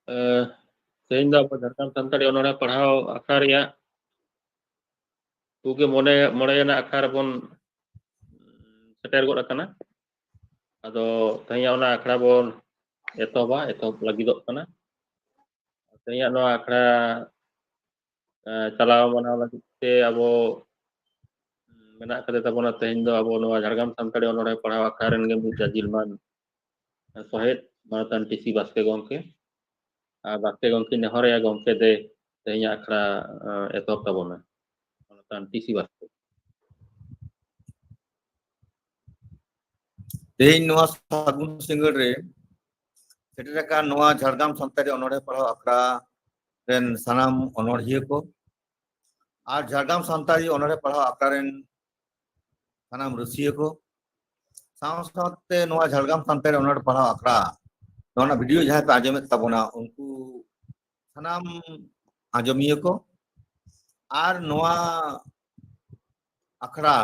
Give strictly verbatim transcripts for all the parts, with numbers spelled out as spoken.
ᱮ, ᱛᱮᱦᱮᱧ ᱫᱚ ᱟᱵᱚ ᱡᱷᱟᱲᱠᱷᱚᱸᱰ ᱥᱟᱱᱛᱟᱲᱤ ᱚᱱᱚᱬᱦᱮ ᱯᱟᱲᱦᱟᱣ ᱟᱠᱷᱲᱟ ᱨᱮᱭᱟᱜ ᱠᱚᱜᱮ ᱢᱚᱬᱮ, ᱢᱚᱬᱮᱭᱟᱱᱟᱜ ᱟᱠᱷᱲᱟ ᱨᱮᱵᱚᱱ ᱥᱮᱴᱮᱨ ᱜᱚᱫ ᱟᱠᱟᱱᱟ᱾ ᱟᱫᱚ ᱛᱮᱦᱮᱧᱟᱜ ᱚᱱᱟ ᱟᱠᱷᱲᱟ ᱵᱚᱱ ᱮᱛᱚᱦᱚᱵᱟ, ᱮᱛᱚᱦᱚᱵ ᱞᱟᱹᱜᱤᱫᱚᱜ ᱠᱟᱱᱟ᱾ ᱛᱮᱦᱮᱧᱟᱜ ᱱᱚᱣᱟ ᱟᱠᱷᱲᱟ, ᱮ, ᱪᱟᱞᱟᱣ ᱢᱟᱱᱟᱣ ᱞᱟᱹᱜᱤᱫ ᱛᱮ ᱟᱵᱚ ᱢᱮᱱᱟᱜ ᱟᱠᱟᱫᱮ ᱛᱟᱵᱚᱱᱟ ᱛᱮᱦᱮᱧ ᱫᱚ ᱟᱵᱚ ᱱᱚᱣᱟ ᱡᱷᱟᱲᱜᱨᱟᱢ ᱥᱟᱱᱛᱟᱲᱤ ᱚᱱᱚᱬᱦᱮ ᱯᱟᱲᱦᱟᱣ ᱟᱠᱷᱲᱟ ᱨᱮᱱ ᱜᱮ ᱢᱤᱫ ᱡᱟᱹᱡᱤᱞ ᱢᱟᱱ ᱥᱚᱦᱮᱫ ᱢᱟᱱᱚᱛᱟᱱ ᱴᱤ ᱥᱤ ᱵᱟᱥᱠᱮ ᱜᱚᱢᱠᱮ᱾ ᱟᱨ ᱵᱟᱥᱠᱮ ᱜᱚᱢᱠᱮ ᱱᱮᱦᱚᱨᱮᱭᱟ ᱜᱚᱢᱠᱮ ᱫᱮ ᱛᱮᱦᱮᱧᱟᱜ ᱟᱠᱷᱲᱟ, ᱮ, ᱮᱛᱚᱦᱚᱵ ᱛᱟᱵᱚᱱᱟ᱾ ᱢᱟᱱᱚᱛᱟᱱ ᱴᱤ ᱥᱤ ᱵᱟᱥᱠᱮ᱾ ᱛᱮᱦᱮᱧ ᱱᱚᱣᱟ ᱥᱟᱹᱜᱩᱱ ᱥᱤᱸᱜᱟᱹᱲ ᱨᱮ ᱥᱮᱴᱮᱨ ᱟᱠᱟᱱ ᱱᱚᱣᱟ ᱡᱷᱟᱲᱜᱨᱟᱢ ᱥᱟᱱᱛᱟᱲᱤ ᱚᱱᱚᱬᱦᱮ ᱯᱟᱲᱦᱟᱣ ᱟᱠᱷᱲᱟ ᱨᱮᱱ ᱥᱟᱱᱟᱢ ᱚᱱᱚᱬᱦᱤᱭᱟᱹ ᱠᱚ ᱟᱨ ᱡᱷᱟᱲᱜᱨᱟᱢ ᱥᱟᱱᱛᱟᱲᱤ ᱚᱱᱚᱬᱦᱮ ᱯᱟᱲᱦᱟᱣ ᱟᱠᱷᱲᱟ ᱨᱮᱱ ᱥᱟᱱᱟᱢ ᱨᱩᱥᱤᱭᱟᱹ ᱠᱚ, ᱥᱟᱶ ᱥᱟᱶᱛᱮ ᱱᱚᱣᱟ ᱡᱷᱟᱲᱜᱨᱟᱢ ᱥᱟᱱᱛᱟᱲᱤ ᱚᱱᱚᱬᱦᱮ ᱯᱟᱲᱦᱟᱣ ᱟᱠᱷᱲᱟ, ᱱᱚᱣᱟ ᱨᱮᱱᱟᱜ ᱵᱷᱤᱰᱤᱭᱳ ᱡᱟᱦᱟᱸᱭ ᱯᱮ ᱟᱸᱡᱚᱢᱮᱫ ᱛᱟᱵᱚᱱᱟ, ᱩᱱᱠᱩ ᱥᱟᱱᱟᱢ ᱟᱸᱡᱚᱢᱤᱭᱟᱹ ᱠᱚ ᱟᱨ ᱱᱚᱣᱟ ᱟᱠᱷᱲᱟ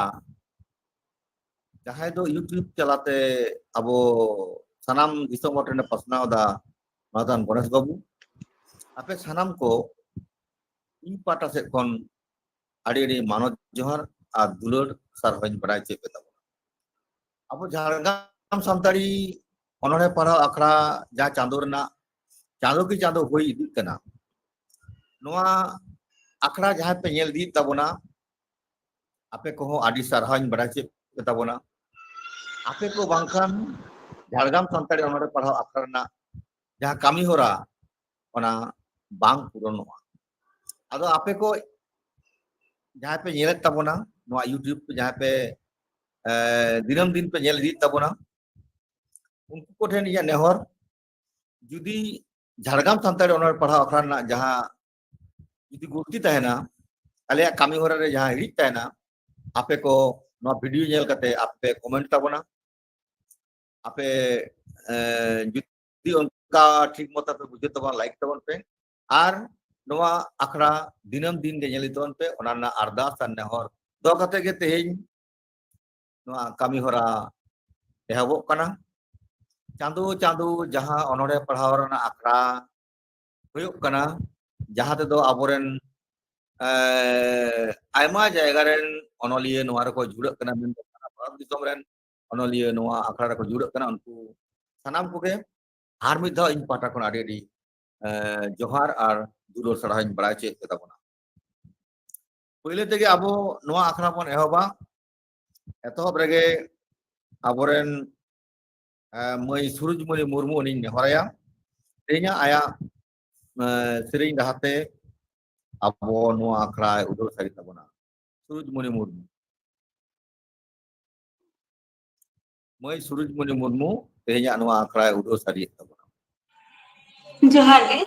ᱡᱟᱦᱟᱸᱭ ᱫᱚ YouTube ᱛᱟᱞᱟᱛᱮ ᱟᱵᱚ ᱥᱟᱱᱟᱢ ᱫᱤᱥᱚᱢ ᱦᱚᱲ ᱴᱷᱮᱱᱮ ᱯᱟᱥᱱᱟᱣ ᱮᱫᱟ, ᱢᱟᱱᱚᱛᱟᱱ ᱜᱚᱬᱮᱥ ᱵᱟᱹᱵᱩ, ᱟᱯᱮ ᱥᱟᱱᱟᱢ ᱠᱚ ᱤᱧ ᱯᱟᱦᱴᱟ ᱥᱮᱫ ᱠᱷᱚᱱ ᱟᱹᱰᱤ ᱟᱹᱰᱤ ᱢᱟᱱᱚᱛ ᱡᱚᱦᱟᱨ ᱟᱨ ᱫᱩᱞᱟᱹᱲ ᱥᱟᱨᱦᱟᱣᱤᱧ ᱵᱟᱲᱟᱭ ᱦᱚᱪᱚᱭᱮᱫ ᱯᱮ ᱛᱟᱵᱚᱱᱟ᱾ ᱟᱵᱚ ᱡᱷᱟᱲᱜᱨᱟᱢ ᱥᱟᱱᱛᱟᱲᱤ ᱚᱱᱚᱬᱦᱮ ᱯᱟᱲᱦᱟᱣ ᱟᱠᱷᱲᱟ ᱡᱟᱦᱟᱸ ᱪᱟᱸᱫᱳ ᱨᱮᱱᱟᱜ, ᱪᱟᱸᱫᱳ ᱠᱤ ᱪᱟᱸᱫᱳ ᱦᱩᱭ ᱤᱫᱤᱜ ᱠᱟᱱᱟ, ᱱᱚᱣᱟ ᱟᱠᱷᱲᱟ ᱡᱟᱦᱟᱸᱭ ᱯᱮ ᱧᱮᱞ ᱤᱫᱤᱭᱮᱫ ᱛᱟᱵᱚᱱᱟ, ᱟᱯᱮ ᱠᱚᱦᱚᱸ ᱟᱹᱰᱤ ᱥᱟᱨᱦᱟᱣᱤᱧ ᱵᱟᱲᱟᱭ ᱦᱚᱪᱚᱭᱮᱫ ᱯᱮ ᱛᱟᱵᱚᱱᱟ᱾ ᱟᱯᱮ ᱠᱚ ᱵᱟᱝᱠᱷᱟᱱ ᱡᱷᱟᱲᱜᱨᱟᱢ ᱥᱟᱱᱛᱟᱲᱤ ᱚᱱᱚᱬᱦᱮ ᱯᱟᱲᱦᱟᱣ ᱟᱠᱷᱲᱟ ᱨᱮᱱᱟᱜ ᱡᱟᱦᱟᱸ ᱠᱟᱹᱢᱤ ᱦᱚᱨᱟ, ᱚᱱᱟ ᱵᱟᱝ ᱯᱩᱨᱚᱱᱚᱜᱼᱟ᱾ ᱟᱫᱚ ᱟᱯᱮ ᱠᱚ ᱡᱟᱦᱟᱸᱭ ᱯᱮ ᱧᱮᱞᱮᱫ ᱛᱟᱵᱚᱱᱟ, ᱱᱚᱣᱟ YouTube ᱯᱮ ᱡᱟᱦᱟᱸᱭ ᱯᱮ, ᱮ, ᱫᱤᱱᱟᱹᱢ ᱫᱤᱱ ᱯᱮ ᱧᱮᱞ ᱤᱫᱤᱭᱮᱫ ᱛᱟᱵᱚᱱᱟ, ᱩᱱᱠᱩ ᱠᱚᱴᱷᱮᱱ ᱤᱧᱟᱹᱜ ᱱᱮᱦᱚᱨ, ᱡᱩᱫᱤ ᱡᱷᱟᱲᱜᱨᱟᱢ ᱥᱟᱱᱛᱟᱲᱤ ᱚᱱᱚᱬᱦᱮ ᱯᱟᱲᱦᱟᱣ ᱟᱠᱷᱲᱟ ᱨᱮᱱᱟᱜ ᱡᱟᱦᱟᱸ ᱡᱩᱫᱤ ᱜᱩᱞᱛᱤ ᱛᱟᱦᱮᱱᱟ, ᱟᱞᱮᱭᱟᱜ ᱠᱟᱹᱢᱤ ᱦᱚᱨᱟ ᱨᱮ ᱡᱟᱦᱟᱸ ᱦᱤᱲᱤᱡ ᱛᱟᱦᱮᱱᱟ, ᱟᱯᱮ ᱠᱚ ᱱᱚᱣᱟ ᱵᱷᱤᱰᱤᱭᱳ ᱧᱮᱞ ᱠᱟᱛᱮ ᱟᱯᱮ ᱠᱚᱢᱮᱱᱴ ᱛᱟᱵᱚᱱᱟ᱾ ᱟᱯᱮ, ᱮ, ᱡᱩᱫᱤ ᱚᱱᱠᱟ ᱴᱷᱤᱠ ᱢᱚᱛᱚ ᱯᱮ ᱵᱩᱡᱷᱟᱹᱣ ᱛᱟᱵᱚᱱᱟ, ᱞᱟᱭᱤᱠ ᱛᱟᱵᱚᱱ ᱯᱮ᱾ ᱟᱨ ᱱᱚᱣᱟ ᱟᱠᱷᱲᱟ ᱫᱤᱱᱟᱹᱢ ᱫᱤᱱ ᱜᱮ ᱧᱮᱞ ᱤᱫᱤ ᱛᱟᱵᱚᱱ ᱯᱮ, ᱚᱱᱟ ᱨᱮᱱᱟᱜ ᱟᱨᱫᱟᱥ ᱟᱨ ᱱᱮᱦᱚᱨ ᱫᱚᱦᱚ ᱠᱟᱛᱮ ᱜᱮ ᱛᱮᱦᱮᱧ ᱱᱚᱣᱟ ᱠᱟᱹᱢᱤ ᱦᱚᱨᱟ ᱮᱦᱚᱵᱚᱜ ᱠᱟᱱᱟ᱾ ᱪᱟᱸᱫᱳ ᱪᱟᱸᱫᱳ ᱡᱟᱦᱟᱸ ᱚᱱᱚᱬᱦᱮ ᱯᱟᱲᱦᱟᱣ ᱨᱮᱱᱟᱜ ᱟᱠᱷᱲᱟ ᱦᱩᱭᱩᱜ ᱠᱟᱱᱟ, ᱡᱟᱦᱟᱸ ᱛᱮᱫᱚ ᱟᱵᱚᱨᱮᱱ ᱮ, ᱟᱭᱢᱟ ᱡᱟᱭᱜᱟ ᱨᱮᱱ ᱚᱱᱚᱞᱤᱭᱟᱹ ᱱᱚᱣᱟ ᱨᱮᱠᱚ ᱡᱩᱲᱟᱹᱜ ᱠᱟᱱᱟ, ᱢᱮᱱᱫᱚ ᱥᱟᱨᱟ ᱵᱷᱟᱨᱚᱛ ᱫᱤᱥᱚᱢ ᱨᱮᱱ ᱚᱱᱚᱞᱤᱭᱟᱹ ᱱᱚᱣᱟ ᱟᱠᱷᱲᱟ ᱨᱮᱠᱚ ᱡᱩᱲᱟᱹᱜ ᱠᱟᱱᱟ᱾ ᱩᱱᱠᱩ ᱥᱟᱱᱟᱢ ᱠᱚᱜᱮ ᱟᱨ ᱢᱤᱫ ᱫᱷᱟᱣ ᱤᱧ ᱯᱟᱦᱴᱟ ᱠᱷᱚᱱ ᱟᱹᱰᱤ ᱟᱹᱰᱤ ᱮ, ᱡᱚᱦᱟᱨ ᱟᱨ ᱫᱩᱞᱟᱹᱲ ᱥᱟᱨᱦᱟᱣ ᱤᱧ ᱵᱟᱲᱟᱭ ᱦᱚᱪᱚᱭᱮᱫ ᱛᱟᱵᱚᱱᱟ᱾ ᱯᱳᱭᱞᱳ ᱛᱮᱜᱮ ᱟᱵᱚ ᱱᱚᱣᱟ ᱟᱠᱷᱲᱟ ᱵᱚᱱ ᱮᱦᱚᱵᱟ᱾ ᱮᱛᱚᱦᱚᱵ ᱨᱮᱜᱮ ᱟᱵᱚᱨᱮᱱ ᱮ, ᱢᱟᱹᱭ ᱥᱩᱨᱩᱡᱽᱢᱚᱱᱤ ᱢᱩᱨᱢᱩ, ᱩᱱᱤᱧ ᱱᱮᱦᱚᱨᱟᱭᱟ, ᱛᱮᱦᱮᱧᱟᱜ ᱟᱭᱟᱜ ᱮ, ᱥᱮᱨᱮᱧ ᱨᱟᱦᱟᱛᱮ ᱟᱵᱚ ᱱᱚᱣᱟ ᱟᱠᱷᱲᱟᱭ ᱩᱰᱟᱹᱣ ᱥᱟᱹᱨᱤ ᱛᱟᱵᱚᱱᱟ᱾ ᱥᱩᱨᱩᱡᱽᱢᱚᱱᱤ ᱢᱩᱨᱢᱩ, ᱢᱟᱹᱭ ᱥᱩᱨᱩᱡᱽᱢᱚᱱᱤ ᱢᱩᱨᱢᱩ ᱛᱮᱦᱮᱧᱟᱜ ᱱᱚᱣᱟ ᱟᱠᱷᱲᱟᱭ ᱩᱰᱟᱹᱣ ᱥᱟᱹᱨᱤᱭᱮᱫ ᱛᱟᱵᱚᱱᱟ᱾ ᱡᱚᱦᱟᱨ ᱜᱮ᱾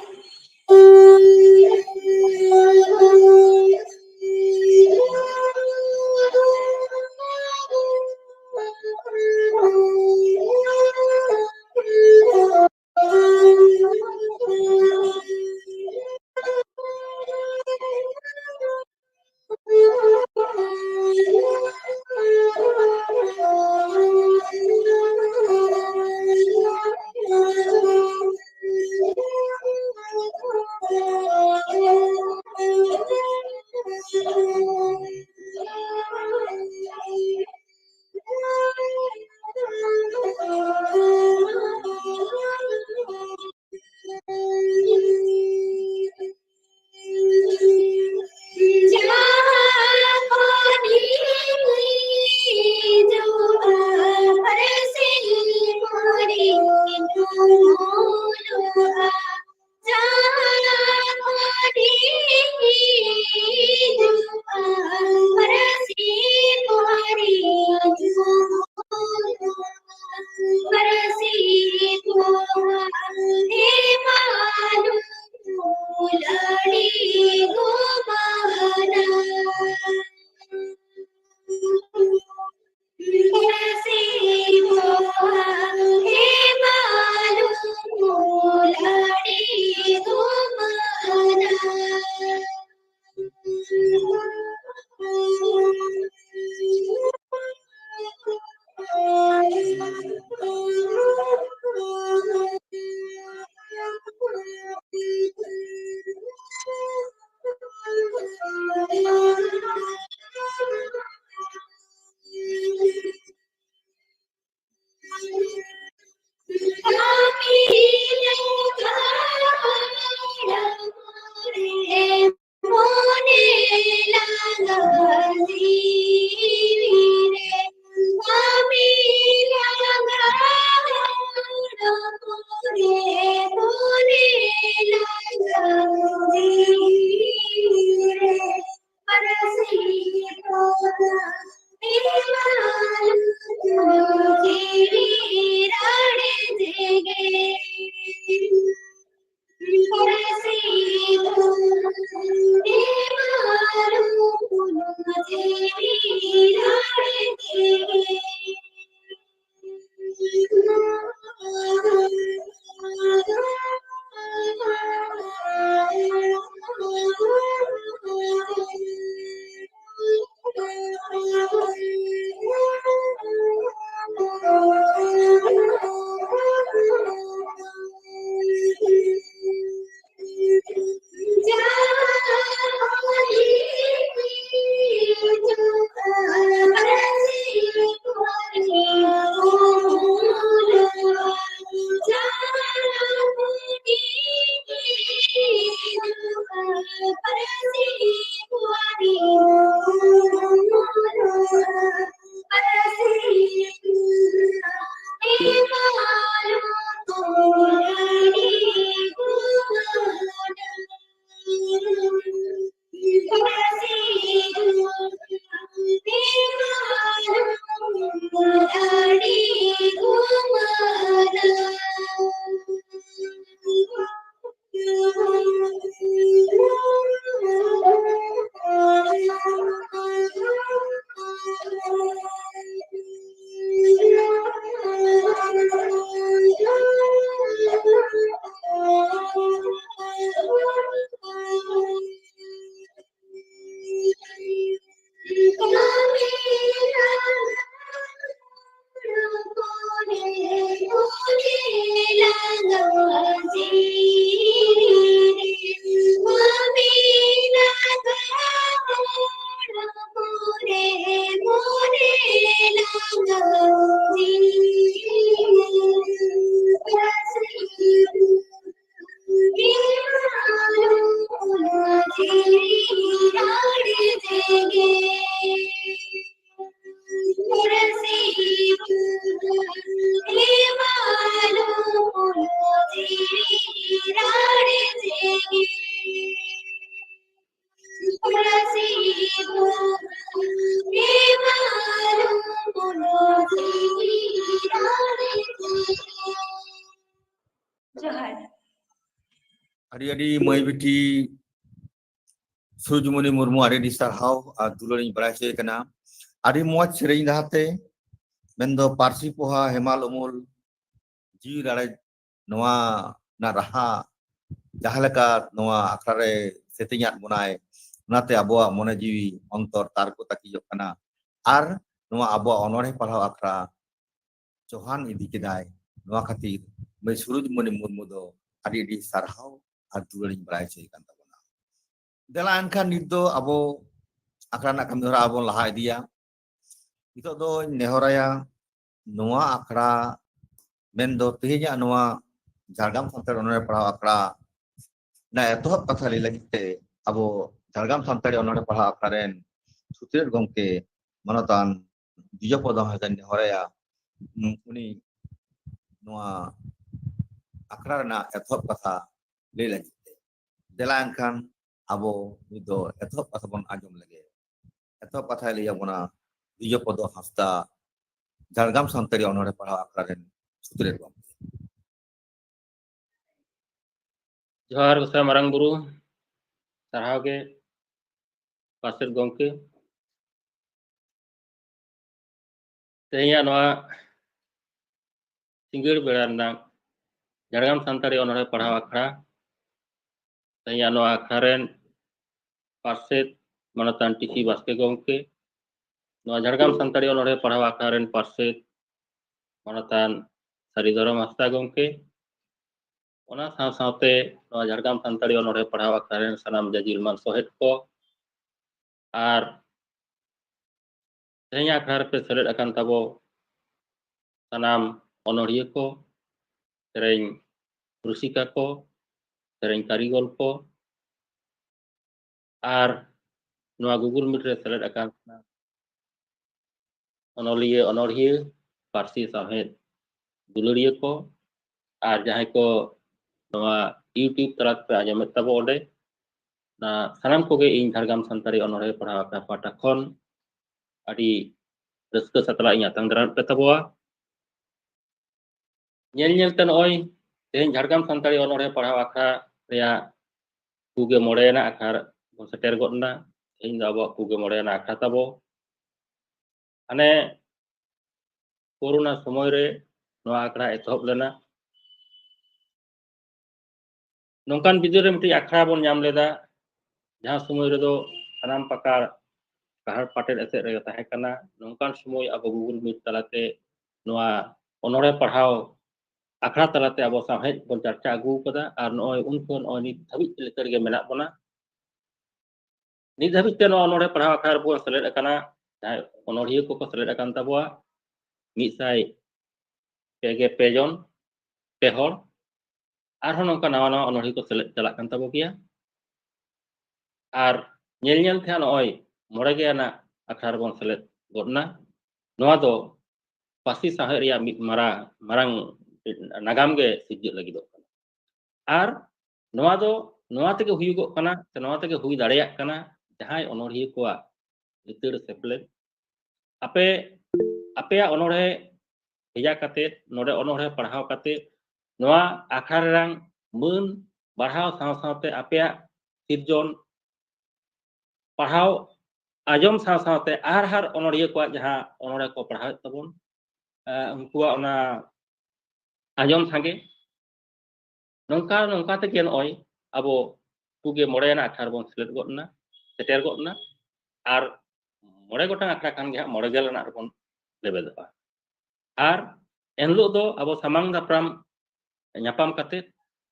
ᱡᱚᱦᱟᱨ᱾ ᱟᱹᱰᱤ ᱟᱹᱰᱤ ᱢᱟᱹᱭ ᱵᱤᱴᱤ ᱥᱩᱨᱡᱩᱢᱚᱱᱤ ᱢᱩᱨᱢᱩ, ᱟᱹᱰᱤ ᱟᱹᱰᱤ ᱥᱟᱨᱦᱟᱣ ᱟᱨ ᱫᱩᱞᱟᱹᱲ ᱤᱧ ᱵᱟᱲᱟᱭ ᱦᱚᱪᱚᱭᱮ ᱠᱟᱱᱟ᱾ ᱟᱹᱰᱤ ᱢᱚᱡᱽ ᱥᱮᱨᱮᱧ ᱨᱟᱦᱟᱛᱮ, ᱢᱮᱱᱫᱚ ᱯᱟᱹᱨᱥᱤ ᱯᱚᱦᱟ ᱦᱮᱢᱟᱞ ᱩᱢᱩᱞ, ᱡᱤᱣᱤ ᱨᱟᱲᱮᱡ, ᱱᱚᱣᱟ ᱨᱮᱱᱟᱜ ᱨᱟᱦᱟ ᱡᱟᱦᱟᱸ ᱞᱮᱠᱟ ᱱᱚᱣᱟ ᱟᱠᱷᱲᱟ ᱨᱮ ᱥᱮᱛᱮᱧᱟᱫ ᱵᱚᱱᱟᱭ, ᱚᱱᱟᱛᱮ ᱟᱵᱚᱣᱟᱜ ᱢᱚᱱᱮ ᱡᱤᱣᱤ ᱚᱱᱛᱚᱨ ᱛᱟᱨᱠᱚ ᱛᱟᱹᱠᱤᱡᱚᱜ ᱠᱟᱱᱟ᱾ ᱟᱨ ᱱᱚᱣᱟ ᱟᱵᱚᱣᱟᱜ ᱚᱱᱚᱬᱦᱮ ᱯᱟᱲᱦᱟᱣ ᱟᱠᱷᱲᱟ ᱪᱚᱦᱟᱱ ᱤᱫᱤ ᱠᱮᱫᱟᱭ᱾ ᱱᱚᱣᱟ ᱠᱷᱟᱹᱛᱤᱨ ᱢᱟᱹᱭ ᱥᱩᱨᱚᱡᱽᱢᱚᱱᱤ ᱢᱩᱨᱢᱩ ᱫᱚ ᱟᱹᱰᱤ ᱟᱹᱰᱤ ᱥᱟᱨᱦᱟᱣ ᱟᱨ ᱫᱩᱞᱟᱹᱲᱤᱧ ᱵᱟᱲᱟᱭ ᱦᱚᱪᱚᱭᱮ ᱠᱟᱱ ᱛᱟᱵᱚᱱᱟ᱾ ᱫᱮᱞᱟ ᱮᱱᱠᱷᱟᱱ ᱱᱤᱛ ᱫᱚ ᱟᱵᱚ ᱟᱠᱷᱲᱟ ᱨᱮᱱᱟᱜ ᱠᱟᱹᱢᱤ ᱦᱚᱨᱟ ᱟᱵᱚ ᱵᱚᱱ ᱞᱟᱦᱟ ᱤᱫᱤᱭᱟ᱾ ᱱᱤᱛᱚᱜ ᱫᱚᱧ ᱱᱮᱦᱚᱨᱟᱭᱟ, ᱱᱚᱣᱟ ᱟᱠᱷᱲᱟ ᱢᱮᱱᱫᱚ ᱛᱮᱦᱮᱧᱟᱜ ᱱᱚᱣᱟ ᱡᱷᱟᱲᱜᱨᱟᱢ ᱥᱟᱱᱛᱟᱲ ᱚᱱᱚᱬᱦᱮ ᱯᱟᱲᱦᱟᱣ ᱟᱠᱷᱲᱟ ᱨᱮᱱᱟᱜ ᱮᱛᱚᱦᱚᱵ ᱠᱟᱛᱷᱟ ᱞᱟᱹᱭ ᱞᱟᱹᱜᱤᱫ ᱛᱮ ᱟᱵᱚ ᱡᱷᱟᱲᱜᱨᱟᱢ ᱥᱟᱱᱛᱟᱲᱤ ᱚᱱᱚᱬᱦᱮ ᱯᱟᱲᱦᱟᱣ ᱟᱠᱷᱲᱟ ᱨᱮᱱ ᱥᱩᱛᱨᱮᱛ ᱜᱚᱢᱠᱮ ᱢᱟᱱᱚᱛᱟᱱ ᱫᱤᱡᱚᱯᱚᱫᱚ ᱦᱟᱸᱥᱫᱟᱧ ᱱᱮᱦᱚᱨᱟᱭᱟ, ᱩᱱ-, ᱩᱱᱤ ᱱᱚᱣᱟ ᱟᱠᱷᱲᱟ ᱨᱮᱱᱟᱜ ᱮᱛᱚᱦᱚᱵ ᱠᱟᱛᱷᱟ ᱞᱟᱹᱭ ᱞᱟᱹᱜᱤᱫ ᱛᱮ᱾ ᱫᱮᱞᱟ ᱮᱱᱠᱷᱟᱱ ᱟᱵᱚ ᱱᱤᱛ ᱫᱚ ᱮᱛᱚᱦᱚᱵ ᱠᱟᱛᱷᱟ ᱵᱚᱱ ᱟᱸᱡᱚᱢ ᱞᱮᱜᱮ᱾ ᱮᱛᱚᱦᱚᱵ ᱠᱟᱛᱷᱟᱭ ᱞᱟᱹᱭ ᱟᱵᱚᱱᱟ ᱫᱤᱡᱚᱯᱚᱫᱚ ᱦᱟᱸᱥᱫᱟ, ᱡᱷᱟᱲᱜᱨᱟᱢ ᱥᱟᱱᱛᱟᱲᱤ ᱚᱱᱚᱬᱦᱮ ᱯᱟᱲᱦᱟᱣ ᱟᱠᱷᱲᱟ ᱨᱮᱱ ᱥᱩᱛᱨᱮᱛ ᱜᱚᱢᱠᱮ᱾ ᱡᱚᱦᱟᱨ ᱜᱚᱸᱥᱟᱭ ᱢᱟᱨᱟᱝ ᱵᱩᱨᱩ, ᱥᱟᱨᱦᱟᱣ ᱜᱮ ᱯᱟᱨᱥᱮᱛ ᱜᱚᱢᱠᱮ᱾ ᱛᱮᱦᱮᱧᱟᱜ ᱱᱚᱣᱟ ᱥᱤᱸᱜᱟᱹᱲ ᱵᱮᱲᱟ ᱨᱮᱱᱟᱜ ᱡᱷᱟᱲᱜᱨᱟᱢ ᱥᱟᱱᱛᱟᱲᱤ ᱚᱱᱚᱬᱦᱮ ᱯᱟᱲᱦᱟᱣ ᱟᱠᱷᱲᱟ, ᱛᱮᱦᱮᱧᱟᱜ ᱱᱚᱣᱟ ᱟᱠᱷᱲᱟ ᱨᱮᱱ ᱯᱟᱨᱥᱮᱛ ᱢᱟᱱᱚᱛᱟᱱ ᱴᱤ ᱥᱤ ᱵᱟᱥᱠᱮ ᱜᱚᱢᱠᱮ, ᱱᱚᱣᱟ ᱡᱷᱟᱲᱜᱨᱟᱢ ᱥᱟᱱᱛᱟᱲᱤ ᱚᱱᱚᱬᱦᱮ ᱯᱟᱲᱦᱟᱣ ᱟᱠᱷᱲᱟ ᱨᱮᱱ ᱯᱟᱨᱥᱮᱛ ᱢᱟᱱᱚᱛᱟᱱ ᱥᱟᱹᱨᱤ ᱫᱷᱚᱨᱚᱢ ᱦᱟᱸᱥᱫᱟ ᱜᱚᱢᱠᱮ, ᱚᱱᱟ ᱥᱟᱶ ᱥᱟᱶᱛᱮ ᱱᱚᱣᱟ ᱡᱷᱟᱲᱜᱨᱟᱢ ᱥᱟᱱᱛᱟᱲᱤ ᱚᱱᱚᱬᱦᱮ ᱯᱟᱲᱦᱟᱣ ᱟᱠᱷᱲᱟ ᱨᱮᱱ ᱥᱟᱱᱟᱢ ᱡᱟᱹᱡᱤᱨ ᱢᱟᱱ ᱥᱚᱦᱮᱫ ᱠᱚ, ᱟᱨ ᱛᱮᱦᱮᱧᱟᱜ ᱟᱠᱷᱲᱟ ᱨᱮᱯᱮ ᱥᱮᱞᱮᱫ ᱟᱠᱟᱱ ᱛᱟᱵᱚ ᱥᱟᱱᱟᱢ ᱚᱱᱚᱬᱦᱤᱭᱟᱹ ᱠᱚ, ᱥᱮᱨᱮᱧ ᱨᱩᱥᱤᱠᱟ ᱠᱚ, ᱥᱮᱨᱮᱧ ᱠᱟᱹᱨᱤᱜᱚᱞ ᱠᱚ, ᱟᱨ ᱱᱚᱣᱟ Google Meet ᱨᱮ ᱥᱮᱞᱮᱫ ᱟᱠᱟᱱ ᱚᱱᱚᱞᱤᱭᱟᱹ, ᱚᱱᱚᱬᱦᱤᱭᱟᱹ, ᱯᱟᱹᱨᱥᱤ ᱥᱟᱶᱦᱮᱫ ᱫᱩᱞᱟᱹᱲᱤᱭᱟᱹ ᱠᱚ, ᱟᱨ ᱡᱟᱦᱟᱸᱭ ᱠᱚ ᱱᱚᱣᱟ YouTube ᱛᱟᱞᱟ ᱛᱮᱯᱮ ᱟᱸᱡᱚᱢᱮᱫ ᱛᱟᱵᱚ ᱚᱸᱰᱮ, ᱚᱱᱟ ᱥᱟᱱᱟᱢ ᱠᱚᱜᱮ ᱤᱧ ᱡᱷᱟᱲᱜᱨᱟᱢ ᱥᱟᱱᱛᱟᱲᱤ ᱚᱱᱚᱬᱦᱮ ᱯᱟᱲᱦᱟᱣ ᱟᱠᱷᱲᱟ ᱯᱟᱦᱴᱟ ᱠᱷᱚᱱ ᱟᱹᱰᱤ ᱨᱟᱹᱥᱠᱟᱹ ᱥᱟᱛᱞᱟᱜ ᱤᱧ ᱟᱛᱟᱝ ᱫᱟᱨᱟᱢᱮᱫ ᱯᱮ ᱛᱟᱵᱚᱣᱟ᱾ ᱧᱮᱞ ᱧᱮᱞ ᱛᱮ ᱱᱚᱜᱼᱚᱭ ᱛᱮᱦᱮᱧ ᱡᱷᱟᱲᱜᱨᱟᱢ ᱥᱟᱱᱛᱟᱲᱤ ᱚᱱᱚᱬᱦᱮ ᱯᱟᱲᱦᱟᱣ ᱟᱠᱷᱲᱟ ᱨᱮᱭᱟᱜ ᱯᱩᱜᱮ ᱢᱚᱬᱮᱭᱟᱱᱟᱜ ᱟᱠᱷᱲᱟ ᱵᱚᱱ ᱥᱮᱴᱮᱨ ᱜᱚᱫ ᱮᱱᱟ᱾ ᱛᱮᱦᱮᱧ ᱫᱚ ᱟᱵᱚᱣᱟᱜ ᱯᱩᱜᱮ ᱢᱚᱬᱮᱭᱟᱱᱟᱜ ᱟᱠᱷᱲᱟ ᱛᱟᱵᱚ᱾ ᱦᱟᱱᱮ ᱠᱳᱨᱳᱱᱟ ᱥᱚᱢᱚᱭ ᱨᱮ ᱱᱚᱣᱟ ᱟᱠᱷᱲᱟ ᱮᱛᱚᱦᱚᱵ ᱞᱮᱱᱟ᱾ ᱱᱚᱝᱠᱟᱱ ᱵᱤᱫᱟᱹᱞ ᱨᱮ ᱢᱤᱫᱴᱤᱡ ᱟᱠᱷᱲᱟ ᱵᱚᱱ ᱧᱟᱢ ᱞᱮᱫᱟ, ᱡᱟᱦᱟᱸ ᱥᱚᱢᱚᱭ ᱨᱮᱫᱚ ᱥᱟᱱᱟᱢ ᱯᱟᱠᱟᱲ ᱜᱟᱦᱟᱲ ᱯᱟᱴᱮᱫ ᱮᱥᱮᱫ ᱨᱮᱜᱮ ᱛᱟᱦᱮᱸ ᱠᱟᱱᱟ᱾ ᱱᱚᱝᱠᱟᱱ ᱥᱚᱢᱚᱭ ᱟᱵᱚ Google Meet ᱛᱟᱞᱟᱛᱮ ᱱᱚᱣᱟ ᱚᱱᱚᱬᱦᱮ ᱯᱟᱲᱦᱟᱣ ᱟᱠᱷᱲᱟ ᱛᱟᱞᱟᱛᱮ ᱟᱵᱚ ᱥᱟᱶᱦᱮᱫ ᱵᱚᱱ ᱪᱟᱨᱪᱟ ᱟᱹᱜᱩ ᱟᱠᱟᱫᱟ, ᱟᱨ ᱱᱚᱜᱼᱚᱭ ᱩᱱ ᱠᱷᱚᱱ ᱱᱚᱜᱼᱚᱭ ᱱᱤᱛ ᱫᱷᱟᱹᱵᱤᱡ ᱞᱮᱛᱟᱲ ᱜᱮ ᱢᱮᱱᱟᱜ ᱵᱚᱱᱟ᱾ ᱱᱤᱛ ᱫᱷᱟᱹᱵᱤᱡ ᱛᱮ ᱱᱚᱣᱟ ᱚᱱᱚᱬᱦᱮ ᱯᱟᱲᱦᱟᱣ ᱟᱠᱷᱲᱟ ᱨᱮᱵᱚᱱ ᱥᱮᱞᱮᱫ ᱟᱠᱟᱱᱟ, ᱡᱟᱦᱟᱸᱭ ᱚᱱᱚᱬᱦᱤᱭᱟᱹ ᱠᱚᱠᱚ ᱥᱮᱞᱮᱫ ᱟᱠᱟᱱ ᱛᱟᱵᱚᱣᱟ ᱢᱤᱫ ᱥᱟᱭ ᱯᱮ ᱜᱮ ᱯᱮ ᱡᱚᱱ, ᱯᱮ ᱦᱚᱲ᱾ ᱟᱨᱦᱚᱸ ᱱᱚᱝᱠᱟ ᱱᱟᱣᱟ ᱱᱟᱣᱟ ᱚᱱᱚᱬᱦᱤᱭᱟᱹ ᱠᱚ ᱥᱮᱞᱮᱫ ᱪᱟᱞᱟᱜ ᱠᱟᱱ ᱛᱟᱵᱚ ᱜᱮᱭᱟ᱾ ᱟᱨ ᱧᱮᱞ ᱧᱮᱞ ᱛᱮ ᱦᱟᱸᱜ ᱱᱚᱜᱼᱚᱭ ᱢᱚᱬᱮ ᱜᱮ ᱟᱱᱟᱜ ᱟᱠᱷᱲᱟ ᱨᱮᱵᱚᱱ ᱥᱮᱞᱮᱫ ᱜᱚᱫ ᱮᱱᱟ᱾ ᱱᱚᱣᱟ ᱫᱚ ᱯᱟᱹᱨᱥᱤ ᱥᱟᱶᱦᱮᱫ ᱨᱮᱭᱟᱜ ᱢᱤᱫ ᱢᱟᱨᱟᱝ, ᱢᱟᱨᱟᱝ ᱱᱟᱜᱟᱢ ᱜᱮ ᱥᱤᱨᱡᱟᱹᱜ ᱞᱟᱹᱜᱤᱫᱚᱜ ᱠᱟᱱᱟ᱾ ᱟᱨ ᱱᱚᱣᱟ ᱫᱚ ᱱᱚᱣᱟ ᱛᱮᱜᱮ ᱦᱩᱭᱩᱜᱚᱜ ᱠᱟᱱᱟ, ᱥᱮ ᱱᱚᱣᱟ ᱛᱮᱜᱮ ᱦᱩᱭ ᱫᱟᱲᱮᱭᱟᱜ ᱠᱟᱱᱟ, ᱡᱟᱦᱟᱸᱭ ᱚᱱᱚᱬᱦᱤᱭᱟᱹ ᱠᱚᱣᱟᱜ ᱞᱤᱛᱟᱹᱲ ᱥᱮᱯᱞᱮᱫ, ᱟᱯᱮ, ᱟᱯᱮᱭᱟᱜ ᱚᱱᱚᱬᱦᱮ ᱵᱷᱮᱡᱟ ᱠᱟᱛᱮ, ᱱᱚᱰᱮ ᱚᱱᱚᱬᱦᱮ ᱯᱟᱲᱦᱟᱣ ᱠᱟᱛᱮ, ᱱᱚᱣᱟ ᱟᱠᱷᱲᱟ ᱨᱮᱱᱟᱝ ᱢᱟᱹᱱ ᱵᱟᱲᱦᱟᱣ ᱥᱟᱶ ᱥᱟᱶᱛᱮ ᱟᱯᱮᱭᱟᱜ ᱥᱤᱨᱡᱚᱱ ᱯᱟᱲᱦᱟᱣ ᱟᱸᱡᱚᱢ ᱥᱟᱶ ᱥᱟᱶᱛᱮ ᱟᱨ ᱦᱟᱨ ᱚᱱᱚᱬᱦᱤᱭᱟᱹ ᱠᱚᱣᱟᱜ ᱡᱟᱦᱟᱸ ᱚᱱᱚᱬᱦᱮ ᱠᱚ ᱯᱟᱲᱦᱟᱣᱮᱫ ᱛᱟᱵᱚᱱ, ᱮ, ᱩᱱᱠᱩᱣᱟᱜ ᱚᱱᱟ ᱟᱸᱡᱚᱢ ᱥᱟᱸᱜᱮ᱾ ᱱᱚᱝᱠᱟ ᱱᱚᱝᱠᱟ ᱛᱮᱜᱮ ᱱᱚᱜᱼᱚᱭ ᱟᱵᱚ ᱯᱩᱜᱮ ᱢᱚᱬᱮᱭᱟᱱᱟᱜ ᱟᱠᱷᱲᱟ ᱨᱮᱵᱚᱱ ᱥᱮᱞᱮᱫ ᱜᱚᱫ ᱮᱱᱟ, ᱥᱮᱴᱮᱨ ᱜᱚᱫ ᱮᱱᱟ᱾ ᱟᱨ ᱢᱚᱬᱮ ᱜᱚᱴᱟᱝ ᱟᱠᱷᱲᱟ ᱠᱷᱟᱱ ᱜᱮ ᱦᱟᱸᱜ ᱢᱚᱬᱮ ᱜᱮᱞ ᱟᱱᱟᱜ ᱨᱮᱵᱚᱱ ᱞᱮᱵᱮᱫᱚᱜᱼᱟ᱾ ᱟᱨ ᱮᱱᱦᱤᱞᱳᱜ ᱫᱚ ᱟᱵᱚ ᱥᱟᱢᱟᱝ ᱫᱟᱯᱨᱟᱢ ᱧᱟᱯᱟᱢ ᱠᱟᱛᱮ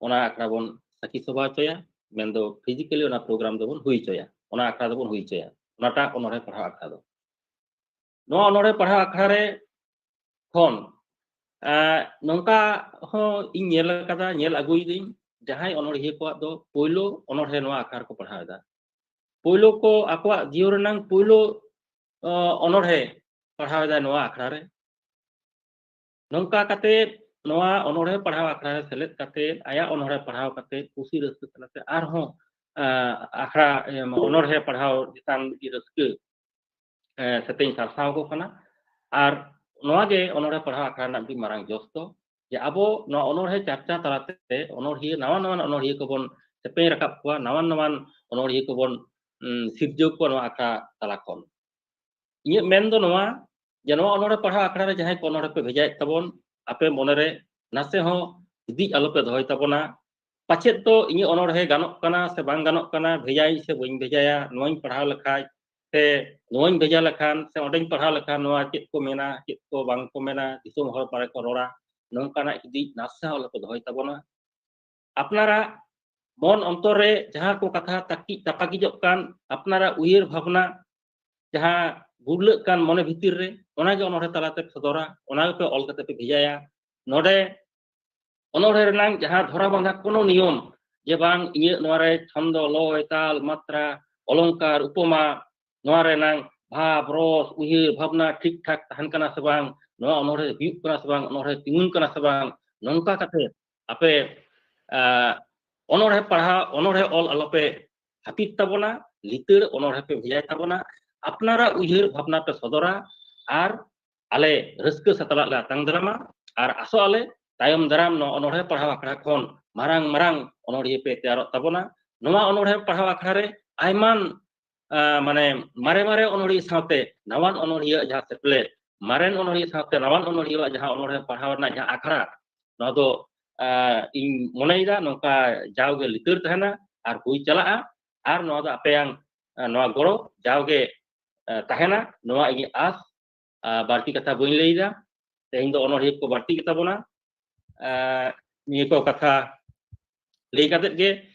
ᱚᱱᱟ ᱟᱠᱷᱲᱟ ᱵᱚᱱ ᱥᱟᱹᱠᱷᱤ ᱥᱚᱵᱷᱟ ᱦᱚᱪᱚᱭᱟ, ᱢᱮᱱᱫᱚ physically ᱚᱱᱟ program ᱫᱚᱵᱚᱱ ᱦᱩᱭ ᱦᱚᱪᱚᱭᱟ, ᱚᱱᱟ ᱟᱠᱷᱲᱟ ᱫᱚᱵᱚᱱ ᱦᱩᱭ ᱦᱚᱪᱚᱭᱟ, ᱚᱱᱟᱴᱟᱜ ᱚᱱᱚᱬᱦᱮ ᱯᱟᱲᱦᱟᱣ ᱟᱠᱷᱲᱟ ᱫᱚ᱾ ᱱᱚᱣᱟ ᱚᱱᱚᱬᱦᱮ ᱯᱟᱲᱦᱟᱣ ᱟᱠᱷᱲᱟ ᱨᱮ ᱠᱷᱚᱱ, ᱮ, ᱱᱚᱝᱠᱟ ᱦᱚᱸ ᱤᱧ ᱧᱮᱞ ᱟᱠᱟᱫᱟ, ᱧᱮᱞ ᱟᱹᱜᱩᱭᱮᱫᱟᱹᱧ, ᱡᱟᱦᱟᱸᱭ ᱚᱱᱚᱬᱦᱤᱭᱟᱹ ᱠᱚᱣᱟᱜ ᱫᱚ ᱯᱳᱭᱞᱳ ᱚᱱᱚᱬᱦᱮ ᱱᱚᱣᱟ ᱟᱠᱷᱲᱟ ᱨᱮᱠᱚ ᱯᱟᱲᱦᱟᱣ ᱮᱫᱟ᱾ ᱯᱳᱭᱞᱳ ᱠᱚ ᱟᱠᱚᱣᱟᱜ ᱡᱤᱭᱚᱱ ᱨᱮᱱᱟᱝ ᱯᱳᱭᱞᱳ, ᱚ, ᱚᱱᱚᱬᱦᱮ ᱯᱟᱲᱦᱟᱣ ᱮᱫᱟᱭ ᱱᱚᱣᱟ ᱟᱠᱷᱲᱟ ᱨᱮ᱾ ᱱᱚᱝᱠᱟ ᱠᱟᱛᱮ ᱱᱚᱣᱟ ᱚᱱᱚᱬᱦᱮ ᱯᱟᱲᱦᱟᱣ ᱟᱠᱷᱲᱟ ᱨᱮ ᱥᱮᱞᱮᱫ ᱠᱟᱛᱮ, ᱟᱭᱟᱜ ᱚᱱᱚᱬᱦᱮ ᱯᱟᱲᱦᱟᱣ ᱠᱟᱛᱮ ᱠᱩᱥᱤ ᱨᱟᱹᱥᱠᱟᱹ ᱛᱟᱞᱟᱛᱮ ᱟᱨᱦᱚᱸ, ᱟ, ᱟᱠᱷᱲᱟ, ᱮᱢ, ᱚᱱᱚᱬᱦᱮ ᱯᱟᱲᱦᱟᱣ ᱪᱮᱛᱟᱱ ᱢᱤᱫᱴᱤᱡ ᱨᱟᱹᱥᱠᱟᱹ, ᱮ, ᱥᱟᱛᱮᱧ ᱥᱟᱨᱥᱟᱣ ᱟᱠᱚ ᱠᱟᱱᱟ᱾ ᱟᱨ ᱱᱚᱣᱟ ᱜᱮ ᱚᱱᱚᱬᱦᱮ ᱯᱟᱲᱦᱟᱣ ᱟᱠᱷᱲᱟ ᱨᱮᱱᱟᱜ ᱢᱤᱫᱴᱤᱡ ᱢᱟᱨᱟᱝ ᱡᱚᱥ ᱫᱚ᱾ ᱡᱮ ᱟᱵᱚ ᱱᱚᱣᱟ ᱚᱱᱚᱬᱦᱮ ᱪᱟᱨᱪᱟ ᱛᱟᱞᱟᱛᱮ ᱚᱱᱚᱬᱦᱤᱭᱟᱹ, ᱱᱟᱣᱟ ᱱᱟᱣᱟᱱ ᱚᱱᱚᱬᱦᱤᱭᱟᱹ ᱠᱚᱵᱚᱱ ᱥᱮᱯᱮᱧ ᱨᱟᱠᱟᱵ ᱠᱚᱣᱟ, ᱱᱟᱣᱟᱱ ᱱᱟᱣᱟᱱ ᱚᱱᱚᱬᱦᱤᱭᱟᱹ ᱠᱚᱵᱚᱱ, ᱩᱸ, ᱥᱤᱨᱡᱟᱹᱣ ᱠᱚᱣᱟ ᱱᱚᱣᱟ ᱟᱠᱷᱲᱟ ᱛᱟᱞᱟ ᱠᱷᱚᱱ᱾ ᱤᱧᱟᱹᱜ ᱢᱮᱱ ᱫᱚ ᱱᱚᱣᱟ, ᱡᱮ ᱱᱚᱣᱟ ᱚᱱᱚᱬᱦᱮ ᱯᱟᱲᱦᱟᱣ ᱟᱠᱷᱲᱟ ᱨᱮ ᱡᱟᱦᱟᱸᱭ ᱠᱚ ᱚᱱᱚᱬᱦᱮ ᱯᱮ ᱵᱷᱮᱡᱟᱭᱮᱫ ᱛᱟᱵᱚᱱ, ᱟᱯᱮ ᱢᱚᱱᱮᱨᱮ ᱱᱟᱥᱮ ᱦᱚᱸ ᱦᱤᱫᱤᱡ ᱟᱞᱚᱯᱮ ᱫᱚᱦᱚᱭ ᱛᱟᱵᱚᱱᱟ᱾ ᱯᱟᱪᱮᱫ ᱫᱚ ᱤᱧᱟᱹᱜ ᱚᱱᱚᱬᱦᱮ ᱜᱟᱱᱚᱜ ᱠᱟᱱᱟ ᱥᱮ ᱵᱟᱝ ᱜᱟᱱᱚᱜ ᱠᱟᱱᱟ, ᱵᱷᱮᱡᱟᱭᱟᱹᱧ ᱥᱮ ᱵᱟᱹᱧ ᱵᱷᱮᱡᱟᱭᱟ, ᱱᱚᱣᱟᱧ ᱯᱟᱲᱦᱟᱣ ᱞᱮᱠᱷᱟᱡ ᱥᱮ ᱱᱚᱣᱟᱧ ᱵᱷᱮᱡᱟ ᱞᱮᱠᱷᱟᱱ ᱥᱮ ᱚᱸᱰᱮᱧ ᱯᱟᱲᱦᱟᱣ ᱞᱮᱠᱷᱟᱱ ᱱᱚᱣᱟ ᱪᱮᱫ ᱠᱚ ᱢᱮᱱᱟ, ᱪᱮᱫ ᱠᱚ ᱵᱟᱝ ᱠᱚ ᱢᱮᱱᱟ, ᱫᱤᱥᱚᱢ ᱦᱚᱲ ᱵᱟᱨᱮ ᱠᱚ ᱨᱚᱲᱟ, ᱱᱚᱝᱠᱟᱱᱟᱜ ᱦᱤᱫᱤᱡ ᱱᱟᱥᱮ ᱦᱚᱸ ᱟᱞᱚᱯᱮ ᱫᱚᱦᱚᱭ ᱛᱟᱵᱚᱱᱟ᱾ ᱟᱯᱱᱟᱨᱟᱜ ᱢᱚᱱ ᱚᱱᱛᱚᱨ ᱨᱮ ᱡᱟᱦᱟᱸ ᱠᱚ ᱠᱟᱛᱷᱟ ᱛᱟᱹᱠᱤᱡ ᱛᱟᱯᱟᱠᱤᱡᱚᱜ ᱠᱟᱱ, ᱟᱯᱱᱟᱨᱟᱜ ᱩᱭᱦᱟᱹᱨ ᱵᱷᱟᱵᱽᱱᱟ ᱡᱟᱦᱟᱸ ᱜᱩᱨᱞᱟᱹᱜ ᱠᱟᱱ ᱢᱚᱱᱮ ᱵᱷᱤᱛᱤᱨ ᱨᱮ, ᱚᱱᱟᱜᱮ ᱚᱱᱚᱬᱦᱮ ᱛᱟᱞᱟᱛᱮ ᱥᱚᱫᱚᱨᱟ, ᱚᱱᱟ ᱜᱮᱯᱮ ᱚᱞ ᱠᱟᱛᱮ ᱯᱮ ᱵᱷᱮᱡᱟᱭᱟ᱾ ᱱᱚᱰᱮ ᱚᱱᱚᱬᱦᱮ ᱨᱮᱱᱟᱝ ᱡᱟᱦᱟᱸ ᱫᱷᱚᱨᱟ ᱵᱟᱸᱫᱷᱟ ᱠᱳᱱᱳ ᱱᱤᱭᱚᱢ, ᱡᱮ ᱵᱟᱝ ᱤᱧᱟᱹᱜ ᱱᱚᱣᱟ ᱨᱮ ᱪᱷᱚᱱᱫᱚ, ᱞᱚᱭ, ᱛᱟᱞ, ᱢᱟᱛᱨᱟ, ᱚᱞᱚᱝᱠᱟᱨ, ᱩᱯᱚᱢᱟ, ᱱᱚᱣᱟ ᱨᱮᱱᱟᱝ ᱵᱷᱟᱵᱽ, ᱨᱚᱥ, ᱩᱭᱦᱟᱹᱨ, ᱵᱷᱟᱵᱽᱱᱟ ᱴᱷᱤᱠ ᱴᱷᱟᱠ ᱛᱟᱦᱮᱱ ᱠᱟᱱᱟ ᱥᱮ ᱵᱟᱝ, ᱱᱚᱣᱟ ᱚᱱᱚᱬᱦᱮ ᱦᱩᱭᱩᱜ ᱠᱟᱱᱟ ᱥᱮ ᱵᱟᱝ, ᱚᱱᱚᱬᱦᱮ ᱛᱤᱸᱜᱩᱱ ᱠᱟᱱᱟ ᱥᱮ ᱵᱟᱝ, ᱱᱚᱝᱠᱟ ᱠᱟᱛᱮ ᱟᱯᱮ, ᱟᱸ, ᱚᱱᱚᱬᱦᱮ ᱯᱟᱲᱦᱟᱣ, ᱚᱱᱚᱬᱦᱮ ᱚᱞ ᱟᱞᱚᱯᱮ ᱦᱟᱹᱯᱤᱫ ᱛᱟᱵᱚᱱᱟ, ᱞᱤᱛᱟᱹᱲ ᱚᱱᱚᱬᱦᱮ ᱯᱮ ᱵᱷᱮᱡᱟᱭ ᱛᱟᱵᱚᱱᱟ, ᱟᱯᱱᱟᱨᱟᱜ ᱩᱭᱦᱟᱹᱨ ᱵᱷᱟᱵᱽᱱᱟ ᱯᱮ ᱥᱚᱫᱚᱨᱟ, ᱟᱨ ᱟᱞᱮ ᱨᱟᱹᱥᱠᱟᱹ ᱥᱟᱛᱞᱟᱜ ᱞᱮ ᱟᱛᱟᱝ ᱫᱟᱨᱟᱢᱟ᱾ ᱟᱨ ᱟᱥᱚᱜ ᱟᱞᱮ ᱛᱟᱭᱚᱢ ᱫᱟᱨᱟᱢ ᱱᱚᱣᱟ ᱚᱱᱚᱬᱦᱮ ᱯᱟᱲᱦᱟᱣ ᱟᱠᱷᱲᱟ ᱠᱷᱚᱱ ᱢᱟᱨᱟᱝ ᱢᱟᱨᱟᱝ ᱚᱱᱚᱬᱦᱤᱭᱟᱹ ᱯᱮ ᱛᱮᱭᱟᱨᱚᱜ ᱛᱟᱵᱚᱱᱟ᱾ ᱱᱚᱣᱟ ᱚᱱᱚᱬᱦᱮ ᱯᱟᱲᱦᱟᱣ ᱟᱠᱷᱲᱟ ᱨᱮ ᱟᱭᱢᱟᱱ, ᱟᱸ, ᱢᱟᱱᱮ ᱢᱟᱨᱮ ᱢᱟᱨᱮ ᱚᱱᱚᱬᱦᱤᱭᱟᱹ ᱥᱟᱶᱛᱮ ᱱᱟᱣᱟᱱ ᱚᱱᱚᱬᱦᱤᱭᱟᱹ ᱡᱟᱦᱟᱸ ᱥᱮᱯᱞᱮᱫ, ᱢᱟᱨᱮᱱ ᱚᱱᱚᱬᱦᱤᱭᱟᱹ ᱥᱟᱶᱛᱮ ᱱᱟᱣᱟᱱ ᱚᱱᱚᱬᱦᱤᱭᱟᱹᱣᱟᱜ ᱡᱟᱦᱟᱸ ᱚᱱᱚᱬᱦᱮ ᱯᱟᱲᱦᱟᱣ ᱨᱮᱱᱟᱜ ᱡᱟᱦᱟᱸ ᱟᱠᱷᱲᱟ, ᱱᱚᱣᱟ ᱫᱚ, ᱟᱸ, ᱤᱧ ᱢᱚᱱᱮᱭᱮᱫᱟ ᱱᱚᱝᱠᱟ ᱡᱟᱣᱜᱮ ᱞᱤᱛᱟᱹᱲ ᱛᱟᱦᱮᱱᱟ ᱟᱨ ᱦᱩᱭ ᱪᱟᱞᱟᱜᱼᱟ᱾ ᱟᱨ ᱱᱚᱣᱟ ᱫᱚ ᱟᱯᱮᱭᱟᱝ, ᱟᱸ, ᱱᱚᱣᱟ ᱜᱚᱲᱚ ᱡᱟᱣᱜᱮ, ᱟᱸ, ᱛᱟᱦᱮᱱᱟ, ᱱᱚᱣᱟ ᱤᱧᱟᱹᱜ ᱟᱸᱥ᱾ ᱟᱸ, ᱵᱟᱹᱲᱛᱤ ᱠᱟᱛᱷᱟ ᱵᱟᱹᱧ ᱞᱟᱹᱭᱮᱫᱟ, ᱛᱮᱦᱮᱧ ᱫᱚ ᱚᱱᱚᱬᱦᱤᱭᱟᱹ ᱠᱚ ᱵᱟᱹᱲᱛᱤ ᱜᱮᱛᱟ ᱵᱚᱱᱟ᱾ ᱟᱸ, ᱱᱤᱭᱟᱹ ᱠᱚ ᱠᱟᱛᱷᱟ ᱞᱟᱹᱭ ᱠᱟᱛᱮᱫ ᱜᱮ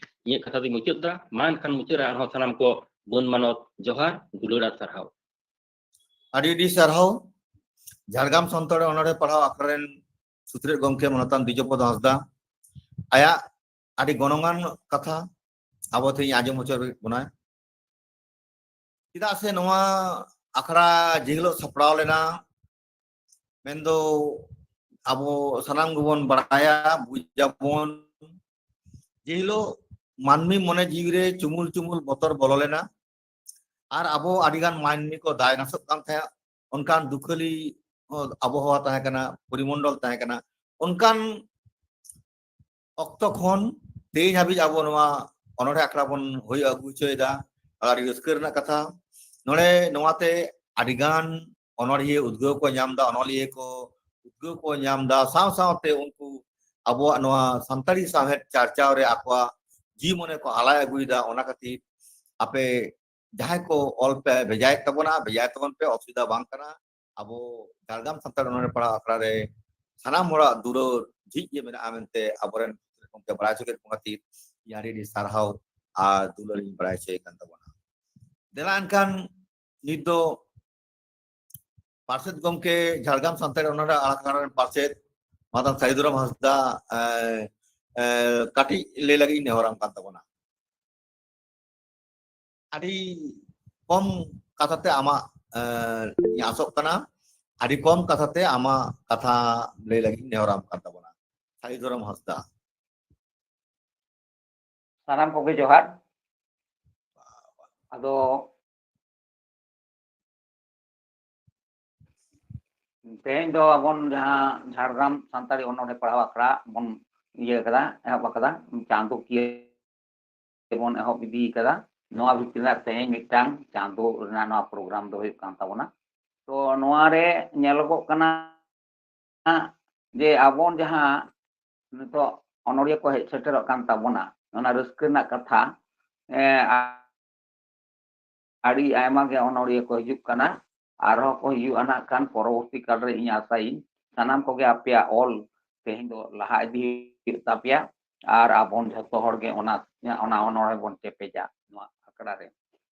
ᱤᱧᱟᱹᱜ ᱠᱟᱛᱷᱟ ᱫᱚᱧ ᱢᱩᱪᱟᱹᱫ ᱮᱫᱟ᱾ ᱢᱟ ᱮᱱᱠᱷᱟᱱ ᱢᱩᱪᱟᱹᱫ ᱨᱮ ᱟᱨᱦᱚᱸ ᱥᱟᱱᱟᱢ ᱠᱚ ᱢᱟᱹᱱ ᱢᱟᱱᱚᱛ ᱡᱚᱦᱟᱨ, ᱫᱩᱞᱟᱹᱲ ᱟᱨ ᱥᱟᱨᱦᱟᱣ᱾ ᱟᱹᱰᱤ ᱟᱹᱰᱤ ᱥᱟᱨᱦᱟᱣ᱾ ᱡᱷᱟᱲᱜᱨᱟᱢ ᱥᱟᱱᱛᱟᱲᱤ ᱚᱱᱚᱬᱦᱮ ᱯᱟᱲᱦᱟᱣ ᱟᱠᱷᱲᱟ ᱨᱮᱱ ᱥᱩᱛᱨᱮᱫ ᱜᱚᱢᱠᱮ ᱢᱟᱱᱚᱛᱟᱱ ᱫᱤᱡᱚᱯᱚᱫ ᱦᱟᱸᱥᱫᱟ ᱟᱭᱟᱜ ᱟᱹᱰᱤ ᱜᱚᱱᱚᱝᱟᱱ ᱠᱟᱛᱷᱟ ᱟᱵᱚ ᱛᱮᱦᱮᱧ ᱟᱸᱡᱚᱢ ᱦᱚᱪᱚ ᱵᱚᱱᱟᱭ᱾ ᱪᱮᱫᱟᱜ ᱥᱮ ᱱᱚᱣᱟ ᱟᱠᱷᱲᱟ ᱡᱮ ᱦᱤᱞᱳᱜ ᱥᱟᱯᱲᱟᱣ ᱞᱮᱱᱟ, ᱢᱮᱱᱫᱚ ᱟᱵᱚ ᱥᱟᱱᱟᱢ ᱜᱮᱵᱚᱱ ᱵᱟᱲᱟᱭᱟ, ᱵᱩᱡᱟᱵᱚᱱ, ᱡᱮ ᱦᱤᱞᱳᱜ ᱢᱟᱹᱱᱢᱤ ᱢᱚᱱᱮ ᱡᱤᱣᱤ ᱨᱮ ᱪᱩᱢᱩᱞ ᱪᱩᱢᱩᱞ ᱵᱚᱛᱚᱨ ᱵᱚᱞᱚ ᱞᱮᱱᱟ, ᱟᱨ ᱟᱵᱚ ᱟᱹᱰᱤᱜᱟᱱ ᱢᱟᱹᱱᱢᱤ ᱠᱚ ᱫᱟᱭ ᱱᱟᱥᱚᱜ ᱠᱟᱱ ᱛᱟᱦᱮᱸᱫ᱾ ᱚᱱᱠᱟᱱ ᱫᱩᱠᱷᱟᱹᱞᱤ ᱟᱵᱚᱦᱟᱣᱟ ᱛᱟᱦᱮᱸ ᱠᱟᱱᱟ, ᱯᱚᱨᱤᱢᱚᱱᱰᱚᱞ ᱛᱟᱦᱮᱸ ᱠᱟᱱᱟ᱾ ᱚᱱᱠᱟᱱ ᱚᱠᱛᱚ ᱠᱷᱚᱱ ᱛᱮᱦᱮᱧ ᱦᱟᱹᱵᱤᱡ ᱟᱵᱚ ᱱᱚᱣᱟ ᱚᱱᱚᱬᱦᱮ ᱟᱠᱷᱲᱟ ᱵᱚᱱ ᱦᱩᱭ ᱟᱹᱜᱩ ᱦᱚᱪᱚᱭᱮᱫᱟ᱾ ᱟᱹᱰᱤ ᱨᱟᱹᱥᱠᱟᱹ ᱨᱮᱱᱟᱜ ᱠᱟᱛᱷᱟ᱾ ᱱᱚᱰᱮ ᱱᱚᱣᱟᱛᱮ ᱟᱹᱰᱤᱜᱟᱱ ᱚᱱᱚᱬᱦᱤᱭᱟᱹ ᱩᱫᱽᱜᱟᱹᱣ ᱠᱚ ᱧᱟᱢ ᱮᱫᱟ, ᱚᱱᱚᱞᱤᱭᱟᱹ ᱠᱚ ᱩᱫᱽᱜᱟᱹᱣ ᱠᱚ ᱧᱟᱢ ᱮᱫᱟ, ᱥᱟᱶ ᱥᱟᱶᱛᱮ ᱩᱱᱠᱩ ᱟᱵᱚᱣᱟᱜ ᱱᱚᱣᱟ ᱥᱟᱱᱛᱟᱲᱤ ᱥᱟᱶᱦᱮᱫ ᱪᱟᱨᱪᱟᱣ ᱨᱮ ᱟᱠᱚᱣᱟᱜ ᱡᱤᱣᱤ ᱢᱚᱱᱮ ᱠᱚ ᱟᱞᱟᱭ ᱟᱹᱜᱩᱭᱮᱫᱟ᱾ ᱚᱱᱟ ᱠᱷᱟᱹᱛᱤᱨ ᱟᱯᱮ ᱡᱟᱦᱟᱸᱭ ᱠᱚ ᱚᱞ ᱯᱮ ᱵᱷᱮᱡᱟᱭᱮᱫ ᱛᱟᱵᱚᱱᱟ, ᱵᱷᱮᱡᱟᱭ ᱛᱟᱵᱚᱱ ᱯᱮ, ᱚᱥᱩᱵᱤᱫᱷᱟ ᱵᱟᱝ ᱠᱟᱱᱟ᱾ ᱟᱵᱚ ᱡᱷᱟᱲᱜᱨᱟᱢ ᱥᱟᱱᱛᱟᱲ ᱚᱱᱚᱬᱦᱮ ᱯᱟᱲᱦᱟᱣ ᱟᱠᱷᱲᱟ ᱨᱮ ᱥᱟᱱᱟᱢ ᱦᱚᱲᱟᱜ ᱫᱩᱞᱟᱹᱲ ᱡᱷᱤᱡ ᱜᱮ ᱢᱮᱱᱟᱜᱼᱟ ᱢᱮᱱᱛᱮ ᱟᱵᱚᱨᱮᱱ ᱜᱚᱢᱠᱮ ᱵᱟᱲᱟᱭ ᱦᱚᱪᱚ ᱠᱮᱫ ᱵᱚᱱ ᱠᱷᱟᱹᱛᱤᱨ ᱤᱧ ᱟᱹᱰᱤ ᱟᱹᱰᱤ ᱥᱟᱨᱦᱟᱣ ᱟᱨ ᱫᱩᱞᱟᱹᱲ ᱤᱧ ᱵᱟᱲᱟᱭ ᱦᱚᱪᱚᱭᱮ ᱠᱟᱱ ᱛᱟᱵᱚᱱᱟ᱾ ᱫᱮᱞᱟ ᱮᱱᱠᱷᱟᱱ ᱱᱤᱛ ᱫᱚ ᱯᱟᱨᱥᱮᱛ ᱜᱚᱢᱠᱮ, ᱡᱷᱟᱲᱜᱨᱟᱢ ᱥᱟᱱᱛᱟᱲᱤ ᱚᱱᱚᱬᱦᱮ ᱟᱠᱷᱲᱟ ᱨᱮᱱ ᱯᱟᱨᱥᱮᱛ ᱢᱟᱛᱟᱱ ᱥᱟᱹᱦᱤᱫᱩᱨᱟᱢ ᱦᱟᱸᱥᱫᱟ, ᱮ, ᱮ, ᱠᱟᱹᱴᱤᱡ ᱞᱟᱹᱭ ᱞᱟᱹᱜᱤᱫ ᱤᱧ ᱱᱮᱦᱚᱨᱟᱢ ᱠᱟᱱ ᱛᱟᱵᱚᱱᱟ᱾ ᱟᱹᱰᱤ ᱠᱚᱢ ᱠᱟᱛᱷᱟ ᱛᱮ ᱟᱢᱟᱜ, ᱮ, ᱤᱧ ᱟᱥᱚᱜ ᱠᱟᱱᱟ, ᱟᱹᱰᱤ ᱠᱚᱢ ᱠᱟᱛᱷᱟ ᱛᱮ ᱟᱢᱟᱜ ᱠᱟᱛᱷᱟ ᱞᱟᱹᱭ ᱞᱟᱹᱜᱤᱫ ᱤᱧ ᱱᱮᱦᱚᱨᱟᱢ ᱠᱟᱱ ᱛᱟᱵᱚᱱᱟ᱾ ᱥᱟᱹᱦᱤᱫᱩᱨᱟᱢ ᱦᱟᱸᱥᱫᱟ᱾ ᱥᱟᱱᱟᱢ ᱠᱚᱜᱮ ᱡᱚᱦᱟᱨ᱾ ᱟᱫᱚ ᱛᱮᱦᱮᱧ ᱫᱚ ᱟᱵᱚᱱ ᱡᱟᱦᱟᱸ ᱡᱷᱟᱲᱜᱨᱟᱢ ᱥᱟᱱᱛᱟᱲᱤ ᱚᱱᱚᱬᱦᱮ ᱯᱟᱲᱦᱟᱣ ᱟᱠᱷᱲᱟ ᱵᱚᱱ ᱤᱭᱟᱹ ᱠᱟᱫᱟ, ᱮᱦᱚᱵ ᱟᱠᱟᱫᱟ, ᱪᱟᱸᱫᱳᱠᱤᱭᱟᱹ ᱵᱚᱱ ᱮᱦᱚᱵ ᱤᱫᱤ ᱠᱟᱫᱟ᱾ ᱱᱚᱣᱟ ᱵᱷᱤᱛᱨᱤ ᱨᱮᱱᱟᱜ ᱛᱮᱦᱮᱧ ᱢᱤᱫᱴᱟᱝ ᱪᱟᱸᱫᱳ ᱨᱮᱱᱟᱜ ᱱᱚᱣᱟ ᱯᱨᱳᱜᱨᱟᱢ ᱫᱚ ᱦᱩᱭᱩᱜ ᱠᱟᱱ ᱛᱟᱵᱚᱱᱟ᱾ ᱛᱚ ᱱᱚᱣᱟ ᱨᱮ ᱧᱮᱞᱚᱜᱚᱜ ᱠᱟᱱᱟ ᱡᱮ ᱟᱵᱚᱱ ᱡᱟᱦᱟᱸ ᱱᱤᱛᱚᱜ ᱚᱱᱚᱲᱤᱭᱟᱹ ᱠᱚ ᱦᱮᱡ ᱥᱮᱴᱮᱨᱚᱜ ᱠᱟᱱ ᱛᱟᱵᱚᱱᱟ, ᱚᱱᱟ ᱨᱟᱹᱥᱠᱟᱹ ᱨᱮᱱᱟᱜ ᱠᱟᱛᱷᱟ, ᱮ, ᱟ-, ᱟᱹᱰᱤ ᱟᱭᱢᱟ ᱜᱮ ᱚᱱᱚᱲᱤᱭᱟᱹ ᱠᱚ ᱦᱤᱡᱩᱜ ᱠᱟᱱᱟ, ᱟᱨᱦᱚᱸ ᱠᱚ ᱦᱤᱡᱩᱜᱼᱟ ᱱᱟᱜ ᱠᱷᱟᱱ ᱯᱚᱨᱚᱵᱚᱨᱛᱤ ᱠᱟᱞ ᱨᱮ᱾ ᱤᱧ ᱟᱥᱟᱭᱟᱹᱧ ᱥᱟᱱᱟᱢ ᱠᱚᱜᱮ ᱟᱯᱮᱭᱟᱜ ᱚᱞ ᱛᱮᱦᱮᱧ ᱫᱚ ᱞᱟᱦᱟ ᱤᱫᱤ ᱦᱩᱭᱩᱜ ᱛᱟᱯᱮᱭᱟ, ᱟᱨ ᱟᱵᱚᱱ ᱡᱷᱚᱛᱚ ᱦᱚᱲ ᱜᱮ ᱚᱱᱟ, ᱚᱱᱟ ᱚᱱᱚᱲᱦᱮ ᱵᱚᱱ ᱪᱮᱯᱮᱡᱟ ᱱᱚᱣᱟ ᱟᱠᱷᱲᱟ ᱨᱮ᱾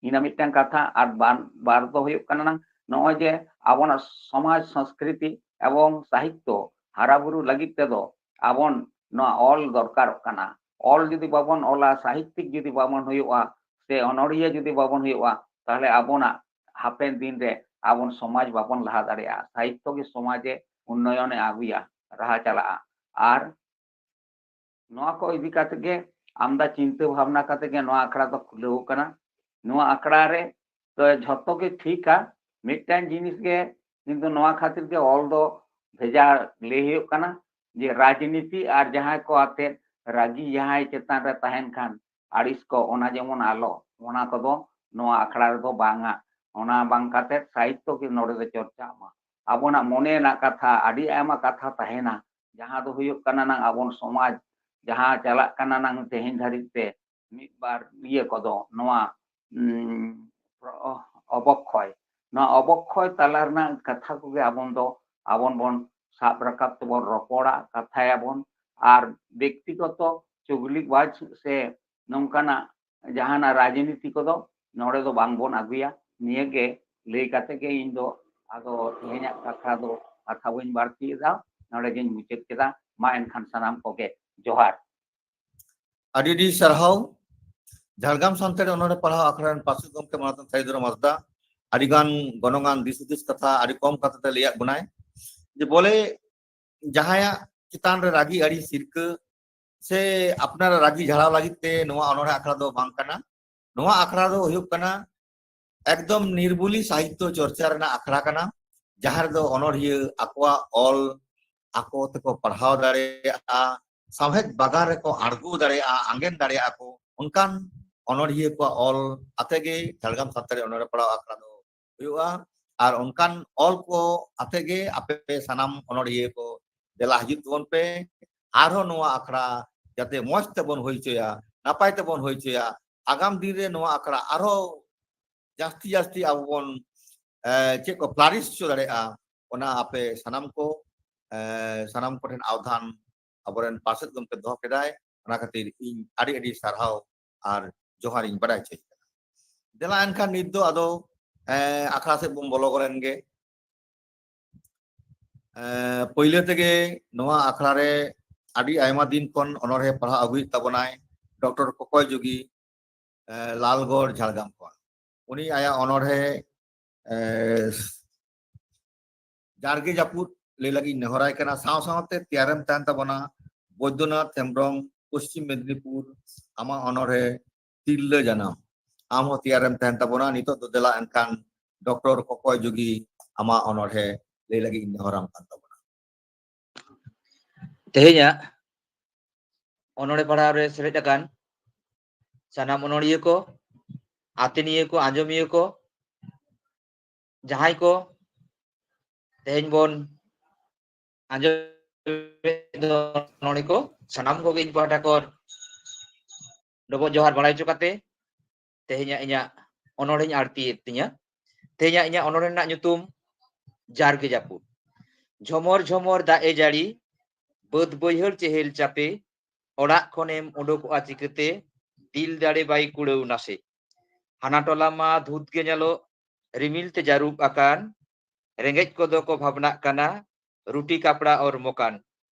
ᱤᱱᱟᱹ ᱢᱤᱫᱴᱟᱝ ᱠᱟᱛᱷᱟ᱾ ᱟᱨ ᱵᱟᱨ, ᱵᱟᱨ ᱫᱚ ᱦᱩᱭᱩᱜ ᱠᱟᱱᱟ ᱱᱚᱜᱼᱚᱭ ᱡᱮ ᱟᱵᱚᱱᱟᱜ ᱥᱚᱢᱟᱡᱽ, ᱥᱚᱝᱥᱠᱨᱤᱛᱤ ᱮᱵᱚᱝ ᱥᱟᱦᱤᱛᱛᱚ ᱦᱟᱨᱟ ᱵᱩᱨᱩ ᱞᱟᱹᱜᱤᱫ ᱛᱮᱫᱚ ᱟᱵᱚᱱ ᱱᱚᱣᱟ ᱚᱞ ᱫᱚᱨᱠᱟᱨᱚᱜ ᱠᱟᱱᱟ᱾ ᱚᱞ ᱡᱩᱫᱤ ᱵᱟᱵᱚᱱ ᱚᱞᱟ, ᱥᱟᱦᱤᱛᱛᱤᱠ ᱡᱩᱫᱤ ᱵᱟᱵᱚᱱ ᱦᱩᱭᱩᱜᱼᱟ, ᱥᱮ ᱚᱱᱚᱲᱦᱤᱭᱟᱹ ᱡᱩᱫᱤ ᱵᱟᱵᱚᱱ ᱦᱩᱭᱩᱜᱼᱟ, ᱛᱟᱦᱞᱮ ᱟᱵᱚᱱᱟᱜ ᱦᱟᱯᱮᱱ ᱫᱤᱱ ᱨᱮ ᱟᱵᱚᱱ ᱥᱚᱢᱟᱡᱽ ᱵᱟᱵᱚᱱ ᱞᱟᱦᱟ ᱫᱟᱲᱮᱭᱟᱜᱼᱟ᱾ ᱥᱟᱦᱤᱛᱛᱚ ᱜᱮ ᱥᱚᱢᱟᱡᱮ ᱩᱱᱱᱚᱭᱚᱱᱮ ᱟᱹᱜᱩᱭᱟ, ᱨᱟᱦᱟ ᱪᱟᱞᱟᱜᱼᱟ᱾ ᱟᱨ ᱱᱚᱣᱟ ᱠᱚ ᱤᱫᱤ ᱠᱟᱛᱮ ᱜᱮ ᱟᱢᱫᱟ ᱪᱤᱱᱛᱟᱹ ᱵᱷᱟᱵᱽᱱᱟ ᱠᱟᱛᱮ ᱜᱮ ᱱᱚᱣᱟ ᱟᱠᱷᱲᱟ ᱫᱚ ᱠᱷᱩᱞᱟᱹᱣ ᱠᱟᱱᱟ᱾ ᱱᱚᱣᱟ ᱟᱠᱷᱲᱟ ᱨᱮ ᱛᱚ ᱡᱷᱚᱛᱚ ᱜᱮ ᱴᱷᱤᱠᱟ, ᱢᱤᱫᱴᱟᱝ ᱡᱤᱱᱤᱥ ᱜᱮ ᱠᱤᱱᱛᱩ ᱱᱚᱣᱟ ᱠᱷᱟᱹᱛᱤᱨ ᱜᱮ ᱚᱞ ᱫᱚ ᱵᱷᱮᱡᱟ ᱞᱟᱹᱭ ᱦᱩᱭᱩᱜ ᱠᱟᱱᱟ᱾ ᱡᱮ ᱨᱟᱡᱽᱱᱤᱛᱤ ᱟᱨ ᱡᱟᱦᱟᱸᱭ ᱠᱚ ᱟᱛᱮᱫ ᱨᱟᱹᱜᱤ ᱡᱟᱦᱟᱸᱭ ᱪᱮᱛᱟᱱ ᱨᱮ ᱛᱟᱦᱮᱱ ᱠᱷᱟᱱ ᱟᱹᱲᱤᱥ ᱠᱚ, ᱚᱱᱟ ᱡᱮᱢᱚᱱ ᱟᱞᱚ, ᱚᱱᱟ ᱠᱚᱫᱚ ᱱᱚᱣᱟ ᱟᱠᱷᱲᱟ ᱨᱮᱫᱚ ᱵᱟᱝᱟ᱾ ᱚᱱᱟ ᱵᱟᱝ ᱠᱟᱛᱮᱫ ᱥᱟᱦᱤᱛᱛᱚ ᱜᱮ ᱱᱚᱰᱮ ᱫᱚ ᱪᱚᱨᱪᱟᱜ ᱢᱟ᱾ ᱟᱵᱚᱱᱟᱜ ᱢᱚᱱᱮ ᱨᱮᱱᱟᱜ ᱠᱟᱛᱷᱟ, ᱟᱹᱰᱤ ᱟᱭᱢᱟ ᱠᱟᱛᱷᱟ ᱛᱟᱦᱮᱱᱟ, ᱡᱟᱦᱟᱸ ᱫᱚ ᱦᱩᱭᱩᱜ ᱠᱟᱱᱟ ᱱᱟᱝ ᱟᱵᱚᱱ ᱥᱚᱢᱟᱡᱽ ᱡᱟᱦᱟᱸ ᱪᱟᱞᱟᱜ ᱠᱟᱱᱟ ᱱᱟᱝ ᱛᱮᱦᱮᱧ ᱫᱷᱟᱹᱨᱤᱡ ᱛᱮ ᱢᱤᱫ ᱵᱟᱨ ᱤᱭᱟᱹ ᱠᱚᱫᱚ ᱱᱚᱣᱟ, ᱩᱸ, ᱚ-, ᱚᱵᱚᱠᱠᱷᱚᱭ, ᱱᱚᱣᱟ ᱚᱵᱚᱠᱠᱷᱚᱭ ᱛᱟᱞᱟ ᱨᱮᱱᱟᱜ ᱠᱟᱛᱷᱟ ᱠᱚᱜᱮ ᱟᱵᱚᱱ ᱫᱚ, ᱟᱵᱚᱱ ᱵᱚᱱ ᱥᱟᱵ ᱨᱟᱠᱟᱵ ᱛᱮᱵᱚᱱ ᱨᱚᱯᱚᱲᱟ, ᱠᱟᱛᱷᱟᱭᱟᱵᱚᱱ᱾ ᱟᱨ ᱵᱮᱠᱛᱤᱜᱚᱛᱚ ᱪᱩᱜᱽᱞᱤ ᱵᱟᱡᱽ ᱥᱮ ᱱᱚᱝᱠᱟᱱᱟᱜ ᱡᱟᱦᱟᱱᱟᱜ ᱨᱟᱡᱽᱱᱤᱛᱤ ᱠᱚᱫᱚ ᱱᱚᱰᱮ ᱫᱚ ᱵᱟᱝ ᱵᱚᱱ ᱟᱹᱜᱩᱭᱟ᱾ ᱱᱤᱭᱟᱹ ᱜᱮ ᱞᱟᱹᱭ ᱠᱟᱛᱮ ᱜᱮ ᱤᱧ ᱫᱚ ᱟᱫᱚ ᱛᱮᱦᱮᱧᱟᱜ ᱠᱟᱛᱷᱟ ᱫᱚ, ᱠᱟᱛᱷᱟ ᱵᱟᱹᱧ ᱵᱟᱹᱲᱛᱤᱭᱮᱫᱟ, ᱱᱚᱰᱮ ᱜᱤᱧ ᱢᱩᱪᱟᱹᱫ ᱠᱮᱫᱟ᱾ ᱢᱟ ᱮᱱᱠᱷᱟᱱ ᱥᱟᱱᱟᱢ ᱠᱚᱜᱮ ᱡᱚᱦᱟᱨ᱾ ᱟᱹᱰᱤ ᱟᱹᱰᱤ ᱥᱟᱨᱦᱟᱣ᱾ ᱡᱷᱟᱲᱜᱨᱟᱢ ᱥᱟᱱᱛᱟᱲᱤ ᱚᱱᱚᱬᱦᱮ ᱯᱟᱲᱦᱟᱣ ᱟᱠᱷᱲᱟ ᱨᱮᱱ ᱯᱟᱨᱥᱮᱛ ᱜᱚᱢᱠᱮ ᱢᱟᱱᱚᱛᱟᱱ ᱥᱟᱹᱦᱤᱫ ᱨᱟᱢ ᱦᱟᱸᱥᱫᱟ ᱟᱹᱰᱤᱜᱟᱱ ᱜᱚᱱᱚᱝᱟᱱ ᱫᱤᱥ ᱦᱩᱫᱤᱥ ᱠᱟᱛᱷᱟ ᱟᱹᱰᱤ ᱠᱚᱢ ᱠᱟᱛᱷᱟ ᱛᱮ ᱞᱟᱹᱭᱟᱫ ᱵᱚᱱᱟᱭ, ᱡᱮ ᱵᱚᱞᱮ ᱡᱟᱦᱟᱸᱭᱟᱜ ᱪᱮᱛᱟᱱ ᱨᱮ ᱨᱟᱹᱜᱤ ᱟᱹᱲᱤᱥ ᱦᱤᱨᱠᱟᱹ ᱥᱮ ᱟᱯᱱᱟᱨᱟᱜ ᱨᱟᱹᱜᱤ ᱡᱷᱟᱲᱟᱣ ᱞᱟᱹᱜᱤᱫ ᱛᱮ ᱱᱚᱣᱟ ᱚᱱᱚᱬᱦᱮ ᱟᱠᱷᱲᱟ ᱫᱚ ᱵᱟᱝ ᱠᱟᱱᱟ᱾ ᱱᱚᱣᱟ ᱟᱠᱷᱲᱟ ᱫᱚ ᱦᱩᱭᱩᱜ ᱠᱟᱱᱟ ᱮᱠᱫᱚᱢ ᱱᱤᱨᱵᱩᱞᱤ ᱥᱟᱦᱤᱛᱛᱚ ᱪᱚᱨᱪᱟ ᱨᱮᱱᱟᱜ ᱟᱠᱷᱲᱟ ᱠᱟᱱᱟ, ᱡᱟᱦᱟᱸ ᱨᱮᱫᱚ ᱚᱱᱚᱬᱦᱤᱭᱟᱹ ᱟᱠᱚᱣᱟᱜ ᱚᱞ ᱟᱠᱚ ᱛᱮᱠᱚ ᱯᱟᱲᱦᱟᱣ ᱫᱟᱲᱮᱭᱟᱜᱼᱟ, ᱥᱟᱶᱦᱮᱫ ᱵᱟᱜᱟᱱ ᱨᱮᱠᱚ ᱟᱬᱜᱚ ᱫᱟᱲᱮᱭᱟᱜᱼᱟ, ᱟᱸᱜᱮᱱ ᱫᱟᱲᱮᱭᱟᱜᱼᱟ ᱠᱚ, ᱚᱱᱠᱟᱱ ᱚᱱᱚᱬᱦᱤᱭᱟᱹ ᱠᱚᱣᱟᱜ ᱚᱞ ᱟᱛᱮ ᱜᱮ ᱡᱷᱟᱲᱜᱨᱟᱢ ᱥᱟᱱᱛᱟᱲᱤ ᱚᱱᱚᱬᱦᱮ ᱯᱟᱲᱦᱟᱣ ᱟᱠᱷᱲᱟ ᱫᱚ ᱦᱩᱭᱩᱜᱼᱟ᱾ ᱟᱨ ᱚᱱᱠᱟᱱ ᱚᱞ ᱠᱚ ᱟᱛᱮ ᱜᱮ ᱟᱯᱮ ᱥᱟᱱᱟᱢ ᱚᱱᱚᱬᱦᱤᱭᱟᱹ ᱠᱚ ᱫᱮᱞᱟ ᱦᱤᱡᱩᱜ ᱛᱟᱵᱚᱱ ᱯᱮ᱾ ᱟᱨᱦᱚᱸ ᱱᱚᱣᱟ ᱟᱠᱷᱲᱟ ᱡᱟᱛᱮ ᱢᱚᱸᱡᱽ ᱛᱮᱵᱚᱱ ᱦᱩᱭ ᱦᱚᱪᱚᱭᱟ, ᱱᱟᱯᱟᱭ ᱛᱮᱵᱚᱱ ᱦᱩᱭ ᱦᱚᱪᱚᱭᱟ, ᱟᱜᱟᱢ ᱫᱤᱱ ᱨᱮ ᱱᱚᱣᱟ ᱟᱠᱷᱲᱟ ᱟᱨᱦᱚᱸ ᱡᱟᱹᱥᱛᱤ ᱡᱟᱹᱥᱛᱤ ᱟᱵᱚ ᱵᱚᱱ, ᱮ, ᱪᱮᱫ ᱠᱚ flourish ᱦᱚᱪᱚ ᱫᱟᱲᱮᱭᱟᱜᱼᱟ, ᱚᱱᱟ ᱟᱯᱮ ᱥᱟᱱᱟᱢ ᱠᱚ, ᱮ, ᱥᱟᱱᱟᱢ ᱠᱚᱴᱷᱮᱱ ᱟᱣᱫᱷᱟᱱ ᱟᱵᱚᱨᱮᱱ ᱯᱟᱨᱥᱮᱛ ᱜᱚᱢᱠᱮ ᱫᱚᱦᱚ ᱠᱮᱫᱟᱭ᱾ ᱚᱱᱟ ᱠᱷᱟᱹᱛᱤᱨ ᱤᱧ ᱟᱹᱰᱤ ᱟᱹᱰᱤ ᱥᱟᱨᱦᱟᱣ ᱟᱨ ᱡᱚᱦᱟᱨ ᱤᱧ ᱵᱟᱰᱟᱭ ᱦᱚᱪᱚᱭᱮᱫ ᱠᱟᱱᱟ᱾ ᱫᱮᱞᱟ ᱮᱱᱠᱷᱟᱱ ᱱᱤᱛ ᱫᱚ ᱟᱫᱚ, ᱮ, ᱟᱠᱷᱲᱟ ᱥᱮᱫ ᱵᱚᱱ ᱵᱚᱞᱚ ᱜᱚᱫ ᱮᱱ ᱜᱮ᱾ ᱮ, ᱯᱳᱭᱞᱳ ᱛᱮᱜᱮ ᱱᱚᱣᱟ ᱟᱠᱷᱲᱟ ᱨᱮ ᱟᱹᱰᱤ ᱟᱭᱢᱟ ᱫᱤᱱ ᱠᱷᱚᱱ ᱚᱱᱚᱬᱦᱮ ᱯᱟᱲᱦᱟᱣ ᱟᱹᱜᱩᱭᱮᱫ ᱛᱟᱵᱚᱱᱟᱭ ᱰᱚᱠᱴᱚᱨ ᱠᱚᱠᱚᱭ ᱡᱩᱜᱤ, ᱮ, ᱞᱟᱞᱜᱚᱲ ᱡᱷᱟᱲᱜᱨᱟᱢ ᱠᱷᱚᱱ᱾ ᱩᱱᱤ ᱟᱭᱟᱜ ᱚᱱᱚᱬᱦᱮ, ᱮ, ᱡᱟᱨᱜᱮ ᱡᱟᱹᱯᱩᱫ ᱞᱟᱹᱭ ᱞᱟᱹᱜᱤᱫ ᱤᱧ ᱱᱮᱦᱚᱨᱟᱭ ᱠᱟᱱᱟ᱾ ᱥᱟᱶ ᱥᱟᱶᱛᱮ ᱛᱮᱭᱟᱨᱮᱢ ᱛᱟᱦᱮᱱ ᱛᱟᱵᱚᱱᱟ ᱵᱳᱭᱫᱚᱱᱟᱛᱷ ᱦᱮᱢᱵᱨᱚᱢ, ᱯᱚᱥᱪᱤᱢ ᱢᱮᱫᱽᱱᱤᱯᱩᱨ, ᱟᱢᱟᱜ ᱚᱱᱚᱬᱦᱮ ᱛᱤᱨᱞᱟᱹ ᱡᱟᱱᱟᱢ᱾ ᱟᱢ ᱦᱚᱸ ᱛᱮᱭᱟᱨᱮᱢ ᱛᱟᱦᱮᱱ ᱛᱟᱵᱚᱱᱟ᱾ ᱱᱤᱛᱚᱜ ᱫᱚ ᱫᱮᱞᱟ ᱮᱱᱠᱷᱟᱱ ᱰᱚᱠᱴᱚᱨ ᱠᱚᱠᱚᱭ ᱡᱩᱜᱤ ᱟᱢᱟᱜ ᱚᱱᱚᱬᱦᱮ ᱞᱟᱹᱭ ᱞᱟᱹᱜᱤᱫ ᱤᱧ ᱱᱮᱦᱚᱨᱟᱢ ᱠᱟᱱ ᱛᱟᱵᱚᱱᱟ᱾ ᱛᱮᱦᱮᱧᱟᱜ ᱚᱱᱚᱬᱦᱮ ᱯᱟᱲᱦᱟᱣ ᱨᱮ ᱥᱮᱞᱮᱫ ᱟᱠᱟᱱ ᱥᱟᱱᱟᱢ ᱚᱱᱚᱬᱦᱤᱭᱟᱹ ᱠᱚ, ᱟᱛᱮᱱᱤᱭᱟᱹ ᱠᱚ, ᱟᱸᱡᱚᱢᱤᱭᱟᱹ ᱠᱚ, ᱡᱟᱦᱟᱸᱭ ᱠᱚ ᱛᱮᱦᱮᱧ ᱵᱚᱱ ᱟᱸᱡᱚᱢᱮᱫ ᱫᱚ ᱚᱱᱚᱬᱦᱮ ᱠᱚ, ᱥᱟᱱᱟᱢ ᱠᱚᱜᱮ ᱤᱧ ᱯᱟᱦᱴᱟ ᱠᱷᱚᱱ ᱰᱚᱵᱚᱜ ᱡᱚᱦᱟᱨ ᱵᱟᱲᱟᱭ ᱦᱚᱪᱚ ᱠᱟᱛᱮ ᱛᱮᱦᱮᱧᱟᱜ ᱤᱧᱟᱹᱜ ᱚᱱᱚᱬᱦᱮᱧ ᱟᱬᱛᱤᱭᱮᱫ ᱛᱤᱧᱟᱹ᱾ ᱛᱮᱦᱮᱧᱟᱜ ᱤᱧᱟᱹᱜ ᱚᱱᱚᱬᱦᱮ ᱨᱮᱱᱟᱜ ᱧᱩᱛᱩᱢ ᱡᱟᱨᱜᱮ ᱡᱟᱹᱯᱩᱫ᱾ ᱡᱷᱚᱢᱚᱨ ᱡᱷᱚᱢᱚᱨ ᱫᱟᱜ ᱮ ᱡᱟᱹᱲᱤ, ᱵᱟᱹᱫᱽ ᱵᱟᱹᱭᱦᱟᱹᱲ ᱪᱮᱦᱮᱞ ᱪᱟᱯᱮ, ᱚᱲᱟᱜ ᱠᱷᱚᱱᱮᱢ ᱩᱰᱩᱠᱚᱜᱼᱟ ᱪᱤᱠᱟᱹᱛᱮ, ᱫᱤᱞ ᱫᱟᱲᱮ ᱵᱟᱭ ᱠᱩᱲᱟᱹᱣ ᱱᱟᱥᱮ᱾ ᱦᱟᱱᱟ ᱴᱚᱞᱟ ᱢᱟ ᱫᱷᱩᱛ ᱜᱮ ᱧᱮᱞᱚᱜ, ᱨᱤᱢᱤᱞ ᱛᱮ ᱡᱟᱹᱨᱩᱵ ᱟᱠᱟᱱ, ᱨᱮᱸᱜᱮᱡ ᱠᱚᱫᱚ ᱠᱚ ᱵᱷᱟᱵᱽᱱᱟᱜ ᱠᱟᱱᱟ, ᱨᱩᱴᱤ ᱠᱟᱯᱲᱟ ᱚᱨ ᱢᱚᱠᱟᱱ᱾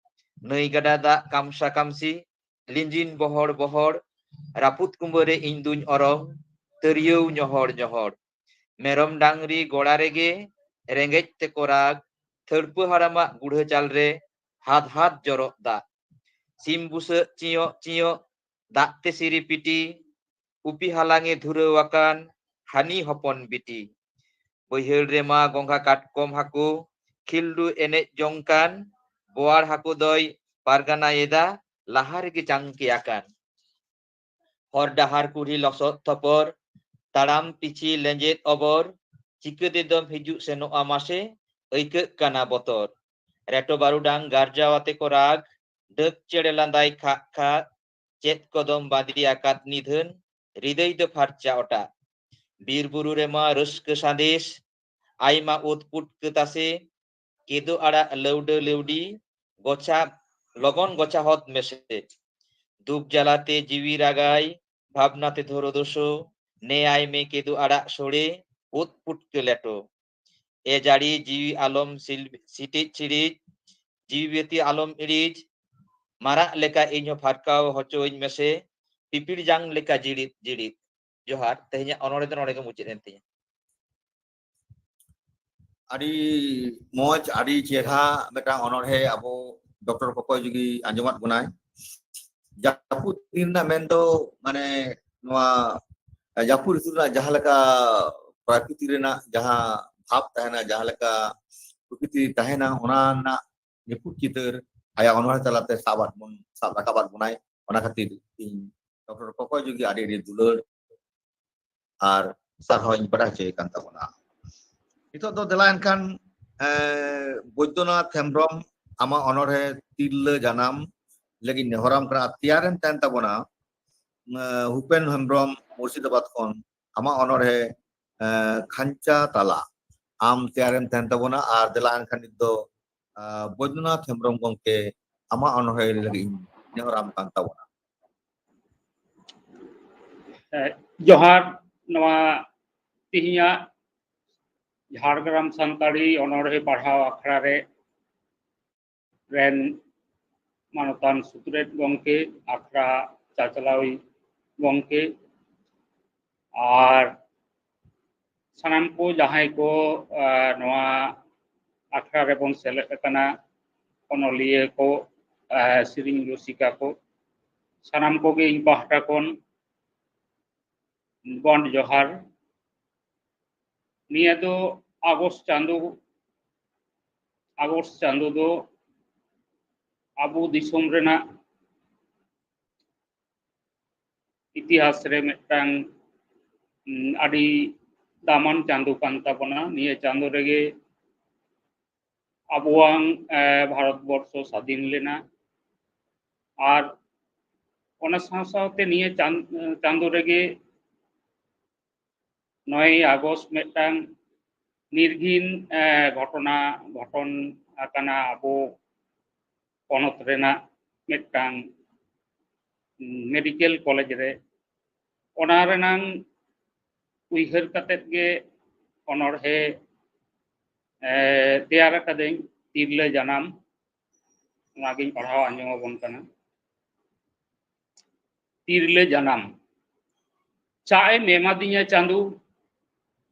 ᱱᱟᱹᱭ ᱜᱟᱰᱟ ᱫᱟᱜ ᱠᱟᱢᱥᱟ ᱠᱟᱢᱥᱤ, ᱞᱤᱸᱡᱤᱱ ᱵᱚᱦᱚᱲ ᱵᱚᱦᱚᱲ, ᱨᱟᱹᱯᱩᱫ ᱠᱩᱢᱵᱟᱹ ᱨᱮ ᱤᱧ ᱫᱩᱧ ᱚᱨᱚᱝ, ᱛᱟᱹᱨᱭᱟᱹᱣ ᱧᱚᱦᱚᱲ ᱧᱚᱦᱚᱲ᱾ ᱢᱮᱨᱚᱢ ᱰᱟᱝᱨᱤ ᱜᱚᱲᱟ ᱨᱮᱜᱮ ᱨᱮᱸᱜᱮᱡ ᱛᱮᱠᱚ ᱨᱟᱜᱽ, ᱛᱷᱟᱹᱲᱯᱟᱹ ᱦᱟᱲᱟᱢᱟᱜ ᱜᱩᱲᱦᱟᱹ ᱪᱟᱞ ᱨᱮ ᱦᱟᱫ ᱦᱟᱫ ᱡᱚᱨᱚᱜ ᱫᱟᱜ᱾ ᱥᱤᱢ ᱵᱩᱥᱟᱹᱜ ᱪᱤᱭᱚᱜ ᱪᱤᱭᱚᱜ, ᱫᱟᱜ ᱛᱮ ᱥᱤᱨᱤ ᱯᱤᱴᱤ, ᱩᱯᱤ ᱦᱟᱞᱟᱝ ᱮ ᱫᱷᱩᱨᱟᱹᱣ ᱟᱠᱟᱱ ᱦᱟᱹᱱᱤ ᱦᱚᱯᱚᱱ ᱵᱤᱴᱤ᱾ ᱵᱟᱹᱭᱦᱟᱹᱲ ᱨᱮᱢᱟ ᱜᱚᱸᱜᱷᱟ ᱠᱟᱴᱠᱚᱢ ᱦᱟᱹᱠᱩ ᱠᱷᱤᱞᱰᱩ ᱮᱱᱮᱡ ᱡᱚᱝ ᱠᱟᱱ, ᱵᱳᱣᱟᱲ ᱦᱟᱹᱠᱩ ᱫᱚᱭ ᱯᱟᱨᱜᱟᱱᱟᱭᱮᱫᱟ ᱞᱟᱦᱟ ᱨᱮᱜᱮ ᱪᱟᱝᱠᱮ ᱟᱠᱟᱱ᱾ ᱦᱚᱨ ᱰᱟᱦᱟᱨ ᱠᱩᱞᱦᱤ ᱞᱚᱥᱚᱫ ᱛᱷᱚᱯᱚᱨ, ᱛᱟᱲᱟᱢ ᱯᱤᱪᱷᱤ ᱞᱮᱸᱡᱮᱫ ᱚᱵᱚᱨ, ᱪᱤᱠᱟᱹ ᱛᱮᱫᱚᱢ ᱦᱤᱡᱩᱜ ᱥᱮᱱᱚᱜᱼᱟ ᱢᱟᱥᱮ, ᱟᱹᱭᱠᱟᱹᱜ ᱠᱟᱱᱟ ᱵᱚᱛᱚᱨ᱾ ᱨᱮᱴᱚ ᱵᱟᱹᱨᱩᱰᱟᱝ ᱜᱟᱨᱡᱟᱣ ᱟᱛᱮ ᱠᱚ ᱨᱟᱜᱽ, ᱰᱟᱹᱠ ᱪᱮᱬᱮ ᱞᱟᱸᱫᱟᱭ ᱠᱷᱟᱜ ᱠᱷᱟᱜ, ᱪᱮᱫ ᱠᱚᱫᱚᱢ ᱵᱟᱸᱫᱮ ᱟᱠᱟᱫ ᱱᱤᱫᱷᱟᱹᱱ, ᱦᱨᱤᱫᱟᱹᱭ ᱫᱚ ᱯᱷᱟᱨᱪᱟ ᱚᱴᱟᱜ᱾ ᱵᱤᱨ ᱵᱩᱨᱩ ᱨᱮᱢᱟ ᱨᱟᱹᱥᱠᱟᱹ ᱥᱟᱸᱫᱮᱥ, ᱟᱭᱢᱟ ᱩᱫ ᱯᱩᱴᱠᱟᱹ ᱛᱟᱥᱮ, ᱠᱮᱫᱳ ᱟᱲᱟᱜ ᱞᱟᱹᱣᱰᱟᱹ ᱞᱟᱹᱣᱰᱤ, ᱜᱚᱪᱷᱟ, ᱞᱚᱜᱚᱱ ᱜᱚᱪᱷᱟ ᱦᱚᱫ ᱢᱮᱥᱮ᱾ ᱫᱩᱠ ᱡᱟᱞᱟᱛᱮ ᱡᱤᱣᱤ ᱨᱟᱜᱟᱭ, ᱵᱷᱟᱵᱽᱱᱟ ᱛᱮ ᱫᱷᱚᱨᱚ ᱫᱳᱥᱳ, ᱱᱮᱭᱟᱭ ᱢᱮ ᱠᱮᱫᱳ ᱟᱲᱟᱜ ᱥᱳᱲᱮ, ᱩᱫ ᱯᱩᱴᱠᱟᱹ ᱞᱮᱴᱚ᱾ ᱮ ᱡᱟᱹᱲᱤ ᱡᱤᱣᱤ ᱟᱞᱚᱢ ᱥᱤᱞ-, ᱥᱤᱴᱤᱡ ᱪᱤᱲᱤᱡ, ᱡᱤᱣᱤ ᱵᱟᱹᱛᱤ ᱟᱞᱚᱢ ᱤᱲᱤᱡ, ᱢᱟᱨᱟᱜ ᱞᱮᱠᱟ ᱤᱧ ᱦᱚᱸ ᱯᱷᱟᱨᱠᱟᱣ ᱦᱚᱪᱚᱣᱟᱹᱧ ᱢᱮᱥᱮ, ᱯᱤᱯᱤᱲ ᱡᱟᱝ ᱞᱮᱠᱟ ᱡᱤᱲᱤᱫ ᱡᱤᱲᱤᱫ᱾ ᱡᱚᱦᱟᱨ᱾ ᱛᱮᱦᱮᱧᱟᱜ ᱚᱱᱚᱬᱦᱮ ᱫᱚ ᱱᱚᱰᱮ ᱜᱮ ᱢᱩᱪᱟᱹᱫ ᱮᱱ ᱛᱤᱧᱟ᱾ ᱟᱹᱰᱤ ᱢᱚᱡᱽ, ᱟᱹᱰᱤ ᱪᱮᱦᱨᱟ ᱢᱤᱫᱴᱟᱝ ᱚᱱᱚᱬᱦᱮ ᱟᱵᱚ ᱰᱚᱠᱴᱚᱨ ᱠᱚᱠᱚᱭ ᱡᱩᱜᱤ ᱟᱸᱡᱚᱢᱟᱫ ᱵᱚᱱᱟᱭ᱾ ᱡᱟᱹᱯᱩᱫ ᱫᱤᱱ ᱨᱮᱱᱟᱜ ᱢᱮᱱ ᱫᱚ, ᱢᱟᱱᱮ, ᱱᱚᱣᱟ ᱡᱟᱹᱯᱩᱫ ᱨᱤᱛᱩ ᱨᱮᱱᱟᱜ ᱡᱟᱦᱟᱸ ᱞᱮᱠᱟ ᱯᱨᱟᱠᱨᱤᱛᱤ ᱨᱮᱱᱟᱜ ᱡᱟᱦᱟᱸ ᱵᱷᱟᱵᱽ ᱛᱟᱦᱮᱱᱟ, ᱡᱟᱦᱟᱸ ᱞᱮᱠᱟ ᱯᱨᱚᱠᱨᱤᱛᱤ ᱛᱟᱦᱮᱱᱟ, ᱚᱱᱟ ᱨᱮᱱᱟᱜ ᱱᱤᱯᱷᱩᱴ ᱪᱤᱛᱟᱹᱨ ᱟᱭᱟᱜ ᱚᱱᱚᱬᱦᱮ ᱛᱟᱞᱟᱛᱮ ᱥᱟᱵ ᱟᱫ ᱵᱚᱱ, ᱥᱟᱵ ᱨᱟᱠᱟᱵ ᱟᱫ ᱵᱚᱱᱟᱭ᱾ ᱚᱱᱟ ᱠᱷᱟᱹᱛᱤᱨ ᱤᱧ ᱰᱚᱠᱴᱚᱨ ᱠᱚᱠᱚᱭ ᱡᱩᱜᱤ ᱟᱹᱰᱤ ᱟᱹᱰᱤ ᱫᱩᱞᱟᱹᱲ ᱟᱨ ᱥᱟᱨᱦᱟᱣ ᱤᱧ ᱵᱟᱰᱟᱭ ᱦᱚᱪᱚᱭᱮ ᱠᱟᱱ ᱛᱟᱵᱚᱱᱟ᱾ ᱱᱤᱛᱚᱜ ᱫᱚ ᱫᱮᱞᱟ ᱮᱱᱠᱷᱟᱱ, ᱮᱸ, ᱵᱳᱭᱫᱚᱱᱟᱛᱷ ᱦᱮᱢᱵᱨᱚᱢ, ᱟᱢᱟᱜ ᱚᱱᱚᱬᱦᱮ ᱛᱤᱨᱞᱟᱹ ᱡᱟᱱᱟᱢ ᱞᱟᱹᱜᱤᱫ ᱱᱮᱦᱚᱨᱟᱢ ᱠᱟᱱᱟ᱾ ᱟᱨ ᱛᱮᱭᱟᱨᱮᱢ ᱛᱟᱦᱮᱱ ᱛᱟᱵᱚᱱᱟ, ᱮᱸ, ᱦᱩᱯᱮᱱ ᱦᱮᱢᱵᱨᱚᱢ ᱢᱩᱨᱥᱤᱫᱟᱵᱟᱫᱽ ᱠᱷᱚᱱ, ᱟᱢᱟᱜ ᱚᱱᱚᱬᱦᱮ, ᱮᱸ, ᱠᱷᱟᱧᱪᱟ ᱛᱟᱞᱟ, ᱟᱢ ᱛᱮᱭᱟᱨᱮᱢ ᱛᱟᱦᱮᱱ ᱛᱟᱵᱚᱱᱟ᱾ ᱟᱨ ᱫᱮᱞᱟ ᱮᱱᱠᱷᱟᱱ ᱱᱤᱛ ᱫᱚ, ᱮᱸ, ᱵᱳᱭᱫᱚᱱᱟᱛᱷ ᱦᱮᱢᱵᱨᱚᱢ ᱜᱚᱢᱠᱮ, ᱟᱢᱟᱜ ᱚᱱᱚᱬᱦᱮ ᱞᱟᱹᱜᱤᱫ ᱤᱧ ᱱᱮᱦᱚᱨᱟᱢ ᱠᱟᱱ ᱛᱟᱵᱚᱱᱟ᱾ ᱮ, ᱡᱚᱦᱟᱨ᱾ ᱱᱚᱣᱟ ᱛᱤᱦᱤᱧᱟᱜ ᱡᱷᱟᱲᱜᱨᱟᱢ ᱥᱟᱱᱛᱟᱲᱤ ᱚᱱᱚᱬᱦᱮ ᱯᱟᱲᱦᱟᱣ ᱟᱠᱷᱲᱟ ᱨᱮ ᱨᱮᱱ ᱢᱟᱱᱚᱛᱟᱱ ᱥᱩᱛᱨᱮᱛ ᱜᱚᱢᱠᱮ, ᱟᱠᱷᱲᱟ ᱪᱟᱪᱞᱟᱣᱤᱡ ᱜᱚᱢᱠᱮ, ᱟᱨ ᱥᱟᱱᱟᱢ ᱠᱚ ᱡᱟᱦᱟᱸᱭ ᱠᱚ, ᱟ, ᱱᱚᱣᱟ ᱟᱠᱷᱲᱟ ᱨᱮᱵᱚᱱ ᱥᱮᱞᱮᱫ ᱟᱠᱟᱱᱟ, ᱚᱱᱚᱞᱤᱭᱟᱹ ᱠᱚ, ᱟ, ᱥᱮᱨᱮᱧ ᱨᱩᱥᱤᱠᱟ ᱠᱚ, ᱥᱟᱱᱟᱢ ᱠᱚᱜᱮ ᱤᱧ ᱯᱟᱦᱴᱟ ᱠᱷᱚᱱ ᱜᱚᱸᱰ ᱡᱚᱦᱟᱨ᱾ ᱱᱤᱭᱟᱹ ᱫᱚ ᱟᱜᱚᱥᱴ ᱪᱟᱸᱫᱳ, ᱟᱜᱚᱥᱴ ᱪᱟᱸᱫᱳ ᱫᱚ ᱟᱵᱚ ᱫᱤᱥᱚᱢ ᱨᱮᱱᱟᱜ ᱤᱛᱤᱦᱟᱥ ᱨᱮ ᱢᱤᱫᱴᱟᱝ, ᱩᱢ, ᱟᱹᱰᱤ ᱫᱟᱢᱟᱱ ᱪᱟᱸᱫᱳ ᱠᱟᱱ ᱛᱟᱵᱚᱱᱟ᱾ ᱱᱤᱭᱟᱹ ᱪᱟᱸᱫᱳ ᱨᱮᱜᱮ ᱟᱵᱚᱣᱟᱝ, ᱮ, ᱵᱷᱟᱨᱚᱛ ᱵᱚᱨᱥᱚ ᱥᱟᱫᱷᱤᱱ ᱞᱮᱱᱟ᱾ ᱟᱨ ᱚᱱᱟ ᱥᱟᱶ ᱥᱟᱶᱛᱮ ᱱᱤᱭᱟᱹ ᱪᱟᱸᱫ-, ᱪᱟᱸᱫᱳ ᱨᱮᱜᱮ ᱱᱚᱭᱮᱭ ᱟᱜᱚᱥᱴ ᱢᱤᱫᱴᱟᱝ ᱱᱤᱨᱜᱷᱤᱱ, ᱮ, ᱜᱷᱚᱴᱚᱱᱟ ᱜᱷᱚᱴᱚᱱ ᱟᱠᱟᱱᱟ ᱟᱵᱚ ᱯᱚᱱᱚᱛ ᱨᱮᱱᱟᱜ ᱢᱤᱫᱴᱟᱝ, ᱩᱢ, ᱢᱮᱰᱤᱠᱮᱞ ᱠᱚᱞᱮᱡᱽ ᱨᱮ᱾ ᱚᱱᱟ ᱨᱮᱱᱟᱝ ᱩᱭᱦᱟᱹᱨ ᱠᱟᱛᱮᱫ ᱜᱮ ᱚᱱᱚᱬᱦᱮ, ᱮ, ᱛᱮᱭᱟᱨ ᱟᱠᱟᱫᱟᱹᱧ, ᱛᱤᱨᱞᱟᱹ ᱡᱟᱱᱟᱢ᱾ ᱚᱱᱟᱜᱤᱧ ᱯᱟᱲᱦᱟᱣ ᱟᱸᱡᱚᱢ ᱟᱵᱚᱱ ᱠᱟᱱᱟ᱾ ᱛᱤᱨᱞᱟᱹ ᱡᱟᱱᱟᱢ᱾ ᱪᱟᱜ ᱮᱢ ᱮᱢᱟᱫᱤᱧᱟ ᱪᱟᱸᱫᱩ,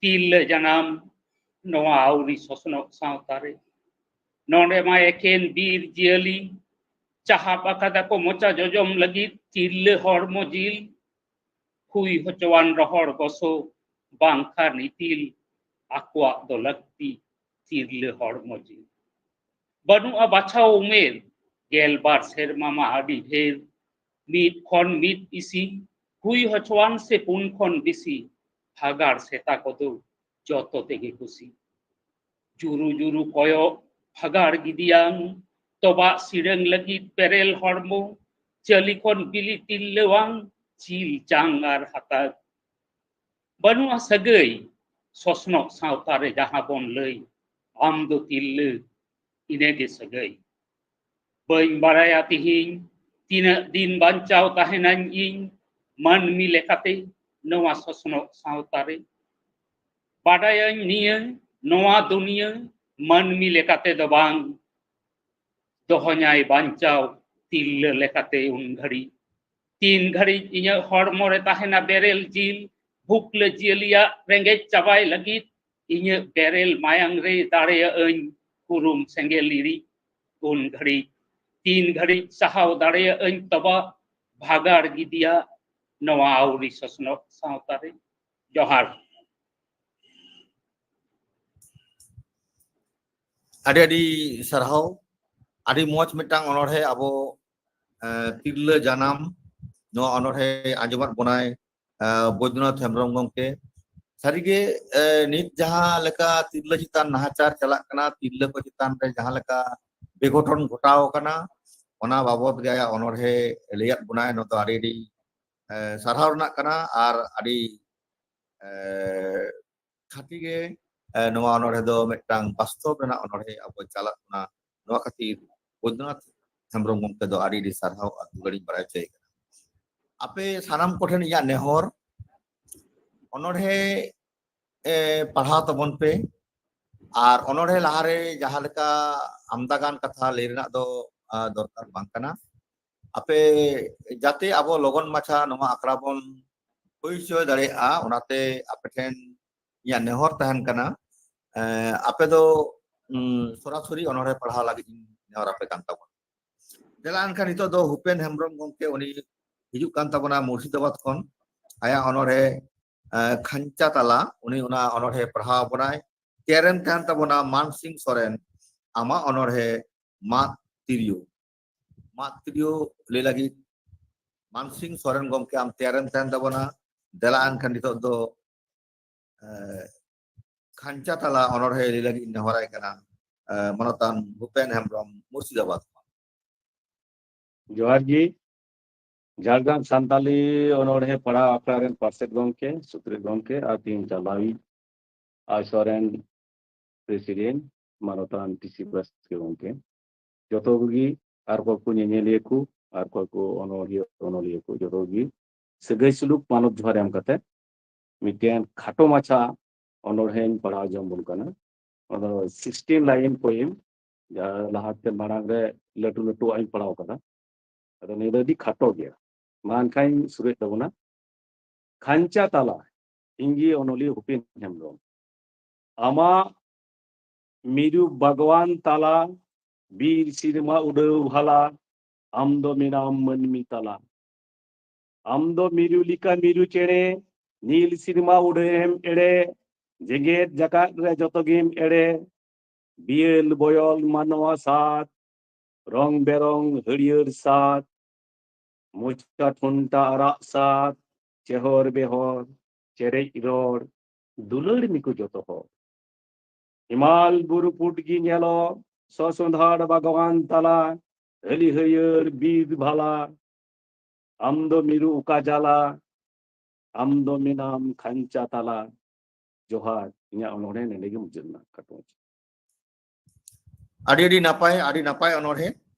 ᱛᱤᱨᱞᱟᱹ ᱡᱟᱱᱟᱢ, ᱱᱚᱣᱟ ᱟᱹᱣᱨᱤ ᱥᱚᱥᱱᱚᱜ ᱥᱟᱶᱛᱟ ᱨᱮ᱾ ᱱᱚᱰᱮ ᱢᱟ ᱮᱠᱮᱱ ᱵᱤᱨ ᱡᱤᱭᱟᱹᱞᱤ ᱪᱟᱦᱟᱵ ᱟᱠᱟᱫᱟ ᱠᱚ ᱢᱚᱪᱟ ᱡᱚᱡᱚᱢ ᱞᱟᱹᱜᱤᱫ ᱛᱤᱨᱞᱟᱹ ᱦᱚᱲᱢᱚ ᱡᱤᱞ᱾ ᱦᱩᱭ ᱦᱚᱪᱚᱣᱟᱱ ᱨᱚᱦᱚᱲ ᱜᱚᱥᱚ ᱵᱟᱝᱠᱷᱟᱱ ᱤᱯᱤᱞ, ᱟᱠᱚᱣᱟᱜ ᱫᱚ ᱞᱟᱹᱠᱛᱤ ᱛᱤᱨᱞᱟᱹ ᱦᱚᱲᱢᱚ ᱡᱤᱞ᱾ ᱵᱟᱹᱱᱩᱜᱼᱟ ᱵᱟᱪᱷᱟᱣ ᱩᱢᱮᱨ, ᱜᱮᱞᱵᱟᱨ ᱥᱮᱨᱢᱟ ᱢᱟ ᱟᱹᱰᱤ ᱰᱷᱮᱨ᱾ ᱢᱤᱫ ᱠᱷᱚᱱ ᱢᱤᱫ ᱤᱥᱤ, ᱦᱩᱭ ᱦᱚᱪᱚᱣᱟᱱ ᱥᱮ ᱯᱩᱱ ᱠᱷᱚᱱ ᱵᱤᱥᱤ, ᱵᱷᱟᱜᱟᱲ ᱥᱮᱛᱟ ᱠᱚᱫᱚ ᱡᱚᱛᱚ ᱛᱮᱜᱮ ᱠᱩᱥᱤ᱾ ᱡᱩᱨᱩ ᱡᱩᱨᱩ ᱠᱚᱭᱚᱜ ᱵᱷᱟᱜᱟᱲ ᱜᱤᱫᱤᱭᱟᱝ, ᱛᱚᱵᱟᱜ ᱥᱤᱲᱟᱹᱝ ᱞᱟᱹᱜᱤᱫ ᱵᱮᱨᱮᱞ ᱦᱚᱲᱢᱚ, ᱪᱟᱹᱞᱤ ᱠᱷᱚᱱ ᱵᱤᱞᱤ ᱛᱤᱨᱞᱟᱹᱣᱟᱝ, ᱪᱤᱞ ᱡᱟᱝ ᱟᱨ ᱦᱟᱛᱟᱣ᱾ ᱵᱟᱹᱱᱩᱜᱼᱟ ᱥᱟᱹᱜᱟᱹᱭ ᱥᱚᱥᱱᱚᱜ ᱥᱟᱶᱛᱟ ᱨᱮ ᱡᱟᱦᱟᱸ ᱵᱚᱱ ᱞᱟᱹᱭ, ᱟᱢ ᱫᱚ ᱛᱤᱨᱞᱟᱹ, ᱤᱱᱟᱹᱜᱮ ᱥᱟᱹᱜᱟᱹᱭ᱾ ᱵᱟᱹᱧ ᱵᱟᱲᱟᱭᱟ ᱛᱤᱦᱤᱧ ᱛᱤᱱᱟᱹᱜ ᱫᱤᱱ ᱵᱟᱧᱪᱟᱣ ᱛᱟᱦᱮᱱᱟᱹᱧ ᱤᱧ ᱢᱟᱹᱱᱢᱤ ᱞᱮᱠᱟᱛᱮ ᱱᱚᱣᱟ ᱥᱚᱥᱱᱚᱜ ᱥᱟᱶᱛᱟ ᱨᱮ᱾ ᱵᱟᱰᱟᱭᱟᱹᱧ ᱱᱤᱭᱟᱹ ᱱᱚᱣᱟ ᱫᱩᱱᱤᱭᱟᱹ ᱢᱟᱹᱱᱢᱤ ᱞᱮᱠᱟᱛᱮ ᱫᱚ ᱵᱟᱝ, ᱫᱚᱦᱚᱧᱟᱭ ᱵᱟᱧᱪᱟᱣ ᱛᱤᱨᱞᱟᱹ ᱞᱮᱠᱟᱛᱮ ᱩᱱ ᱜᱷᱟᱹᱲᱤᱡ᱾ ᱛᱤᱱ ᱜᱷᱟᱹᱲᱤᱡ ᱤᱧᱟᱹᱜ ᱦᱚᱲᱢᱚ ᱨᱮ ᱛᱟᱦᱮᱱᱟ ᱵᱮᱨᱮᱞ ᱡᱤᱞ, ᱵᱷᱩᱠᱞᱟᱹ ᱡᱤᱭᱟᱹᱞᱤᱭᱟᱜ ᱨᱮᱸᱜᱮᱡ ᱪᱟᱵᱟᱭ ᱞᱟᱹᱜᱤᱫ ᱤᱧᱟᱹᱜ ᱵᱮᱨᱮᱞ ᱢᱟᱭᱟᱝ ᱨᱮ ᱫᱟᱲᱮᱭᱟᱜ ᱟᱹᱧ ᱠᱩᱨᱩᱢ ᱥᱮᱸᱜᱮᱞ ᱤᱲᱤᱡ᱾ ᱩᱱ ᱜᱷᱟᱹᱲᱤᱡ ᱛᱤᱱ ᱜᱷᱟᱹᱲᱤᱡ ᱥᱟᱦᱟᱣ ᱫᱟᱲᱮᱭᱟᱜ ᱟᱹᱧ ᱛᱚᱵᱟ ᱵᱷᱟᱜᱟᱲ ᱜᱤᱫᱤᱭᱟ ᱱᱚᱣᱟ ᱟᱹᱣᱨᱤ ᱥᱚᱥᱱᱚᱜ ᱥᱟᱶᱛᱟ ᱨᱮ᱾ ᱡᱚᱦᱟᱨ᱾ ᱟᱹᱰᱤ ᱟᱹᱰᱤ ᱥᱟᱨᱦᱟᱣ᱾ ᱟᱹᱰᱤ ᱢᱚᱡᱽ ᱢᱤᱫᱴᱟᱝ ᱚᱱᱚᱬᱦᱮ ᱟᱵᱚ, ᱮ, ᱛᱤᱨᱞᱟᱹ ᱡᱟᱱᱟᱢ, ᱱᱚᱣᱟ ᱚᱱᱚᱬᱦᱮ ᱟᱸᱡᱚᱢᱟᱫ ᱵᱚᱱᱟᱭ, ᱮ, ᱵᱳᱭᱫᱚᱱᱟᱛᱷ ᱦᱮᱢᱵᱨᱚᱢ ᱜᱚᱢᱠᱮ᱾ ᱥᱟᱹᱨᱤᱜᱮ, ᱮ, ᱱᱤᱛ ᱡᱟᱦᱟᱸ ᱞᱮᱠᱟ ᱛᱤᱨᱞᱟᱹ ᱪᱮᱛᱟᱱ ᱱᱟᱦᱟᱪᱟᱨ ᱪᱟᱞᱟᱜ ᱠᱟᱱᱟ, ᱛᱤᱨᱞᱟᱹ ᱠᱚ ᱪᱮᱛᱟᱱ ᱨᱮ ᱡᱟᱦᱟᱸ ᱞᱮᱠᱟ ᱵᱮᱜᱷᱚᱴᱚᱱ ᱜᱷᱚᱴᱟᱣ ᱟᱠᱟᱱᱟ, ᱚᱱᱟ ᱵᱟᱵᱚᱫ ᱜᱮ ᱟᱭᱟᱜ ᱚᱱᱚᱬᱦᱮ ᱞᱟᱹᱭᱟᱫ ᱵᱚᱱᱟᱭ᱾ ᱱᱚᱣᱟ ᱫᱚ ᱟᱹᱰᱤ ᱟᱹᱰᱤ, ᱮ, ᱥᱟᱨᱦᱟᱣ ᱨᱮᱱᱟᱜ ᱠᱟᱱᱟ ᱟᱨ ᱟᱹᱰᱤ, ᱮ, ᱠᱷᱟᱹᱴᱤ ᱜᱮ, ᱮ, ᱱᱚᱣᱟ ᱚᱱᱚᱬᱦᱮ ᱫᱚ ᱢᱤᱫᱴᱟᱝ ᱵᱟᱥᱛᱚᱵ ᱨᱮᱱᱟᱜ ᱚᱱᱚᱬᱦᱮ ᱟᱵᱚ ᱪᱟᱞᱟᱜ ᱠᱟᱱᱟ᱾ ᱱᱚᱣᱟ ᱠᱷᱟᱹᱛᱤᱨ ᱵᱳᱭᱫᱚᱱᱟᱛᱷ ᱦᱮᱢᱵᱨᱚᱢ ᱜᱚᱢᱠᱮ ᱫᱚ ᱟᱹᱰᱤ ᱟᱹᱰᱤ ᱥᱟᱨᱦᱟᱣ ᱟᱨ ᱫᱩᱞᱟᱹᱲᱤᱧ ᱵᱟᱲᱟᱭ ᱦᱚᱪᱚᱭᱮ ᱠᱟᱱᱟ᱾ ᱟᱯᱮ ᱥᱟᱱᱟᱢ ᱠᱚᱴᱷᱮᱱ ᱤᱧᱟᱹᱜ ᱱᱮᱦᱚᱨ, ᱚᱱᱚᱬᱦᱮ, ᱮ, ᱯᱟᱲᱦᱟᱣ ᱛᱟᱵᱚᱱ ᱯᱮ᱾ ᱟᱨ ᱚᱱᱚᱬᱦᱮ ᱞᱟᱦᱟᱨᱮ ᱡᱟᱦᱟᱸ ᱞᱮᱠᱟ ᱟᱢᱫᱟ ᱜᱟᱱ ᱠᱟᱛᱷᱟ ᱞᱟᱹᱭ ᱨᱮᱱᱟᱜ ᱫᱚ, ᱟ, ᱫᱚᱨᱠᱟᱨ ᱵᱟᱝ ᱠᱟᱱᱟ᱾ ᱟᱯᱮ ᱡᱟᱛᱮ ᱟᱵᱚ ᱞᱚᱜᱚᱱ ᱢᱟᱪᱷᱟ ᱱᱚᱣᱟ ᱟᱠᱷᱲᱟ ᱵᱚᱱ ᱦᱩᱭ ᱦᱚᱪᱚ ᱫᱟᱲᱮᱭᱟᱜᱼᱟ, ᱚᱱᱟᱛᱮ ᱟᱯᱮ ᱴᱷᱮᱱ ᱤᱧᱟᱹᱜ ᱱᱮᱦᱚᱨ ᱛᱟᱦᱮᱱ ᱠᱟᱱᱟ, ᱮ, ᱟᱯᱮ ᱫᱚ, ᱩᱢ, ᱥᱚᱨᱟᱥᱚᱨᱤ ᱚᱱᱚᱬᱦᱮ ᱯᱟᱲᱦᱟᱣ ᱞᱟᱹᱜᱤᱫ ᱤᱧ ᱱᱮᱦᱚᱨ ᱟᱯᱮ ᱠᱟᱱ ᱛᱟᱵᱚᱱᱟ᱾ ᱫᱮᱞᱟ ᱮᱱᱠᱷᱟᱱ ᱱᱤᱛᱚᱜ ᱫᱚ ᱦᱩᱯᱮᱱ ᱦᱮᱢᱵᱨᱚᱢ ᱜᱚᱢᱠᱮ, ᱩᱱᱤ ᱦᱤᱡᱩᱜ ᱠᱟᱱ ᱛᱟᱵᱚᱱᱟ ᱢᱩᱨᱥᱤᱫᱟᱵᱟᱫᱽ ᱠᱷᱚᱱ᱾ ᱟᱭᱟᱜ ᱚᱱᱚᱬᱦᱮ, ᱮ, ᱠᱷᱟᱧᱪᱟ ᱛᱟᱞᱟ, ᱩᱱᱤ ᱚᱱᱟ ᱚᱱᱚᱬᱦᱮ ᱯᱟᱲᱦᱟᱣ ᱟᱵᱚᱱᱟᱭ᱾ ᱛᱮᱭᱟᱨᱮᱢ ᱛᱟᱦᱮᱱ ᱛᱟᱵᱚᱱᱟ ᱢᱟᱱ ᱥᱤᱝ ᱥᱚᱨᱮᱱ, ᱟᱢᱟᱜ ᱚᱱᱚᱬᱦᱮ ᱢᱟᱫ ᱛᱤᱨᱭᱳ᱾ ᱢᱟᱫ ᱛᱤᱨᱭᱳ ᱞᱟᱹᱭ ᱞᱟᱹᱜᱤᱫ ᱢᱟᱱᱥᱤᱝ ᱥᱚᱨᱮᱱ ᱜᱚᱢᱠᱮ ᱟᱢ ᱛᱮᱭᱟᱨᱮᱢ ᱛᱟᱦᱮᱱ ᱛᱟᱵᱚᱱᱟ᱾ ᱫᱮᱞᱟ ᱮᱱᱠᱷᱟᱱ ᱱᱤᱛᱚᱜ ᱫᱚ ᱮ, ᱠᱷᱟᱧᱪᱟ ᱛᱟᱞᱟ ᱚᱱᱚᱬᱦᱮ ᱞᱟᱹᱭ ᱞᱟᱹᱜᱤᱫ ᱤᱧ ᱱᱮᱦᱚᱨᱟᱭ ᱠᱟᱱᱟ ᱮ, ᱢᱟᱱᱚᱛᱟᱱ ᱵᱷᱩᱯᱮᱱ ᱦᱮᱢᱵᱨᱚᱢ ᱢᱩᱨᱥᱤᱫᱟᱵᱟᱫᱽ ᱠᱷᱚᱱ᱾ ᱡᱚᱦᱟᱨ ᱜᱮ᱾ ᱡᱷᱟᱲᱜᱨᱟᱢ ᱥᱟᱱᱛᱟᱞᱤ ᱚᱱᱚᱬᱦᱮ ᱯᱟᱲᱦᱟᱣ ᱟᱠᱷᱲᱟ ᱨᱮᱱ ᱯᱟᱨᱥᱮᱛ ᱜᱚᱢᱠᱮ, ᱥᱩᱛᱨᱮᱛ ᱜᱚᱢᱠᱮ ᱟᱨ ᱛᱤᱦᱤᱧ ᱪᱟᱞᱟᱣᱤᱡ ᱟᱭᱥᱚ ᱨᱮᱱ ᱯᱨᱮᱥᱤᱰᱮᱱᱴ ᱢᱟᱱᱚᱛᱟᱱ ᱴᱤᱥᱤ ᱵᱟᱥᱠᱮ ᱜᱚᱢᱠᱮ, ᱡᱚᱛᱚ ᱠᱚᱜᱮ ᱟᱨ ᱚᱠᱚᱭ ᱠᱚ ᱧᱮᱧᱮᱞᱤᱭᱟᱹ ᱠᱚ ᱟᱨ ᱚᱠᱚᱭ ᱠᱚ ᱚᱱᱚᱬᱦᱤᱭᱟᱹ ᱚᱱᱚᱞᱤᱭᱟᱹ ᱠᱚ, ᱡᱚᱛᱚ ᱜᱮ ᱥᱟᱹᱜᱟᱹᱭ ᱥᱩᱞᱩᱠ ᱢᱟᱱᱚᱛ ᱡᱚᱦᱟᱨ ᱮᱢ ᱠᱟᱛᱮ ᱢᱤᱫᱴᱮᱱ ᱠᱷᱟᱴᱚ ᱢᱟᱪᱷᱟ ᱚᱱᱚᱬᱦᱮᱧ ᱯᱟᱲᱦᱟᱣ ᱡᱚᱝ ᱵᱚᱱ ᱠᱟᱱᱟ᱾ ᱚᱱᱟ ᱫᱚ ᱥᱤᱠᱥᱴᱤᱱ ᱞᱟᱭᱤᱱ ᱯᱳᱭᱮᱢ, ᱡᱟᱦᱟᱸ ᱞᱟᱦᱟᱛᱮ ᱢᱟᱲᱟᱝ ᱨᱮ ᱞᱟᱹᱴᱩ ᱞᱟᱹᱴᱩᱣᱟᱜ ᱤᱧ ᱯᱟᱲᱦᱟᱣ ᱠᱟᱫᱟ᱾ ᱟᱫᱚ ᱱᱤᱭᱟᱹ ᱫᱚ ᱟᱹᱰᱤ ᱠᱷᱟᱴᱚ ᱜᱮᱭᱟ᱾ ᱢᱟ ᱮᱱᱠᱷᱟᱱ ᱤᱧ ᱥᱩᱨᱩᱭᱮᱫ ᱛᱟᱵᱚᱱᱟ᱾ ᱠᱷᱟᱧᱪᱟ ᱛᱟᱞᱟ, ᱤᱧ ᱜᱮ ᱚᱱᱚᱞᱤᱭᱟᱹ ᱵᱷᱩᱯᱮᱱ ᱦᱮᱢᱵᱨᱚᱢ᱾ ᱟᱢᱟᱜ ᱢᱤᱨᱩ ᱵᱟᱜᱽᱣᱟᱱ ᱛᱟᱞᱟ, ᱵᱤᱨ ᱥᱤᱨᱢᱟ ᱩᱰᱟᱹᱣ ᱵᱷᱟᱞᱟ, ᱟᱢ ᱫᱚ ᱢᱮᱱᱟᱢ ᱢᱟᱹᱱᱢᱤ ᱛᱟᱞᱟ᱾ ᱟᱢ ᱫᱚ ᱢᱤᱨᱩ ᱞᱮᱠᱟ ᱢᱤᱨᱩ ᱪᱮᱬᱮ, ᱱᱤᱞ ᱥᱤᱨᱢᱟ ᱩᱰᱟᱹᱣᱮᱢ ᱮᱲᱮ, ᱡᱮᱜᱮᱛ ᱡᱟᱠᱟᱛ ᱨᱮ ᱡᱚᱛᱚ ᱜᱮᱢ ᱮᱲᱮ᱾ ᱵᱤᱭᱟᱹᱞ ᱵᱚᱭᱚᱞ ᱢᱟᱱᱣᱟ ᱥᱟᱫ, ᱨᱚᱝ ᱵᱮᱨᱚᱝ ᱦᱟᱹᱨᱭᱟᱹᱲ ᱥᱟᱫ, ᱢᱚᱪᱟ ᱴᱷᱚᱱᱴᱟ ᱟᱨᱟᱜ ᱥᱟᱫ, ᱪᱮᱦᱚᱨ ᱵᱮᱦᱚᱨ, ᱪᱮᱨᱮᱡ ᱨᱚᱲ, ᱫᱩᱞᱟᱹᱲ ᱢᱤᱠᱩ ᱡᱚᱛᱚ ᱦᱚᱲ᱾ ᱦᱤᱢᱟᱞ ᱵᱩᱨᱩ ᱯᱩᱴ ᱜᱮ ᱧᱮᱞᱚᱜ, ᱥᱚᱥᱚᱸᱫᱷᱟᱲ ᱵᱟᱜᱽᱣᱟᱱ ᱛᱟᱞᱟ, ᱦᱟᱹᱞᱤ ᱦᱟᱹᱭᱟᱹᱨ ᱵᱤᱨ ᱵᱷᱟᱞᱟ᱾ ᱟᱢ ᱫᱚ ᱢᱤᱨᱩ ᱚᱠᱟ ᱡᱟᱞᱟ, ᱟᱢ ᱫᱚ ᱢᱮᱱᱟᱢ ᱠᱷᱟᱧᱪᱟ ᱛᱟᱞᱟ᱾ ᱡᱚᱦᱟᱨ, ᱤᱧᱟᱹᱜ ᱚᱱᱚᱬᱦᱮ ᱱᱚᱰᱮ ᱜᱮ ᱢᱩᱪᱟᱹᱫ ᱮᱱᱟ, ᱠᱷᱟᱴᱚ ᱢᱟᱪᱷᱟ᱾ ᱟᱹᱰᱤ ᱟᱹᱰᱤ ᱱᱟᱯᱟᱭ, ᱟᱹᱰᱤ ᱱᱟᱯᱟᱭ ᱚᱱᱚᱬᱦᱮ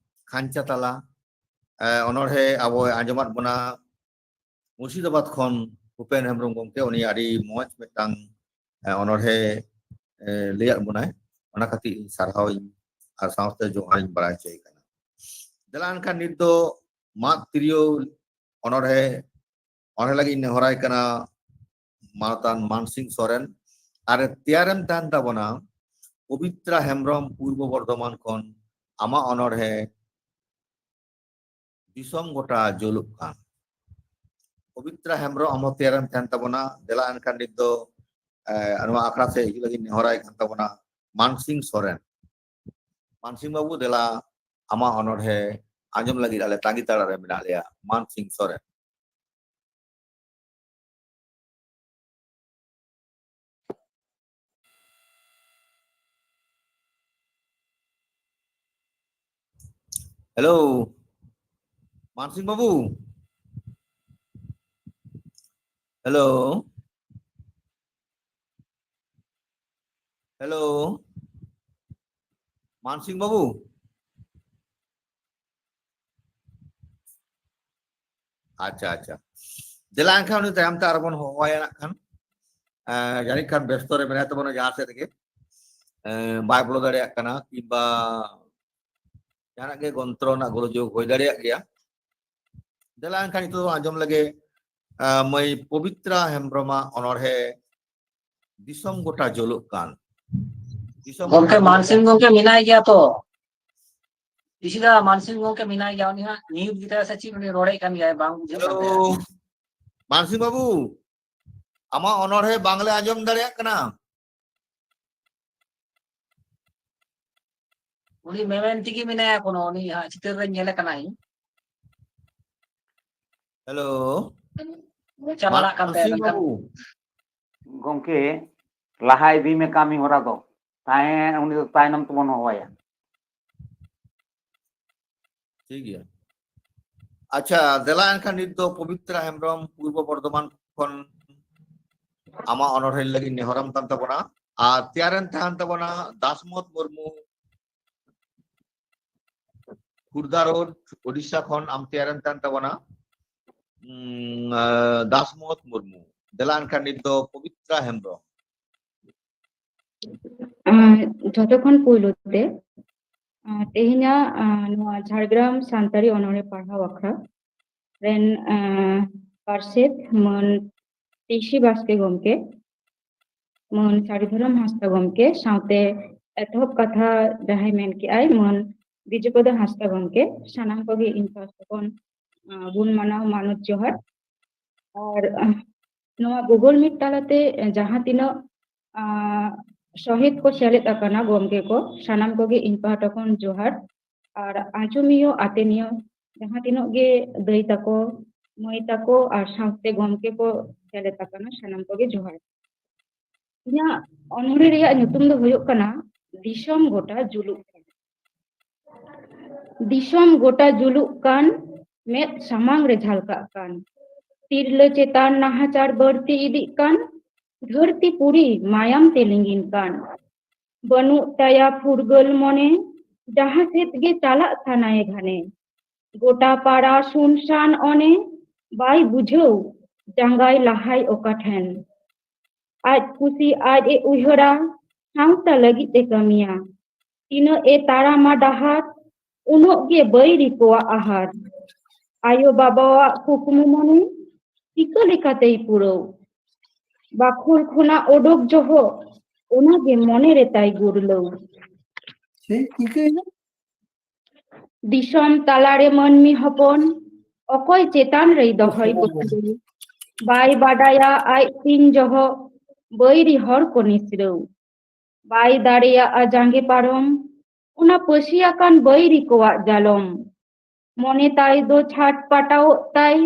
ᱠᱷᱟᱧᱪᱟ ᱛᱟᱞᱟ᱾ ᱮ, ᱚᱱᱚᱬᱦᱮ ᱟᱵᱚᱭ ᱟᱸᱡᱚᱢᱟᱫ ᱵᱚᱱᱟ ᱢᱩᱨᱥᱤᱫᱟᱵᱟᱫᱽ ᱠᱷᱚᱱ ᱵᱷᱩᱯᱮᱱ ᱦᱮᱢᱵᱨᱚᱢ ᱜᱚᱢᱠᱮ, ᱩᱱᱤ ᱟᱹᱰᱤ ᱢᱚᱡᱽ ᱢᱤᱫᱴᱟᱝ ᱮ, ᱚᱱᱚᱬᱦᱮ ᱮ, ᱞᱟᱹᱭᱟᱫ ᱵᱚᱱᱟᱭ᱾ ᱚᱱᱟ ᱠᱷᱟᱹᱛᱤᱨ ᱤᱧ ᱥᱟᱨᱦᱟᱣ ᱤᱧ ᱟᱨ ᱥᱟᱶᱛᱮ ᱡᱚᱦᱟᱨ ᱤᱧ ᱵᱟᱲᱟᱭ ᱦᱚᱪᱚᱭᱮ ᱠᱟᱱᱟ᱾ ᱫᱮᱞᱟ ᱮᱱᱠᱷᱟᱱ ᱱᱤᱛ ᱫᱚ ᱢᱟᱫ ᱛᱤᱨᱭᱳ ᱚᱱᱚᱬᱦᱮ ᱚᱱᱚᱬᱦᱮ ᱞᱟᱹᱜᱤᱫ ᱤᱧ ᱱᱮᱦᱚᱨᱟᱭ ᱠᱟᱱᱟ ᱢᱟᱱᱚᱛᱟᱱ ᱢᱟᱱᱥᱤᱝ ᱥᱚᱨᱮᱱ᱾ ᱟᱨ ᱛᱮᱭᱟᱨᱮᱢ ᱛᱟᱦᱮᱱ ᱛᱟᱵᱚᱱᱟ ᱯᱚᱵᱤᱛᱨᱟ ᱦᱮᱢᱵᱨᱚᱢ, ᱯᱩᱨᱵᱚ ᱵᱚᱨᱫᱷᱚᱢᱟᱱ ᱠᱷᱚᱱ, ᱟᱢᱟᱜ ᱚᱱᱚᱬᱦᱮ ᱫᱤᱥᱚᱢ ᱜᱚᱴᱟ ᱡᱩᱞᱩᱜ ᱠᱟᱱ᱾ ᱯᱚᱵᱤᱛᱨᱟ ᱦᱮᱢᱵᱨᱚᱢ, ᱟᱢ ᱦᱚᱸ ᱛᱮᱭᱟᱨᱮᱢ ᱛᱟᱦᱮᱱ ᱛᱟᱵᱚᱱᱟ᱾ ᱫᱮᱞᱟ ᱮᱱᱠᱷᱟᱱ ᱱᱤᱛ ᱫᱚ ᱮ, ᱱᱚᱣᱟ ᱟᱠᱷᱲᱟ ᱥᱮᱫ ᱦᱤᱡᱩᱜ ᱞᱟᱹᱜᱤᱫ ᱱᱮᱦᱚᱨᱟᱭ ᱠᱟᱱ ᱛᱟᱵᱚᱱᱟ ᱢᱟᱱᱥᱤᱝ ᱥᱚᱨᱮᱱ᱾ ᱢᱟᱱᱥᱤᱝ ᱵᱟᱹᱵᱩ, ᱫᱮᱞᱟ ᱟᱢᱟᱜ ᱚᱱᱚᱬᱦᱮ ᱟᱸᱡᱚᱢ ᱞᱟᱹᱜᱤᱫ ᱟᱞᱮ ᱛᱟᱺᱜᱤ ᱛᱟᱲᱟ ᱨᱮ ᱢᱮᱱᱟᱜ ᱞᱮᱭᱟ, ᱢᱟᱱ ᱥᱤᱝ ᱥᱚᱨᱮᱱ᱾ ᱦᱮᱞᱳ, ᱢᱟᱱ ᱥᱤᱝ ᱵᱟᱹᱵᱩ᱾ ᱦᱮᱞᱳ, ᱦᱮᱞᱳ, ᱢᱟᱱ ᱥᱤᱝ ᱵᱟᱹᱵᱩ᱾ ᱟᱪᱪᱷᱟ, ᱟᱪᱪᱷᱟ, ᱫᱮᱞᱟ ᱮᱱᱠᱷᱟᱱ ᱩᱱᱤ ᱛᱟᱭᱚᱢ ᱛᱮ ᱟᱨᱚ ᱵᱚᱱ ᱦᱚᱦᱚᱣᱟᱭᱟ ᱱᱟᱜ ᱠᱷᱟᱱ᱾ ᱮᱸ, ᱡᱟᱹᱱᱤᱡ ᱠᱷᱟᱱ ᱵᱮᱥᱛᱚ ᱨᱮ ᱢᱮᱱᱟᱭ ᱛᱟᱵᱚᱱᱟ ᱡᱟᱦᱟᱸ ᱥᱮᱫ ᱨᱮᱜᱮ᱾ ᱮᱸ, ᱵᱟᱭ ᱵᱚᱞᱚ ᱫᱟᱲᱮᱭᱟᱜ ᱠᱟᱱᱟ, ᱠᱤᱝᱵᱟ ᱡᱟᱦᱟᱱᱟᱜ ᱜᱮ ᱜᱚᱱᱛᱨᱚ ᱨᱮᱱᱟᱜ ᱜᱳᱞᱡᱳᱜ ᱦᱩᱭ ᱫᱟᱲᱮᱭᱟᱜ ᱜᱮᱭᱟ᱾ ᱫᱮᱞᱟ ᱮᱱᱠᱷᱟᱱ ᱱᱤᱛᱚᱜ ᱫᱚ ᱟᱸᱡᱚᱢ ᱞᱮᱜᱮ, ᱮᱸ, ᱢᱟᱹᱭ ᱯᱚᱵᱤᱛᱨᱟ ᱦᱮᱢᱵᱨᱚᱢᱟᱜ ᱚᱱᱚᱬᱦᱮ ᱫᱤᱥᱚᱢ ᱜᱚᱴᱟ ᱡᱚᱞᱚᱜ ᱠᱟᱱ᱾ ᱫᱤᱥᱚᱢ ᱜᱚᱢᱠᱮ, ᱜᱚᱴᱟ ᱡᱚᱞᱚᱜ ᱢᱟᱱᱥᱤᱝ ᱠᱟᱱ᱾ ᱜᱚᱢᱠᱮ ᱢᱮᱱᱟᱭ ᱜᱮᱭᱟ ᱛᱚ? ᱤᱥᱤᱫᱟ, ᱢᱟᱱᱥᱤᱝ ᱜᱚᱢᱠᱮ ᱢᱮᱱᱟᱭ ᱜᱮᱭᱟ, ᱩᱱᱤ ᱦᱟᱸᱜ mute ᱜᱮᱛᱟᱭᱟ ᱥᱮ ᱪᱮᱫ, ᱩᱱᱤ ᱨᱚᱲᱮᱫ ᱠᱟᱱ ᱜᱮᱭᱟᱭ, ᱵᱟᱝ ᱵᱩᱡᱷᱟᱹᱜ ᱠᱟᱱ ᱛᱟᱭᱟ᱾ ᱦᱮᱞᱳ, ᱢᱟᱱᱥᱤᱝ ᱵᱟᱹᱵᱩ, ᱟᱢᱟᱜ ᱚᱱᱚᱬᱦᱮ ᱵᱟᱝᱞᱮ ᱟᱸᱡᱚᱢ ᱫᱟᱲᱮᱭᱟᱜ ᱠᱟᱱᱟ᱾ ᱩᱱᱤ ᱢᱮᱢᱮᱱ ᱛᱮᱜᱮ ᱢᱮᱱᱟᱭᱟ, ᱠᱳᱱᱳ ᱩᱱᱤ ᱦᱟᱸᱜ ᱪᱤᱛᱟᱹᱨ ᱨᱮ ᱧᱮᱞᱮ ᱠᱟᱱᱟᱭ᱾ ᱦᱮᱞᱳ, ᱪᱟᱞᱟᱜ ᱠᱟᱱ ᱛᱟᱭᱟ, ᱢᱟᱱᱥᱤᱝ ᱢᱮᱱᱠᱷᱟᱱ ᱵᱟᱹᱵᱩ᱾ ᱜᱚᱢᱠᱮ, ᱞᱟᱦᱟ ᱤᱫᱤ ᱢᱮ ᱠᱟᱹᱢᱤ ᱦᱚᱨᱟ ᱫᱚ, ᱛᱟᱦᱮᱸ ᱩᱱᱤ ᱫᱚ ᱛᱟᱭᱱᱚᱢ ᱛᱮᱵᱚᱱ ᱦᱚᱦᱚᱭᱟ᱾ ᱴᱷᱤᱠ ᱜᱮᱭᱟ᱾ ᱟᱪᱪᱷᱟ, ᱫᱮᱞᱟ ᱮᱱᱠᱷᱟᱱ ᱱᱤᱛ ᱫᱚ ᱯᱚᱵᱤᱛᱨᱟ ᱦᱮᱢᱵᱨᱚᱢ ᱯᱩᱨᱵᱚ ᱵᱚᱨᱫᱷᱚᱢᱟᱱ ᱠᱷᱚᱱ ᱟᱢᱟᱜ ᱚᱱᱚᱬᱦᱮ ᱞᱟᱹᱜᱤᱫ ᱱᱮᱦᱚᱨᱟᱢ ᱠᱟᱱ ᱛᱟᱵᱚᱱᱟ᱾ ᱟᱨ ᱛᱮᱭᱟᱨᱮᱱ ᱛᱟᱦᱮᱱ ᱛᱟᱵᱚᱱᱟ ᱫᱟᱥᱢᱚᱛ ᱢᱩᱨᱢᱩ, ᱠᱷᱩᱨᱫᱟ ᱨᱳᱰ, ᱳᱰᱤᱥᱟ ᱠᱷᱚᱱ ᱟᱢ ᱛᱮᱭᱟᱨᱮᱱ ᱛᱟᱦᱮᱱ ᱛᱟᱵᱚᱱᱟ, ᱩᱸ, ᱟᱸ, ᱫᱟᱥᱢᱚᱛ ᱢᱩᱨᱢᱩ᱾ ᱫᱮᱞᱟ ᱮᱱᱠᱷᱟᱱ ᱱᱤᱛ ᱫᱚ ᱯᱚᱵᱤᱛᱨᱟ ᱦᱮᱢᱵᱨᱚᱢ᱾ ᱟᱸ, ᱡᱷᱚᱛᱚ ᱠᱷᱚᱱ ᱯᱩᱭᱞᱩ ᱛᱮ, ᱟᱸ, ᱛᱮᱦᱮᱧᱟᱜ, ᱟᱸ, ᱱᱚᱣᱟ ᱡᱷᱟᱲᱜᱨᱟᱢ ᱥᱟᱱᱛᱟᱲᱤ ᱚᱱᱚᱬᱦᱮ ᱯᱟᱲᱦᱟᱣ ᱟᱠᱷᱲᱟ ᱨᱮᱱ, ᱟᱸ, ᱯᱟᱨᱥᱮᱛ ᱢᱟᱹᱱ ᱴᱤ ᱥᱤ ᱵᱟᱥᱠᱮ ᱜᱚᱢᱠᱮ, ᱢᱟᱹᱱ ᱥᱟᱹᱨᱤ ᱫᱷᱚᱨᱚᱢ ᱦᱟᱸᱥᱫᱟ ᱜᱚᱢᱠᱮ ᱥᱟᱶᱛᱮ ᱮᱛᱚᱦᱚᱵ ᱠᱟᱛᱷᱟ ᱡᱟᱦᱟᱸᱭ ᱢᱮᱱ ᱠᱮᱜᱼᱟᱭ ᱢᱟᱹᱱ ᱵᱤᱡᱩᱯᱚᱫᱚ ᱦᱟᱸᱥᱫᱟ ᱜᱚᱢᱠᱮ, ᱥᱟᱱᱟᱢ ᱠᱚᱜᱮ ᱤᱧ ᱯᱟᱦᱴᱟ ᱠᱷᱚᱱ, ᱟᱸ, ᱜᱩᱱ ᱢᱟᱱᱟᱣ ᱢᱟᱱᱚᱛ ᱡᱚᱦᱟᱨ᱾ ᱟᱨ, ᱟᱸ, ᱱᱚᱣᱟ Google Meet ᱛᱟᱞᱟᱛᱮ ᱡᱟᱦᱟᱸ ᱛᱤᱱᱟᱹᱜ, ᱟᱸ, ᱥᱚᱦᱤᱫ ᱠᱚ ᱥᱮᱞᱮᱫ ᱟᱠᱟᱱᱟ ᱜᱚᱢᱠᱮ ᱠᱚ, ᱥᱟᱱᱟᱢ ᱠᱚᱜᱮ ᱤᱧ ᱯᱟᱦᱴᱟ ᱠᱷᱚᱱ ᱡᱚᱦᱟᱨ᱾ ᱟᱨ ᱟᱸᱡᱚᱢᱤᱭᱟᱹ ᱟᱛᱮᱱᱤᱭᱟᱹ ᱡᱟᱦᱟᱸ ᱛᱤᱱᱟᱹᱜ ᱜᱮ ᱫᱟᱹᱭ ᱛᱟᱠᱚ, ᱢᱟᱹᱭ ᱛᱟᱠᱚ ᱟᱨ ᱥᱟᱶᱛᱮ ᱜᱚᱢᱠᱮ ᱠᱚ ᱥᱮᱞᱮᱫ ᱟᱠᱟᱱᱟ, ᱥᱟᱱᱟᱢ ᱠᱚᱜᱮ ᱡᱚᱦᱟᱨ᱾ ᱤᱧᱟᱹᱜ ᱚᱱᱚᱬᱦᱮ ᱨᱮᱭᱟᱜ ᱧᱩᱛᱩᱢ ᱫᱚ ᱦᱩᱭᱩᱜ ᱠᱟᱱᱟ ᱫᱤᱥᱚᱢ ᱜᱚᱴᱟ ᱡᱩᱞᱩᱜ ᱠᱟᱱ᱾ ᱫᱤᱥᱚᱢ ᱜᱚᱴᱟ ᱡᱩᱞᱩᱜ ᱠᱟᱱ, ᱢᱮᱫ ᱥᱟᱢᱟᱝ ᱨᱮ ᱡᱷᱟᱞᱠᱟᱜ ᱠᱟᱱ᱾ ᱛᱤᱨᱞᱟᱹ ᱪᱮᱛᱟᱱ ᱱᱟᱦᱟᱪᱟᱨ ᱵᱟᱹᱲᱛᱤ ᱤᱫᱤᱜ ᱠᱟᱱ, ᱫᱷᱟᱹᱨᱛᱤ ᱯᱩᱨᱤ ᱢᱟᱭᱟᱢ ᱛᱮ ᱞᱤᱸᱜᱤᱱ ᱠᱟᱱ᱾ ᱵᱟᱹᱱᱩᱜ ᱛᱟᱭᱟ ᱯᱷᱩᱨᱜᱟᱹᱞ ᱢᱚᱱᱮ, ᱡᱟᱦᱟᱸ ᱥᱮᱫ ᱜᱮ ᱪᱟᱞᱟᱜ ᱥᱟᱱᱟᱭᱮ ᱜᱷᱟᱱᱮ᱾ ᱜᱚᱴᱟ ᱯᱟᱲᱟ ᱥᱩᱱᱥᱟᱱ ᱚᱱᱮ, ᱵᱟᱭ ᱵᱩᱡᱷᱟᱹᱣ ᱡᱟᱸᱜᱟᱭ ᱞᱟᱦᱟᱭ ᱚᱠᱟ ᱴᱷᱮᱱ᱾ ᱟᱡ ᱠᱩᱥᱤ ᱟᱡ ᱮ ᱩᱭᱦᱟᱹᱨᱟ, ᱥᱟᱶᱛᱟ ᱞᱟᱹᱜᱤᱫ ᱮ ᱠᱟᱹᱢᱤᱭᱟ᱾ ᱛᱤᱱᱟᱹᱜ ᱮ ᱛᱟᱲᱟᱢᱟ ᱰᱟᱦᱟᱨ, ᱩᱱᱟᱹᱜ ᱜᱮ ᱵᱟᱹᱭᱨᱤ ᱠᱚᱣᱟᱜ ᱟᱦᱟᱨ᱾ ᱟᱭᱳ ᱵᱟᱵᱟᱣᱟᱜ ᱠᱩᱠᱢᱩ ᱢᱚᱱᱮ ᱪᱤᱠᱟᱹ ᱞᱮᱠᱟᱛᱮᱭ ᱯᱩᱨᱟᱹᱣ? ᱵᱟᱠᱷᱳᱞ ᱠᱷᱚᱱᱟᱜ ᱚᱰᱚᱠ ᱡᱚᱦᱚᱜ, ᱚᱱᱟᱜᱮ ᱢᱚᱱᱮ ᱨᱮ ᱛᱟᱭ ᱜᱩᱨᱞᱟᱹᱣ᱾ ᱪᱮᱫ ᱪᱤᱠᱟᱹᱭᱮᱱᱟ? ᱫᱤᱥᱚᱢ ᱛᱟᱞᱟᱨᱮ ᱢᱟᱹᱱᱢᱤ ᱦᱚᱯᱚᱱ, ᱚᱠᱚᱭ ᱪᱮᱛᱟᱱ ᱨᱮᱭ ᱫᱚᱦᱚᱭ ᱠᱩᱠᱢᱩ? ᱵᱟᱭ ᱵᱟᱰᱟᱭᱟ ᱟᱡ ᱛᱤᱱ ᱡᱚᱦᱚᱜ, ᱵᱟᱹᱭᱨᱤ ᱦᱚᱲ ᱠᱚ ᱱᱤᱥᱲᱟᱹᱣ᱾ ᱵᱟᱭ ᱫᱟᱲᱮᱭᱟᱜᱼᱟ ᱡᱟᱸᱜᱮ ᱯᱟᱨᱚᱢ, ᱚᱱᱟ ᱯᱟᱹᱥᱤ ᱟᱠᱟᱱ ᱵᱟᱹᱭᱨᱤ ᱠᱚᱣᱟᱜ ᱡᱟᱞᱚᱢ᱾ ᱢᱚᱱᱮ ᱛᱟᱭ ᱫᱚ ᱪᱷᱟᱴ ᱯᱟᱴᱟᱣᱚᱜ ᱛᱟᱭ,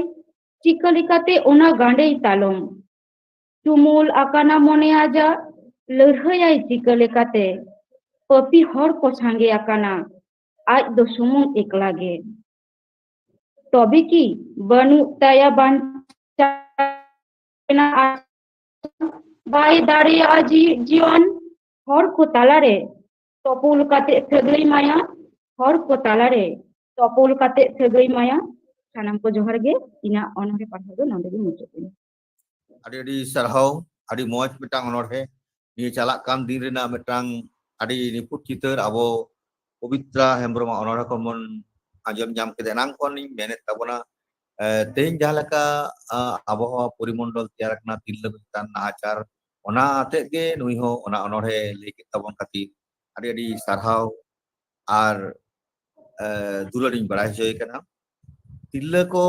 ᱪᱤᱠᱟᱹ ᱞᱮᱠᱟᱛᱮ ᱚᱱᱟ ᱜᱟᱸᱰᱮᱭ ᱛᱟᱞᱚᱢ? ᱪᱩᱢᱩᱞ ᱟᱠᱟᱱᱟ ᱢᱚᱱᱮ ᱟᱡᱟᱜ, ᱞᱟᱹᱲᱦᱟᱹᱭᱟᱭ ᱪᱤᱠᱟᱹ ᱞᱮᱠᱟᱛᱮ? ᱯᱟᱹᱯᱤ ᱦᱚᱲ ᱠᱚ ᱥᱟᱸᱜᱮ ᱟᱠᱟᱱᱟ, ᱟᱡ ᱫᱚ ᱥᱩᱢᱩᱝ ᱮᱠᱞᱟ ᱜᱮ᱾ ᱛᱚᱵᱮ ᱠᱤ ᱵᱟᱹᱱᱩᱜ ᱛᱟᱭᱟ ᱵᱟᱧᱪᱟᱣ ᱨᱮᱱᱟᱜ ᱟᱥ? ᱵᱟᱭ ᱫᱟᱲᱮᱭᱟᱜᱼᱟ ᱡᱤᱣᱤ ᱡᱤᱭᱚᱱ ᱦᱚᱲ ᱠᱚ ᱛᱟᱞᱟᱨᱮ ᱛᱚᱯᱚᱞ ᱠᱟᱛᱮ ᱥᱟᱹᱜᱟᱹᱭ ᱢᱟᱭᱟ, ᱦᱚᱲ ᱠᱚ ᱛᱟᱞᱟᱨᱮ ᱛᱚᱯᱚᱞ ᱠᱟᱛᱮ ᱥᱟᱹᱜᱟᱹᱭ ᱢᱟᱭᱟ᱾ ᱥᱟᱱᱟᱢ ᱠᱚ ᱡᱚᱦᱟᱨ ᱜᱮ, ᱤᱧᱟᱹᱜ ᱚᱱᱚᱬᱦᱮ ᱯᱟᱲᱦᱟᱣ ᱫᱚ ᱱᱚᱰᱮ ᱜᱮ ᱢᱩᱪᱟᱹᱫ ᱮᱱᱟ᱾ ᱟᱹᱰᱤ ᱟᱹᱰᱤ ᱥᱟᱨᱦᱟᱣ, ᱟᱹᱰᱤ ᱢᱚᱡᱽ ᱢᱤᱫᱴᱟᱝ ᱚᱱᱚᱬᱦᱮ᱾ ᱱᱤᱭᱟᱹ ᱪᱟᱞᱟᱜ ᱠᱟᱱ ᱫᱤᱱ ᱨᱮᱱᱟᱜ ᱢᱤᱫᱴᱟᱝ ᱟᱹᱰᱤ ᱱᱤᱯᱷᱩᱴ ᱪᱤᱛᱟᱹᱨ ᱟᱵᱚ ᱯᱚᱵᱤᱛᱨᱟ ᱦᱮᱢᱵᱨᱚᱢᱟᱜ ᱚᱱᱚᱬᱦᱮ ᱠᱷᱚᱱ ᱵᱚᱱ ᱟᱸᱡᱚᱢ ᱧᱟᱢ ᱠᱮᱫᱟ᱾ ᱮᱱᱟᱝ ᱠᱷᱚᱱ ᱤᱧ ᱢᱮᱱᱮᱫ ᱛᱟᱵᱚᱱᱟ, ᱮ, ᱛᱮᱦᱮᱧ ᱡᱟᱦᱟᱸ ᱞᱮᱠᱟ, ᱟ, ᱟᱵᱚᱦᱟᱣᱟ ᱯᱚᱨᱤᱢᱚᱱᱰᱚᱞ ᱛᱮᱭᱟᱨ ᱟᱠᱟᱱᱟ ᱛᱤᱨᱞᱟᱹ ᱠᱚ ᱪᱮᱛᱟᱱ ᱱᱟᱦᱟᱪᱟᱨ, ᱚᱱᱟ ᱟᱛᱮᱫ ᱜᱮ ᱱᱩᱭ ᱦᱚᱸ ᱚᱱᱟ ᱚᱱᱚᱬᱦᱮ ᱞᱟᱹᱭ ᱠᱮᱫ ᱛᱟᱵᱚᱱ ᱠᱷᱟᱹᱛᱤᱨ ᱟᱹᱰᱤ ᱟᱹᱰᱤ ᱥᱟᱨᱦᱟᱣ ᱟᱨ, ᱮ, ᱫᱩᱞᱟᱹᱲ ᱤᱧ ᱵᱟᱲᱟᱭ ᱦᱚᱪᱚᱭᱮ ᱠᱟᱱᱟ᱾ ᱛᱤᱨᱞᱟᱹ ᱠᱚ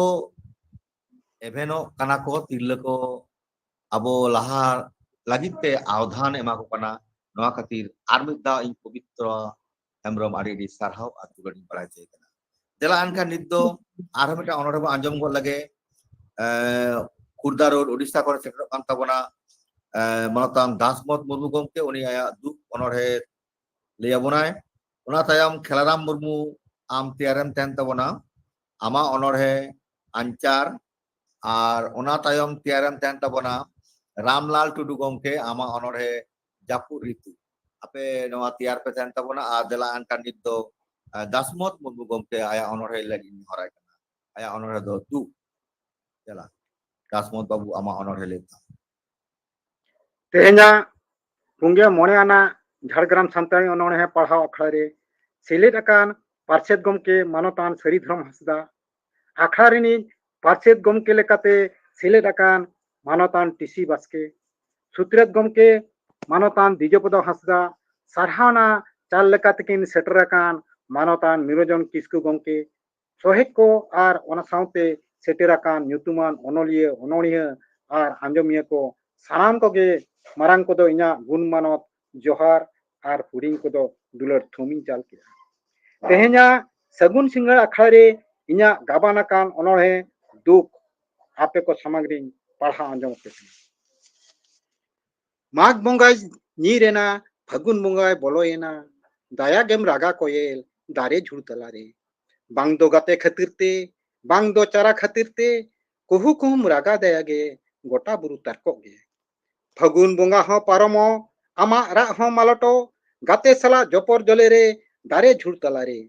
ᱮᱵᱷᱮᱱᱚᱜ ᱠᱟᱱᱟ ᱠᱚ, ᱛᱤᱨᱞᱟᱹ ᱠᱚ ᱟᱵᱚ ᱞᱟᱦᱟ ᱞᱟᱹᱜᱤᱫ ᱛᱮ ᱟᱣᱫᱷᱟᱱ ᱮᱢᱟ ᱠᱚ ᱠᱟᱱᱟ᱾ ᱱᱚᱣᱟ ᱠᱷᱟᱹᱛᱤᱨ ᱟᱨ ᱢᱤᱫ ᱫᱷᱟᱣ ᱤᱧ ᱯᱚᱵᱤᱛᱨᱚ ᱦᱮᱢᱵᱨᱚᱢ ᱟᱹᱰᱤ ᱟᱹᱰᱤ ᱥᱟᱨᱦᱟᱣ ᱟᱨ ᱡᱚᱦᱟᱨ ᱤᱧ ᱵᱟᱲᱟᱭ ᱦᱚᱪᱚᱭᱮ ᱠᱟᱱᱟ᱾ ᱫᱮᱞᱟ ᱮᱱᱠᱷᱟᱱ ᱱᱤᱛ ᱫᱚ ᱟᱨᱦᱚᱸ ᱢᱤᱫᱴᱟᱝ ᱚᱱᱚᱬᱦᱮ ᱵᱚᱱ ᱟᱸᱡᱚᱢ ᱜᱚᱫ ᱞᱮᱜᱮ᱾ ᱮᱸ, ᱠᱷᱩᱨᱫᱟ ᱨᱳᱰ ᱳᱰᱤᱥᱟ ᱠᱷᱚᱱ ᱥᱮᱴᱮᱨᱚᱜ ᱠᱟᱱ ᱛᱟᱵᱚᱱᱟ, ᱮᱸ, ᱢᱟᱱᱚᱛᱟᱱ ᱫᱟᱥᱢᱚᱛ ᱢᱩᱨᱢᱩ ᱜᱚᱢᱠᱮ, ᱩᱱᱤ ᱟᱭᱟᱜ ᱫᱩᱠ ᱚᱱᱚᱬᱦᱮ ᱞᱟᱹᱭ ᱟᱵᱚᱱᱟᱭ᱾ ᱚᱱᱟ ᱛᱟᱭᱚᱢ ᱠᱷᱮᱞᱟᱨᱟᱢ ᱢᱩᱨᱢᱩ, ᱟᱢ ᱛᱮᱭᱟᱨᱮᱢ ᱛᱟᱦᱮᱱ ᱛᱟᱵᱚᱱᱟ, ᱟᱢᱟᱜ ᱚᱱᱚᱬᱦᱮ ᱟᱧᱪᱟᱨ, ᱟᱨ ᱚᱱᱟ ᱛᱟᱭᱚᱢ ᱛᱮᱭᱟᱨᱮᱢ ᱛᱟᱦᱮᱱ ᱛᱟᱵᱚᱱᱟ ᱨᱟᱢᱞᱟᱞ ᱴᱩᱰᱩ ᱜᱚᱢᱠᱮ, ᱟᱢᱟᱜ ᱚᱱᱚᱬᱦᱮ ᱡᱟᱹᱯᱩᱫ ᱨᱤᱛᱩ᱾ ᱟᱯᱮ ᱱᱚᱣᱟ ᱛᱮᱭᱟᱨ ᱯᱮ ᱛᱟᱦᱮᱱ ᱛᱟᱵᱚᱱᱟ᱾ ᱟᱨ ᱫᱮᱞᱟ ᱮᱱᱠᱷᱟᱱ ᱱᱤᱛ ᱫᱚ, ᱟᱸ, ᱫᱟᱥᱢᱚᱛ ᱢᱩᱨᱢᱩ ᱜᱚᱢᱠᱮ ᱟᱭᱟᱜ ᱚᱱᱚᱬᱦᱮ ᱞᱟᱹᱜᱤᱫ ᱤᱧ ᱦᱚᱦᱚᱭ ᱠᱟᱱᱟ᱾ ᱟᱭᱟᱜ ᱚᱱᱚᱬᱦᱮ ᱫᱚ ᱫᱩᱠ᱾ ᱫᱮᱞᱟ, ᱫᱟᱥᱢᱚᱛ ᱵᱟᱹᱵᱩ, ᱟᱢᱟᱜ ᱚᱱᱚᱬᱦᱮ ᱞᱟᱹᱭ ᱛᱟᱢ᱾ ᱛᱮᱦᱮᱧᱟᱜ ᱯᱩᱱᱜᱮᱞ ᱢᱚᱬᱮ ᱟᱱᱟᱜ ᱡᱷᱟᱲᱜᱨᱟᱢ ᱥᱟᱱᱛᱟᱲᱤ ᱚᱱᱚᱬᱦᱮ ᱯᱟᱲᱦᱟᱣ ᱟᱠᱷᱲᱟ ᱨᱮ ᱥᱮᱞᱮᱫ ᱟᱠᱟᱱ ᱯᱟᱨᱥᱮᱛ ᱜᱚᱢᱠᱮ ᱢᱟᱱᱚᱛᱟᱱ ᱥᱟᱹᱨᱤ ᱫᱷᱚᱨᱚᱢ ᱦᱟᱸᱥᱫᱟ, ᱟᱠᱷᱲᱟ ᱨᱤᱱᱤᱡ ᱯᱟᱨᱥᱮᱛ ᱜᱚᱢᱠᱮ ᱞᱮᱠᱟᱛᱮ ᱥᱮᱞᱮᱫ ᱟᱠᱟᱱ ᱢᱟᱱᱚᱛᱟᱱ ᱴᱤ ᱥᱤ ᱵᱟᱥᱠᱮ, ᱥᱩᱛᱨᱮᱛ ᱜᱚᱢᱠᱮ ᱢᱟᱱᱚᱛᱟᱱ ᱫᱤᱡᱚᱯᱚᱫᱚ ᱦᱟᱸᱥᱫᱟ, ᱥᱟᱨᱦᱟᱣᱱᱟ ᱪᱟᱞ ᱞᱮᱠᱟ ᱛᱮᱠᱤᱱ ᱥᱮᱴᱮᱨ ᱟᱠᱟᱱ ᱢᱟᱱᱚᱛᱟᱱ ᱱᱤᱨᱚᱡᱚᱱ ᱠᱤᱥᱠᱩ ᱜᱚᱢᱠᱮ, ᱥᱚᱦᱮᱫ ᱠᱚ ᱟᱨ ᱚᱱᱟ ᱥᱟᱶᱛᱮ ᱥᱮᱴᱮᱨ ᱟᱠᱟᱱ ᱧᱩᱛᱩᱢᱟᱱ ᱚᱱᱚᱞᱤᱭᱟᱹ, ᱚᱱᱚᱬᱦᱤᱭᱟᱹ ᱟᱨ ᱟᱸᱡᱚᱢᱤᱭᱟᱹ ᱠᱚ, ᱥᱟᱱᱟᱢ ᱠᱚᱜᱮ ᱢᱟᱨᱟᱝ ᱠᱚᱫᱚ ᱤᱧᱟᱹᱜ ᱜᱩᱱ ᱢᱟᱱᱚᱛ ᱡᱚᱦᱟᱨ ᱟᱨ ᱦᱩᱰᱤᱧ ᱠᱚᱫᱚ ᱫᱩᱞᱟᱹᱲ ᱛᱷᱩᱢ ᱤᱧ ᱪᱟᱞ ᱠᱮᱫᱟ᱾ ᱛᱮᱦᱮᱧᱟᱜ ᱥᱟᱹᱜᱩᱱ ᱥᱤᱸᱜᱟᱹᱲ ᱟᱠᱷᱲᱟ ᱨᱮ ᱤᱧᱟᱹᱜ ᱜᱟᱵᱟᱱ ᱟᱠᱟᱱ ᱚᱱᱚᱬᱦᱮ ᱫᱩᱠ ᱟᱯᱮ ᱠᱚ ᱥᱟᱢᱟᱝ ᱨᱤᱧ ᱯᱟᱲᱦᱟᱣ ᱟᱸᱡᱚᱢ ᱟᱯᱮ ᱠᱟᱱᱟ᱾ ᱢᱟᱜᱽ ᱵᱚᱸᱜᱟᱭ ᱧᱤᱨ ᱮᱱᱟ, ᱯᱷᱟᱹᱜᱩᱱ ᱵᱚᱸᱜᱟᱭ ᱵᱚᱞᱚᱭᱮᱱᱟ, ᱫᱟᱭᱟ ᱜᱮᱢ ᱨᱟᱜᱟ ᱠᱚᱭᱮᱞ ᱫᱟᱨᱮ ᱡᱷᱩᱲ ᱛᱟᱞᱟᱨᱮ᱾ ᱵᱟᱝ ᱫᱚ ᱜᱟᱛᱮ ᱠᱷᱟᱹᱛᱤᱨ ᱛᱮ, ᱵᱟᱝ ᱫᱚ ᱪᱟᱨᱟ ᱠᱷᱟᱹᱛᱤᱨ ᱛᱮ, ᱠᱩᱦᱩ ᱠᱩᱦᱩᱢ ᱨᱟᱜᱟ ᱫᱟᱭᱟ ᱜᱮ, ᱜᱚᱴᱟ ᱵᱩᱨᱩ ᱛᱟᱨᱠᱚᱜ ᱜᱮ᱾ ᱯᱷᱟᱹᱜᱩᱱ ᱵᱚᱸᱜᱟ ᱦᱚᱸ ᱯᱟᱨᱚᱢᱚᱜ, ᱟᱢᱟᱜ ᱨᱟᱜ ᱦᱚᱸ ᱢᱟᱞᱚᱴᱚᱜ, ᱜᱟᱛᱮ ᱥᱟᱞᱟᱜ ᱡᱚᱯᱚᱨ ᱡᱚᱞᱮ ᱨᱮ ᱫᱟᱨᱮ ᱡᱷᱩᱲ ᱛᱟᱞᱟᱨᱮ᱾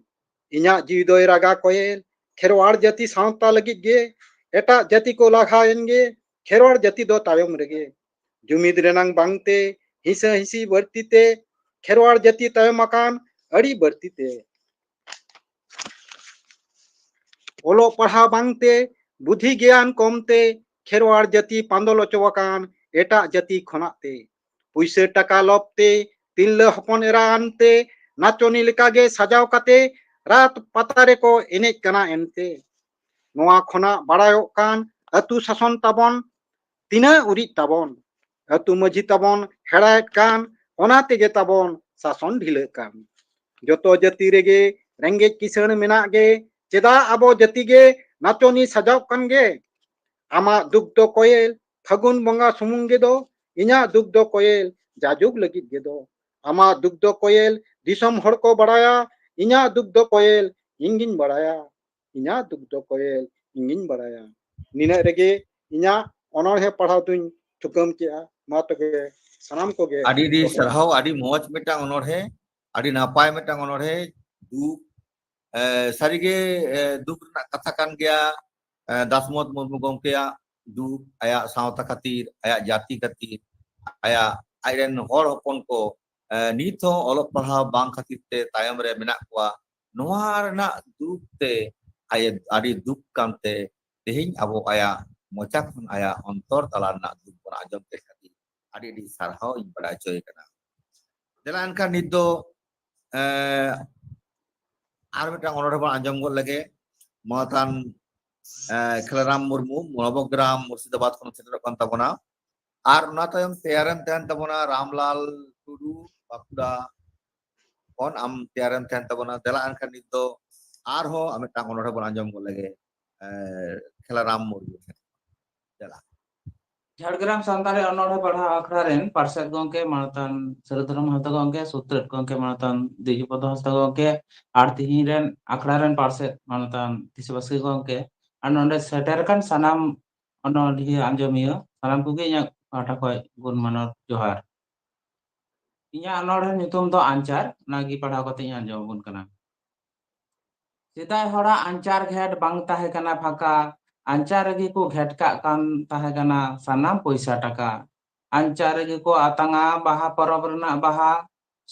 ᱤᱧᱟᱜ ᱡᱤᱣᱤ ᱫᱚᱭ ᱨᱟᱜᱟ ᱠᱚᱭᱮᱞ, ᱠᱷᱮᱨᱣᱟᱲ ᱡᱟᱹᱛᱤ ᱥᱟᱶᱛᱟ ᱞᱟᱹᱜᱤᱫ ᱜᱮ᱾ ᱮᱴᱟᱜ ᱡᱟᱹᱛᱤ ᱠᱚ ᱞᱟᱦᱟᱭᱮᱱ ᱜᱮ, ᱠᱷᱮᱨᱣᱟᱲ ᱡᱟᱹᱛᱤ ᱫᱚ ᱛᱟᱭᱚᱢ ᱨᱮᱜᱮ᱾ ᱡᱩᱢᱤᱫ ᱨᱮᱱᱟᱝ ᱵᱟᱝᱛᱮ ᱦᱤᱸᱥᱟᱹ ᱦᱤᱸᱥᱤ ᱵᱟᱹᱲᱛᱤ ᱛᱮ, ᱠᱷᱮᱨᱣᱟᱲ ᱡᱟᱹᱛᱤ ᱛᱟᱭᱚᱢ ᱟᱠᱟᱱ ᱟᱹᱰᱤ ᱵᱟᱹᱲᱛᱤ ᱛᱮ᱾ ᱚᱞᱚᱜ ᱯᱟᱲᱦᱟᱣ ᱵᱟᱝᱛᱮ, ᱵᱩᱫᱷᱤ ᱜᱮᱭᱟᱱ ᱠᱚᱢᱛᱮ, ᱠᱷᱮᱨᱣᱟᱲ ᱡᱟᱹᱛᱤ ᱯᱟᱸᱫᱚᱞ ᱚᱪᱚ ᱟᱠᱟᱱ ᱮᱴᱟᱜ ᱡᱟᱹᱛᱤ ᱠᱷᱚᱱᱟᱜ ᱛᱮ᱾ ᱯᱩᱭᱥᱟᱹ ᱴᱟᱠᱟ ᱞᱚᱵᱽ ᱛᱮ, ᱛᱤᱨᱞᱟᱹ ᱦᱚᱯᱚᱱ ᱮᱨᱟ ᱟᱱᱛᱮ, ᱱᱟᱪᱚᱱᱤ ᱞᱮᱠᱟᱜᱮ ᱥᱟᱡᱟᱣ ᱠᱟᱛᱮ ᱨᱟᱛ ᱯᱟᱛᱟ ᱨᱮᱠᱚ ᱮᱱᱮᱡ ᱠᱟᱱᱟ ᱮᱱᱛᱮ᱾ ᱱᱚᱣᱟ ᱠᱷᱚᱱᱟᱜ ᱵᱟᱲᱟᱭᱚᱜ ᱠᱟᱱ ᱟᱹᱛᱩ ᱥᱟᱥᱚᱱ ᱛᱟᱵᱚᱱ ᱛᱤᱱᱟᱹᱜ ᱩᱨᱤᱡ ᱛᱟᱵᱚᱱ, ᱟᱹᱛᱩ ᱢᱟᱹᱡᱷᱤ ᱛᱟᱵᱚᱱ ᱦᱮᱲᱟᱭᱮᱫ ᱠᱟᱱ, ᱚᱱᱟ ᱛᱮᱜᱮ ᱛᱟᱵᱚᱱ ᱥᱟᱥᱚᱱ ᱰᱷᱤᱞᱟᱹᱜ ᱠᱟᱱ᱾ ᱡᱚᱛᱚ ᱡᱟᱹᱛᱤ ᱨᱮᱜᱮ ᱨᱮᱸᱜᱮᱡ ᱠᱤᱥᱟᱹᱬ ᱢᱮᱱᱟᱜ ᱜᱮ, ᱪᱮᱫᱟᱜ ᱟᱵᱚ ᱡᱟᱹᱛᱤ ᱜᱮ ᱱᱟᱪᱚᱱᱤ ᱥᱟᱡᱟᱣ ᱠᱟᱱ ᱜᱮ? ᱟᱢᱟᱜ ᱫᱩᱠ ᱫᱚ ᱠᱚᱭᱮᱞ ᱯᱷᱟᱹᱜᱩᱱ ᱵᱚᱸᱜᱟ ᱥᱩᱢᱩᱝ ᱜᱮ ᱫᱚ, ᱤᱧᱟᱜ ᱫᱩᱠ ᱫᱚ ᱠᱚᱭᱮᱞ ᱡᱟᱡᱩᱜᱽ ᱞᱟᱹᱜᱤᱫ ᱜᱮ ᱫᱚ᱾ ᱟᱢᱟᱜ ᱫᱩᱠ ᱫᱚ ᱠᱚᱭᱮᱞ ᱫᱤᱥᱚᱢ ᱦᱚᱲ ᱠᱚ ᱵᱟᱲᱟᱭᱟ, ᱤᱧᱟᱜ ᱫᱩᱠ ᱫᱚ ᱠᱚᱭᱮᱞ ᱤᱧ ᱜᱤᱧ ᱵᱟᱲᱟᱭᱟ, ᱤᱧᱟᱜ ᱫᱩᱠ ᱫᱚ ᱠᱚᱭᱮᱞ ᱤᱧ ᱜᱤᱧ ᱵᱟᱲᱟᱭᱟ᱾ ᱱᱤᱱᱟᱹᱜ ᱨᱮᱜᱮ ᱤᱧᱟᱜ ᱚᱱᱚᱬᱦᱮ ᱯᱟᱲᱦᱟᱣ ᱫᱩᱧ ᱛᱷᱩᱠᱟᱹᱢ ᱠᱮᱜᱼᱟ᱾ ᱢᱟ ᱛᱚᱵᱮ ᱥᱟᱱᱟᱢ ᱠᱚᱜᱮ ᱟᱹᱰᱤ ᱟᱹᱰᱤ ᱡᱚᱦᱟᱨ᱾ ᱥᱟᱨᱦᱟᱣ, ᱟᱹᱰᱤ ᱢᱚᱡᱽ ᱢᱤᱫᱴᱟᱝ ᱚᱱᱚᱬᱦᱮ, ᱟᱹᱰᱤ ᱱᱟᱯᱟᱭ ᱢᱤᱫᱴᱟᱝ ᱚᱱᱚᱬᱦᱮ᱾ ᱫᱩᱠ, ᱮ, ᱥᱟᱹᱨᱤᱜᱮ, ᱮ, ᱫᱩᱠ ᱨᱮᱱᱟᱜ ᱠᱟᱛᱷᱟ ᱠᱟᱱ ᱜᱮᱭᱟ᱾ ᱮ, ᱫᱟᱥᱢᱚᱛ ᱢᱩᱨᱢᱩ ᱜᱚᱢᱠᱮᱭᱟᱜ ᱫᱩᱠ, ᱟᱭᱟᱜ ᱥᱟᱶᱛᱟ ᱠᱷᱟᱹᱛᱤᱨ, ᱟᱭᱟᱜ ᱡᱟᱹᱛᱤ ᱠᱷᱟᱹᱛᱤᱨ, ᱟᱭᱟᱜ, ᱟᱡᱨᱮᱱ ᱦᱚᱲ ᱦᱚᱯᱚᱱ ᱠᱚ, ᱮ, ᱱᱤᱛ ᱦᱚᱸ ᱚᱞᱚᱜ ᱯᱟᱲᱦᱟᱣ ᱵᱟᱝ ᱠᱷᱟᱹᱛᱤᱨ ᱛᱮ ᱛᱟᱭᱚᱢ ᱨᱮ ᱢᱮᱱᱟᱜ ᱠᱚᱣᱟ᱾ ᱱᱚᱣᱟ ᱨᱮᱱᱟᱜ ᱫᱩᱠ ᱛᱮ ᱟᱡ ᱟᱹᱰᱤ ᱫᱩᱠ ᱠᱟᱱᱛᱮ ᱛᱮᱦᱮᱧ ᱟᱵᱚ ᱟᱭᱟᱜ ᱢᱚᱪᱟ ᱠᱷᱚᱱ ᱟᱭᱟᱜ ᱚᱱᱛᱚᱨ ᱛᱟᱞᱟ ᱨᱮᱱᱟᱜ ᱫᱩᱠ ᱵᱚᱱ ᱟᱸᱡᱚᱢ ᱠᱮᱫ ᱠᱷᱟᱹᱛᱤᱨ ᱟᱹᱰᱤ ᱟᱹᱰᱤ ᱥᱟᱨᱦᱟᱣ ᱤᱧ ᱵᱟᱲᱟᱭ ᱦᱚᱪᱚᱭᱮ ᱠᱟᱱᱟ᱾ ᱫᱮᱞᱟ ᱮᱱᱠᱷᱟᱱ ᱱᱤᱛ ᱫᱚ, ᱮ, ᱟᱨ ᱢᱤᱫᱴᱟᱝ ᱚᱱᱚᱬᱦᱮ ᱵᱚᱱ ᱟᱸᱡᱚᱢ ᱜᱚᱫ ᱞᱮᱜᱮ᱾ ᱢᱟᱱᱚᱛᱟᱱ, ᱮ, ᱠᱷᱮᱞᱟᱨᱟᱢ ᱢᱩᱨᱢᱩ ᱱᱚᱵᱚᱜᱨᱟᱢ ᱢᱩᱨᱥᱤᱫᱟᱵᱟᱫᱽ ᱠᱷᱚᱱ ᱥᱮᱴᱮᱨᱚᱜ ᱠᱟᱱ ᱛᱟᱵᱚᱱᱟ᱾ ᱟᱨ ᱚᱱᱟ ᱛᱟᱭᱚᱢ ᱛᱮᱭᱟᱨᱮᱢ ᱛᱟᱦᱮᱱ ᱛᱟᱵᱚᱱᱟ ᱨᱟᱢᱞᱟᱞ ᱴᱩᱰᱩ, ᱵᱟᱸᱠᱩᱲᱟ ᱠᱷᱚᱱ ᱟᱢ ᱛᱮᱭᱟᱨᱮᱢ ᱛᱟᱦᱮᱱ ᱛᱟᱵᱚᱱᱟ᱾ ᱫᱮᱞᱟ ᱮᱱᱠᱷᱟᱱ ᱱᱤᱛ ᱫᱚ ᱟᱨᱦᱚᱸ ᱟᱨ ᱢᱤᱫᱴᱟᱝ ᱚᱱᱚᱬᱦᱮ ᱵᱚᱱ ᱟᱸᱡᱚᱢ ᱜᱚᱫ ᱞᱮᱜᱮ, ᱮ, ᱠᱷᱮᱞᱟᱨᱟᱢ ᱢᱩᱨᱢᱩ ᱴᱷᱮᱱ᱾ ᱫᱮᱞᱟ᱾ ᱡᱷᱟᱲᱜᱨᱟᱢ ᱥᱟᱱᱛᱟᱲᱤ ᱚᱱᱚᱬᱦᱮ ᱯᱟᱲᱦᱟᱣ ᱟᱠᱷᱲᱟ ᱨᱮᱱ ᱯᱟᱨᱥᱮᱛ ᱜᱚᱢᱠᱮ ᱢᱟᱱᱚᱛᱟᱱ ᱥᱟᱹᱨᱩᱫᱷᱚᱨᱚᱢ ᱦᱟᱸᱥᱫᱟ ᱜᱚᱢᱠᱮ, ᱥᱩᱛᱨᱮᱛ ᱜᱚᱢᱠᱮ ᱢᱟᱱᱚᱛᱟᱱ ᱫᱤᱡᱩᱯᱚᱫᱚ ᱦᱟᱸᱥᱫᱟ ᱜᱚᱢᱠᱮ, ᱟᱨ ᱛᱤᱦᱤᱧ ᱨᱮᱱ ᱟᱠᱷᱲᱟ ᱨᱮᱱ ᱯᱟᱨᱥᱮᱛ ᱢᱟᱱᱚᱛᱟᱱ ᱛᱤᱥᱟᱹ ᱵᱟᱥᱠᱮ ᱜᱚᱢᱠᱮ, ᱟᱨ ᱱᱚᱰᱮ ᱥᱮᱴᱮᱨ ᱟᱠᱟᱱ ᱥᱟᱱᱟᱢ ᱚᱱᱚᱞᱤᱭᱟᱹ ᱟᱸᱡᱚᱢᱤᱭᱟᱹ ᱥᱟᱱᱟᱢ ᱠᱚᱜᱮ ᱤᱧᱟᱹᱜ ᱯᱟᱦᱴᱟ ᱠᱷᱚᱱ ᱜᱩᱱ ᱢᱟᱱᱚᱛ ᱡᱚᱦᱟᱨ᱾ ᱤᱧᱟᱹᱜ ᱚᱱᱚᱬᱦᱮ ᱧᱩᱛᱩᱢ ᱫᱚ ᱟᱧᱪᱟᱨ, ᱚᱱᱟᱜᱮ ᱯᱟᱲᱦᱟᱣ ᱠᱟᱛᱮ ᱤᱧ ᱟᱸᱡᱚᱢ ᱟᱵᱚᱱ ᱠᱟᱱᱟ᱾ ᱥᱮᱫᱟᱭ ᱦᱚᱲᱟᱜ ᱟᱧᱪᱟᱨ ᱜᱷᱮᱴ ᱵᱟᱝ ᱛᱟᱦᱮᱸ ᱠᱟᱱᱟ ᱯᱷᱟᱸᱠᱟ, ᱟᱧᱪᱟᱨ ᱨᱮᱜᱮ ᱠᱚ ᱜᱷᱮᱴ ᱠᱟᱜ ᱠᱟᱱ ᱛᱟᱦᱮᱸ ᱠᱟᱱᱟ ᱥᱟᱱᱟᱢ ᱯᱚᱭᱥᱟ ᱴᱟᱠᱟ᱾ ᱟᱧᱪᱟᱨ ᱨᱮᱜᱮ ᱠᱚ ᱟᱛᱟᱝᱟ ᱵᱟᱦᱟ ᱯᱚᱨᱚᱵᱽ ᱨᱮᱱᱟᱜ ᱵᱟᱦᱟ,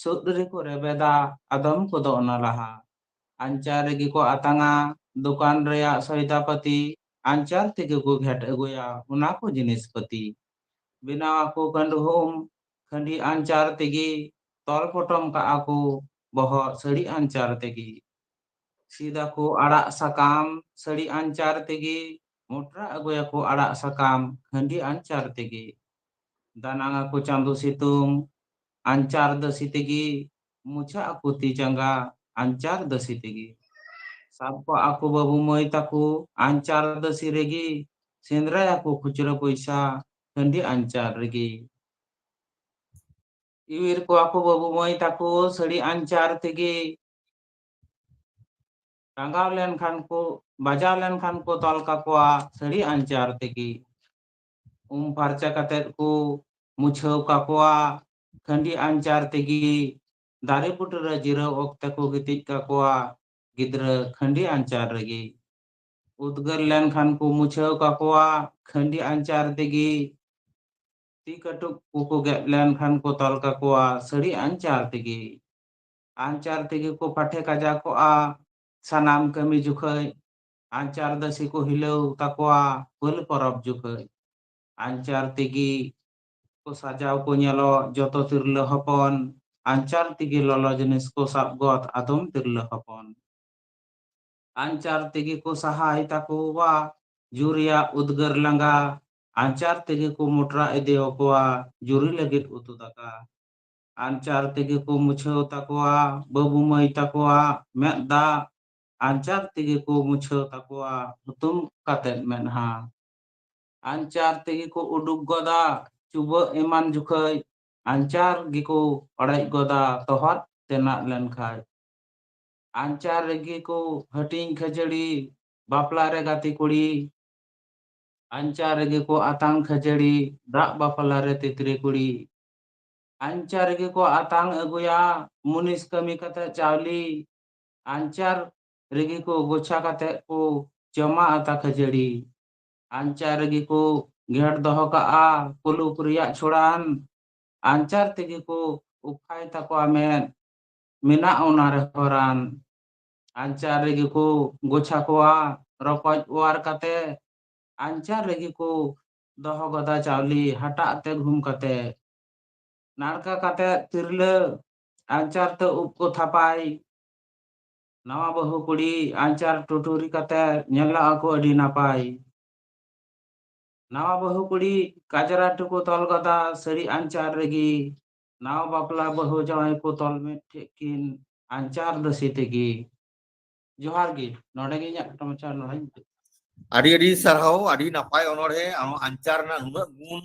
ᱥᱩᱫ ᱨᱮᱠᱚ ᱨᱮᱵᱮᱫᱟ ᱟᱫᱚᱢ ᱠᱚᱫᱚ ᱚᱱᱟ ᱞᱟᱦᱟ᱾ ᱟᱧᱪᱟᱨ ᱨᱮᱜᱮ ᱠᱚ ᱟᱛᱟᱝᱟ ᱫᱚᱠᱟᱱ ᱨᱮᱭᱟᱜ ᱥᱚᱭᱫᱟ ᱯᱟᱹᱛᱤ, ᱟᱧᱪᱟᱨ ᱛᱮᱜᱮ ᱠᱚ ᱜᱷᱮᱴ ᱟᱹᱜᱩᱭᱟ ᱚᱱᱟ ᱠᱚ ᱡᱤᱱᱤᱥ ᱯᱟᱹᱛᱤ᱾ ᱵᱮᱱᱟᱣ ᱟᱠᱚ ᱠᱟᱹᱰᱷᱩᱢ ᱠᱷᱟᱹᱰᱤ ᱟᱧᱪᱟᱨ ᱛᱮᱜᱮ, ᱛᱚᱞ ᱯᱚᱴᱚᱢ ᱠᱟᱜᱼᱟ ᱠᱚ ᱵᱚᱦᱚᱜ ᱥᱟᱹᱲᱤ ᱟᱧᱪᱟᱨ ᱛᱮᱜᱮ᱾ ᱥᱤᱫ ᱟᱠᱚ ᱟᱲᱟᱜ ᱥᱟᱠᱟᱢ ᱥᱟᱹᱲᱤ ᱟᱧᱪᱟᱨ ᱛᱮᱜᱮ, ᱢᱚᱴᱨᱟ ᱟᱹᱜᱩᱭᱟᱠᱚ ᱟᱲᱟᱜ ᱥᱟᱠᱟᱢ ᱠᱷᱟᱹᱰᱤ ᱟᱧᱪᱟᱨ ᱛᱮᱜᱮ᱾ ᱫᱟᱱᱟᱝ ᱟᱠᱚ ᱪᱟᱸᱫᱚ ᱥᱤᱛᱩᱝ ᱟᱧᱪᱟᱨ ᱫᱟᱹᱥᱤ ᱛᱮᱜᱮ, ᱢᱩᱪᱷᱟᱹᱜ ᱟᱠᱚ ᱛᱤ ᱡᱟᱸᱜᱟ ᱟᱧᱪᱟᱨ ᱫᱟᱹᱥᱤ ᱛᱮᱜᱮ᱾ ᱥᱟᱵ ᱠᱚᱣᱟ ᱟᱠᱚ ᱵᱟᱹᱵᱩ ᱢᱟᱹᱭ ᱛᱟᱠᱚ ᱟᱧᱪᱟᱨ ᱫᱟᱹᱥᱤ ᱨᱮᱜᱮ, ᱥᱮᱸᱫᱽᱨᱟᱭᱟᱠᱚ ᱠᱷᱩᱪᱨᱟᱹ ᱯᱚᱭᱥᱟ ᱠᱷᱟᱹᱱᱰᱤ ᱟᱧᱪᱟᱨ ᱨᱮᱜᱮ᱾ ᱤᱣᱤᱨ ᱠᱚᱣᱟ ᱠᱚ ᱵᱟᱹᱵᱩ ᱢᱟᱹᱭ ᱛᱟᱠᱚ ᱥᱟᱹᱲᱤ ᱟᱧᱪᱟᱨ ᱛᱮᱜᱮ, ᱨᱟᱸᱜᱟᱣ ᱞᱮᱱᱠᱷᱟᱱ ᱠᱚ, ᱵᱟᱡᱟᱣ ᱞᱮᱱᱠᱷᱟᱱ ᱠᱚ ᱛᱚᱞ ᱠᱟᱠᱚᱣᱟ ᱥᱟᱹᱲᱤ ᱟᱧᱪᱟᱨ ᱛᱮᱜᱮ᱾ ᱩᱢ ᱯᱷᱟᱨᱪᱟ ᱠᱟᱛᱮᱫ ᱠᱚ ᱢᱩᱪᱷᱟᱹᱣ ᱠᱟᱠᱚᱣᱟ ᱠᱷᱟᱹᱱᱰᱤ ᱟᱧᱪᱟᱨ ᱛᱮᱜᱮ᱾ ᱫᱟᱨᱮ ᱵᱩᱴᱟᱹᱨᱮ ᱡᱤᱨᱟᱹᱣ ᱚᱠᱛᱮ ᱠᱚ ᱜᱤᱛᱤᱡ ᱠᱟᱠᱚᱣᱟ ᱜᱤᱫᱽᱨᱟᱹ ᱠᱷᱟᱹᱱᱰᱤ ᱟᱧᱪᱟᱨ ᱨᱮᱜᱮ᱾ ᱩᱫᱽᱜᱟᱹᱨ ᱞᱮᱱᱠᱷᱟᱱ ᱠᱚ ᱢᱩᱪᱷᱟᱹᱣ ᱠᱟᱠᱚᱣᱟ ᱠᱷᱟᱹᱱᱰᱤ ᱟᱧᱪᱟᱨ ᱛᱮᱜᱮ᱾ ᱛᱤ ᱠᱟᱹᱴᱩᱵ ᱠᱚᱠᱚ ᱜᱮᱫ ᱞᱮᱱᱠᱷᱟᱱ ᱠᱚ ᱛᱚᱞ ᱠᱟᱠᱚᱣᱟ ᱥᱟᱹᱲᱤ ᱟᱧᱪᱟᱨ ᱛᱮᱜᱮ᱾ ᱟᱧᱪᱟᱨ ᱛᱮᱜᱮ ᱠᱚ ᱯᱟᱴᱷᱮ ᱠᱟᱡᱟ ᱠᱚᱜᱼᱟ ᱥᱟᱱᱟᱢ ᱠᱟᱹᱢᱤ ᱡᱚᱠᱷᱮᱡ᱾ ᱟᱧᱪᱟᱨ ᱫᱟᱹᱥᱤ ᱠᱚ ᱦᱤᱞᱟᱹᱣ ᱛᱟᱠᱚᱣᱟ ᱯᱟᱹᱞ ᱯᱚᱨᱚᱵᱽ ᱡᱚᱠᱷᱮᱡ᱾ ᱟᱧᱪᱟᱨ ᱛᱮᱜᱮ ᱠᱚ ᱥᱟᱡᱟᱣ ᱠᱚ ᱧᱮᱞᱚᱜ ᱡᱚᱛᱚ ᱛᱤᱨᱞᱟᱹ ᱦᱚᱯᱚᱱ᱾ ᱟᱧᱪᱟᱨ ᱛᱮᱜᱮ ᱞᱚᱞᱚ ᱡᱤᱱᱤᱥ ᱠᱚ ᱥᱟᱵ ᱜᱚᱫ ᱟᱫᱚᱢ ᱛᱤᱨᱞᱟᱹ ᱦᱚᱯᱚᱱ᱾ ᱟᱧᱪᱟᱨ ᱛᱮᱜᱮ ᱠᱚ ᱥᱟᱦᱟᱭ ᱛᱟᱠᱚᱣᱟ ᱡᱩ ᱨᱮᱭᱟᱜ ᱩᱫᱽᱜᱟᱹᱨ ᱞᱟᱸᱜᱟ᱾ ᱟᱧᱪᱟᱨ ᱛᱮᱜᱮ ᱠᱚ ᱢᱚᱴᱨᱟ ᱤᱫᱤ ᱟᱠᱚᱣᱟ ᱡᱩᱨᱤ ᱞᱟᱹᱜᱤᱫ ᱩᱛᱩ ᱫᱟᱠᱟ᱾ ᱟᱧᱪᱟᱨ ᱛᱮᱜᱮ ᱠᱚ ᱢᱩᱪᱷᱟᱹᱣ ᱛᱟᱠᱚᱣᱟ ᱵᱟᱹᱵᱩ ᱢᱟᱹᱭ ᱛᱟᱠᱚᱣᱟ ᱢᱮᱫ ᱫᱟᱜ᱾ ᱟᱧᱪᱟᱨ ᱛᱮᱜᱮ ᱠᱚ ᱢᱩᱪᱷᱟᱹᱣ ᱛᱟᱠᱚᱣᱟ ᱦᱩᱛᱩᱢ ᱠᱟᱛᱮᱫ ᱢᱮᱫᱦᱟ᱾ ᱟᱧᱪᱟᱨ ᱛᱮᱜᱮ ᱠᱚ ᱩᱰᱩᱠ ᱜᱚᱫᱟ ᱪᱩᱵᱟᱹᱜ ᱮᱢᱟᱱ ᱡᱚᱠᱷᱮᱡ᱾ ᱟᱧᱪᱟᱨ ᱜᱮᱠᱚ ᱚᱲᱮᱡ ᱜᱚᱫᱟ ᱛᱚᱦᱚᱫ ᱛᱮᱱᱟᱜ ᱞᱮᱱᱠᱷᱟᱡ᱾ ᱟᱧᱪᱟᱨ ᱨᱮᱜᱮ ᱠᱚ ᱦᱟᱹᱴᱤᱧ ᱠᱷᱟᱹᱡᱟᱹᱲᱤ ᱵᱟᱯᱞᱟ ᱨᱮ ᱜᱟᱛᱮ ᱠᱩᱲᱤ᱾ ᱟᱧᱪᱟᱨ ᱨᱮᱜᱮ ᱠᱚ ᱟᱛᱟᱝ ᱠᱷᱟᱹᱡᱟᱹᱲᱤ ᱫᱟᱜ ᱵᱟᱯᱞᱟ ᱨᱮ ᱛᱤᱛᱨᱤ ᱠᱩᱲᱤ᱾ ᱟᱧᱪᱟᱨ ᱨᱮᱜᱮ ᱠᱚ ᱟᱛᱟᱝ ᱟᱹᱜᱩᱭᱟ ᱢᱩᱱᱤᱥ ᱠᱟᱹᱢᱤ ᱠᱟᱛᱮ ᱪᱟᱣᱞᱮ᱾ ᱟᱧᱪᱟᱨ ᱨᱮᱜᱮ ᱠᱚ ᱜᱚᱪᱷᱟ ᱠᱟᱛᱮ ᱠᱚ ᱡᱚᱢᱟ ᱟᱛᱟ ᱠᱷᱟᱹᱡᱟᱹᱲᱤ᱾ ᱟᱧᱪᱟᱨ ᱨᱮᱜᱮ ᱠᱚ ᱜᱷᱮᱴ ᱫᱚᱦᱚ ᱠᱟᱜᱼᱟ ᱠᱩᱞᱩᱯ ᱨᱮᱭᱟᱜ ᱪᱷᱩᱲᱟᱱ᱾ ᱟᱧᱪᱟᱨ ᱛᱮᱜᱮ ᱠᱚ ᱩᱯᱷᱟᱭ ᱛᱟᱠᱚᱣᱟ ᱢᱮᱫ, ᱢᱮᱱᱟᱜ ᱚᱱᱟ ᱨᱮᱦᱚᱸ ᱨᱟᱱ᱾ ᱟᱧᱪᱟᱨ ᱨᱮᱜᱮ ᱠᱚ ᱜᱚᱪᱷᱟ ᱠᱚᱣᱟ ᱨᱚᱠᱚᱡ ᱚᱣᱟᱨ ᱠᱟᱛᱮ᱾ ᱟᱧᱪᱟᱨ ᱨᱮᱜᱮ ᱠᱚ ᱫᱚᱦᱚ ᱜᱚᱫᱟ ᱪᱟᱣᱞᱮ ᱦᱟᱴᱟᱜ ᱛᱮ ᱜᱷᱩᱢ ᱠᱟᱛᱮ᱾ ᱱᱟᱲᱠᱟ ᱠᱟᱛᱮ ᱛᱤᱨᱞᱟᱹ ᱟᱧᱪᱟᱨ ᱛᱮ ᱩᱵ ᱠᱚ ᱛᱷᱟᱯᱟᱭ᱾ ᱱᱟᱣᱟ ᱵᱟᱹᱦᱩ ᱠᱩᱲᱤ ᱟᱧᱪᱟᱨ ᱴᱩᱴᱩᱨᱤ ᱠᱟᱛᱮ ᱧᱮᱞᱚᱜ ᱟᱠᱚ ᱟᱹᱰᱤ ᱱᱟᱯᱟᱭ᱾ ᱱᱟᱣᱟ ᱵᱟᱹᱦᱩ ᱠᱩᱲᱤ ᱠᱟᱡᱽᱨᱟ ᱴᱩᱠᱩ ᱛᱚᱞ ᱜᱚᱫᱟ ᱥᱟᱹᱲᱤ ᱟᱧᱪᱟᱨ ᱨᱮᱜᱮ᱾ ᱱᱟᱣᱟ ᱵᱟᱯᱞᱟ ᱵᱟᱹᱦᱩ ᱡᱟᱶᱟᱭ ᱠᱚ ᱛᱚᱞ ᱢᱤᱫ ᱴᱷᱮᱡ ᱠᱤᱱ ᱟᱧᱪᱟᱨ ᱫᱟᱹᱥᱤ ᱛᱮᱜᱮ᱾ ᱡᱚᱦᱟᱨ ᱜᱮ᱾ ᱱᱚᱰᱮ ᱜᱮ ᱤᱧᱟᱹᱜ ᱠᱟᱛᱷᱟ ᱢᱟᱪᱷᱟ ᱱᱚᱰᱮᱧ ᱢᱩᱪᱟᱹᱫ᱾ ᱟᱹᱰᱤ ᱟᱹᱰᱤ ᱥᱟᱨᱦᱟᱣ, ᱟᱹᱰᱤ ᱱᱟᱯᱟᱭ ᱚᱱᱚᱬᱦᱮ᱾ ᱟᱢᱟᱜ ᱟᱧᱪᱟᱨ ᱨᱮᱱᱟᱜ ᱱᱩᱱᱟᱹᱜ ᱜᱩᱱ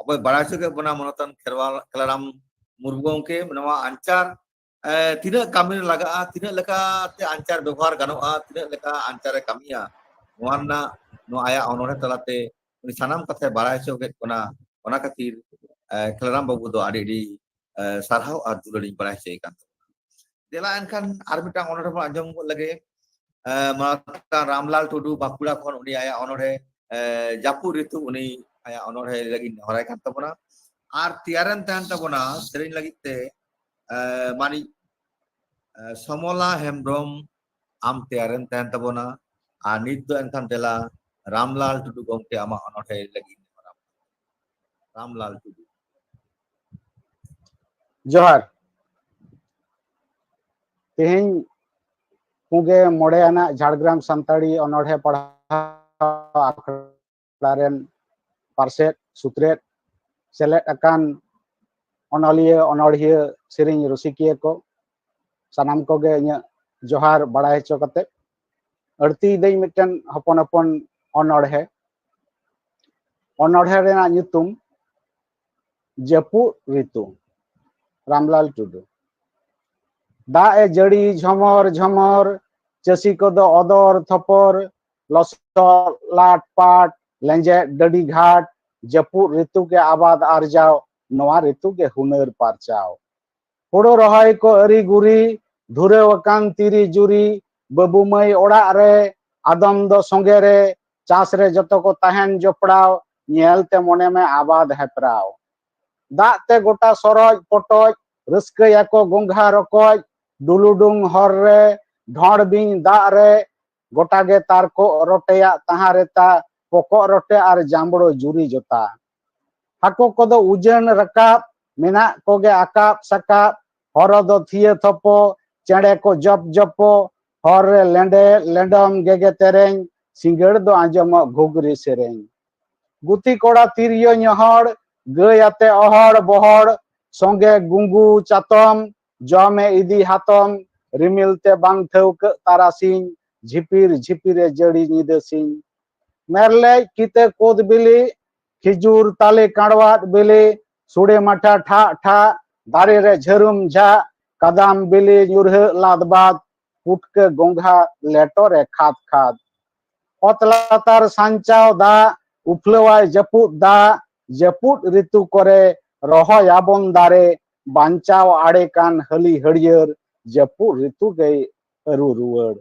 ᱚᱠᱚᱭ ᱵᱟᱲᱟᱭ ᱦᱚᱪᱚ ᱠᱮᱫ ᱵᱚᱱᱟ ᱢᱟᱱᱚᱛᱟᱱ ᱠᱷᱮᱨᱣᱟᱞ ᱠᱷᱮᱞᱟᱨᱟᱢ ᱢᱩᱨᱢᱩ ᱜᱚᱢᱠᱮ᱾ ᱱᱚᱣᱟ ᱟᱧᱪᱟᱨ ᱮ, ᱛᱤᱱᱟᱹᱜ ᱠᱟᱹᱢᱤ ᱨᱮ ᱞᱟᱜᱟᱜᱼᱟ, ᱛᱤᱱᱟᱹᱜ ᱞᱮᱠᱟᱛᱮ ᱟᱧᱪᱟᱨ ᱵᱮᱵᱚᱦᱟᱨ ᱜᱟᱱᱚᱜᱼᱟ, ᱛᱤᱱᱟᱹᱜ ᱞᱮᱠᱟ ᱟᱧᱪᱟᱨᱮ ᱠᱟᱹᱢᱤᱭᱟ, ᱱᱚᱣᱟ ᱨᱮᱱᱟᱜ, ᱱᱚᱣᱟ ᱟᱭᱟᱜ ᱚᱱᱚᱬᱦᱮ ᱛᱟᱞᱟᱛᱮ ᱩᱱᱤ ᱥᱟᱱᱟᱢ ᱠᱟᱛᱷᱟᱭ ᱵᱟᱲᱟᱭ ᱦᱚᱪᱚ ᱠᱮᱫ ᱵᱚᱱᱟ᱾ ᱚᱱᱟ ᱠᱷᱟᱹᱛᱤᱨ ᱮ, ᱠᱷᱮᱞᱟᱨᱟᱢ ᱵᱟᱹᱵᱩ ᱫᱚ ᱟᱹᱰᱤ ᱟᱹᱰᱤ ᱮ, ᱥᱟᱨᱦᱟᱣ ᱟᱨ ᱫᱩᱞᱟᱹᱲᱤᱧ ᱵᱟᱲᱟᱭ ᱦᱚᱪᱚᱭᱮ ᱠᱟᱱ ᱛᱟᱵᱚᱱᱟ᱾ ᱫᱮᱞᱟ ᱮᱱᱠᱷᱟᱱ ᱟᱨ ᱢᱤᱫᱴᱟᱝ ᱚᱱᱚᱬᱦᱮ ᱵᱚᱱ ᱟᱸᱡᱚᱢ ᱜᱚᱫ ᱞᱮᱜᱮ᱾ ᱮ, ᱢᱟᱱᱚᱛᱟᱱ ᱨᱟᱢᱞᱟᱞ ᱴᱩᱰᱩ ᱵᱟᱸᱠᱩᱲᱟ ᱠᱷᱚᱱ ᱩᱱᱤ ᱟᱭᱟᱜ ᱚᱱᱚᱬᱦᱮ ᱮ, ᱡᱟᱹᱯᱩᱫ ᱨᱤᱛᱩ, ᱩᱱᱤ ᱟᱭᱟᱜ ᱚᱱᱚᱬᱦᱮ ᱞᱟᱹᱜᱤᱫ ᱱᱮᱦᱚᱨᱟᱭ ᱠᱟᱱ ᱛᱟᱵᱚᱱᱟ᱾ ᱟᱨ ᱛᱮᱭᱟᱨᱮᱱ ᱛᱟᱦᱮᱱ ᱛᱟᱵᱚᱱᱟ ᱥᱮᱨᱮᱧ ᱞᱟᱹᱜᱤᱫ ᱛᱮ ᱮ, ᱢᱟᱹᱱᱤᱡ ᱮ, ᱥᱚᱢᱚᱞᱟ ᱦᱮᱢᱵᱨᱚᱢ, ᱟᱢ ᱛᱮᱭᱟᱨᱮᱱ ᱛᱟᱦᱮᱱ ᱛᱟᱵᱚᱱᱟ᱾ ᱟᱨ ᱱᱤᱛ ᱫᱚ ᱮᱱᱠᱷᱟᱱ ᱫᱮᱞᱟ ᱨᱟᱢᱞᱟᱞ ᱴᱩᱰᱩ ᱜᱚᱢᱠᱮ ᱟᱢᱟᱜ ᱚᱱᱚᱬᱦᱮ ᱞᱟᱹᱜᱤᱫ ᱱᱮᱦᱚᱨᱟᱢ᱾ ᱨᱟᱢᱞᱟᱞ ᱴᱩᱰᱩ᱾ ᱡᱚᱦᱟᱨ᱾ ᱛᱮᱦᱮᱧ ᱯᱩᱜᱮ ᱢᱚᱬᱮ ᱟᱱᱟᱜ ᱡᱷᱟᱲᱜᱨᱟᱢ ᱥᱟᱱᱛᱟᱲᱤ ᱚᱱᱚᱬᱦᱮ ᱯᱟᱲᱦᱟᱣ ᱟᱠᱷᱲᱟ ᱨᱮᱱ ᱯᱟᱨᱥᱮᱛ ᱥᱩᱛᱨᱮᱛ ᱥᱮᱞᱮᱫ ᱟᱠᱟᱱ ᱚᱱᱚᱞᱤᱭᱟᱹ, ᱚᱱᱚᱬᱦᱤᱭᱟᱹ, ᱥᱮᱨᱮᱧ ᱨᱩᱥᱤᱠᱤᱭᱟᱹ ᱠᱚ, ᱥᱟᱱᱟᱢ ᱠᱚᱜᱮ ᱤᱧᱟᱹᱜ ᱡᱚᱦᱟᱨ ᱵᱟᱲᱟᱭ ᱦᱚᱪᱚ ᱠᱟᱛᱮ, ᱟᱹᱲᱛᱤᱭᱮᱫᱟᱹᱧ ᱢᱤᱫᱴᱮᱱ ᱦᱚᱯᱚᱱ ᱦᱚᱯᱚᱱ ᱚᱱᱚᱬᱦᱮ᱾ ᱚᱱᱚᱬᱦᱮ ᱨᱮᱱᱟᱜ ᱧᱩᱛᱩᱢ ᱡᱟᱹᱯᱩᱫ ᱨᱤᱛᱩ, ᱨᱟᱢᱞᱟᱞ ᱴᱩᱰᱩ᱾ ᱫᱟᱜ ᱮ ᱡᱟᱹᱲᱤ ᱡᱷᱚᱢᱚᱨ ᱡᱷᱚᱢᱚᱨ, ᱪᱟᱹᱥᱤ ᱠᱚᱫᱚ ᱚᱫᱚᱨ ᱛᱷᱚᱯᱚᱨ, ᱞᱚᱥᱚᱫ ᱞᱟᱴ ᱯᱟᱴ, ᱞᱮᱸᱡᱮᱫ ᱰᱟᱹᱰᱤ ᱜᱷᱟᱴ, ᱡᱟᱹᱯᱩᱫ ᱨᱤᱛᱩ ᱜᱮ ᱟᱵᱟᱫ ᱟᱨᱡᱟᱣ, ᱱᱚᱣᱟ ᱨᱤᱛᱩ ᱜᱮ ᱦᱩᱱᱟᱹᱨ ᱯᱟᱨᱪᱟᱣ᱾ ᱦᱳᱲᱳ ᱨᱚᱦᱚᱭ ᱠᱚ ᱟᱹᱨᱤ ᱜᱩᱨᱤ, ᱫᱷᱩᱨᱟᱹᱣ ᱟᱠᱟᱱ ᱛᱤᱨᱤ ᱡᱩᱨᱤ, ᱵᱟᱹᱵᱩ ᱢᱟᱹᱭ ᱚᱲᱟᱜ ᱨᱮ, ᱟᱫᱚᱢ ᱫᱚ ᱥᱚᱸᱜᱮ ᱨᱮ, ᱪᱟᱥ ᱨᱮ ᱡᱚᱛᱚ ᱠᱚ ᱛᱟᱦᱮᱱ ᱡᱚᱯᱲᱟᱣ, ᱧᱮᱞ ᱛᱮ ᱢᱚᱱᱮ ᱢᱮ ᱟᱵᱟᱫ ᱦᱮᱯᱨᱟᱣ᱾ ᱫᱟᱜ ᱛᱮ ᱜᱚᱴᱟ ᱥᱚᱨᱚᱡ ᱯᱚᱴᱚᱡ, ᱨᱟᱹᱥᱠᱟᱹᱭᱟᱠᱚ ᱜᱚᱸᱜᱷᱟ ᱨᱚᱠᱚᱡ, ᱰᱩᱞᱩᱰᱩᱝ ᱦᱚᱨ ᱨᱮ, ᱰᱷᱚᱸᱰ ᱵᱤᱧ ᱫᱟᱜ ᱨᱮ, ᱜᱚᱴᱟ ᱜᱮ ᱛᱟᱨᱠᱚᱜ ᱨᱚᱴᱮᱭᱟᱜ ᱛᱟᱦᱟᱸ ᱨᱮᱛᱟ, ᱯᱚᱠᱚᱜ ᱨᱚᱴᱮ ᱟᱨ ᱡᱟᱢᱵᱽᱲᱳ ᱡᱩᱨᱤ ᱡᱚᱛᱟ᱾ ᱦᱟᱹᱠᱩ ᱠᱚᱫᱚ ᱩᱡᱟᱹᱱ ᱨᱟᱠᱟᱵ, ᱢᱮᱱᱟᱜ ᱠᱚᱜᱮ ᱟᱠᱟᱵ ᱥᱟᱠᱟᱵ, ᱦᱚᱨᱚ ᱫᱚ ᱛᱷᱤᱭᱟᱹ ᱛᱷᱚᱯᱚ, ᱪᱮᱬᱮ ᱠᱚ ᱡᱚᱯ ᱡᱚᱯᱚ, ᱦᱚᱨ ᱨᱮ ᱞᱮᱸᱰᱮ ᱞᱮᱸᱰᱚᱢ ᱜᱮᱜᱮ ᱛᱮᱨᱮᱧ, ᱥᱤᱸᱜᱟᱹᱲ ᱫᱚ ᱟᱸᱡᱚᱢᱚᱜ ᱜᱷᱩᱜᱽᱨᱤ ᱥᱮᱨᱮᱧ᱾ ᱜᱩᱛᱤ ᱠᱚᱲᱟ ᱛᱤᱨᱭᱳ ᱧᱚᱦᱚᱲ, ᱜᱟᱹᱭ ᱟᱛᱮ ᱚᱦᱚᱲ ᱵᱚᱦᱚᱲ, ᱥᱚᱸᱜᱮ ᱜᱩᱝᱜᱩ ᱪᱟᱛᱚᱢ, ᱡᱚᱢᱮ ᱤᱫᱤ ᱦᱟᱛᱚᱢ, ᱨᱤᱢᱤᱞ ᱛᱮ ᱵᱟᱝ ᱴᱷᱟᱹᱣᱠᱟᱹᱜ ᱛᱟᱨᱟᱥᱤᱧ, ᱡᱷᱤᱯᱤᱨ ᱡᱷᱤᱯᱤᱨᱮ ᱡᱟᱹᱲᱤ ᱧᱤᱫᱟᱹ ᱥᱤᱧ᱾ ᱢᱮᱨᱞᱮᱡ ᱠᱤᱛᱟᱹ ᱠᱩᱫ ᱵᱤᱞᱤ, ᱠᱷᱤᱡᱩᱨ ᱛᱟᱞᱮ ᱠᱟᱲᱣᱟᱫ ᱵᱤᱞᱤ, ᱥᱩᱲᱮ ᱢᱟᱴᱷᱟ ᱴᱷᱟᱜ ᱴᱷᱟᱜ, ᱫᱟᱨᱮ ᱨᱮ ᱡᱷᱟᱹᱨᱩᱢ ᱡᱷᱟᱜ, ᱠᱟᱫᱟᱢ ᱵᱤᱞᱤ ᱧᱩᱨᱦᱟᱹᱜ ᱞᱟᱫ ᱵᱟᱫ, ᱯᱩᱴᱠᱟᱹ ᱜᱚᱸᱜᱷᱟ ᱞᱮᱴᱚ ᱨᱮ ᱠᱷᱟᱫ ᱠᱷᱟᱫ᱾ ᱚᱛ ᱞᱟᱛᱟᱨ ᱥᱟᱧᱪᱟᱣ ᱫᱟᱜ, ᱩᱯᱷᱞᱟᱹᱣᱟᱭ ᱡᱟᱹᱯᱩᱫ ᱫᱟᱜ, ᱡᱟᱹᱯᱩᱫ ᱨᱤᱛᱩ ᱠᱚᱨᱮ ᱨᱚᱦᱚᱭᱟᱵᱚᱱ ᱫᱟᱨᱮ, ᱵᱟᱧᱪᱟᱣ ᱟᱲᱮ ᱠᱟᱱ ᱦᱟᱹᱞᱤ ᱦᱟᱹᱲᱭᱟᱹᱨ, ᱡᱟᱹᱯᱩᱫ ᱨᱤᱛᱩ ᱜᱮᱭ ᱟᱹᱨᱩ ᱨᱩᱣᱟᱹᱲ᱾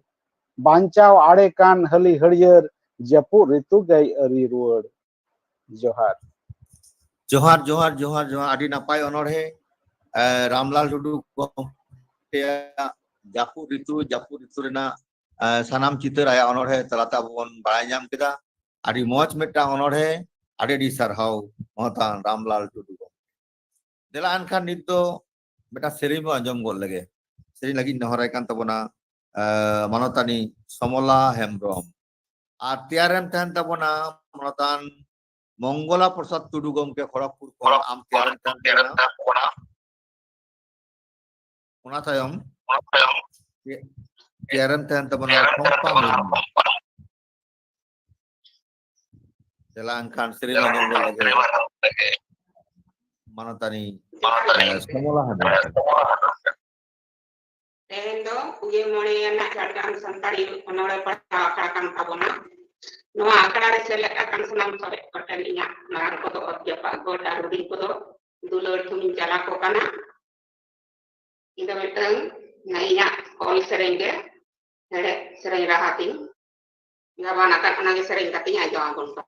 ᱵᱟᱧᱪᱟᱣ ᱟᱲᱮ ᱠᱟᱱ ᱦᱟᱹᱞᱤ ᱦᱟᱹᱲᱭᱟᱹᱨ, ᱡᱟᱹᱯᱩᱫ ᱨᱤᱛᱩ ᱜᱮᱭ ᱟᱹᱨᱤ ᱨᱩᱣᱟᱹᱲ᱾ ᱡᱚᱦᱟᱨ᱾ ᱡᱚᱦᱟᱨ, ᱡᱚᱦᱟᱨ, ᱡᱚᱦᱟᱨ, ᱡᱚᱦᱟᱨ᱾ ᱟᱹᱰᱤ ᱱᱟᱯᱟᱭ ᱚᱱᱚᱬᱦᱮ, ᱮ, ᱨᱟᱢᱞᱟᱞ ᱴᱩᱰᱩ ᱜᱚᱢᱠᱮᱭᱟᱜ ᱡᱟᱹᱯᱩᱫ ᱨᱤᱛᱩ, ᱡᱟᱹᱯᱩᱫ ᱨᱤᱛᱩ ᱨᱮᱱᱟᱜ, ᱮ, ᱥᱟᱱᱟᱢ ᱪᱤᱛᱟᱹᱨ ᱟᱭᱟᱜ ᱚᱱᱚᱬᱦᱮ ᱛᱟᱞᱟᱛᱮ ᱟᱵᱚ ᱵᱚᱱ ᱵᱟᱲᱟᱭ ᱧᱟᱢ ᱠᱮᱫᱟ᱾ ᱟᱹᱰᱤ ᱢᱚᱡᱽ ᱢᱤᱫᱴᱟᱝ ᱚᱱᱚᱬᱦᱮ, ᱟᱹᱰᱤ ᱟᱹᱰᱤ ᱥᱟᱨᱦᱟᱣ ᱢᱚᱦᱚᱛᱟᱱ ᱨᱟᱢᱞᱟᱞ ᱴᱩᱰᱩ ᱜᱚᱢᱠᱮ᱾ ᱫᱮᱞᱟ ᱮᱱᱠᱷᱟᱱ ᱱᱤᱛ ᱫᱚ ᱢᱤᱫᱴᱟᱝ ᱥᱮᱨᱮᱧ ᱵᱚᱱ ᱟᱸᱡᱚᱢ ᱜᱚᱫ ᱞᱮᱜᱮ᱾ ᱥᱮᱨᱮᱧ ᱞᱟᱹᱜᱤᱫ ᱱᱮᱦᱚᱨᱟᱭ ᱠᱟᱱ ᱛᱟᱵᱚᱱᱟ, ᱮ, ᱢᱟᱱᱚᱛᱟᱱᱤ ᱥᱚᱢᱚᱞᱟ ᱦᱮᱢᱵᱨᱚᱢ᱾ ᱟᱨ ᱛᱮᱭᱟᱨᱮᱢ ᱛᱟᱦᱮᱱ ᱛᱟᱵᱚᱱᱟ ᱢᱟᱱᱚᱛᱟᱱ ᱢᱚᱝᱜᱚᱞᱟ ᱯᱨᱚᱥᱟᱫᱽ ᱴᱩᱰᱩ ᱜᱚᱢᱠᱮ ᱠᱷᱚᱲᱚᱜᱽᱯᱩᱨ ᱠᱷᱚᱱ᱾ ᱟᱢ ᱛᱮᱭᱟᱨᱮᱢ ᱛᱟᱦᱮᱱ ᱛᱟᱵᱚᱱᱟ᱾ ᱚᱱᱟ ᱛᱟᱭᱚᱢ ᱛᱮ-, ᱛᱮᱭᱟᱨᱮᱢ ᱛᱟᱦᱮᱱ ᱛᱟᱵᱚᱱᱟ ᱯᱚᱢᱯᱟ ᱢᱩᱨᱢᱩ᱾ ᱫᱮᱞᱟ ᱮᱱᱠᱷᱟᱱ ᱥᱮᱨᱮᱧ ᱟᱸᱡᱚᱢ ᱜᱚᱫ ᱞᱮᱜᱮ᱾ ᱢᱟᱱᱚᱛᱟᱱᱤ, ᱮ, ᱥᱚᱢᱚᱞᱟ ᱦᱮᱢᱵᱨᱚᱢ᱾ ᱛᱮᱦᱮᱧ ᱫᱚ ᱯᱩᱜᱮ ᱢᱚᱬᱮ ᱟᱱᱟᱜ ᱡᱷᱟᱲᱜᱨᱟᱢ ᱥᱟᱱᱛᱟᱲᱤ ᱚᱱᱚᱬᱦᱮ ᱯᱟᱲᱦᱟᱣ ᱟᱠᱷᱲᱟ ᱠᱟᱱ ᱛᱟᱵᱚᱱᱟ᱾ ᱱᱚᱣᱟ ᱟᱠᱷᱲᱟ ᱨᱮ ᱥᱮᱞᱮᱫ ᱟᱠᱟᱱ ᱥᱟᱱᱟᱢ ᱥᱚᱨᱮᱥ ᱠᱚᱴᱷᱮᱱ ᱤᱧᱟᱹᱜ ᱢᱟᱨᱟᱝ ᱠᱚᱫᱚ ᱚᱛ ᱡᱟᱯᱟᱜ, ᱜᱚᱰ ᱟᱨ ᱦᱩᱰᱤᱧ ᱠᱚᱫᱚ ᱫᱩᱞᱟᱹᱲ ᱛᱷᱩᱢᱤᱧ ᱪᱟᱞᱟ ᱠᱚ ᱠᱟᱱᱟ᱾ ᱤᱧ ᱫᱚ ᱢᱤᱫᱴᱟᱝ ᱤᱧᱟᱹᱜ ᱚᱞ ᱥᱮᱨᱮᱧ ᱜᱮ, ᱦᱮᱲᱦᱮᱫ ᱥᱮᱨᱮᱧ ᱨᱟᱦᱟ ᱛᱤᱧ ᱜᱟᱵᱟᱱ ᱟᱠᱟᱫ, ᱚᱱᱟᱜᱮ ᱥᱮᱨᱮᱧ ᱠᱟᱛᱮᱧ ᱟᱸᱡᱚᱢ ᱟᱵᱚᱱ ᱠᱟᱱᱟ᱾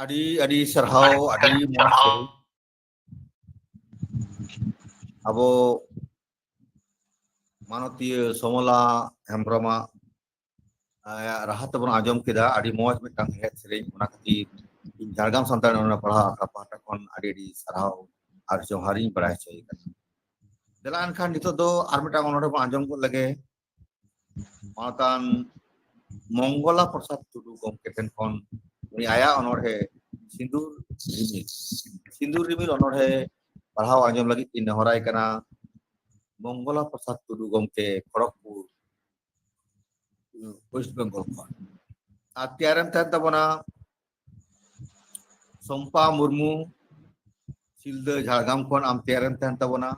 ᱟᱹᱰᱤ ᱟᱹᱰᱤ ᱥᱟᱨᱦᱟᱣ, ᱟᱹᱰᱤ ᱢᱚᱡᱽ ᱥᱮᱨᱮᱧ᱾ ᱟᱵᱚ ᱢᱟᱱᱚᱛᱤᱭᱟᱹ ᱥᱚᱢᱚᱞᱟ ᱦᱮᱢᱵᱨᱚᱢᱟᱜ ᱟᱭᱟᱜ ᱨᱟᱦᱟ ᱛᱮᱵᱚᱱ ᱟᱸᱡᱚᱢ ᱠᱮᱫᱟ᱾ ᱟᱹᱰᱤ ᱢᱚᱡᱽ ᱢᱤᱫᱴᱟᱝ ᱮᱱᱮᱡ ᱥᱮᱨᱮᱧ᱾ ᱚᱱᱟ ᱠᱷᱟᱹᱛᱤᱨ ᱤᱧ ᱡᱷᱟᱲᱜᱨᱟᱢ ᱥᱟᱱᱛᱟᱲᱤ ᱚᱱᱚᱬᱦᱮ ᱯᱟᱲᱦᱟᱣ ᱟᱠᱷᱲᱟ ᱯᱟᱦᱴᱟ ᱠᱷᱚᱱ ᱟᱹᱰᱤ ᱟᱹᱰᱤ ᱥᱟᱨᱦᱟᱣ ᱟᱨ ᱡᱚᱦᱟᱨᱤᱧ ᱵᱟᱲᱟᱭ ᱦᱚᱪᱚᱭᱮ ᱠᱟᱱᱟ᱾ ᱫᱮᱞᱟ ᱮᱱᱠᱷᱟᱱ ᱱᱤᱛᱚᱜ ᱫᱚ ᱟᱨ ᱢᱤᱫᱴᱟᱝ ᱚᱱᱚᱬᱦᱮ ᱵᱚᱱ ᱟᱸᱡᱚᱢ ᱜᱚᱫ ᱞᱮᱜᱮ᱾ ᱢᱟᱱᱚᱛᱟᱱ ᱢᱚᱝᱜᱚᱞᱟ ᱯᱨᱚᱥᱟᱫᱽ ᱴᱩᱰᱩ ᱜᱚᱢᱠᱮ ᱴᱷᱮᱱ ᱠᱷᱚᱱ ᱩᱱᱤ ᱟᱭᱟᱜ ᱚᱱᱚᱬᱦᱮ ᱥᱤᱸᱫᱩᱨ ᱨᱤᱢᱤᱞ, ᱥᱤᱸᱫᱩᱨ ᱨᱤᱢᱤᱞ ᱚᱱᱚᱬᱦᱮ ᱯᱟᱲᱦᱟᱣ ᱟᱸᱡᱚᱢ ᱞᱟᱹᱜᱤᱫ ᱤᱧ ᱱᱮᱦᱚᱨᱟᱭ ᱠᱟᱱᱟ᱾ ᱢᱚᱝᱜᱚᱞᱟ ᱯᱨᱚᱥᱟᱫᱽ ᱴᱩᱰᱩ ᱜᱚᱢᱠᱮ, ᱠᱷᱚᱲᱚᱜᱽᱯᱩᱨ, ᱳᱭᱮᱥᱴ ᱵᱮᱝᱜᱚᱞ ᱠᱷᱚᱱ᱾ ᱟᱨ ᱛᱮᱭᱟᱨᱮᱢ ᱛᱟᱦᱮᱱ ᱛᱟᱵᱚᱱᱟ ᱥᱚᱢᱯᱟ ᱢᱩᱨᱢᱩ, ᱥᱤᱞᱫᱟᱹ ᱡᱷᱟᱲᱜᱨᱟᱢ ᱠᱷᱚᱱ ᱟᱢ ᱛᱮᱭᱟᱨᱮᱢ ᱛᱟᱦᱮᱱ ᱛᱟᱵᱚᱱᱟ᱾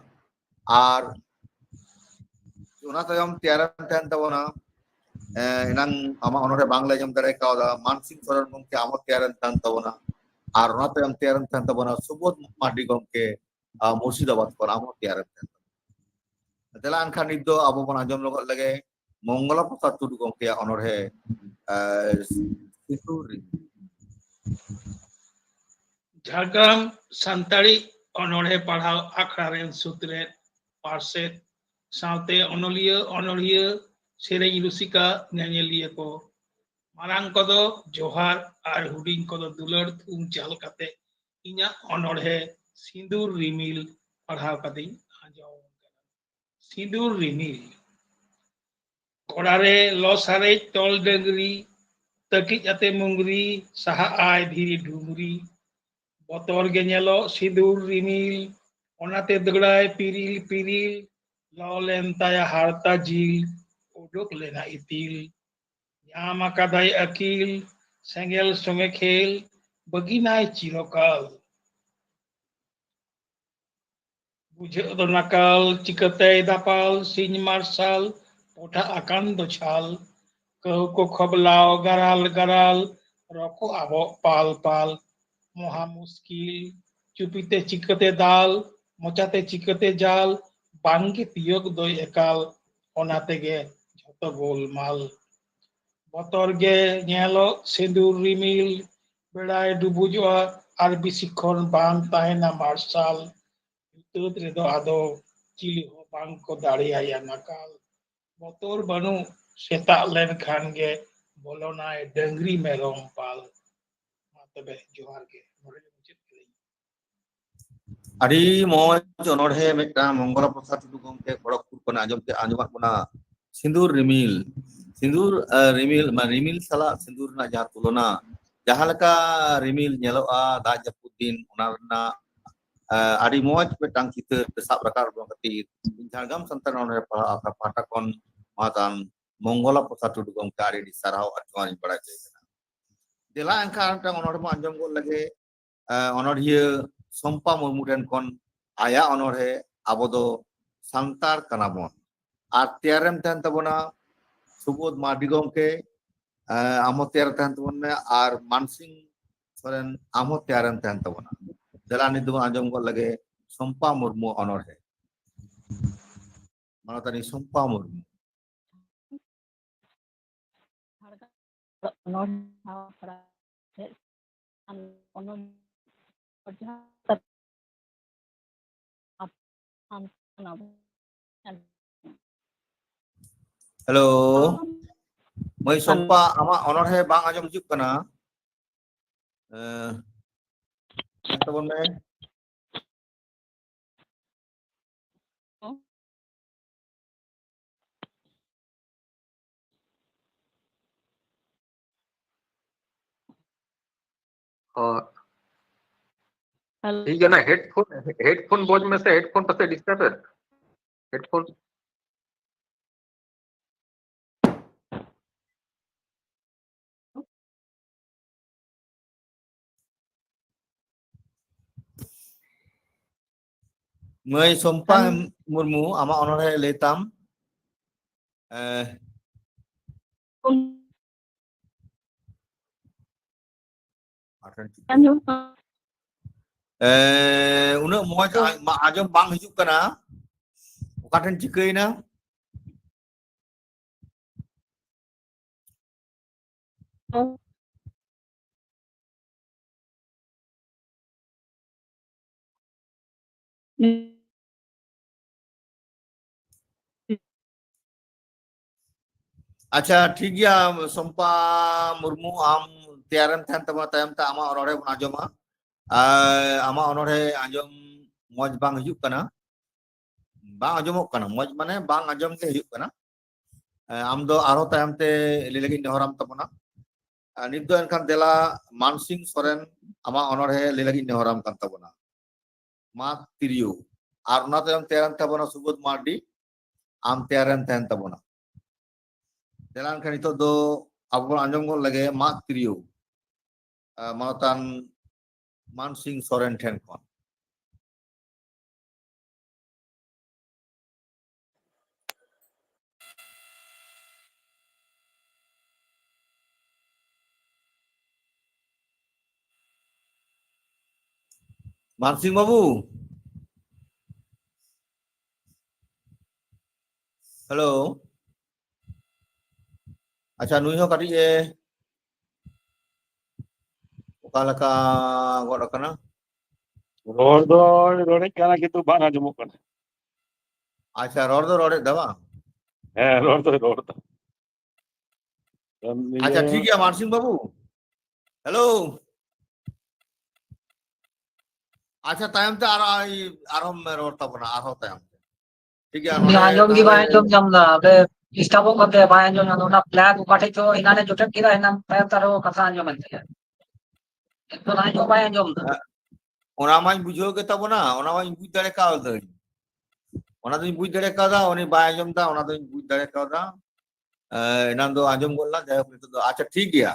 ᱟᱨ ᱚᱱᱟ ᱛᱟᱭᱚᱢ ᱛᱮᱭᱟᱨᱮᱢ ᱛᱟᱦᱮᱱ ᱛᱟᱵᱚᱱᱟ, ᱮᱸ, ᱮᱱᱟᱝ ᱟᱢᱟᱜ ᱚᱱᱚᱬᱦᱮ ᱵᱟᱝᱞᱮ ᱟᱸᱡᱚᱢ ᱫᱟᱲᱮ ᱠᱟᱣᱫᱟ, ᱢᱟᱱᱥᱤᱝ ᱥᱚᱨᱮᱱ ᱜᱚᱢᱠᱮ, ᱟᱢ ᱦᱚᱸ ᱛᱮᱭᱟᱨᱮᱢ ᱛᱟᱦᱮᱱ ᱛᱟᱵᱚᱱᱟ᱾ ᱟᱨ ᱚᱱᱟ ᱛᱟᱭᱚᱢ ᱛᱮᱭᱟᱨᱮᱢ ᱛᱟᱦᱮᱱ ᱛᱟᱵᱚᱱᱟ ᱥᱩᱵᱳᱫᱷ ᱢᱟᱨᱰᱤ ᱜᱚᱢᱠᱮ, ᱟᱨ ᱢᱩᱨᱥᱤᱫᱟᱵᱟᱫᱽ ᱠᱷᱚᱱ ᱟᱢ ᱦᱚᱸ ᱛᱮᱭᱟᱨᱮᱢ ᱛᱟᱦᱮᱱ ᱛᱟᱵᱚᱱᱟ᱾ ᱫᱮᱞᱟ ᱮᱱᱠᱷᱟᱱ ᱱᱤᱛ ᱫᱚ ᱟᱵᱚ ᱵᱚᱱ ᱟᱸᱡᱚᱢ ᱞᱚᱜᱚᱫ ᱞᱮᱜᱮ ᱢᱚᱝᱜᱚᱞᱟ ᱯᱨᱚᱥᱟᱫᱽ ᱴᱩᱰᱩ ᱜᱚᱢᱠᱮᱭᱟᱜ ᱚᱱᱚᱬᱦᱮ, ᱟᱨ ᱥᱤᱸᱫᱩᱨ ᱨᱤᱢᱤᱞ᱾ ᱡᱷᱟᱲᱜᱨᱟᱢ ᱥᱟᱱᱛᱟᱲᱤ ᱚᱱᱚᱬᱦᱮ ᱯᱟᱲᱦᱟᱣ ᱟᱠᱷᱲᱟ ᱨᱮᱱ ᱥᱩᱛᱨᱮᱛ, ᱯᱟᱨᱥᱮᱛ, ᱥᱟᱶᱛᱮ ᱚᱱᱚᱞᱤᱭᱟᱹ, ᱚᱱᱚᱬᱦᱤᱭᱟᱹ, ᱥᱮᱨᱮᱧ ᱨᱩᱥᱤᱠᱟ, ᱧᱮᱧᱮᱞᱤᱭᱟᱹ ᱠᱚ, ᱢᱟᱨᱟᱝ ᱠᱚᱫᱚ ᱡᱚᱦᱟᱨ ᱟᱨ ᱦᱩᱰᱤᱧ ᱠᱚᱫᱚ ᱫᱩᱞᱟᱹᱲ ᱛᱷᱩᱢ ᱪᱟᱞ ᱠᱟᱛᱮ ᱤᱧᱟᱹᱜ ᱚᱱᱚᱬᱦᱮ ᱥᱤᱸᱫᱩᱨ ᱨᱤᱢᱤᱞ ᱯᱟᱲᱦᱟᱣ ᱠᱟᱛᱮᱧ ᱟᱸᱡᱚᱢ ᱠᱟᱱᱟ᱾ ᱥᱤᱸᱫᱩᱨ ᱨᱤᱢᱤᱞ᱾ ᱜᱚᱲᱟ ᱨᱮ ᱞᱚ ᱥᱟᱨᱮᱡ ᱛᱚᱞ ᱰᱟᱹᱝᱨᱤ, ᱛᱟᱹᱠᱤᱡ ᱟᱛᱮ ᱢᱩᱝᱨᱤ, ᱥᱟᱦᱟᱜ ᱟᱭ ᱫᱷᱤᱨᱤ ᱰᱩᱝᱨᱤ᱾ ᱵᱚᱛᱚᱨ ᱜᱮ ᱧᱮᱞᱚᱜ ᱥᱤᱸᱫᱩᱨ ᱨᱤᱢᱤᱞ, ᱚᱱᱟᱛᱮ ᱫᱟᱹᱲᱟᱭ ᱯᱤᱨᱤᱞ ᱯᱤᱨᱤᱞ᱾ ᱞᱚ ᱞᱮᱱ ᱛᱟᱭᱟ ᱦᱟᱨᱛᱟ ᱡᱤᱞ, ᱩᱰᱩᱠ ᱞᱮᱱᱟ ᱤᱛᱤᱞ᱾ ᱧᱟᱢ ᱟᱠᱟᱫᱟᱭ ᱟᱹᱠᱤᱞ, ᱥᱮᱸᱜᱮᱞ ᱥᱚᱸᱜᱮ ᱠᱷᱮᱞ, ᱵᱟᱹᱜᱤᱱᱟᱭ ᱪᱤᱨᱚᱠᱟᱞ᱾ ᱵᱩᱡᱷᱟᱹᱜ ᱫᱚ ᱱᱟᱠᱟᱞ, ᱪᱤᱠᱟᱹᱛᱮᱭ ᱫᱟᱯᱟᱞ, ᱥᱤᱧ ᱢᱟᱨᱥᱟᱞ ᱯᱚᱴᱷᱟ ᱟᱠᱟᱱ ᱫᱚ ᱪᱷᱟᱞ᱾ ᱠᱟᱹᱦᱩ ᱠᱚ ᱠᱷᱚᱵᱞᱟᱣ ᱜᱟᱨᱟᱞ ᱜᱟᱨᱟᱞ, ᱨᱚᱠᱚ ᱟᱵᱚᱜ ᱯᱟᱞ ᱯᱟᱞ᱾ ᱢᱚᱦᱟ ᱢᱩᱥᱠᱤᱞ, ᱪᱩᱯᱤᱛᱮ ᱪᱤᱠᱟᱹᱛᱮ ᱫᱟᱞ, ᱢᱚᱪᱟᱛᱮ ᱪᱤᱠᱟᱹᱛᱮ ᱡᱟᱞ, ᱵᱟᱝᱜᱮ ᱛᱤᱭᱳᱜ ᱫᱚᱭ ᱮᱠᱟᱞ, ᱚᱱᱟ ᱛᱮᱜᱮ ᱡᱷᱚᱛᱚ ᱜᱳᱞᱢᱟᱞ᱾ ᱵᱚᱛᱚᱨ ᱜᱮ ᱧᱮᱞᱚᱜ ᱥᱤᱸᱫᱩᱨ ᱨᱤᱢᱤᱞ, ᱵᱮᱲᱟᱭ ᱰᱩᱵᱩᱡᱚᱜᱼᱟ ᱟᱨ ᱵᱮᱥᱤ ᱠᱷᱚᱱ ᱵᱟᱝ ᱛᱟᱦᱮᱱᱟ ᱢᱟᱨᱥᱟᱞ᱾ ᱧᱩᱛᱟᱹᱛ ᱨᱮᱫᱚ ᱟᱫᱚ ᱪᱤᱞᱤ ᱦᱚᱸ ᱵᱟᱝ ᱠᱚ ᱫᱟᱲᱮᱭᱟᱭᱟ ᱱᱟᱠᱟᱞ᱾ ᱵᱚᱛᱚᱨ ᱵᱟᱹᱱᱩᱜ ᱥᱮᱛᱟᱜ ᱞᱮᱱᱠᱷᱟᱱ ᱜᱮ ᱵᱚᱞᱚᱱᱟᱭ ᱰᱟᱹᱝᱨᱤ ᱢᱮᱨᱚᱢ ᱯᱟᱞ᱾ ᱢᱟ ᱛᱚᱵᱮ ᱡᱚᱦᱟᱨ ᱜᱮ, ᱱᱚᱰᱮ ᱜᱮ ᱢᱩᱪᱟᱹᱫ ᱠᱮᱫᱟᱹᱧ᱾ ᱟᱹᱰᱤ ᱢᱚᱡᱽ ᱚᱱᱚᱬᱦᱮ ᱢᱤᱫᱴᱟᱝ ᱢᱚᱝᱜᱚᱞᱟ ᱯᱨᱚᱥᱟᱫᱽ ᱴᱩᱰᱩ ᱜᱚᱢᱠᱮ ᱠᱷᱚᱲᱚᱜᱽᱯᱩᱨ ᱠᱷᱚᱱ ᱟᱸᱡᱚᱢ ᱠᱮ-, ᱟᱸᱡᱚᱢᱟᱫ ᱵᱚᱱᱟ᱾ ᱥᱤᱸᱫᱩᱨ ᱨᱤᱢᱤᱞ, ᱥᱤᱸᱫᱩᱨ, ᱟᱸ, ᱨᱤᱢᱤᱞ, ᱢᱟ, ᱨᱤᱢᱤᱞ ᱥᱟᱞᱟᱜ ᱥᱤᱸᱫᱩᱨ ᱨᱮᱱᱟᱜ ᱡᱟᱦᱟᱸ ᱛᱩᱞᱚᱱᱟ, ᱡᱟᱦᱟᱸ ᱞᱮᱠᱟ ᱨᱤᱢᱤᱞ ᱧᱮᱞᱚᱜᱼᱟ ᱫᱟᱜ ᱡᱟᱹᱯᱩᱫ ᱫᱤᱱ, ᱚᱱᱟ ᱨᱮᱱᱟᱜ, ᱟᱸ, ᱟᱹᱰᱤ ᱢᱚᱡᱽ ᱢᱤᱫᱴᱟᱝ ᱪᱤᱛᱟᱹᱨ ᱥᱟᱵ ᱨᱟᱠᱟᱵ ᱠᱷᱟᱹᱛᱤᱨ ᱤᱧ ᱡᱷᱟᱲᱜᱨᱟᱢ ᱥᱟᱱᱛᱟᱲ ᱚᱱᱚᱬᱦᱮ ᱯᱟᱲᱦᱟᱣ ᱟᱠᱷᱲᱟ ᱯᱟᱦᱴᱟ ᱠᱷᱚᱱ ᱢᱟᱛᱟᱱ ᱢᱚᱝᱜᱚᱞᱟ ᱯᱨᱚᱥᱟᱫᱽ ᱴᱩᱰᱩ ᱜᱚᱢᱠᱮ ᱟᱹᱰᱤ ᱟᱹᱰᱤ ᱥᱟᱨᱦᱟᱣ ᱟᱨ ᱡᱚᱦᱟᱨ ᱤᱧ ᱵᱟᱲᱟᱭ ᱦᱚᱪᱚᱭ ᱠᱟᱱᱟ᱾ ᱫᱮᱞᱟ ᱮᱱᱠᱷᱟᱱ ᱟᱨ ᱢᱤᱫᱴᱟᱝ ᱚᱱᱚᱬᱦᱮ ᱵᱚᱱ ᱟᱸᱡᱚᱢ ᱜᱚᱫ ᱞᱮᱜᱮ᱾ ᱟᱸ, ᱚᱱᱚᱬᱦᱤᱭᱟᱹ ᱥᱚᱢᱯᱟ ᱢᱩᱨᱢᱩ ᱴᱷᱮᱱ ᱠᱷᱚᱱ ᱟᱭᱟᱜ ᱚᱱᱚᱬᱦᱮ ᱟᱵᱚ ᱫᱚ ᱥᱟᱱᱛᱟᱲ ᱠᱟᱱᱟ ᱵᱚᱱ᱾ ᱟᱨ ᱛᱮᱭᱟᱨᱮᱢ ᱛᱟᱦᱮᱱ ᱛᱟᱵᱚᱱᱟ ᱥᱩᱵᱳᱫᱷ ᱢᱟᱨᱰᱤ ᱜᱚᱢᱠᱮ, ᱟᱸ, ᱟᱢ ᱦᱚᱸ ᱛᱮᱭᱟᱨ ᱛᱟᱦᱮᱱ ᱛᱟᱵᱚᱱ ᱢᱮ, ᱟᱨ ᱢᱟᱱᱥᱤᱝ ᱥᱚᱨᱮᱱ, ᱟᱢ ᱦᱚᱸ ᱛᱮᱭᱟᱨᱮᱢ ᱛᱟᱦᱮᱱ ᱛᱟᱵᱚᱱᱟ᱾ ᱫᱮᱞᱟ ᱱᱤᱛ ᱫᱚᱵᱚᱱ ᱟᱸᱡᱚᱢ ᱜᱚᱫ ᱞᱮᱜᱮ ᱥᱚᱢᱯᱟ ᱢᱩᱨᱢᱩ ᱚᱱᱚᱬᱦᱮ᱾ ᱢᱟᱱᱚᱛᱟᱱᱤ ᱥᱚᱢᱯᱟ ᱢᱩᱨᱢᱩ᱾ ᱚᱱᱚᱬᱦᱮ ᱥᱟᱶ ᱯᱟᱲᱦᱟᱣ ᱥᱮ ᱚᱱᱚᱬᱦᱮ ᱡᱟᱦᱟᱸ ᱟᱯ-, ᱟᱯ-, ᱟᱯ-, ᱦᱮᱞᱳ, ᱢᱟᱹᱭ ᱥᱚᱢᱯᱟ, ᱟᱢᱟᱜ ᱚᱱᱚᱬᱦᱮ ᱵᱟᱝ ᱟᱸᱡᱚᱢ ᱦᱤᱡᱩᱜ ᱠᱟᱱᱟ᱾ ᱮᱸ, ᱢᱮᱱ ᱛᱟᱵᱚᱱ ᱢᱮ᱾ ᱦᱚᱸ᱾ ᱦᱮᱞᱳ᱾ ᱴᱷᱤᱠ ᱜᱮᱭᱟ, ᱚᱱᱟ ᱦᱮᱰᱯᱷᱳᱱ, ᱦᱮᱰᱯᱷᱳᱱ ᱵᱚᱡ ᱢᱮᱥᱮ, ᱦᱮᱰᱯᱷᱳᱱ ᱯᱟᱥᱮ ᱰᱤᱥᱴᱟᱨᱵ ᱮᱫ᱾ ᱦᱮᱰᱯᱷᱳᱱ᱾ ᱢᱟᱹᱭ ᱥᱚᱢᱯᱟ ᱦᱮᱞᱳ᱾ ᱢᱩᱨᱢᱩ, ᱟᱢᱟᱜ ᱚᱱᱚᱬᱦᱮ ᱞᱟᱹᱭ ᱛᱟᱢ᱾ ᱮ, ᱟᱸᱡᱚᱢᱚᱜ ᱠᱟᱱᱟ᱾ ᱮ, ᱩᱱᱟᱹᱜ ᱢᱚᱡᱽ ᱟ-, ᱢᱟ-, ᱟᱸᱡᱚᱢ ᱵᱟᱝ ᱦᱤᱡᱩᱜ ᱠᱟᱱᱟ᱾ ᱚᱠᱟ ᱴᱷᱮᱱ ᱪᱤᱠᱟᱹᱭᱮᱱᱟ? ᱟᱪᱪᱷᱟ, ᱴᱷᱤᱠ ᱜᱮᱭᱟ, ᱥᱚᱢᱯᱟ ᱢᱩᱨᱢᱩ, ᱟᱢ ᱛᱮᱭᱟᱨᱮᱢ ᱛᱟᱦᱮᱱ ᱛᱟᱵᱚᱱᱟ, ᱛᱟᱭᱚᱢ ᱛᱮ ᱟᱢᱟᱜ ᱚᱱᱚᱬᱦᱮ ᱵᱚᱱ ᱟᱸᱡᱚᱢᱟ᱾ ᱟᱨ ᱟᱢᱟᱜ ᱚᱱᱚᱬᱦᱮ ᱟᱸᱡᱚᱢ ᱢᱚᱡᱽ ᱵᱟᱝ ᱦᱤᱡᱩᱜ ᱠᱟᱱᱟ, ᱵᱟᱝ ᱟᱸᱡᱚᱢᱚᱜ ᱠᱟᱱᱟ, ᱢᱚᱡᱽ ᱢᱟᱱᱮ ᱵᱟᱝ ᱟᱸᱡᱚᱢ ᱜᱮ ᱦᱤᱡᱩᱜ ᱠᱟᱱᱟ᱾ ᱟᱢ ᱫᱚ ᱟᱨᱦᱚᱸ ᱛᱟᱭᱚᱢ ᱛᱮ ᱞᱟᱹᱭ ᱞᱟᱹᱜᱤᱫ ᱱᱮᱦᱚᱨᱟᱢ ᱛᱟᱵᱚᱱᱟ᱾ ᱟᱨ ᱱᱤᱛ ᱫᱚ ᱮᱱᱠᱷᱟᱱ ᱫᱮᱞᱟ ᱢᱟᱱᱥᱤᱝ ᱥᱚᱨᱮᱱ, ᱟᱢᱟᱜ ᱚᱱᱚᱬᱦᱮ ᱞᱟᱹᱭ ᱞᱟᱹᱜᱤᱫ ᱱᱮᱦᱚᱨᱟᱢ ᱠᱟᱱ ᱛᱟᱵᱚᱱᱟ᱾ ᱢᱟᱜᱽ ᱛᱤᱨᱭᱳ᱾ ᱟᱨ ᱚᱱᱟ ᱛᱟᱭᱚᱢ ᱛᱮᱭᱟᱨᱮᱱ ᱛᱟᱵᱚᱱᱟ ᱥᱩᱵᱳᱫᱷ ᱢᱟᱨᱰᱤ, ᱟᱢ ᱛᱮᱭᱟᱨᱮᱱ ᱛᱟᱦᱮᱱ ᱛᱟᱵᱚᱱᱟ᱾ ᱫᱮᱞᱟ ᱮᱱᱠᱷᱟᱱ ᱱᱤᱛᱚᱜ ᱫᱚ ᱟᱵᱚ ᱵᱚᱱ ᱟᱸᱡᱚᱢ ᱜᱚᱫ ᱞᱮᱜᱮ ᱢᱟᱜᱽ ᱛᱤᱨᱭᱳ, ᱟᱨ ᱢᱟᱱᱚᱛᱟᱱ ᱢᱟᱱᱥᱤᱝ ᱥᱚᱨᱮᱱ ᱴᱷᱮᱱ ᱠᱷᱚᱱ᱾ ᱢᱟᱱᱥᱤᱝ ᱵᱟᱹᱵᱩ, ᱦᱮᱞᱳ᱾ ᱟᱪᱪᱷᱟ, ᱱᱩᱭ ᱦᱚᱸ ᱠᱟᱹᱴᱤᱡ ᱮ ᱚᱠᱟ ᱞᱮᱠᱟ ᱜᱚᱫ ᱟᱠᱟᱱᱟ? ᱨᱚᱲ ᱫᱚ ᱨᱚᱲᱮᱫ ᱠᱟᱱᱟ, ᱠᱤᱱᱛᱩ ᱵᱟᱝ ᱟᱸᱡᱚᱢᱚᱜ ᱠᱟᱱᱟ᱾ ᱟᱪᱪᱷᱟ, ᱨᱚᱲ ᱫᱚ ᱨᱚᱲᱮᱫ ᱫᱟ ᱵᱟᱝ? ᱦᱮᱸ, ᱨᱚᱲ ᱫᱚᱭ ᱨᱚᱲ ᱫᱟ᱾ ᱟᱪᱪᱷᱟ, ᱴᱷᱤᱠ ᱜᱮᱭᱟ, ᱢᱟᱱᱥᱤᱝ ᱵᱟᱹᱵᱩ᱾ ᱦᱮᱞᱳ᱾ ᱟᱪᱪᱷᱟ, ᱛᱟᱭᱚᱢ ᱛᱮ ᱟᱨ, ᱟᱨᱦᱚᱸᱢ ᱨᱚᱲ ᱛᱟᱵᱚᱱᱟ, ᱟᱨᱦᱚᱸ ᱛᱟᱭᱚᱢ ᱛᱮ᱾ ᱴᱷᱤᱠ ᱜᱮᱭᱟ, ᱩᱱᱤ ᱱᱚᱰᱮ ᱟᱸᱡᱚᱢ ᱜᱮ ᱛᱟᱦᱚᱞᱮ ᱵᱟᱭ ᱟᱸᱡᱚᱢ ᱧᱟᱢ ᱫᱟ, ᱚᱸᱰᱮ ᱰᱤᱥᱴᱟᱵᱚᱜ ᱠᱟᱱ ᱛᱟᱭᱟ, ᱵᱟᱭ ᱟᱸᱡᱚᱢ ᱧᱟᱢ ᱫᱟ᱾ ᱚᱱᱟ ᱯᱞᱟᱜ ᱚᱠᱟ ᱴᱷᱮᱡ ᱪᱚ ᱮᱱᱟᱱᱮ ᱡᱚᱴᱮᱫ ᱠᱮᱫᱟ, ᱮᱱᱟᱱ ᱛᱟᱭᱚᱢ ᱛᱮ ᱟᱨᱦᱚᱸ ᱠᱟᱛᱷᱟ ᱟᱸᱡᱚᱢᱮᱱ ᱛᱟᱭᱟ᱾ ᱮᱠᱫᱚᱢ ᱟᱸᱡᱚᱢ ᱵᱟᱭ ᱟᱸᱡᱚᱢ ᱫᱟ᱾ ᱦᱮᱸ, ᱚᱱᱟ ᱢᱟᱧ ᱵᱩᱡᱷᱟᱹᱣ ᱜᱮ ᱛᱟᱵᱚᱱᱟ, ᱚᱱᱟ ᱢᱟᱧ ᱵᱩᱡᱽ ᱫᱟᱲᱮ ᱠᱟᱣᱫᱟᱹᱧ᱾ ᱚᱱᱟ ᱫᱚᱧ ᱵᱩᱡᱽ ᱫᱟᱲᱮ ᱠᱟᱣᱫᱟ, ᱩᱱᱤ ᱵᱟᱭ ᱟᱸᱡᱚᱢ ᱫᱟ, ᱚᱱᱟ ᱫᱚᱧ ᱵᱩᱡᱽ ᱫᱟᱲᱮ ᱠᱟᱣᱫᱟ᱾ ᱮ, ᱮᱱᱟᱱ ᱫᱚ ᱟᱸᱡᱚᱢ ᱜᱚᱫ ᱞᱮᱱᱟ, ᱡᱟᱭᱦᱳᱠ, ᱱᱤᱛᱚᱜ ᱫᱚ, ᱟᱪᱪᱷᱟ, ᱴᱷᱤᱠ ᱜᱮᱭᱟ᱾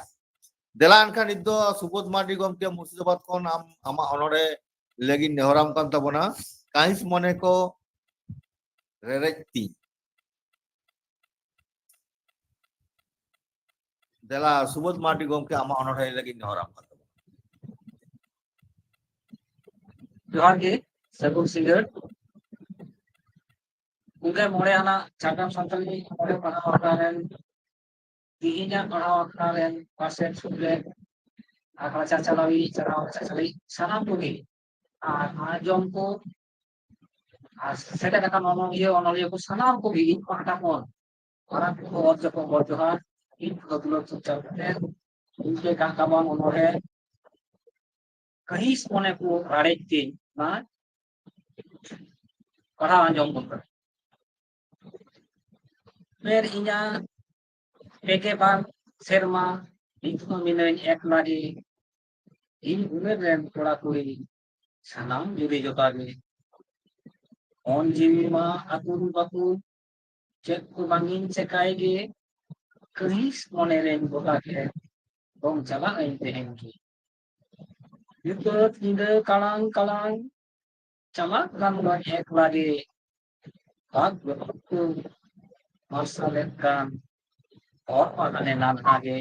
ᱫᱮᱞᱟ ᱮᱱᱠᱷᱟᱱ ᱱᱤᱛ ᱫᱚ ᱥᱩᱵᱳᱫᱷ ᱢᱟᱨᱰᱤ ᱜᱚᱢᱠᱮ ᱢᱩᱨᱥᱤᱫᱟᱵᱟᱫᱽ ᱠᱷᱚᱱ ᱟᱢ, ᱟᱢᱟᱜ ᱚᱱᱚᱬᱦᱮ ᱞᱟᱹᱜᱤᱫ ᱱᱮᱦᱚᱨᱟᱢ ᱠᱟᱱ ᱛᱟᱵᱚᱱᱟ᱾ ᱠᱟᱹᱦᱤᱥ ᱢᱚᱱᱮ ᱠᱚ ᱨᱮᱨᱮᱡ ᱛᱤᱧ᱾ ᱫᱮᱞᱟ, ᱥᱩᱵᱳᱫᱷ ᱢᱟᱨᱰᱤ ᱜᱚᱢᱠᱮ, ᱟᱢᱟᱜ ᱚᱱᱚᱬᱦᱮ ᱞᱟᱹᱜᱤᱫ ᱱᱮᱦᱚᱨ ᱟᱢ ᱠᱟᱱ ᱛᱟᱵᱚᱱᱟ᱾ ᱡᱚᱦᱟᱨ ᱜᱮ, ᱥᱟᱹᱜᱩᱱ ᱥᱤᱸᱜᱟᱹᱲ᱾ ᱜᱚᱢᱠᱮ, ᱢᱚᱬᱮ ᱟᱱᱟᱜ ᱡᱷᱟᱲᱜᱨᱟᱢ ᱥᱟᱱᱛᱟᱲᱤ ᱚᱱᱚᱬᱦᱮ ᱯᱟᱲᱦᱟᱣ ᱟᱠᱷᱲᱟ ᱨᱮᱱ, ᱛᱤᱦᱤᱧᱟᱜ ᱯᱟᱲᱦᱟᱣ ᱟᱠᱷᱲᱟ ᱨᱮᱱ ᱯᱟᱨᱥᱮᱛ ᱥᱩᱨ ᱨᱮ ᱟᱠᱷᱲᱟ ᱪᱟᱪᱟᱞᱟᱣᱤᱡ, ᱪᱟᱞᱟᱣ ᱪᱟᱪᱟᱞᱟᱣᱤᱡ ᱥᱟᱱᱟᱢ ᱠᱚᱜᱮ, ᱟᱨ ᱟᱸᱡᱚᱢ ᱠᱚ, ᱟᱨ ᱥᱮᱴᱮᱨ ᱟᱠᱟᱱ ᱚᱱᱚᱞᱤᱭᱟᱹ, ᱚᱱᱚᱞᱤᱭᱟᱹ ᱠᱚ ᱥᱟᱱᱟᱢ ᱠᱚᱜᱮ ᱤᱧ ᱯᱟᱦᱴᱟ ᱠᱷᱚᱱ ᱢᱟᱨᱟᱝ ᱠᱚ ᱚᱨ ᱡᱚᱯᱚ ᱜᱚᱰ ᱡᱚᱦᱟᱨ, ᱤᱧ ᱠᱚ ᱫᱩᱞᱟᱹᱲ ᱥᱩᱪᱟᱨ ᱠᱟᱛᱮ ᱤᱧ ᱯᱮ ᱜᱟᱱ ᱠᱟᱵᱟᱱ ᱚᱱᱚᱬᱦᱮ ᱠᱟᱹᱦᱤᱥ ᱢᱚᱱᱮ ᱠᱚ ᱨᱟᱲᱮᱡ ᱛᱤᱧ ᱢᱟ ᱯᱟᱲᱦᱟᱣ ᱟᱸᱡᱚᱢ ᱵᱚᱱ ᱠᱟᱱᱟ᱾ ᱢᱮᱱ ᱤᱧᱟᱹᱜ ᱯᱮᱜᱮ ᱵᱟᱨ ᱥᱮᱨᱢᱟ, ᱱᱤᱛ ᱦᱚᱸ ᱢᱤᱱᱟᱹᱧ ᱮᱠᱞᱟ ᱜᱮ᱾ ᱤᱧ ᱩᱢᱮᱨ ᱨᱮᱱ ᱠᱚᱲᱟ ᱠᱩᱲᱤ ᱥᱟᱱᱟᱢ ᱡᱩᱨᱤ ᱡᱚᱛᱟ ᱜᱮ᱾ ᱢᱚᱱ ᱡᱤᱣᱤ ᱢᱟ ᱟᱹᱠᱩᱨ ᱵᱟᱹᱠᱩᱨ, ᱪᱮᱫ ᱠᱚ ᱵᱟᱝᱤᱧ ᱪᱮᱠᱟᱭ ᱜᱮ᱾ ᱠᱟᱹᱦᱤᱥ ᱢᱚᱱᱮ ᱨᱮᱧ ᱜᱚᱴᱟ ᱠᱮᱫ, ᱫᱚᱢ ᱪᱟᱞᱟᱜ ᱟᱹᱧ ᱛᱮᱦᱮᱧ ᱜᱮ᱾ ᱧᱩᱛᱟᱹᱛ ᱧᱤᱫᱟᱹ ᱠᱟᱲᱟᱝ ᱠᱟᱲᱟᱝ, ᱪᱟᱞᱟᱜ ᱠᱟᱱ ᱫᱚᱧ ᱮᱠᱞᱟ ᱜᱮ᱾ ᱵᱟᱜᱽ ᱵᱟᱹᱠᱩ ᱢᱟᱨᱥᱟᱞᱮᱫ ᱠᱟᱱ ᱦᱚᱨ ᱢᱟ ᱦᱟᱱᱮ ᱱᱟᱱᱦᱟ ᱜᱮ᱾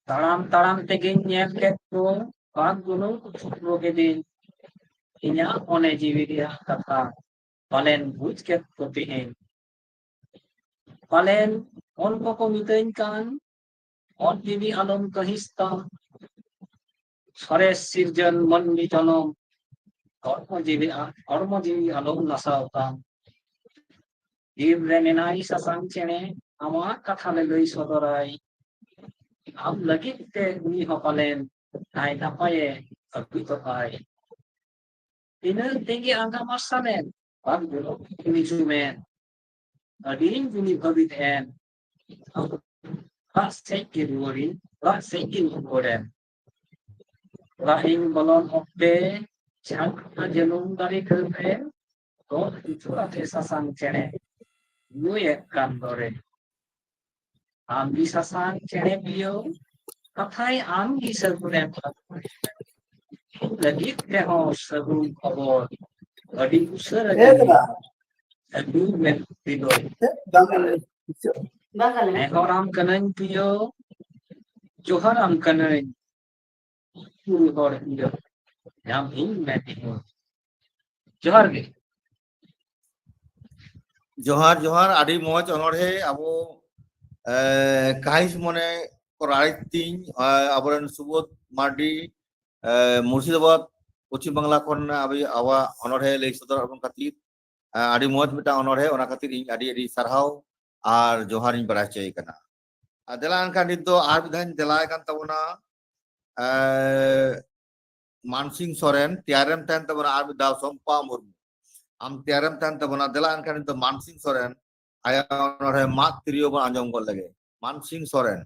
ᱛᱟᱲᱟᱢ ᱛᱟᱲᱟᱢ ᱛᱮᱜᱮᱧ ᱧᱮᱞ ᱠᱮᱫ ᱠᱚ, ᱵᱟᱜᱽ ᱵᱩᱱᱩᱢ ᱠᱚ ᱪᱷᱩᱴᱨᱩ ᱠᱮᱫᱤᱧ᱾ ᱤᱧᱟᱹᱜ ᱢᱚᱱᱮ ᱡᱤᱣᱤ ᱨᱮᱭᱟᱜ ᱠᱟᱛᱷᱟ ᱯᱟᱞᱮᱱ ᱵᱩᱡᱽ ᱠᱮᱫ ᱠᱚ ᱛᱮᱦᱮᱧ᱾ ᱯᱟᱞᱮᱱ ᱚᱞ ᱠᱚᱠᱚ ᱢᱤᱛᱟᱹᱧ ᱠᱟᱱ, ᱚᱞ ᱡᱤᱣᱤ ᱟᱞᱚᱢ ᱠᱟᱹᱦᱤᱥ ᱛᱟᱢ, ᱥᱚᱨᱮᱥ ᱥᱤᱨᱡᱚᱱ ᱢᱟᱹᱱᱢᱤ ᱡᱚᱱᱚᱢ, ᱦᱚᱲᱢᱚ ᱡᱤᱣᱤ ᱟ-, ᱦᱚᱲᱢᱚ ᱡᱤᱣᱤ ᱟᱞᱚᱢ ᱱᱟᱥᱟᱣ ᱛᱟᱢ᱾ ᱵᱤᱨ ᱨᱮ ᱢᱮᱱᱟᱭ ᱥᱟᱥᱟᱝ ᱪᱮᱬᱮ, ᱟᱢᱟᱜ ᱠᱟᱛᱷᱟ ᱞᱮ ᱞᱟᱹᱭ ᱥᱚᱫᱚᱨᱟᱭ᱾ ᱟᱢ ᱞᱟᱹᱜᱤᱫ ᱛᱮ ᱩᱱᱤ ᱦᱚᱸ ᱯᱟᱞᱮᱱ ᱱᱟᱭ ᱱᱟᱯᱟᱭᱮ ᱟᱹᱜᱩᱭ ᱛᱚᱯᱟᱭ᱾ ᱛᱤᱱᱟᱹᱜ ᱛᱮᱜᱮ ᱟᱸᱜᱟ ᱢᱟᱨᱥᱟᱞᱮᱱ, ᱵᱟᱝ ᱧᱮᱞᱚᱜ ᱩᱱᱤ ᱧᱩᱢᱮᱱ᱾ ᱟᱹᱰᱤᱧ ᱜᱩᱱᱤ ᱵᱷᱟᱹᱵᱤᱛ ᱮᱱ, ᱚᱲᱟᱜ ᱥᱮᱫ ᱜᱮ ᱨᱩᱣᱟᱹᱲᱤᱧ, ᱚᱲᱟᱜ ᱥᱮᱫ ᱜᱮᱧ ᱨᱩᱣᱟᱹᱲᱮᱱ᱾ ᱚᱲᱟᱜ ᱤᱧ ᱵᱚᱞᱚᱱ ᱚᱠᱛᱮ ᱡᱷᱟᱝᱠᱟ ᱡᱟᱹᱱᱩᱢ ᱫᱟᱨᱮ ᱰᱟᱹᱨ ᱨᱮ ᱫᱚᱱ ᱩᱪᱩᱲ ᱟᱛᱮ ᱥᱟᱥᱟᱝ ᱪᱮᱬᱮ ᱧᱩᱭᱮᱫ ᱠᱟᱱ ᱫᱚᱨᱮ᱾ ᱟᱢ ᱜᱮ ᱥᱟᱥᱟᱝ ᱪᱮᱬᱮ ᱯᱤᱭᱳ, ᱠᱟᱛᱷᱟᱭ ᱟᱢ ᱜᱮ ᱥᱟᱹᱜᱩᱱᱮᱢ ᱟᱹᱜᱩᱭᱟ᱾ ᱞᱟᱹᱜᱤᱫ ᱛᱮᱦᱚᱸ ᱥᱟᱹᱜᱩᱱ ᱠᱷᱚᱵᱚᱨ ᱟᱹᱰᱤ ᱩᱥᱟᱹᱨᱟ ᱦᱮᱸ ᱜᱮ ᱫᱟᱫᱟ᱾ ᱟᱹᱜᱩ ᱢᱮᱱ ᱛᱮᱫᱚ᱾ ᱵᱟᱝ ᱜᱟᱱᱚᱜᱼᱟ᱾ ᱵᱟᱝ ᱜᱟᱱᱚᱜᱼᱟ᱾ ᱱᱮᱦᱚᱨᱟᱢ ᱠᱟᱹᱱᱟᱹᱧ ᱯᱤᱭᱳ, ᱡᱚᱦᱟᱨᱟᱢ ᱠᱟᱹᱱᱟᱹᱧ ᱠᱩᱲᱤ ᱦᱚᱲ ᱯᱤᱭᱳ, ᱧᱟᱢ ᱤᱧ ᱢᱮ ᱛᱮᱦᱮᱧ᱾ ᱡᱚᱦᱟᱨ ᱜᱮ᱾ ᱡᱚᱦᱟᱨ, ᱡᱚᱦᱟᱨ᱾ ᱟᱹᱰᱤ ᱢᱚᱡᱽ ᱚᱱᱚᱬᱦᱮ᱾ ᱟᱵᱚ, ᱮ, ᱠᱟᱹᱦᱤᱥ ᱢᱚᱱᱮ ᱠᱚ ᱨᱟᱲᱮᱡ ᱛᱤᱧ, ᱮ, ᱟᱵᱚᱨᱮᱱ ᱥᱩᱵᱳᱫᱷ ᱢᱟᱨᱰᱤ, ᱮ, ᱢᱩᱨᱥᱤᱫᱟᱵᱟᱫᱽ, ᱯᱚᱪᱷᱤᱢ ᱵᱟᱝᱞᱟ ᱠᱷᱚᱱ ᱟᱵᱚ, ᱟᱵᱚᱣᱟᱜ ᱚᱱᱚᱬᱦᱮ ᱞᱟᱹᱭ ᱥᱚᱫᱚᱨ ᱟᱵᱚᱱ ᱠᱷᱟᱹᱛᱤᱨ, ᱮ, ᱟᱹᱰᱤ ᱢᱚᱡᱽ ᱢᱤᱫᱴᱟᱝ ᱚᱱᱚᱬᱦᱮ, ᱚᱱᱟ ᱠᱷᱟᱹᱛᱤᱨ ᱤᱧ ᱟᱹᱰᱤ, ᱟᱹᱰᱤ ᱥᱟᱨᱦᱟᱣ ᱟᱨ ᱡᱚᱦᱟᱨ ᱤᱧ ᱵᱟᱲᱟᱭ ᱦᱚᱪᱚᱭᱮ ᱠᱟᱱᱟ᱾ ᱟᱨ ᱫᱮᱞᱟ ᱮᱱᱠᱷᱟᱱ ᱱᱤᱛ ᱫᱚ ᱟᱨ ᱢᱤᱫ ᱫᱷᱟᱣ ᱤᱧ ᱫᱮᱞᱟᱭ ᱠᱟᱱ ᱛᱟᱵᱚᱱᱟ, ᱮ, ᱢᱟᱱᱥᱤᱝ ᱥᱚᱨᱮᱱ, ᱛᱮᱭᱟᱨᱮᱢ ᱛᱟᱦᱮᱱ ᱛᱟᱵᱚᱱᱟ ᱟᱨ ᱢᱤᱫ ᱫᱷᱟᱣ ᱥᱚᱢᱯᱟ ᱢᱩᱨᱢᱩ᱾ ᱟᱢ ᱛᱮᱭᱟᱨᱮᱢ ᱛᱟᱦᱮᱱ ᱛᱟᱵᱚᱱᱟ, ᱫᱮᱞᱟ ᱮᱱᱠᱷᱟᱱ ᱱᱤᱛ ᱫᱚ ᱢᱟᱱᱥᱤᱝ ᱥᱚᱨᱮᱱ, ᱟᱭᱟᱜ ᱚᱱᱚᱬᱦᱮ ᱢᱟᱫ ᱛᱤᱨᱭᱳ ᱵᱚᱱ ᱟᱸᱡᱚᱢ ᱜᱚᱫ ᱞᱮᱜᱮ᱾ ᱢᱟᱱᱥᱤᱝ ᱥᱚᱨᱮᱱ᱾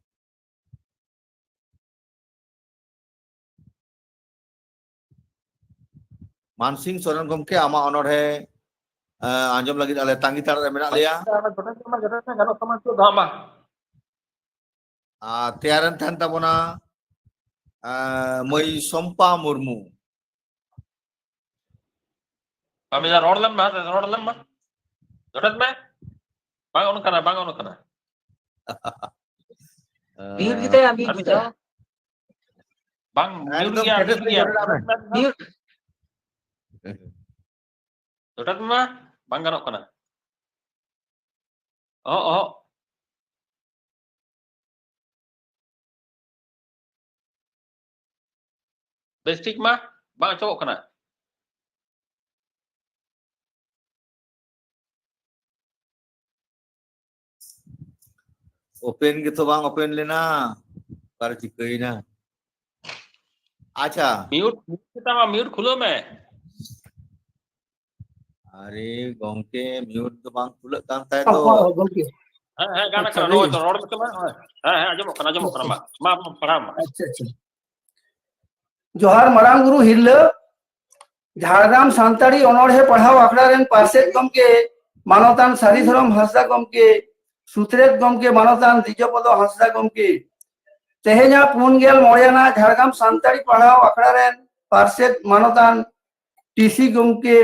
ᱢᱟᱱᱥᱤᱝ ᱥᱚᱨᱮᱱ ᱜᱚᱢᱠᱮ, ᱟᱢᱟᱜ ᱚᱱᱚᱬᱦᱮ, ᱮ, ᱟᱸᱡᱚᱢ ᱞᱟᱹᱜᱤᱫ ᱟᱞᱮ ᱛᱟᱺᱜᱤ ᱛᱟᱲᱟᱜ ᱨᱮ ᱢᱮᱱᱟᱜ ᱞᱮᱭᱟ᱾ ᱟᱪᱪᱷᱟ, ᱚᱱᱟ ᱡᱚᱴᱮᱫ ᱛᱟᱢᱟ, ᱡᱚᱴᱮᱫ ᱛᱟᱢᱟ, ᱜᱟᱱᱚᱜ ᱛᱟᱢᱟ ᱱᱤᱛᱚᱜ ᱫᱚ ᱟᱢᱟᱜ᱾ ᱟᱨ ᱛᱮᱭᱟᱨᱮᱢ ᱛᱟᱦᱮᱱ ᱛᱟᱵᱚᱱᱟ, ᱮ, ᱢᱟᱹᱭ ᱥᱚᱢᱯᱟ ᱢᱩᱨᱢᱩ᱾ ᱟᱢ ᱡᱟ ᱨᱚᱲ ᱞᱮᱢ ᱢᱟ, ᱨᱚᱲ ᱞᱮᱢ ᱢᱟ᱾ ᱡᱚᱴᱮᱫ ᱢᱮ᱾ ᱵᱟᱝ ᱚᱱ ᱠᱟᱱᱟ, ᱵᱟᱝ ᱚᱱ ᱠᱟᱱᱟ᱾ ᱢᱤᱭᱩᱴ ᱜᱮᱛᱟᱭᱟ, ᱢᱤᱭᱩᱴ ᱟᱨ ᱜᱮᱛᱟᱭᱟ᱾ ᱵᱟᱝ, ᱢᱤᱭᱩᱴ ᱮᱠᱫᱚᱢ ᱜᱮᱭᱟ, ᱠᱮᱴᱮᱡ ᱢᱤᱭᱩᱴ ᱛᱮ ᱜᱮᱭᱟ᱾ ᱡᱚᱴᱮᱫ ᱢᱮ᱾ ᱢᱤᱭᱩᱴ᱾ ᱡᱚᱴᱮᱫ ᱢᱟ ᱵᱟᱝ ᱜᱟᱱᱚᱜ ᱠᱟᱱᱟ᱾ ᱚᱦᱚᱸᱜ, ᱚᱦᱚᱸᱜ᱾ ᱵᱮᱥ ᱴᱷᱤᱠ ᱢᱟ ᱵᱟᱝ ᱟᱸᱡᱚᱢᱚᱜ ᱠᱟᱱᱟ᱾ ᱳᱯᱮᱱ ᱜᱮᱛᱚ ᱵᱟᱝ ᱳᱯᱮᱱ ᱞᱮᱱᱟ, ᱚᱠᱟᱨᱮ ᱪᱤᱠᱟᱹᱭᱮᱱᱟ? ᱟᱪᱪᱷᱟ᱾ ᱢᱤᱭᱩᱴ, ᱢᱤᱭᱩᱴ ᱢᱮᱛᱟᱢᱟ, ᱢᱤᱭᱩᱴ ᱠᱷᱩᱞᱟᱹᱣ ᱢᱮ᱾ ᱟᱨᱮ ᱜᱚᱝᱠᱮ, ᱢᱤᱭᱩᱴ ᱫᱚ ᱵᱟᱝ ᱠᱷᱩᱞᱟᱹᱜ ᱠᱟᱱ ᱛᱟᱭ ᱫᱚ᱾ ᱦᱚᱸ, ᱦᱚᱸ, ᱜᱚᱝᱠᱮ᱾ ᱦᱮᱸ, ᱦᱮᱸ, ᱜᱟᱱ ᱟᱪᱪᱷᱟ, ᱠᱟᱱᱟ, ᱞᱟᱹᱭ ᱨᱚᱲ ᱢᱮ᱾ ᱦᱚᱪᱚ, ᱨᱚᱲ ᱢᱮᱥᱮ ᱢᱟ᱾ ᱦᱳᱭ᱾ ᱦᱮᱸ, ᱦᱮᱸ, ᱟᱸᱡᱚᱢᱚᱜ ᱠᱟᱱᱟ, ᱟᱸᱡᱚᱢᱚᱜ ᱠᱟᱱᱟ᱾ ᱟᱪᱪᱷᱟ᱾ ᱢᱟ, ᱢᱟ, ᱯᱟᱲᱦᱟᱣ ᱢᱟ᱾ ᱟᱪᱪᱷᱟ, ᱟᱪᱪᱷᱟ᱾ ᱡᱚᱦᱟᱨ ᱢᱟᱨᱟᱝ ᱵᱩᱨᱩ ᱦᱤᱨᱞᱟᱹ, ᱡᱷᱟᱲᱜᱨᱟᱢ ᱥᱟᱱᱛᱟᱲᱤ ᱚᱱᱚᱬᱦᱮ ᱯᱟᱲᱦᱟᱣ ᱟᱠᱷᱲᱟ ᱨᱮᱱ ᱯᱟᱨᱥᱮᱛ ᱜᱚᱢᱠᱮ, ᱢᱟᱱᱚᱛᱟᱱ ᱥᱟᱹᱨᱤ ᱫᱷᱚᱨᱚᱢ ᱦᱟᱸᱥᱫᱟ ᱜᱚᱢᱠᱮ, ᱥᱩᱛᱨᱮᱛ ᱜᱚᱢᱠᱮ, ᱢᱟᱱᱚᱛᱟᱱ ᱫᱤᱡᱚᱯᱚᱫᱚ ᱦᱟᱸᱥᱫᱟ ᱜᱚᱢᱠᱮ, ᱛᱮᱦᱮᱧᱟᱜ ᱯᱩᱱ ᱜᱮᱞ ᱢᱚᱬᱮ ᱟᱱᱟᱜ ᱡᱷᱟᱲᱜᱨᱟᱢ ᱥᱟᱱᱛᱟᱲᱤ ᱯᱟᱲᱦᱟᱣ ᱟᱠᱷᱲᱟ ᱨᱮᱱ ᱯᱟᱨᱥᱮᱛ ᱢᱟᱱᱚᱛᱟᱱ ᱴᱤᱥᱤ ᱜᱚᱢᱠᱮ,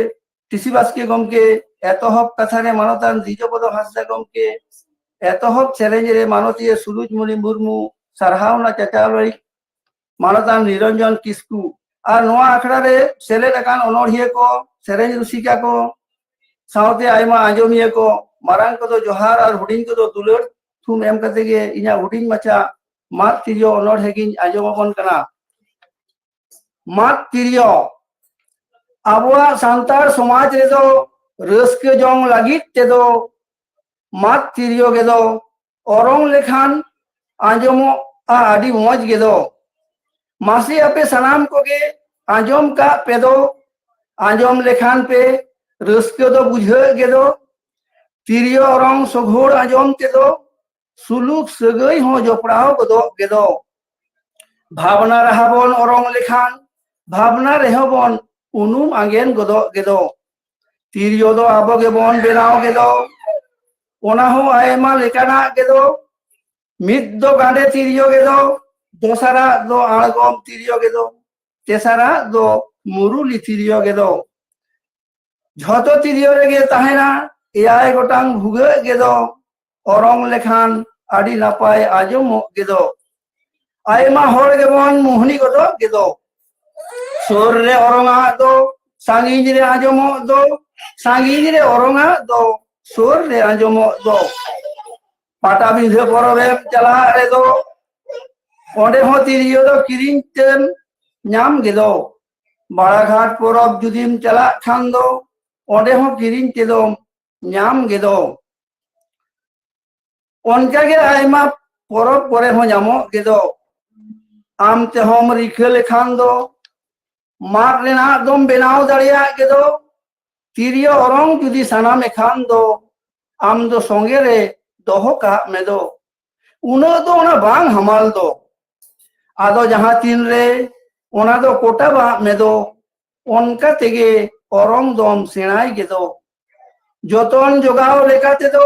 ᱴᱤᱥᱤ ᱵᱟᱥᱠᱮ ᱜᱚᱢᱠᱮ, ᱮᱛᱚᱦᱚᱵ ᱠᱟᱛᱷᱟ ᱨᱮ ᱢᱟᱱᱚᱛᱟᱱ ᱫᱤᱡᱚᱯᱚᱫᱚ ᱦᱟᱸᱥᱫᱟ ᱜᱚᱢᱠᱮ, ᱮᱛᱚᱦᱚᱵ ᱥᱮᱨᱮᱧ ᱨᱮ ᱢᱟᱱᱚᱛᱤᱭᱟᱹ ᱥᱩᱨᱩᱡᱽ ᱢᱩᱱᱤ ᱢᱩᱨᱢᱩ, ᱥᱟᱨᱦᱟᱣᱱᱟ ᱪᱟᱪᱟᱞᱟᱣᱤᱡ ᱢᱟᱱᱚᱛᱟᱱ ᱱᱤᱨᱚᱧᱡᱚᱱ ᱠᱤᱥᱠᱩ ᱟᱨ ᱱᱚᱣᱟ ᱟᱠᱷᱲᱟ ᱨᱮ ᱥᱮᱞᱮᱫ ᱟᱠᱟᱱ ᱚᱱᱚᱬᱦᱤᱭᱟᱹ ᱠᱚ, ᱥᱮᱨᱮᱧ ᱨᱩᱥᱤᱠᱟ ᱠᱚ ᱥᱟᱶᱛᱮ ᱟᱭᱢᱟ ᱟᱸᱡᱚᱢᱤᱭᱟᱹ ᱠᱚ, ᱢᱟᱨᱟᱝ ᱠᱚᱫᱚ ᱡᱚᱦᱟᱨ ᱟᱨ ᱦᱩᱰᱤᱧ ᱠᱚᱫᱚ ᱫᱩᱞᱟᱹᱲ ᱛᱷᱩᱢ ᱮᱢ ᱠᱟᱛᱮ ᱜᱮ ᱤᱧᱟᱹᱜ ᱦᱩᱰᱤᱧ ᱢᱟᱪᱷᱟ ᱢᱟᱫ ᱛᱤᱨᱭᱳ ᱚᱱᱚᱬᱦᱮ ᱜᱤᱧ ᱟᱸᱡᱚᱢ ᱟᱵᱚᱱ ᱠᱟᱱᱟ᱾ ᱢᱟᱫ ᱛᱤᱨᱭᱳ᱾ ᱟᱵᱚᱣᱟᱜ ᱥᱟᱱᱛᱟᱲ ᱥᱚᱢᱟᱡᱽ ᱨᱮᱫᱚ ᱨᱟᱹᱥᱠᱟᱹ ᱡᱚᱝ ᱞᱟᱹᱜᱤᱫ ᱛᱮᱫᱚ ᱢᱟᱫ ᱛᱤᱨᱭᱳ ᱜᱮᱫᱚ ᱚᱨᱚᱝ ᱞᱮᱠᱷᱟᱱ ᱟᱸᱡᱚᱢᱚᱜᱼᱟ ᱟᱹᱰᱤ ᱢᱚᱡᱽ ᱜᱮᱫᱚ᱾ ᱢᱟᱥᱮ ᱟᱯᱮ ᱥᱟᱱᱟᱢ ᱠᱚᱜᱮ ᱟᱸᱡᱚᱢ ᱠᱟᱜ ᱯᱮ ᱫᱚ, ᱟᱸᱡᱚᱢ ᱞᱮᱠᱷᱟᱱ ᱯᱮ ᱨᱟᱹᱥᱠᱟᱹ ᱫᱚ ᱵᱩᱡᱷᱟᱹᱜ ᱜᱮᱫᱚ᱾ ᱛᱤᱨᱭᱳ ᱚᱨᱚᱝ ᱥᱚᱜᱷᱚᱲ ᱟᱸᱡᱚᱢ ᱛᱮᱫᱚ ᱥᱩᱞᱩᱠ ᱥᱟᱹᱜᱟᱹᱭ ᱦᱚᱸ ᱡᱚᱯᱲᱟᱣ ᱜᱚᱫᱚᱜ ᱜᱮᱫᱚ᱾ ᱵᱷᱟᱵᱽᱱᱟ ᱨᱟᱦᱟ ᱵᱚᱱ ᱚᱨᱚᱝ ᱞᱮᱠᱷᱟᱱ ᱵᱷᱟᱵᱽᱱᱟ ᱨᱮᱦᱚᱸ ᱵᱚᱱ ᱩᱱᱩᱢ ᱟᱸᱜᱮᱱ ᱜᱚᱫᱚᱜ ᱜᱮᱫᱚ᱾ ᱛᱤᱨᱭᱳ ᱫᱚ ᱟᱵᱚ ᱜᱮᱵᱚᱱ ᱵᱮᱱᱟᱣ ᱜᱮᱫᱚ, ᱚᱱᱟ ᱦᱚᱸ ᱟᱭᱢᱟ ᱞᱮᱠᱟᱱᱟᱜ ᱜᱮᱫᱚ᱾ ᱢᱤᱫ ᱫᱚ ᱜᱟᱸᱰᱮ ᱛᱤᱨᱭᱳ ᱜᱮᱫᱚ, ᱫᱚᱥᱟᱨᱟᱜ ᱫᱚ ᱟᱬᱜᱚᱢ ᱛᱤᱨᱭᱳ ᱜᱮᱫᱚ, ᱛᱮᱥᱟᱨᱟᱜ ᱫᱚ ᱢᱩᱨᱩᱞᱤ ᱛᱤᱨᱭᱳ ᱜᱮᱫᱚ᱾ ᱡᱷᱚᱛᱚ ᱛᱤᱨᱭᱳ ᱨᱮᱜᱮ ᱛᱟᱦᱮᱱᱟ ᱮᱭᱟᱭ ᱜᱚᱴᱟᱝ ᱵᱷᱩᱜᱟᱹᱜ ᱜᱮᱫᱚ, ᱚᱨᱚᱝ ᱞᱮᱠᱷᱟᱱ ᱟᱹᱰᱤ ᱱᱟᱯᱟᱭ ᱟᱸᱡᱚᱢᱚᱜ ᱜᱮᱫᱚ᱾ ᱟᱭᱢᱟ ᱦᱚᱲ ᱜᱮᱵᱚᱱ ᱢᱳᱦᱱᱤ ᱜᱚᱫᱚᱜ ᱜᱮᱫᱚ᱾ ᱥᱩᱨ ᱨᱮ ᱚᱨᱚᱝᱟᱜ ᱫᱚ ᱥᱟᱺᱜᱤᱧ ᱨᱮ ᱟᱸᱡᱚᱢᱚᱜ ᱫᱚ, ᱥᱟᱺᱜᱤᱧ ᱨᱮ ᱚᱨᱚᱝᱟᱜ ᱫᱚ ᱥᱩᱨ ᱨᱮ ᱟᱸᱡᱚᱢᱚᱜ ᱫᱚ᱾ ᱯᱟᱴᱟᱵᱤᱸᱫᱷᱟᱹ ᱯᱚᱨᱚᱵᱽ ᱮᱢ ᱪᱟᱞᱟᱜ ᱨᱮᱫᱚ ᱚᱸᱰᱮ ᱦᱚᱸ ᱛᱤᱨᱭᱳ ᱫᱚ ᱠᱤᱨᱤᱧ ᱛᱮᱢ ᱧᱟᱢ ᱜᱮᱫᱚ᱾ ᱵᱟᱲᱟᱜᱷᱟᱴ ᱯᱚᱨᱚᱵᱽ ᱡᱩᱫᱤᱢ ᱪᱟᱞᱟᱜ ᱠᱷᱟᱱ ᱫᱚ ᱚᱸᱰᱮ ᱦᱚᱸ ᱠᱤᱨᱤᱧ ᱛᱮᱫᱚᱢ ᱧᱟᱢ ᱜᱮᱫᱚ᱾ ᱚᱱᱠᱟᱜᱮ ᱟᱭᱢᱟ ᱯᱚᱨᱚᱵᱽ ᱠᱚᱨᱮ ᱦᱚᱸ ᱧᱟᱢᱚᱜ ᱜᱮᱫᱚ᱾ ᱟᱢ ᱛᱮᱦᱚᱸᱢ ᱨᱤᱠᱟᱹ ᱞᱮᱠᱷᱟᱱ ᱫᱚ ᱢᱟᱫ ᱨᱮᱱᱟᱜ ᱫᱚᱢ ᱵᱮᱱᱟᱣ ᱫᱟᱲᱮᱭᱟᱜ ᱜᱮᱫᱚ᱾ ᱛᱤᱨᱭᱳ ᱚᱨᱚᱝ ᱡᱩᱫᱤ ᱥᱟᱱᱟᱢ ᱮ ᱠᱷᱟᱱ ᱫᱚ ᱟᱢ ᱫᱚ ᱥᱚᱸᱜᱮ ᱨᱮ ᱫᱚᱦᱚ ᱠᱟᱜ ᱢᱮ ᱫᱚ᱾ ᱩᱱᱟᱹᱜ ᱫᱚ ᱚᱱᱟ ᱵᱟᱝ ᱦᱟᱢᱟᱞ ᱫᱚ᱾ ᱟᱫᱚ ᱡᱟᱦᱟᱸ ᱛᱤᱱ ᱨᱮ ᱚᱱᱟ ᱫᱚ ᱠᱚᱴᱟᱵᱟᱜ ᱢᱮ ᱫᱚ, ᱚᱱᱠᱟ ᱛᱮᱜᱮ ᱚᱨᱚᱝ ᱫᱚᱢ ᱥᱮᱬᱟᱭ ᱜᱮᱫᱚ᱾ ᱡᱚᱛᱚᱱ ᱡᱚᱜᱟᱣ ᱞᱮᱠᱟ ᱛᱮᱫᱚ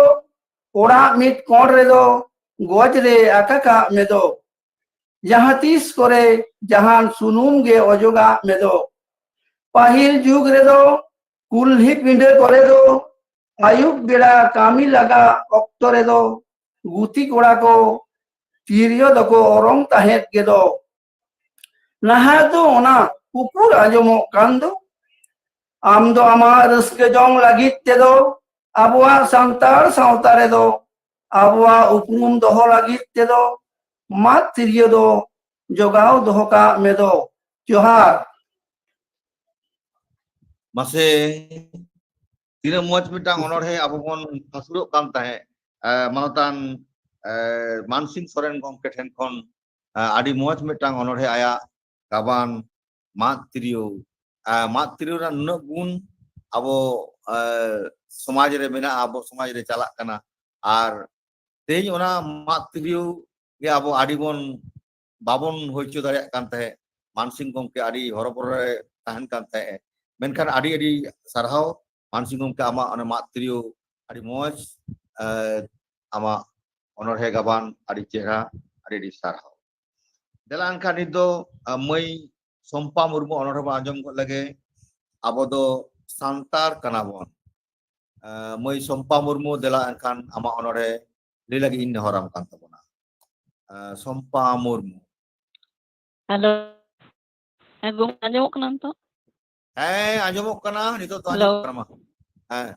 ᱚᱲᱟᱜ ᱢᱤᱫ ᱠᱚᱬ ᱨᱮᱫᱚ ᱜᱚᱡ ᱨᱮ ᱟᱠᱟ ᱠᱟᱜ ᱢᱮ ᱫᱚ᱾ ᱡᱟᱦᱟᱸ ᱛᱤᱥ ᱠᱚᱨᱮ ᱡᱟᱦᱟᱱ ᱥᱩᱱᱩᱢ ᱜᱮ ᱚᱡᱚᱜᱟᱜ ᱢᱮᱫᱚ᱾ ᱯᱟᱹᱦᱤᱞ ᱡᱩᱜᱽ ᱨᱮᱫᱚ ᱠᱩᱞᱦᱤ ᱯᱤᱸᱰᱟᱹ ᱠᱚᱨᱮ ᱫᱚ ᱟᱹᱭᱩᱵ ᱵᱮᱲᱟ ᱠᱟᱹᱢᱤ ᱞᱟᱜᱟ ᱚᱠᱛᱚ ᱨᱮᱫᱚ ᱜᱩᱛᱤ ᱠᱚᱲᱟ ᱠᱚ ᱛᱤᱨᱭᱳ ᱫᱚᱠᱚ ᱚᱨᱚᱝ ᱛᱟᱦᱮᱸᱫ ᱜᱮᱫᱚ᱾ ᱱᱟᱦᱟᱜ ᱫᱚ ᱚᱱᱟ ᱩᱠᱩᱨ ᱟᱸᱡᱚᱢᱚᱜ ᱠᱟᱱ ᱫᱚ? ᱟᱢ ᱫᱚ ᱟᱢᱟᱜ ᱨᱟᱹᱥᱠᱟᱹ ᱡᱚᱝ ᱞᱟᱹᱜᱤᱫ ᱛᱮᱫᱚ ᱟᱵᱚᱣᱟᱜ ᱥᱟᱱᱛᱟᱲ ᱥᱟᱶᱛᱟ ᱨᱮᱫᱚ ᱟᱵᱚᱣᱟᱜ ᱩᱯᱨᱩᱢ ᱫᱚᱦᱚ ᱞᱟᱹᱜᱤᱫ ᱛᱮᱫᱚ ᱢᱟᱫ ᱛᱤᱨᱭᱳ ᱫᱚ ᱡᱚᱜᱟᱣ ᱫᱚᱦᱚ ᱠᱟᱜ ᱢᱮ ᱫᱚ᱾ ᱡᱚᱦᱟᱨ᱾ ᱢᱟᱥᱮ, ᱛᱤᱱᱟᱹᱜ ᱢᱚᱡᱽ ᱢᱤᱫᱴᱟᱝ ᱚᱱᱚᱬᱦᱮ ᱟᱵᱚ ᱵᱚᱱ ᱯᱟᱹᱥᱩᱲᱚᱜ ᱠᱟᱱ ᱛᱟᱦᱮᱸᱫ, ᱮ, ᱢᱟᱱᱚᱛᱟᱱ, ᱮ, ᱢᱟᱱᱥᱤᱝ ᱥᱚᱨᱮᱱ ᱜᱚᱢᱠᱮ ᱴᱷᱮᱱ ᱠᱷᱚᱱ, ᱮ, ᱟᱹᱰᱤ ᱢᱚᱡᱽ ᱢᱤᱫᱴᱟᱝ ᱚᱱᱚᱬᱦᱮ ᱟᱭᱟᱜ ᱜᱟᱵᱟᱱ ᱢᱟᱫ ᱛᱤᱨᱭᱳ, ᱮ, ᱢᱟᱫ ᱛᱤᱨᱭᱳ ᱨᱮᱱᱟᱜ ᱱᱩᱱᱟᱹᱜ ᱜᱩᱱ ᱟᱵᱚ, ᱮ, ᱥᱚᱢᱟᱡᱽ ᱨᱮ ᱢᱮᱱᱟᱜᱼᱟ, ᱟᱵᱚ ᱥᱚᱢᱟᱡᱽ ᱨᱮ ᱪᱟᱞᱟᱜ ᱠᱟᱱᱟ᱾ ᱟᱨ ᱛᱮᱦᱮᱧ ᱚᱱᱟ ᱢᱟᱫ ᱛᱤᱨᱭᱳ ᱜᱮ ᱟᱵᱚ ᱟᱹᱰᱤ ᱵᱚᱱ ᱵᱟᱵᱚᱱ ᱦᱩᱭ ᱦᱚᱪᱚ ᱫᱟᱲᱮᱭᱟᱜ ᱠᱟᱱ ᱛᱟᱦᱮᱸᱫ᱾ ᱢᱟᱱᱥᱤᱝ ᱜᱚᱢᱠᱮ ᱟᱹᱰᱤ ᱦᱚᱨᱚᱵᱚᱨᱚ ᱨᱮ ᱛᱟᱦᱮᱱ ᱠᱟᱱ ᱛᱟᱦᱮᱸᱫ᱾ ᱢᱮᱱᱠᱷᱟᱱ ᱟᱹᱰᱤ ᱟᱹᱰᱤ ᱥᱟᱨᱦᱟᱣ ᱢᱟᱱᱥᱤᱝ ᱜᱚᱢᱠᱮ, ᱟᱢᱟᱜ ᱚᱱᱟ ᱢᱟᱫ ᱛᱤᱨᱭᱳ ᱟᱹᱰᱤ ᱢᱚᱡᱽ, ᱮ, ᱟᱢᱟᱜ ᱚᱱᱚᱬᱦᱮ ᱜᱟᱵᱟᱱ ᱟᱹᱰᱤ ᱪᱮᱦᱨᱟ, ᱟᱹᱰᱤ ᱟᱹᱰᱤ ᱥᱟᱨᱦᱟᱣ᱾ ᱫᱮᱞᱟ ᱮᱱᱠᱷᱟᱱ ᱱᱤᱛ ᱫᱚ, ᱮ, ᱢᱟᱹᱭ ᱥᱚᱢᱯᱟ ᱢᱩᱨᱢᱩ ᱚᱱᱚᱬᱦᱮ ᱵᱚᱱ ᱟᱸᱡᱚᱢ ᱜᱚᱫ ᱞᱮᱜᱮ᱾ ᱟᱵᱚ ᱫᱚ ᱥᱟᱱᱛᱟᱲ ᱠᱟᱱᱟ ᱵᱚᱱ᱾ ᱮ, ᱢᱟᱹᱭ ᱥᱚᱢᱯᱟ ᱢᱩᱨᱢᱩ, ᱫᱮᱞᱟ ᱮᱱᱠᱷᱟᱱ ᱟᱢᱟᱜ ᱚᱱᱚᱬᱦᱮ ᱞᱟᱹᱭ ᱞᱟᱹᱜᱤᱫ ᱤᱧ ᱱᱮᱦᱚᱨᱟᱢ ᱠᱟᱱ ᱛᱟᱵᱚᱱᱟ᱾ ᱮ, ᱥᱚᱢᱯᱟ ᱢᱩᱨᱢᱩ᱾ ᱦᱮᱞᱳ᱾ ᱦᱮᱸ ᱜᱚᱢᱠᱮ, ᱟᱸᱡᱚᱢᱚᱜ ᱠᱟᱱᱟ ᱱᱤᱛᱚᱜ? ᱦᱮᱸ, ᱟᱸᱡᱚᱢᱚᱜ ᱠᱟᱱᱟ, ᱱᱤᱛᱚᱜ ᱫᱚ ᱦᱮᱞᱳ᱾ ᱟᱸᱡᱚᱢᱚᱜ ᱠᱟᱱᱟ ᱢᱟ᱾ ᱦᱮᱸ᱾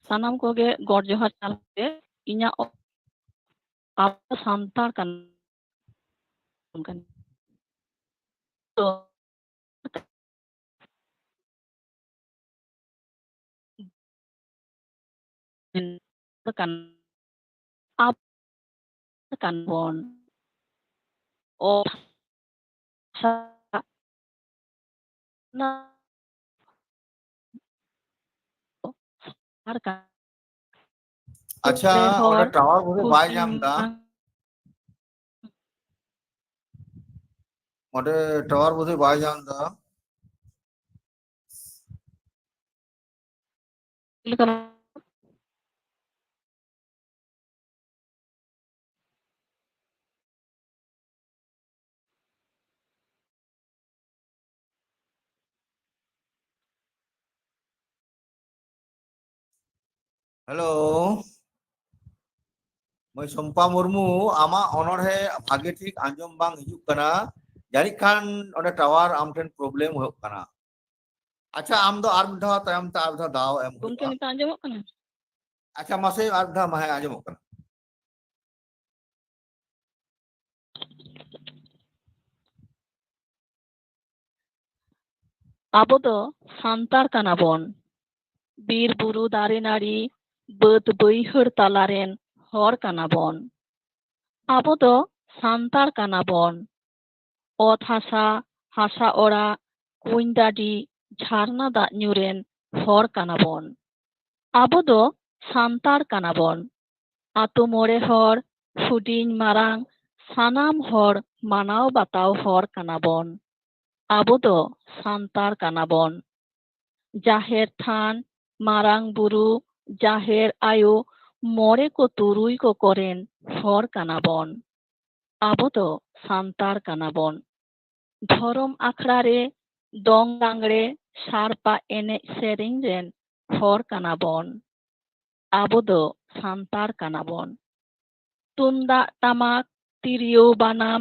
ᱥᱟᱱᱟᱢ ᱠᱚᱜᱮ ᱜᱚᱰ ᱡᱚᱦᱟᱨ ᱪᱟᱞ ᱠᱟᱛᱮ ᱤᱧᱟᱹᱜ ᱚ-, ᱟᱵᱚ ᱥᱟᱱᱛᱟᱲ ᱠᱟᱱᱟ᱾ ᱛᱚ, ᱠᱟᱱ, ᱟᱵ-, ᱠᱟᱱ ᱵᱚᱱ᱾ ᱚ, ᱥᱟ-, ᱱᱟ-, ᱟᱨ ᱠᱟ-, ᱟᱪᱪᱷᱟ, ᱨᱮ ᱦᱚᱲ ᱚᱸᱰᱮ ᱴᱟᱣᱟᱨ ᱵᱳᱫᱷᱚᱭ ᱵᱟᱭ ᱠᱩᱥᱤ ᱧᱟᱢ ᱮᱫᱟ᱾ ᱵᱟᱝ ᱚᱸᱰᱮ ᱴᱟᱣᱟᱨ ᱵᱳᱫᱷᱚᱭ ᱵᱟᱭ ᱧᱟᱢ ᱮᱫᱟ᱾ ᱪᱮᱫ ᱞᱮᱠᱟ? ᱦᱮᱞᱳ, ᱢᱟᱹᱭ ᱥᱚᱢᱯᱟ ᱢᱩᱨᱢᱩ, ᱟᱢᱟᱜ ᱚᱱᱚᱬᱦᱮ ᱵᱷᱟᱜᱮ ᱴᱷᱤᱠ ᱟᱸᱡᱚᱢ ᱵᱟᱝ ᱦᱤᱡᱩᱜ ᱠᱟᱱᱟ᱾ ᱡᱟᱹᱱᱤᱡ ᱠᱷᱟᱱ ᱚᱸᱰᱮ ᱴᱟᱣᱟᱨ ᱟᱢ ᱴᱷᱮᱱ ᱯᱨᱚᱵᱞᱮᱢ ᱦᱩᱭᱩᱜ ᱠᱟᱱᱟ᱾ ᱟᱪᱪᱷᱟ, ᱟᱢ ᱫᱚ ᱟᱨ ᱢᱤᱫ ᱫᱷᱟᱣ, ᱛᱟᱭᱚᱢ ᱛᱮ ᱟᱨ ᱢᱤᱫ ᱫᱷᱟᱣ ᱫᱟᱣ ᱮᱢ ᱜᱚᱢᱠᱮ, ᱦᱩᱭᱩᱜᱼᱟ᱾ ᱱᱤᱛᱚᱜ ᱟᱸᱡᱚᱢᱚᱜ ᱠᱟᱱᱟ? ᱟᱪᱪᱷᱟ, ᱢᱟᱥᱮ ᱟᱨ ᱢᱤᱫ ᱫᱷᱟᱣ, ᱢᱟ, ᱦᱮᱸ, ᱟᱸᱡᱚᱢᱚᱜ ᱠᱟᱱᱟ᱾ ᱟᱵᱚ ᱫᱚ ᱥᱟᱱᱛᱟᱲ ᱠᱟᱱᱟ ᱵᱚᱱ᱾ ᱵᱤᱨ ᱵᱩᱨᱩ ᱫᱟᱨᱮ ᱱᱟᱹᱲᱤ ᱵᱟᱹᱫᱽ ᱵᱟᱹᱭᱦᱟᱹᱲ ᱛᱟᱞᱟ ᱨᱮᱱ ᱦᱚᱲ ᱠᱟᱱᱟ ᱵᱚᱱ᱾ ᱟᱵᱚ ᱫᱚ ᱥᱟᱱᱛᱟᱲ ᱠᱟᱱᱟ ᱵᱚᱱ᱾ ᱚᱛ ᱦᱟᱥᱟ, ᱦᱟᱥᱟ ᱚᱲᱟᱜ, ᱠᱩᱧ ᱰᱟᱹᱰᱤ, ᱡᱷᱟᱨᱱᱟ ᱫᱟᱜ ᱧᱩ ᱨᱮᱱ ᱦᱚᱲ ᱠᱟᱱᱟ ᱵᱚᱱ᱾ ᱟᱵᱚ ᱫᱚ ᱥᱟᱱᱛᱟᱲ ᱠᱟᱱᱟ ᱵᱚᱱ᱾ ᱟᱛᱳ ᱢᱚᱬᱮ ᱦᱚᱲ, ᱦᱩᱰᱤᱧ ᱢᱟᱨᱟᱝ, ᱥᱟᱱᱟᱢ ᱦᱚᱲ ᱢᱟᱱᱟᱣ ᱵᱟᱛᱟᱣ ᱦᱚᱲ ᱠᱟᱱᱟ ᱵᱚᱱ᱾ ᱟᱵᱚ ᱫᱚ ᱥᱟᱱᱛᱟᱲ ᱠᱟᱱᱟ ᱵᱚᱱ᱾ ᱡᱟᱦᱮᱨ ᱛᱷᱟᱱ, ᱢᱟᱨᱟᱝ ᱵᱩᱨᱩ, ᱡᱟᱦᱮᱨ ᱟᱭᱳ, ᱢᱚᱬᱮ ᱠᱚ ᱛᱩᱨᱩᱭ ᱠᱚ ᱠᱚᱨᱮᱱ ᱦᱚᱲ ᱠᱟᱱᱟ ᱵᱚᱱ᱾ ᱟᱵᱚ ᱫᱚ ᱥᱟᱱᱛᱟᱲ ᱠᱟᱱᱟ ᱵᱚᱱ᱾ ᱫᱷᱚᱨᱚᱢ ᱟᱠᱷᱲᱟ ᱨᱮ ᱫᱚᱝ ᱞᱟᱜᱽᱲᱮ ᱥᱟᱲᱯᱟ ᱮᱱᱮᱡ ᱥᱮᱨᱮᱧ ᱨᱮᱱ ᱦᱚᱲ ᱠᱟᱱᱟ ᱵᱚᱱ᱾ ᱟᱵᱚ ᱫᱚ ᱥᱟᱱᱛᱟᱲ ᱠᱟᱱᱟ ᱵᱚᱱ᱾ ᱛᱩᱢᱫᱟᱜ ᱴᱟᱢᱟᱠ, ᱛᱤᱨᱭᱳ ᱵᱟᱱᱟᱢ,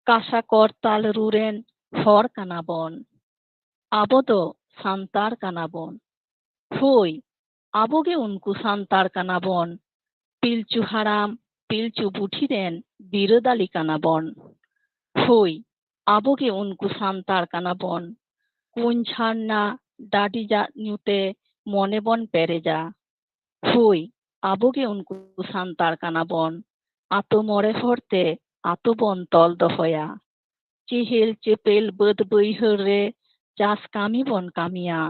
ᱠᱟᱸᱥᱟ ᱠᱚᱨᱛᱟᱞ ᱨᱩ ᱨᱮᱱ ᱦᱚᱲ ᱠᱟᱱᱟ ᱵᱚᱱ᱾ ᱟᱵᱚ ᱫᱚ ᱥᱟᱱᱛᱟᱲ ᱠᱟᱱᱟ ᱵᱚᱱ᱾ ᱦᱳᱭ, ᱟᱵᱚ ᱜᱮ ᱩᱱᱠᱩ ᱥᱟᱱᱛᱟᱲ ᱠᱟᱱᱟ ᱵᱚᱱ᱾ ᱯᱤᱞᱪᱩ ᱦᱟᱲᱟᱢ, ᱯᱤᱞᱪᱩ ᱵᱩᱰᱷᱤ ᱨᱮᱱ ᱵᱤᱨᱟᱹᱫᱟᱞᱤ ᱠᱟᱱᱟ ᱵᱚᱱ᱾ ᱦᱳᱭ, ᱟᱵᱚ ᱜᱮ ᱩᱱᱠᱩ ᱥᱟᱱᱛᱟᱲ ᱠᱟᱱᱟ ᱵᱚᱱ᱾ ᱠᱩᱧ ᱡᱷᱟᱨᱱᱟ ᱰᱟᱹᱰᱤ ᱫᱟᱜ ᱧᱩ ᱛᱮ ᱢᱚᱱᱮ ᱵᱚᱱ ᱯᱮᱨᱮᱡᱟ᱾ ᱦᱳᱭ, ᱟᱵᱚ ᱜᱮ ᱩᱱᱠᱩ ᱥᱟᱱᱛᱟᱲ ᱠᱟᱱᱟ ᱵᱚᱱ᱾ ᱟᱛᱳ ᱢᱚᱬᱮ ᱦᱚᱲ ᱛᱮ ᱟᱛᱳ ᱵᱚᱱ ᱛᱚᱞ ᱫᱚᱦᱚᱭᱟ᱾ ᱪᱮᱦᱮᱞ ᱪᱮᱯᱮᱞ ᱵᱟᱹᱫᱽ ᱵᱟᱹᱭᱦᱟᱹᱲ ᱨᱮ ᱪᱟᱥ ᱠᱟᱹᱢᱤ ᱵᱚᱱ ᱠᱟᱹᱢᱤᱭᱟ᱾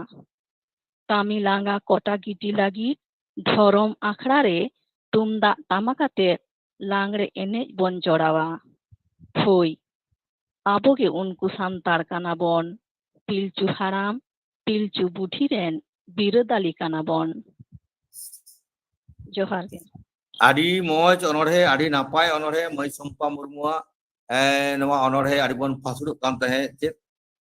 ᱠᱟᱹᱢᱤ ᱞᱟᱸᱜᱟ ᱠᱚᱴᱟ ᱜᱤᱰᱤ ᱞᱟᱹᱜᱤᱫ ᱫᱷᱚᱨᱚᱢ ᱟᱠᱷᱲᱟ ᱨᱮ ᱛᱩᱢᱫᱟᱜ ᱴᱟᱢᱟᱠ ᱟᱛᱮ ᱞᱟᱜᱽᱲᱮ ᱮᱱᱮᱡ ᱵᱚᱱ ᱡᱚᱲᱟᱣᱟ᱾ ᱦᱳᱭ, ᱟᱵᱚ ᱜᱮ ᱩᱱᱠᱩ ᱥᱟᱱᱛᱟᱲ ᱠᱟᱱᱟ ᱵᱚᱱ᱾ ᱯᱤᱞᱪᱩ ᱦᱟᱲᱟᱢ, ᱯᱤᱞᱪᱩ ᱵᱩᱰᱷᱤ ᱨᱮᱱ ᱵᱤᱨᱟᱹᱫᱟᱞᱤ ᱠᱟᱱᱟ ᱵᱚᱱ᱾ ᱡᱚᱦᱟᱨ ᱜᱮ᱾ ᱟᱹᱰᱤ ᱢᱚᱡᱽ ᱚᱱᱚᱬᱦᱮ, ᱟᱹᱰᱤ ᱱᱟᱯᱟᱭ ᱚᱱᱚᱬᱦᱮ ᱢᱟᱹᱭ ᱥᱚᱢᱯᱟ ᱢᱩᱨᱢᱩᱣᱟᱜ᱾ ᱮ, ᱱᱚᱣᱟ ᱚᱱᱚᱬᱦᱮ ᱟᱹᱰᱤ ᱵᱚᱱ ᱯᱷᱟᱥᱩᱲᱚᱜ ᱠᱟᱱ ᱛᱟᱦᱮᱸᱫ, ᱪᱮᱫ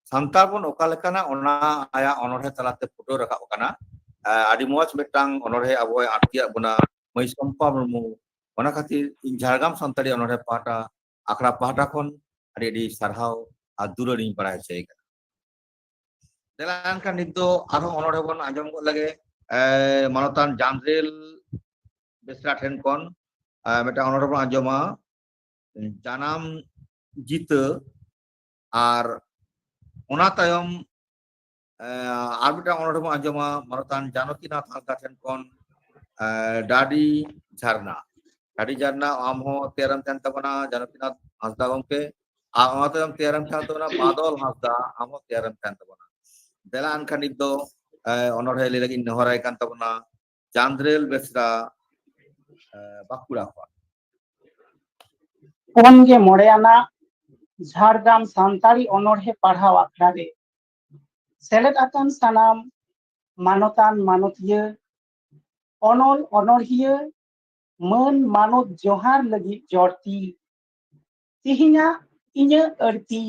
ᱥᱟᱱᱛᱟᱲ ᱵᱚᱱ ᱚᱠᱟ ᱞᱮᱠᱟᱱᱟ, ᱚᱱᱟ ᱟᱭᱟᱜ ᱚᱱᱚᱬᱦᱮ ᱛᱟᱞᱟᱛᱮ ᱯᱷᱩᱴᱟᱹᱣ ᱨᱟᱠᱟᱵ ᱟᱠᱟᱱᱟ᱾ ᱟᱹᱰᱤ ᱢᱚᱡᱽ ᱢᱤᱫᱴᱟᱝ ᱚᱱᱚᱬᱦᱮ ᱟᱵᱚᱭ ᱟᱸᱴᱠᱤᱭᱟᱜ ᱵᱚᱱᱟ ᱢᱟᱹᱭ ᱥᱚᱢᱯᱟ ᱢᱩᱨᱢᱩ᱾ ᱚᱱᱟ ᱠᱷᱟᱹᱛᱤᱨ ᱤᱧ ᱡᱷᱟᱲᱜᱨᱟᱢ ᱥᱟᱱᱛᱟᱲᱤ ᱚᱱᱚᱬᱦᱮ ᱯᱟᱦᱴᱟ, ᱟᱠᱷᱲᱟ ᱯᱟᱦᱴᱟ ᱠᱷᱚᱱ ᱟᱹᱰᱤ ᱟᱹᱰᱤ ᱥᱟᱨᱦᱟᱣ ᱟᱨ ᱫᱩᱞᱟᱹᱲ ᱤᱧ ᱵᱟᱲᱟᱭ ᱦᱚᱪᱚᱭ ᱠᱟᱱᱟ᱾ ᱫᱮᱞᱟ ᱮᱱᱠᱷᱟᱱ ᱱᱤᱛ ᱫᱚ ᱟᱨᱦᱚᱸ ᱚᱱᱚᱬᱦᱮ ᱵᱚᱱ ᱟᱸᱡᱚᱢ ᱜᱚᱫ ᱞᱮᱜᱮ᱾ ᱮ, ᱢᱟᱱᱚᱛᱟᱱ ᱡᱟᱱᱨᱮᱞ ᱵᱮᱥᱨᱟ ᱴᱷᱮᱱ ᱠᱷᱚᱱ, ᱮ, ᱢᱤᱫᱴᱟᱝ ᱚᱱᱚᱬᱦᱮ ᱵᱚᱱ ᱟᱸᱡᱚᱢᱟ, ᱡᱟᱱᱟᱢ ᱡᱤᱛᱟᱹ᱾ ᱟᱨ ᱚᱱᱟ ᱛᱟᱭᱚᱢ, ᱮ, ᱟᱨ ᱢᱤᱫᱴᱟᱝ ᱚᱱᱚᱬᱦᱮ ᱵᱚᱱ ᱟᱸᱡᱚᱢᱟ ᱢᱟᱱᱚᱛᱟᱱ ᱡᱟᱱᱚᱠᱤᱱᱟᱛᱷ ᱦᱟᱸᱥᱫᱟ ᱴᱷᱮᱱ ᱠᱷᱚᱱ, ᱮ, ᱰᱟᱹᱰᱤ ᱡᱷᱟᱨᱱᱟ᱾ ᱰᱟᱹᱰᱤ ᱡᱷᱟᱨᱱᱟ, ᱟᱢ ᱦᱚᱸ ᱛᱮᱭᱟᱨᱮᱢ ᱛᱟᱦᱮᱱ ᱛᱟᱵᱚᱱᱟ ᱡᱟᱱᱚᱠᱤᱱᱟᱛᱷ ᱦᱟᱸᱥᱫᱟ ᱜᱚᱢᱠᱮ᱾ ᱟᱨ ᱚᱱᱟ ᱛᱟᱭᱚᱢ ᱛᱮᱭᱟᱨᱮᱢ ᱛᱟᱦᱮᱱ ᱛᱟᱵᱚᱱᱟ ᱵᱟᱫᱚᱞ ᱦᱟᱸᱥᱫᱟ, ᱟᱢ ᱦᱚᱸ ᱛᱮᱭᱟᱨᱮᱢ ᱛᱟᱦᱮᱱ ᱛᱟᱵᱚᱱᱟ᱾ ᱫᱮᱞᱟ ᱮᱱᱠᱷᱟᱱ ᱱᱤᱛ ᱫᱚ, ᱮ, ᱚᱱᱚᱬᱦᱮ ᱞᱟᱹᱭ ᱞᱟᱹᱜᱤᱫ ᱤᱧ ᱱᱮᱦᱚᱨᱟᱭ ᱠᱟᱱ ᱛᱟᱵᱚᱱᱟ ᱪᱟᱸᱫᱽᱨᱮᱞ ᱵᱮᱥᱨᱟ, ᱮ, ᱵᱟᱸᱠᱩᱲᱟ ᱠᱷᱚᱱ᱾ ᱯᱩᱱ ᱜᱮ ᱢᱚᱬᱮ ᱟᱱᱟᱜ ᱡᱷᱟᱲᱜᱨᱟᱢ ᱥᱟᱱᱛᱟᱲᱤ ᱚᱱᱚᱬᱦᱮ ᱯᱟᱲᱦᱟᱣ ᱟᱠᱷᱲᱟ ᱨᱮ ᱥᱮᱞᱮᱫ ᱟᱠᱟᱱ ᱥᱟᱱᱟᱢ ᱢᱟᱱᱚᱛᱟᱱ ᱢᱟᱱᱚᱛᱤᱭᱟᱹ, ᱚᱱᱚᱞ ᱚᱱᱚᱬᱦᱤᱭᱟᱹ, ᱢᱟᱹᱱ ᱢᱟᱱᱚᱛ ᱡᱚᱦᱟᱨ ᱞᱟᱹᱜᱤᱫ ᱡᱚᱲᱛᱤ, ᱛᱤᱦᱤᱧᱟᱜ ᱤᱧᱟᱹᱜ ᱟᱹᱲᱛᱤ,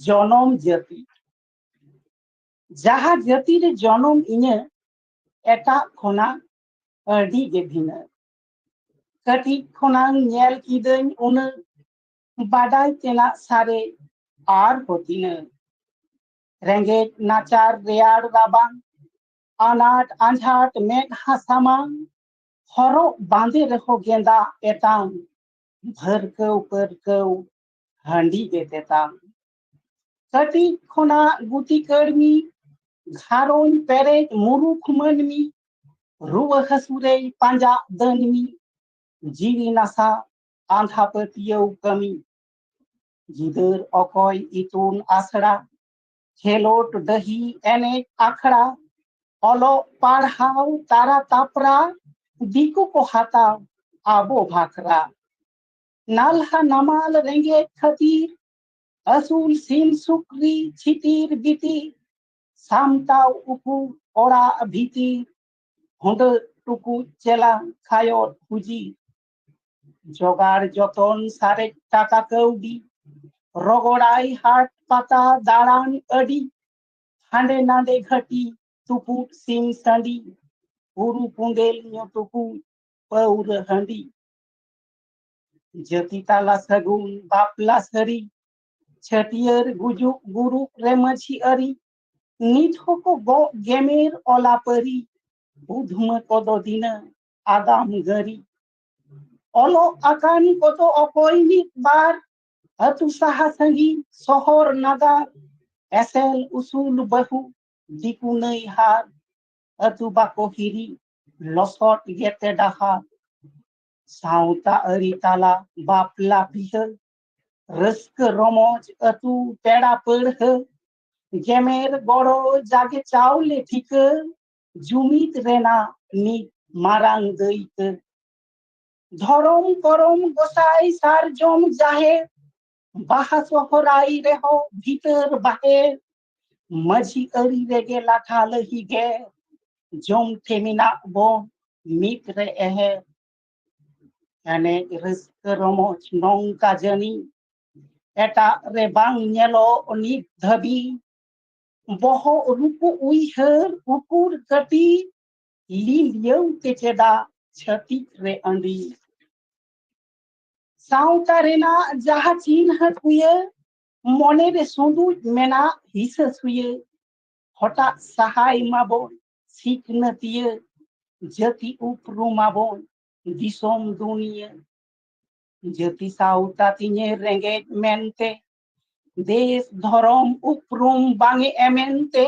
ᱡᱚᱱᱚᱢ ᱡᱟᱹᱛᱤ᱾ ᱡᱟᱦᱟᱸ ᱡᱟᱹᱛᱤ ᱨᱮ ᱡᱚᱱᱚᱢ ᱤᱧᱟᱹᱜ, ᱮᱴᱟᱜ ᱠᱷᱚᱱᱟᱜ ᱟᱹᱰᱤ ᱜᱮ ᱵᱷᱤᱱᱟᱹ᱾ ᱠᱟᱹᱴᱤᱡ ᱠᱷᱚᱱᱟᱝ ᱧᱮᱞ ᱠᱤᱫᱟᱹᱧ ᱩᱱᱟᱹᱜ, ᱵᱟᱰᱟᱭ ᱛᱮᱱᱟᱜ ᱥᱟᱨᱮᱡ ᱟᱨᱦᱚᱸ ᱛᱤᱱᱟᱹᱜ᱾ ᱨᱮᱸᱜᱮᱡ ᱱᱟᱪᱟᱨ ᱨᱮᱭᱟᱲ ᱨᱟᱵᱟᱝ, ᱟᱱᱟᱴ ᱟᱸᱡᱷᱟᱴ ᱢᱮᱫᱦᱟ ᱥᱟᱢᱟᱝ, ᱦᱚᱨᱚᱜ ᱵᱟᱸᱫᱮ ᱨᱮᱦᱚᱸ ᱜᱮᱸᱫᱟᱜ ᱮᱛᱟᱝ, ᱵᱷᱟᱹᱨᱠᱟᱹᱣ ᱯᱟᱹᱨᱠᱟᱹᱣ ᱦᱟᱺᱰᱤ ᱜᱮ ᱛᱮᱛᱟᱝ᱾ ᱠᱟᱹᱴᱤᱡ ᱠᱷᱚᱱᱟᱜ ᱜᱩᱛᱤ ᱠᱟᱹᱲᱢᱤ, ᱜᱷᱟᱨᱚᱸᱡᱽ ᱯᱮᱨᱮᱡ ᱢᱩᱨᱩᱠᱷ ᱢᱟᱹᱱᱢᱤ, ᱨᱩᱣᱟᱹ ᱦᱟᱹᱥᱩ ᱨᱮᱭ ᱯᱟᱸᱡᱟ ᱫᱟᱹᱱᱢᱤ, ᱡᱤᱣᱤ ᱱᱟᱥᱟ ᱟᱸᱫᱷᱟ ᱯᱟᱹᱛᱭᱟᱹᱣ ᱠᱟᱹᱢᱤ᱾ ᱜᱤᱫᱟᱹᱨ ᱚᱠᱚᱭ ᱤᱛᱩᱱ ᱟᱥᱲᱟ, ᱠᱷᱮᱞᱳᱰ ᱰᱟᱹᱦᱤ ᱮᱱᱮᱡ ᱟᱠᱷᱲᱟ, ᱚᱞᱚᱜ ᱯᱟᱲᱦᱟᱣ ᱛᱟᱨᱟ ᱛᱟᱯᱨᱟ, ᱫᱤᱠᱩ ᱠᱚ ᱦᱟᱛᱟᱣ ᱟᱵᱚ ᱵᱷᱟᱠᱨᱟ᱾ ᱱᱟᱞᱦᱟ ᱱᱟᱢᱟᱞ ᱨᱮᱸᱜᱮᱡ ᱠᱷᱟᱹᱛᱤᱨ, ᱟᱹᱥᱩᱞ ᱥᱤᱢ ᱥᱩᱠᱨᱤ ᱪᱷᱤᱛᱤᱨ ᱵᱤᱛᱤᱨ, ᱥᱟᱢᱴᱟᱣ ᱩᱠᱩ ᱚᱲᱟᱜ ᱵᱷᱤᱛᱤᱨ, ᱦᱩᱰᱟᱹᱜ ᱴᱩᱠᱩᱡ ᱪᱮᱞᱟᱝ ᱠᱷᱟᱭᱚᱴ ᱦᱩᱡᱤ᱾ ᱡᱚᱜᱟᱲ ᱡᱚᱛᱚᱱ ᱥᱟᱨᱮᱡ ᱴᱟᱠᱟ ᱠᱟᱹᱣᱰᱤ, ᱨᱚᱜᱚᱲᱟᱭ ᱦᱟᱴ ᱯᱟᱛᱟ ᱫᱟᱬᱟᱱ ᱟᱹᱰᱤ, ᱦᱟᱸᱰᱮ ᱱᱟᱸᱰᱮ ᱜᱷᱟᱹᱴᱤ ᱛᱩᱯᱩᱫ ᱥᱤᱢ ᱥᱟᱺᱰᱤ, ᱦᱩᱲᱩ ᱠᱩᱸᱫᱮᱞ ᱧᱩ ᱴᱩᱠᱩᱡ ᱯᱟᱹᱣᱨᱟᱹ ᱦᱟᱺᱰᱤ, ᱡᱟᱹᱛᱤ ᱛᱟᱞᱟ ᱥᱟᱹᱜᱩᱱ ᱵᱟᱯᱞᱟ ᱥᱟᱹᱨᱤ, ᱪᱷᱟᱹᱴᱭᱟᱹᱨ ᱜᱩᱡᱩᱜ ᱜᱩᱨᱩᱜ ᱨᱮ ᱢᱟᱹᱡᱷᱤ ᱟᱹᱨᱤ, ᱱᱤᱛ ᱦᱚᱸᱠᱚ ᱜᱚᱜ ᱜᱮᱢᱮᱨ ᱚᱞᱟᱯᱟᱹᱨᱤ, ᱩᱫᱷᱢᱟᱹ ᱠᱚᱫᱚ ᱫᱤᱱᱟᱹ ᱟᱜᱟᱢ ᱜᱟᱹᱨᱤ᱾ ᱚᱞᱚᱜ ᱟᱠᱟᱱ ᱠᱚᱫᱚ ᱚᱠᱚᱭ ᱢᱤᱫ ᱵᱟᱨ, ᱟᱹᱛᱩ ᱥᱟᱦᱟ ᱥᱟᱺᱜᱤᱧ ᱥᱚᱦᱚᱨ ᱱᱟᱜᱟᱨ, ᱮᱥᱮᱞ ᱩᱥᱩᱞ ᱵᱟᱹᱦᱩ ᱫᱤᱠᱩ ᱱᱟᱹᱭ ᱦᱟᱨ, ᱟᱹᱛᱩ ᱵᱟᱠᱚ ᱦᱤᱨᱤ ᱞᱚᱥᱚᱫ ᱜᱮᱛᱮ ᱰᱟᱦᱟᱨ᱾ ᱥᱟᱶᱛᱟ ᱟᱹᱨᱤ ᱛᱟᱞᱟ ᱵᱟᱯᱞᱟ ᱵᱤᱦᱟᱹ, ᱨᱟᱹᱥᱠᱟᱹ ᱨᱚᱢᱚᱡᱽ ᱟᱹᱛᱩ ᱯᱮᱲᱟ ᱯᱟᱹᱲᱦᱟᱹ, ᱜᱮᱢᱮᱨ ᱜᱚᱲᱚ ᱡᱟᱜᱮ ᱪᱟᱣᱞᱮ ᱴᱷᱤᱠᱟᱹ, ᱡᱩᱢᱤᱫ ᱨᱮᱱᱟᱜ ᱢᱤᱫ ᱢᱟᱨᱟᱝ ᱫᱟᱹᱭᱠᱟᱹ᱾ ᱫᱷᱚᱨᱚᱢ ᱠᱚᱨᱚᱢ ᱜᱚᱸᱥᱟᱭ ᱥᱟᱨᱡᱚᱢ ᱡᱟᱦᱮᱨ, ᱵᱟᱦᱟ ᱥᱚᱦᱨᱟᱭ ᱨᱮᱦᱚᱸ ᱵᱷᱤᱛᱟᱹᱨ ᱵᱟᱦᱮᱨ, ᱢᱟᱹᱡᱷᱤ ᱟᱹᱨᱤ ᱨᱮᱜᱮ ᱞᱟᱴᱷᱟ ᱞᱟᱹᱦᱤ ᱜᱮ, ᱡᱚᱢ ᱴᱷᱮ ᱢᱮᱱᱟᱜ ᱵᱚᱱ ᱢᱤᱫ ᱨᱮ ᱮᱦᱮᱨ᱾ ᱮᱱᱮᱡ ᱨᱟᱹᱥᱠᱟᱹ ᱨᱚᱢᱚᱡᱽ ᱱᱚᱝᱠᱟ ᱡᱟᱹᱱᱤᱡ ᱮᱴᱟᱜ ᱨᱮ ᱵᱟᱝ ᱧᱮᱞᱚᱜ ᱱᱤᱛ ᱫᱷᱟᱹᱵᱤᱡ᱾ ᱵᱚᱦᱚᱜ ᱨᱩᱠᱩ ᱩᱭᱦᱟᱹᱨ ᱩᱠᱩᱨ ᱠᱟᱹᱴᱤᱡ, ᱞᱤᱞᱤᱭᱟᱹᱣ ᱛᱮ ᱪᱮᱫᱟᱜ ᱪᱷᱟᱹᱛᱤᱠ ᱨᱮ ᱟᱹᱰᱤ᱾ ᱥᱟᱶᱛᱟ ᱨᱮᱱᱟᱜ ᱡᱟᱦᱟᱸ ᱪᱤᱱᱦᱟᱹ ᱠᱩᱭᱟᱹ, ᱢᱚᱱᱮ ᱨᱮ ᱥᱩᱸᱫᱩᱡ ᱢᱮᱱᱟᱜ ᱦᱤᱥᱟᱹ ᱥᱩᱭᱟᱹ᱾ ᱦᱚᱴᱟᱜ ᱥᱟᱦᱟᱭ ᱢᱟᱵᱚᱱ ᱥᱤᱠᱷᱱᱟᱹᱛᱤᱭᱟᱹ, ᱡᱟᱹᱛᱤ ᱩᱯᱨᱩᱢ ᱟᱵᱚᱱ ᱫᱤᱥᱚᱢ ᱫᱩᱱᱤᱭᱟᱹ᱾ ᱡᱟᱹᱛᱤ ᱥᱟᱶᱛᱟ ᱛᱤᱧᱮ ᱨᱮᱸᱜᱮᱡ ᱢᱮᱱᱛᱮ, ᱫᱮᱥ ᱫᱷᱚᱨᱚᱢ ᱩᱯᱨᱩᱢ ᱵᱟᱝ ᱮ ᱮᱢᱮᱱ ᱛᱮ,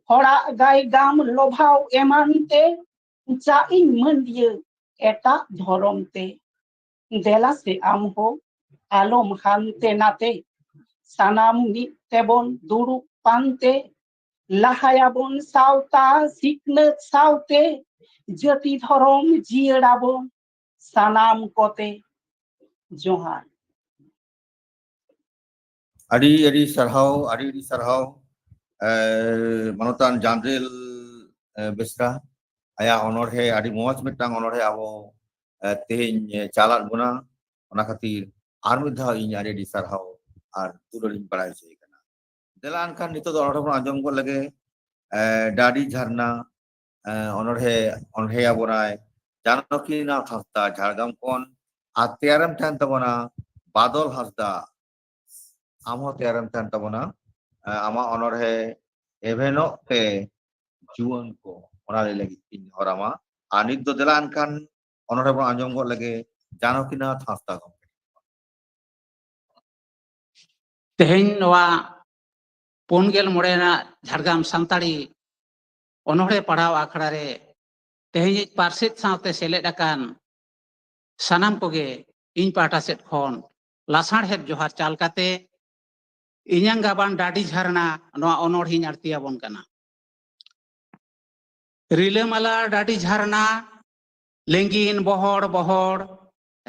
ᱦᱚᱲᱟᱜ ᱜᱟᱭ ᱜᱟᱢ ᱞᱚᱵᱷᱟᱣ ᱮᱢᱟᱱ ᱛᱮ, ᱪᱟᱜ ᱤᱧ ᱢᱟᱹᱱᱰᱤᱭᱟᱹ ᱮᱴᱟᱜ ᱫᱷᱚᱨᱚᱢ ᱛᱮ᱾ ᱫᱮᱞᱟ ᱥᱮ ᱟᱢ ᱦᱚᱸ ᱟᱞᱚᱢ ᱦᱟᱱᱛᱮ ᱱᱟᱛᱮ, ᱥᱟᱱᱟᱢ ᱢᱤᱫ ᱛᱮᱵᱚᱱ ᱫᱩᱲᱩᱵ ᱯᱟᱱᱛᱮ, ᱞᱟᱦᱟᱭᱟᱵᱚᱱ ᱥᱟᱶᱛᱟ ᱥᱤᱠᱷᱱᱟᱹᱛ ᱥᱟᱶᱛᱮ, ᱡᱟᱹᱛᱤ ᱫᱷᱚᱨᱚᱢ ᱡᱤᱭᱟᱹᱲᱟᱵᱚᱱ ᱥᱟᱱᱟᱢ ᱠᱚᱛᱮ᱾ ᱡᱚᱦᱟᱨ᱾ ᱟᱹᱰᱤ ᱟᱹᱰᱤ ᱥᱟᱨᱦᱟᱣ, ᱟᱹᱰᱤ ᱟᱹᱰᱤ ᱥᱟᱨᱦᱟᱣ ᱮ, ᱢᱟᱱᱚᱛᱟᱱ ᱡᱟᱱᱨᱮᱞ ᱮ, ᱵᱮᱥᱨᱟ᱾ ᱟᱭᱟᱜ ᱚᱱᱚᱬᱦᱮ, ᱟᱹᱰᱤ ᱢᱚᱡᱽ ᱢᱤᱫᱴᱟᱝ ᱚᱱᱚᱬᱦᱮ ᱟᱵᱚ ᱮ, ᱛᱮᱦᱮᱧ ᱮ, ᱪᱟᱞᱟᱫ ᱵᱚᱱᱟ᱾ ᱚᱱᱟ ᱠᱷᱟᱹᱛᱤᱨ ᱟᱨ ᱢᱤᱫ ᱫᱷᱟᱣ ᱤᱧ ᱟᱹᱰᱤ ᱟᱹᱰᱤ ᱥᱟᱨᱦᱟᱣ ᱟᱨ ᱫᱩᱞᱟᱹᱲ ᱤᱧ ᱵᱟᱲᱟᱭ ᱦᱚᱪᱚᱭᱮ ᱠᱟᱱᱟ᱾ ᱫᱮᱞᱟ ᱮᱱᱠᱷᱟᱱ ᱱᱤᱛᱚᱜ ᱫᱚ ᱚᱱᱚᱬᱦᱮ ᱵᱚᱱ ᱟᱸᱡᱚᱢ ᱜᱚᱫ ᱞᱮᱜᱮ᱾ ᱮ, ᱰᱟᱹᱰᱤ ᱡᱷᱟᱨᱱᱟ, ᱮ, ᱚᱱᱚᱬᱦᱮ ᱚᱱᱚᱬᱦᱮ ᱟᱵᱚᱱᱟᱭ ᱡᱟᱱᱚᱠᱤᱱᱟᱛᱷ ᱦᱟᱸᱥᱫᱟ ᱡᱷᱟᱲᱜᱨᱟᱢ ᱠᱷᱚᱱ᱾ ᱟᱨ ᱛᱮᱭᱟᱨᱮᱢ ᱛᱟᱦᱮᱱ ᱛᱟᱵᱚᱱᱟ ᱵᱟᱫᱚᱞ ᱦᱟᱸᱥᱫᱟ, ᱟᱢ ᱦᱚᱸ ᱛᱮᱭᱟᱨᱮᱢ ᱛᱟᱦᱮᱱ ᱛᱟᱵᱚᱱᱟ᱾ ᱮ, ᱟᱢᱟᱜ ᱚᱱᱚᱬᱦᱮ ᱮᱵᱷᱮᱱᱚᱜ ᱛᱮ ᱡᱩᱣᱟᱹᱱ ᱠᱚ, ᱚᱱᱟ ᱞᱟᱹᱭ ᱞᱟᱹᱜᱤᱫ ᱤᱧ ᱱᱮᱦᱚᱨᱟᱢᱟ᱾ ᱟᱨ ᱱᱤᱛ ᱫᱚ ᱫᱮᱞᱟ ᱮᱱᱠᱷᱟᱱ ᱚᱱᱚᱬᱦᱮ ᱵᱚᱱ ᱟᱸᱡᱚᱢ ᱜᱚᱫ ᱞᱮᱜᱮ ᱡᱟᱱᱚᱠᱤᱱᱟᱛᱷ ᱦᱟᱸᱥᱫᱟ ᱜᱚᱢᱠᱮ᱾ ᱛᱮᱦᱮᱧ ᱱᱚᱣᱟ ᱯᱩᱱ ᱜᱮᱞ ᱢᱚᱬᱮ ᱨᱮᱱᱟᱜ ᱡᱷᱟᱲᱜᱨᱟᱢ ᱥᱟᱱᱛᱟᱲᱤ ᱚᱱᱚᱬᱦᱮ ᱯᱟᱲᱦᱟᱣ ᱟᱠᱷᱲᱟ ᱨᱮ ᱛᱮᱦᱮᱧᱤᱡ ᱯᱟᱨᱥᱮᱛ ᱥᱟᱶᱛᱮ ᱥᱮᱞᱮᱫ ᱟᱠᱟᱱ ᱥᱟᱱᱟᱢ ᱠᱚᱜᱮ ᱤᱧ ᱯᱟᱦᱴᱟ ᱥᱮᱫ ᱠᱷᱚᱱ ᱞᱟᱥᱟᱲᱦᱮᱫ ᱡᱚᱦᱟᱨ ᱪᱟᱞ ᱠᱟᱛᱮ ᱤᱧᱟᱝ ᱜᱟᱵᱟᱱ ᱰᱟᱹᱰᱤ ᱡᱷᱟᱨᱱᱟ ᱱᱚᱣᱟ ᱚᱱᱚᱬᱦᱮᱧ ᱟᱬᱛᱤ ᱟᱵᱚᱱ ᱠᱟᱱᱟ᱾ ᱨᱤᱞᱟᱹᱢᱟᱞᱟ ᱰᱟᱹᱰᱤ ᱡᱷᱟᱨᱱᱟ, ᱞᱤᱸᱜᱤᱱ ᱵᱚᱦᱚᱲ ᱵᱚᱦᱚᱲ,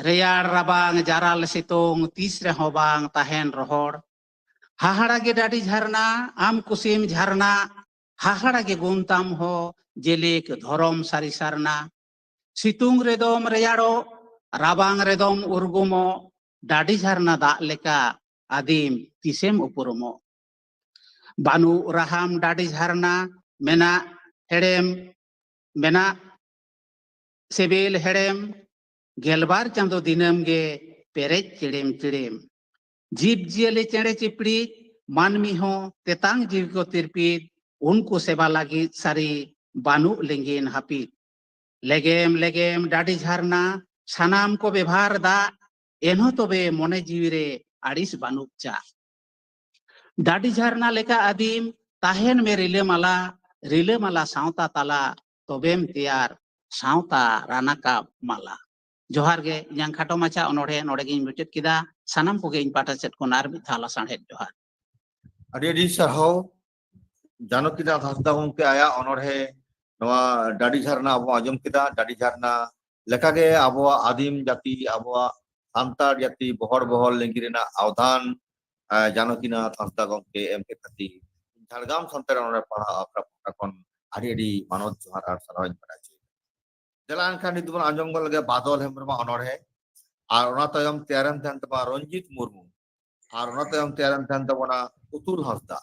ᱨᱮᱭᱟᱲ ᱨᱟᱵᱟᱝ ᱡᱟᱨᱟᱞ ᱥᱤᱛᱩᱝ, ᱛᱤᱥ ᱨᱮᱦᱚᱸ ᱵᱟᱝ ᱛᱟᱦᱮᱱ ᱨᱚᱦᱚᱲ᱾ ᱦᱟᱦᱟᱲᱟ ᱜᱮ ᱰᱟᱹᱰᱤ ᱡᱷᱟᱨᱱᱟ, ᱟᱢ ᱠᱩᱥᱤᱢ ᱡᱷᱟᱨᱱᱟ, ᱦᱟᱦᱟᱲᱟ ᱜᱮ ᱜᱩᱱ ᱛᱟᱢ ᱦᱚ, ᱡᱮᱞᱮᱠ ᱫᱷᱚᱨᱚᱢ ᱥᱟᱹᱨᱤ ᱥᱟᱨᱱᱟ᱾ ᱥᱤᱛᱩᱝ ᱨᱮᱫᱚᱢ ᱨᱮᱭᱟᱲᱚᱜ, ᱨᱟᱵᱟᱝ ᱨᱮᱫᱚᱢ ᱩᱨᱜᱩᱢᱚᱜ, ᱰᱟᱹᱰᱤ ᱡᱷᱟᱨᱱᱟ ᱫᱟᱜ ᱞᱮᱠᱟ ᱟᱹᱫᱤᱢ ᱛᱤᱥᱮᱢ ᱩᱯᱨᱩᱢᱚᱜ᱾ ᱵᱟᱹᱱᱩᱜ ᱨᱟᱦᱟᱢ ᱰᱟᱹᱰᱤ ᱡᱷᱟᱨᱱᱟ, ᱢᱮᱱᱟᱜ ᱦᱮᱲᱮᱢ, ᱢᱮᱱᱟᱜ ᱥᱤᱵᱤᱞ ᱦᱮᱲᱮᱢ, ᱜᱮᱞᱵᱟᱨ ᱪᱟᱸᱫᱚ ᱫᱤᱱᱟᱹᱢ ᱜᱮ ᱯᱮᱨᱮᱡ ᱪᱤᱲᱤᱢ ᱪᱤᱲᱤᱢ᱾ ᱡᱤᱵᱽ ᱡᱤᱭᱟᱹᱞᱤ ᱪᱮᱬᱮ ᱪᱤᱯᱲᱤ, ᱢᱟᱹᱱᱢᱤ ᱦᱚᱸ ᱛᱮᱛᱟᱝ ᱡᱤᱣᱤ ᱠᱚ ᱛᱤᱨᱯᱤᱫ, ᱩᱱᱠᱩ ᱥᱮᱵᱟ ᱞᱟᱹᱜᱤᱫ ᱥᱟᱹᱨᱤ ᱵᱟᱹᱱᱩᱜ ᱞᱤᱸᱜᱤᱱ ᱦᱟᱹᱯᱤᱫ᱾ ᱞᱮᱜᱮᱢ ᱞᱮᱜᱮᱢ ᱰᱟᱹᱰᱤ ᱡᱷᱟᱨᱱᱟ, ᱥᱟᱱᱟᱢ ᱠᱚ ᱵᱮᱵᱷᱟᱨ ᱫᱟᱜ, ᱮᱱᱦᱚᱸ ᱛᱚᱵᱮ ᱢᱚᱱᱮ ᱡᱤᱣᱤ ᱨᱮ ᱟᱹᱲᱤᱥ ᱵᱟᱹᱱᱩᱜ ᱪᱟ᱾ ᱰᱟᱹᱰᱤ ᱡᱷᱟᱨᱱᱟ ᱞᱮᱠᱟ ᱟᱹᱫᱤᱢ, ᱛᱟᱦᱮᱱ ᱢᱮ ᱨᱤᱞᱟᱹᱢᱟᱞᱟ, ᱨᱤᱞᱟᱹᱢᱟᱞᱟ ᱥᱟᱶᱛᱟ ᱛᱟᱞᱟ, ᱛᱚᱵᱮᱢ ᱛᱮᱭᱟᱨ ᱥᱟᱶᱛᱟ ᱨᱟᱱᱟᱠᱟᱵ ᱢᱟᱞᱟ᱾ ᱡᱚᱦᱟᱨ ᱜᱮ, ᱤᱧᱟᱝ ᱠᱷᱟᱴᱚ ᱢᱟᱪᱷᱟ ᱚᱱᱚᱬᱦᱮ ᱱᱚᱰᱮ ᱜᱤᱧ ᱢᱩᱪᱟᱹᱫ ᱠᱮᱫᱟ᱾ ᱥᱟᱱᱟᱢ ᱠᱚᱜᱮ ᱤᱧ ᱯᱟᱦᱴᱟ ᱥᱮᱫ ᱠᱷᱚᱱ ᱟᱨ ᱢᱤᱫ ᱫᱷᱟᱣ ᱞᱟᱥᱟᱲᱦᱮᱫ ᱡᱚᱦᱟᱨ᱾ ᱟᱹᱰᱤ ᱟᱹᱰᱤ ᱥᱟᱨᱦᱟᱣ ᱡᱟᱱᱚᱠᱤᱱᱟᱛᱷ ᱦᱟᱸᱥᱫᱟ ᱜᱚᱢᱠᱮ, ᱟᱭᱟᱜ ᱚᱱᱚᱬᱦᱮ ᱱᱚᱣᱟ ᱰᱟᱹᱰᱤ ᱡᱷᱟᱨᱱᱟ ᱟᱵᱚ ᱟᱸᱡᱚᱢ ᱠᱮᱫᱟ᱾ ᱰᱟᱹᱰᱤ ᱡᱷᱟᱨᱱᱟ ᱞᱮᱠᱟᱜᱮ ᱟᱵᱚᱣᱟᱜ ᱟᱹᱫᱤᱢ ᱡᱟᱹᱛᱤ, ᱟᱵᱚᱣᱟᱜ ᱥᱟᱱᱛᱟᱲ ᱡᱟᱹᱛᱤ ᱵᱚᱦᱚᱲ ᱵᱚᱦᱚᱲ ᱞᱤᱸᱜᱤ ᱨᱮᱱᱟᱜ ᱟᱣᱫᱷᱟᱱ, ᱟᱸ, ᱡᱟᱱᱚᱠᱤᱱᱟᱛᱷ ᱦᱟᱸᱥᱫᱟ ᱜᱚᱢᱠᱮ ᱮᱢ ᱠᱮᱫ ᱠᱷᱟᱹᱛᱤᱨ ᱡᱷᱟᱲᱜᱨᱟᱢ ᱥᱟᱱᱛᱟᱲᱤ ᱚᱱᱚᱬᱦᱮ ᱯᱟᱲᱦᱟᱣ ᱟᱠᱷᱲᱟ ᱯᱟᱦᱴᱟ ᱠᱷᱚᱱ ᱟᱹᱰᱤ ᱟᱹᱰᱤ ᱢᱟᱱᱚᱛ ᱡᱚᱦᱟᱨ ᱟᱨ ᱥᱟᱨᱦᱟᱣ ᱤᱧ ᱵᱟᱲᱟᱭ ᱦᱚᱪᱚᱭᱮᱫᱟ᱾ ᱫᱮᱞᱟ ᱮᱱᱠᱷᱟᱱ ᱱᱤᱛ ᱫᱚᱵᱚᱱ ᱟᱸᱡᱚᱢ ᱜᱚᱫ ᱞᱮᱜᱮ ᱵᱟᱫᱚᱞ ᱦᱮᱢᱵᱨᱚᱢᱟᱜ ᱚᱱᱚᱬᱦᱮ, ᱟᱨ ᱚᱱᱟ ᱛᱟᱭᱚᱢ ᱛᱮᱭᱟᱨᱮᱱ ᱛᱟᱦᱮᱱ ᱛᱟᱵᱚᱱᱟ ᱨᱚᱧᱡᱤᱛ ᱢᱩᱨᱢᱩ, ᱟᱨ ᱚᱱᱟ ᱛᱟᱭᱚᱢ ᱛᱮᱭᱟᱨᱮᱱ ᱛᱟᱦᱮᱱ ᱛᱟᱵᱚᱱᱟ ᱯᱩᱛᱩᱞ ᱦᱟᱸᱥᱫᱟ᱾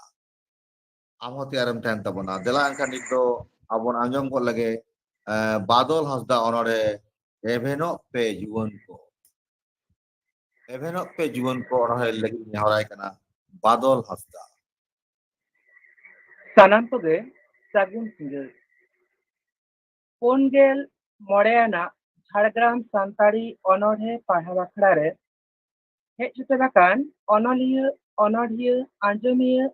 ᱟᱢ ᱦᱚᱸ ᱛᱮᱭᱟᱨᱮᱢ ᱛᱟᱦᱮᱱ ᱛᱟᱵᱚᱱᱟ᱾ ᱫᱮᱞᱟ ᱮᱱᱠᱷᱟᱱ ᱱᱤᱛ ᱫᱚ ᱟᱵᱚ ᱵᱚᱱ ᱟᱸᱡᱚᱢ ᱜᱚᱫ ᱞᱮᱜᱮ, ᱮ, ᱵᱟᱫᱚᱞ ᱦᱟᱸᱥᱫᱟ ᱚᱱᱚᱬᱦᱮ ᱮᱵᱷᱮᱱᱚᱜ ᱯᱮ ᱡᱩᱣᱟᱹᱱ ᱠᱚ᱾ ᱮᱵᱷᱮᱱᱚᱜ ᱯᱮ ᱡᱩᱣᱟᱹᱱ ᱠᱚ ᱚᱱᱚᱬᱦᱮ ᱞᱟᱹᱜᱤᱫ ᱱᱮᱦᱚᱨᱟᱭ ᱠᱟᱱᱟ ᱵᱟᱫᱚᱞ ᱦᱟᱸᱥᱫᱟ᱾ ᱥᱟᱱᱟᱢ ᱠᱚᱜᱮ ᱥᱟᱹᱜᱩᱱ ᱥᱤᱸᱜᱟᱹᱲ᱾ ᱯᱩᱱ ᱜᱮᱞ ᱢᱚᱬᱮ ᱟᱱᱟᱜ ᱡᱷᱟᱲᱜᱨᱟᱢ ᱥᱟᱱᱛᱟᱲᱤ ᱚᱱᱚᱬᱦᱮ ᱯᱟᱲᱦᱟᱣ ᱟᱠᱷᱲᱟ ᱨᱮ ᱦᱮᱡ ᱥᱮᱴᱮᱨ ᱟᱠᱟᱱ ᱚᱱᱚᱞᱤᱭᱟᱹ, ᱚᱱᱚᱬᱦᱤᱭᱟᱹ, ᱟᱸᱡᱚᱢᱤᱭᱟᱹ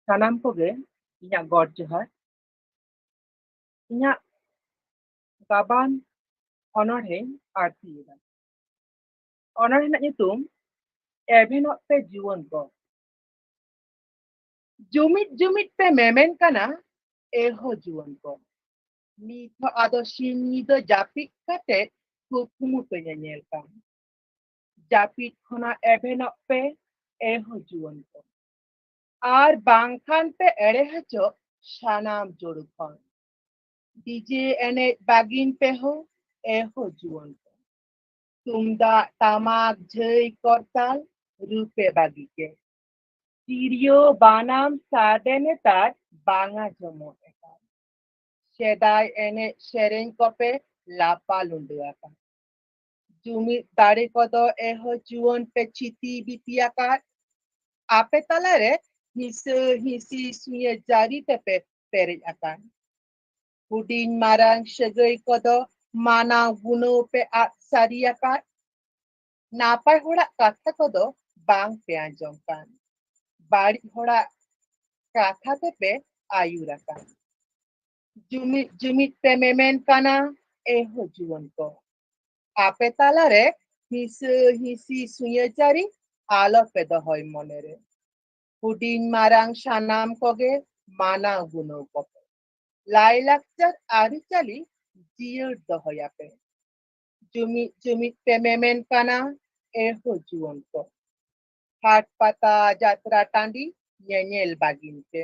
ᱥᱟᱱᱟᱢ ᱠᱚᱜᱮ ᱤᱧᱟᱹᱜ ᱜᱚᱰ ᱡᱚᱦᱟᱨ᱾ ᱤᱧᱟᱹᱜ ᱜᱟᱵᱟᱱ ᱚᱱᱚᱬᱦᱮᱧ ᱟᱹᱲᱛᱤᱭᱮᱫᱟ᱾ ᱚᱱᱚᱬᱦᱮ ᱨᱮᱱᱟᱜ ᱧᱩᱛᱩᱢ ᱮᱵᱷᱮᱱᱚᱜ ᱯᱮ ᱡᱩᱣᱟᱹᱱ ᱠᱚ᱾ ᱡᱩᱢᱤᱫ ᱡᱩᱢᱤᱫ ᱯᱮ ᱢᱮᱢᱮᱱ ᱠᱟᱱᱟ, ᱮᱦᱚ ᱡᱩᱣᱟᱹᱱ ᱠᱚ᱾ ᱱᱤᱛ ᱦᱚᱸ ᱟᱫᱚ ᱥᱤᱧ ᱧᱤᱫᱟᱹ ᱡᱟᱹᱯᱤᱫ ᱠᱟᱛᱮ ᱠᱩᱠᱢᱩ ᱯᱮ ᱧᱮᱧᱮᱞ ᱠᱟᱱ᱾ ᱡᱟᱹᱯᱤᱫ ᱠᱷᱚᱱᱟᱜ ᱮᱵᱷᱮᱱᱚᱜ ᱯᱮ, ᱮᱦᱚ ᱡᱩᱣᱟᱹᱱ ᱠᱚ᱾ ᱟᱨ ᱵᱟᱝᱠᱷᱟᱱ ᱯᱮ ᱮᱲᱮ ᱦᱚᱪᱚᱜ ᱥᱟᱱᱟᱢ ᱡᱳᱲᱩ ᱠᱷᱚᱱ᱾ ᱰᱤᱡᱮ ᱮᱱᱮᱡ ᱵᱟᱹᱜᱤᱱ ᱯᱮ ᱦᱳ, ᱮᱦᱚ ᱡᱩᱣᱟᱹᱱ ᱠᱚ᱾ ᱛᱩᱢᱫᱟᱜ ᱴᱟᱢᱟᱠ ᱡᱷᱟᱹᱭ ᱠᱚᱨᱛᱟᱞ ᱨᱩ ᱯᱮ ᱵᱟᱹᱜᱤ ᱠᱮ᱾ ᱛᱤᱨᱭᱳ ᱵᱟᱱᱟᱢ ᱥᱟᱰᱮ ᱱᱮᱛᱟᱨ ᱵᱟᱝ ᱟᱸᱡᱚᱢᱚᱜ ᱮᱠᱟᱞ᱾ ᱥᱮᱫᱟᱭ ᱮᱱᱮᱡ ᱥᱮᱨᱮᱧ ᱠᱚᱯᱮ ᱞᱟᱯᱟ ᱞᱩᱸᱰᱟᱹ ᱟᱠᱟᱫ᱾ ᱡᱩᱢᱤᱫ ᱫᱟᱲᱮ ᱠᱚᱫᱚ ᱮᱦᱚ ᱡᱩᱣᱟᱹᱱ ᱯᱮ ᱪᱷᱤᱛᱤ ᱵᱤᱛᱤ ᱟᱠᱟᱫ᱾ ᱟᱯᱮ ᱛᱟᱞᱟᱨᱮ ᱦᱤᱸᱥᱟᱹ ᱦᱤᱸᱥᱤ ᱥᱩᱭᱟᱹ ᱡᱟᱹᱨᱤ ᱛᱮᱯᱮ ᱯᱮᱨᱮᱡ ᱟᱠᱟᱱ᱾ ᱦᱩᱰᱤᱧ ᱢᱟᱨᱟᱝ ᱥᱟᱹᱜᱟᱹᱭ ᱠᱚᱫᱚ ᱢᱟᱱᱟᱣ ᱜᱩᱱᱟᱹᱣ ᱯᱮ ᱟᱫ ᱥᱟᱹᱨᱤ ᱟᱠᱟᱫ᱾ ᱱᱟᱯᱟᱭ ᱦᱚᱲᱟᱜ ᱠᱟᱛᱷᱟ ᱠᱚᱫᱚ ᱵᱟᱝ ᱯᱮ ᱟᱸᱡᱚᱢ ᱠᱟᱱ᱾ ᱵᱟᱹᱲᱤᱡ ᱦᱚᱲᱟᱜ ᱠᱟᱛᱷᱟ ᱛᱮᱯᱮ ᱟᱹᱭᱩᱨ ᱟᱠᱟᱱ᱾ ᱡᱩᱢᱤᱫ ᱡᱩᱢᱤᱫ ᱯᱮ ᱢᱮᱢᱮᱱ ᱠᱟᱱᱟ, ᱮᱦᱚ ᱡᱩᱣᱟᱹᱱ ᱠᱚ᱾ ᱟᱯᱮ ᱛᱟᱞᱟᱨᱮ ᱦᱤᱸᱥᱟᱹ ᱦᱤᱸᱥᱤ ᱥᱩᱭᱟᱹ ᱡᱟᱹᱨᱤ ᱟᱞᱚ ᱯᱮ ᱫᱚᱦᱚᱭ ᱢᱚᱱᱮᱨᱮ᱾ ᱦᱩᱰᱤᱧ ᱢᱟᱨᱟᱝ ᱥᱟᱱᱟᱢ ᱠᱚᱜᱮ ᱢᱟᱱᱟᱣ ᱜᱩᱱᱟᱹᱣ ᱠᱚᱯᱮ᱾ ᱞᱟᱭᱞᱟᱠᱪᱟᱨ ᱟᱹᱨᱤᱪᱟᱹᱞᱤ ᱡᱤᱭᱟᱹᱲ ᱫᱚᱦᱚᱭᱟᱯᱮ᱾ ᱡᱩᱢᱤᱫ ᱡᱩᱢᱤᱫ ᱯᱮ ᱢᱮᱢᱮᱱ ᱠᱟᱱᱟ, ᱮᱦᱚ ᱡᱩᱣᱟᱹᱱ ᱠᱚ᱾ ᱦᱟᱴ ᱯᱟᱛᱟ ᱡᱟᱛᱨᱟ ᱴᱟᱺᱰᱤ ᱧᱮᱧᱮᱞ ᱵᱟᱹᱜᱤᱱ ᱯᱮ᱾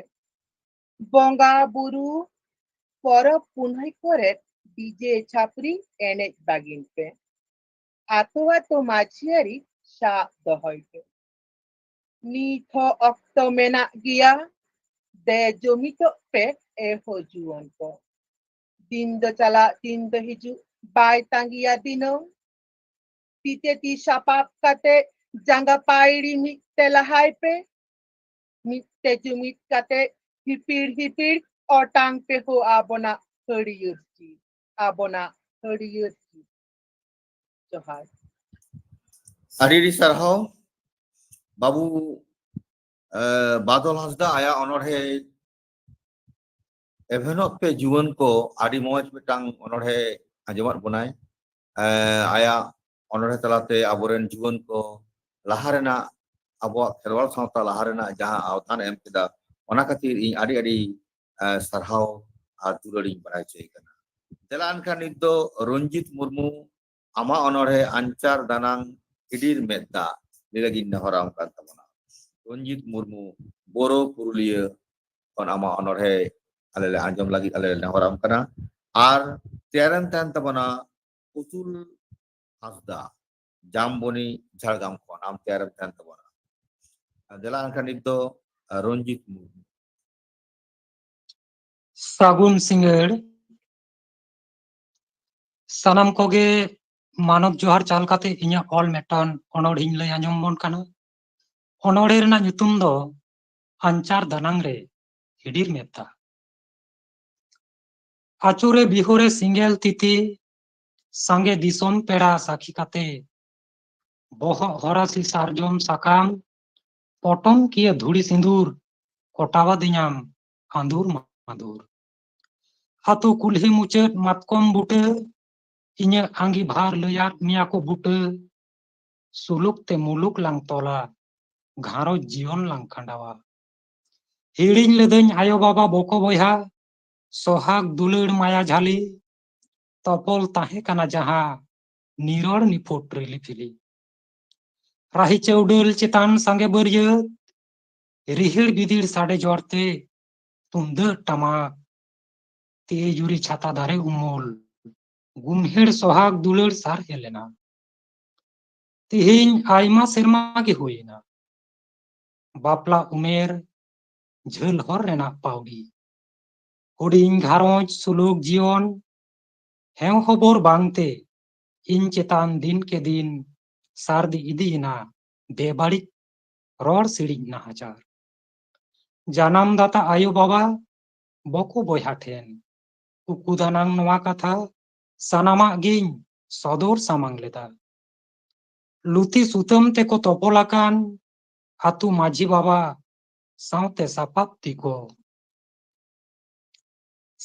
ᱵᱚᱸᱜᱟ ᱵᱩᱨᱩ ᱯᱚᱨᱚᱵᱽ ᱯᱩᱱᱟᱹᱭ ᱠᱚᱨᱮ ᱰᱤᱡᱮ ᱪᱷᱟᱯᱨᱤ ᱮᱱᱮᱡ ᱵᱟᱹᱜᱤᱱ ᱯᱮ᱾ ᱟᱛᱳ ᱟᱛᱳ ᱢᱟᱹᱡᱷᱤ ᱟᱹᱨᱤ ᱥᱟᱵ ᱫᱚᱦᱚᱭ ᱯᱮ᱾ ᱱᱤᱛ ᱦᱚᱸ ᱚᱠᱛᱚ ᱢᱮᱱᱟᱜ ᱜᱮᱭᱟ᱾ ᱫᱮ ᱡᱩᱢᱤᱫᱚᱜ ᱯᱮ ᱮ ᱦᱚ ᱡᱩᱣᱟᱹᱱ ᱠᱚ᱾ ᱫᱤᱱ ᱫᱚ ᱪᱟᱞᱟᱜ, ᱫᱤᱱ ᱫᱚ ᱦᱤᱡᱩᱜ, ᱵᱟᱭ ᱛᱟᱸᱜᱤᱭᱟ ᱫᱤᱱᱟᱹᱢ᱾ ᱛᱤ ᱛᱮ ᱛᱤ ᱥᱟᱯᱟᱵ ᱠᱟᱛᱮ, ᱡᱟᱸᱜᱟ ᱯᱟᱭᱲᱤ ᱢᱤᱫ ᱛᱮ ᱞᱟᱦᱟᱭ ᱯᱮ᱾ ᱢᱤᱫ ᱛᱮ ᱡᱩᱢᱤᱫ ᱠᱟᱛᱮ, ᱦᱤᱯᱤᱲ ᱦᱤᱯᱤᱲ ᱚᱴᱟᱝ ᱯᱮ ᱦᱳ ᱟᱵᱚᱱᱟᱜ ᱦᱟᱹᱨᱭᱟᱹᱲ ᱪᱤᱨ, ᱟᱵᱚᱱᱟᱜ ᱦᱟᱹᱨᱭᱟᱹᱲ ᱪᱤᱨ᱾ ᱡᱚᱦᱟᱨ᱾ ᱟᱹᱰᱤ ᱟᱹᱰᱤ ᱥᱟᱨᱦᱟᱣ ᱵᱟᱹᱵᱩ, ᱮ, ᱵᱟᱫᱚᱞ ᱦᱟᱸᱥᱫᱟ, ᱟᱭᱟᱜ ᱚᱱᱚᱬᱦᱮ ᱮᱵᱷᱮᱱᱚᱜ ᱯᱮ ᱡᱩᱣᱟᱹᱱ ᱠᱚ, ᱟᱹᱰᱤ ᱢᱚᱡᱽ ᱢᱤᱫᱴᱟᱝ ᱚᱱᱚᱬᱦᱮ ᱟᱸᱡᱚᱢᱟᱫ ᱵᱚᱱᱟᱭ᱾ ᱮ, ᱟᱭᱟᱜ ᱚᱱᱚᱬᱦᱮ ᱛᱟᱞᱟᱛᱮ ᱟᱵᱚᱨᱮᱱ ᱡᱩᱣᱟᱹᱱ ᱠᱚ ᱞᱟᱦᱟ ᱨᱮᱱᱟᱜ, ᱟᱵᱚᱣᱟᱜ ᱠᱷᱮᱨᱣᱟᱞ ᱥᱟᱶᱛᱟ ᱞᱟᱦᱟ ᱨᱮᱱᱟᱜ ᱡᱟᱦᱟᱸ ᱟᱣᱛᱷᱟᱱ ᱮ ᱮᱢ ᱠᱮᱫᱟ, ᱚᱱᱟ ᱠᱷᱟᱹᱛᱤᱨ ᱤᱧ ᱟᱹᱰᱤ ᱟᱹᱰᱤ, ᱮ, ᱥᱟᱨᱦᱟᱣ ᱟᱨ ᱫᱩᱞᱟᱹᱲ ᱤᱧ ᱵᱟᱲᱟᱭ ᱦᱚᱪᱚᱭᱮ ᱠᱟᱱᱟ᱾ ᱫᱮᱞᱟ ᱮᱱᱠᱷᱟᱱ ᱱᱤᱛ ᱫᱚ ᱨᱚᱧᱡᱤᱛ ᱢᱩᱨᱢᱩ, ᱟᱢᱟᱜ ᱚᱱᱚᱬᱦᱮ ᱟᱧᱪᱟᱨ ᱫᱟᱱᱟᱝ ᱦᱤᱰᱤᱨ ᱢᱮᱫ ᱫᱟᱜ ᱞᱟᱹᱭ ᱞᱟᱹᱜᱤᱫ ᱤᱧ ᱱᱮᱦᱚᱨᱟᱢ ᱠᱟᱱ ᱛᱟᱵᱚᱱᱟ᱾ ᱨᱚᱧᱡᱤᱛ ᱢᱩᱨᱢᱩ, ᱵᱳᱨᱳ ᱯᱩᱨᱩᱞᱤᱭᱟᱹ ᱠᱷᱚᱱ ᱟᱢᱟᱜ ᱚᱱᱚᱬᱦᱮ ᱟᱞᱮ ᱞᱮ ᱟᱸᱡᱚᱢ ᱞᱟᱹᱜᱤᱫ ᱟᱞᱮ ᱞᱮ ᱱᱮᱦᱚᱨᱟᱢ ᱠᱟᱱᱟ᱾ ᱟᱨ ᱛᱮᱭᱟᱨᱮᱢ ᱛᱟᱦᱮᱱ ᱛᱟᱵᱚᱱᱟ ᱯᱩᱛᱩᱞ ᱦᱟᱸᱥᱫᱟ, ᱡᱟᱢᱵᱚᱱᱤ, ᱡᱷᱟᱲᱜᱨᱟᱢ ᱠᱷᱚᱱ ᱟᱢ ᱛᱮᱭᱟᱨᱮᱢ ᱛᱟᱦᱮᱱ ᱛᱟᱵᱚᱱᱟ᱾ ᱫᱮᱞᱟ ᱮᱱᱠᱷᱟᱱ ᱱᱤᱛ ᱫᱚ ᱨᱚᱧᱡᱤᱛ ᱢᱩᱨᱢᱩ᱾ ᱥᱟᱹᱜᱩᱱ ᱥᱤᱸᱜᱟᱹᱲ᱾ ᱥᱟᱱᱟᱢ ᱠᱚᱜᱮ ᱢᱟᱱᱚᱛ ᱡᱚᱦᱟᱨ ᱪᱟᱞ ᱠᱟᱛᱮ ᱤᱧᱟᱹᱜ ᱚᱞ ᱢᱤᱫᱴᱟᱝ ᱚᱱᱚᱬᱦᱮᱧ ᱞᱟᱹᱭ ᱟᱸᱡᱚᱢ ᱵᱚᱱ ᱠᱟᱱᱟ᱾ ᱚᱱᱚᱬᱦᱮ ᱨᱮᱱᱟᱜ ᱧᱩᱛᱩᱢ ᱫᱚ ᱟᱧᱪᱟᱨ ᱫᱟᱱᱟᱝ ᱨᱮ ᱦᱤᱰᱤᱨ ᱢᱮᱫ ᱫᱟᱜ᱾ ᱟᱹᱪᱩᱨᱮ ᱵᱤᱦᱩᱨᱮ ᱥᱤᱸᱜᱮᱞ ᱛᱤᱛᱤ, ᱥᱟᱸᱜᱮ ᱫᱤᱥᱚᱢ ᱯᱮᱲᱟ ᱥᱟᱹᱠᱷᱤ ᱠᱟᱛᱮ, ᱵᱚᱦᱚᱜ ᱦᱚᱨᱟᱥᱤ ᱥᱟᱨᱡᱚᱢ ᱥᱟᱠᱟᱢ, ᱯᱚᱴᱚᱢ ᱠᱤᱭᱟᱹ ᱫᱷᱩᱲᱤ ᱥᱤᱸᱫᱩᱨ, ᱠᱚᱴᱟᱣᱟᱫᱤᱧᱟᱢ ᱟᱸᱫᱩᱨ ᱢᱟᱸᱫᱩᱨ᱾ ᱟᱛᱳ ᱠᱩᱞᱦᱤ ᱢᱩᱪᱟᱹᱫ ᱢᱟᱛᱠᱚᱢ ᱵᱩᱴᱟᱹ, ᱤᱧᱟᱹᱜ ᱟᱸᱜᱤᱵᱷᱟᱨ ᱞᱟᱹᱭᱟᱫ ᱢᱮᱭᱟ ᱠᱚ ᱵᱩᱴᱟᱹ, ᱥᱩᱞᱩᱠ ᱛᱮ ᱢᱩᱞᱩᱠ ᱞᱟᱝ ᱛᱚᱞᱟ, ᱜᱷᱟᱨᱚᱸᱡᱽ ᱡᱤᱭᱚᱱ ᱞᱟᱝ ᱠᱷᱟᱸᱰᱟᱣᱟ᱾ ᱦᱤᱲᱤᱧ ᱞᱤᱫᱟᱹᱧ ᱟᱭᱳ ᱵᱟᱵᱟ ᱵᱚᱠᱚ ᱵᱚᱭᱦᱟ, ᱥᱚᱦᱟᱜ ᱫᱩᱞᱟᱹᱲ ᱢᱟᱭᱟ ᱡᱷᱟᱹᱞᱤ, ᱛᱚᱯᱚᱞ ᱛᱟᱦᱮᱸ ᱠᱟᱱᱟ ᱡᱟᱦᱟᱸ, ᱱᱤᱨᱚᱲ ᱱᱤᱯᱷᱩᱴ ᱨᱤᱞᱤ ᱯᱷᱤᱞᱤ᱾ ᱨᱟᱦᱤ ᱪᱟᱹᱣᱰᱟᱹᱞ ᱪᱮᱛᱟᱱ ᱥᱟᱸᱜᱮ ᱵᱟᱹᱨᱭᱟᱹᱛ, ᱨᱤᱦᱤᱲ ᱵᱤᱫᱤᱲ ᱥᱟᱰᱮ ᱡᱚᱨᱛᱮ, ᱛᱩᱢᱫᱟᱹᱜ ᱴᱟᱢᱟᱠ, ᱛᱤᱭ ᱡᱩᱨᱤ ᱪᱷᱟᱛᱟ ᱫᱟᱨᱮ ᱩᱢᱩᱞ, ᱜᱩᱢᱦᱤᱲ ᱥᱚᱦᱟᱜ ᱫᱩᱞᱟᱹᱲ ᱥᱟᱨᱦᱮ ᱞᱮᱱᱟ᱾ ᱛᱤᱦᱤᱧ ᱟᱭᱢᱟ ᱥᱮᱨᱢᱟ ᱜᱮ ᱦᱩᱭᱮᱱᱟ᱾ ᱵᱟᱯᱞᱟ ᱩᱢᱮᱨ, ᱡᱷᱟᱹᱞ ᱦᱚᱨ ᱨᱮᱱᱟᱜ ᱯᱟᱹᱣᱲᱤ᱾ ᱦᱩᱰᱤᱧ ᱜᱷᱟᱨᱚᱸᱡᱽ ᱥᱩᱞᱩᱠ ᱡᱤᱭᱚᱱ, ᱦᱮᱸ ᱦᱚᱵᱚᱨ ᱵᱟᱝᱛᱮ ᱤᱧ ᱪᱮᱛᱟᱱ ᱫᱤᱱ ᱠᱮ ᱫᱤᱱ ᱥᱟᱨᱫᱤ ᱤᱫᱤᱭᱮᱱᱟ ᱵᱮᱵᱟᱹᱲᱤᱡ ᱨᱚᱲ ᱥᱤᱲᱤᱡ ᱱᱟᱦᱟᱪᱟᱨ᱾ ᱡᱟᱱᱟᱢ ᱫᱟᱛᱟ ᱟᱭᱳ ᱵᱟᱵᱟ, ᱵᱚᱠᱚ ᱵᱚᱭᱦᱟ ᱴᱷᱮᱱ ᱩᱠᱩ ᱫᱟᱱᱟᱝ ᱱᱚᱣᱟ ᱠᱟᱛᱷᱟ ᱥᱟᱱᱟᱢᱟᱜ ᱜᱤᱧ ᱥᱚᱫᱚᱨ ᱥᱟᱢᱟᱝ ᱞᱮᱫᱟ᱾ ᱞᱩᱛᱤ ᱥᱩᱛᱟᱹᱢ ᱛᱮᱠᱚ ᱛᱚᱯᱚᱞ ᱟᱠᱟᱱ ᱟᱹᱛᱩ ᱢᱟᱹᱡᱷᱤ ᱵᱟᱵᱟ ᱥᱟᱶᱛᱮ ᱥᱟᱯᱟᱵ ᱛᱤᱠᱚ᱾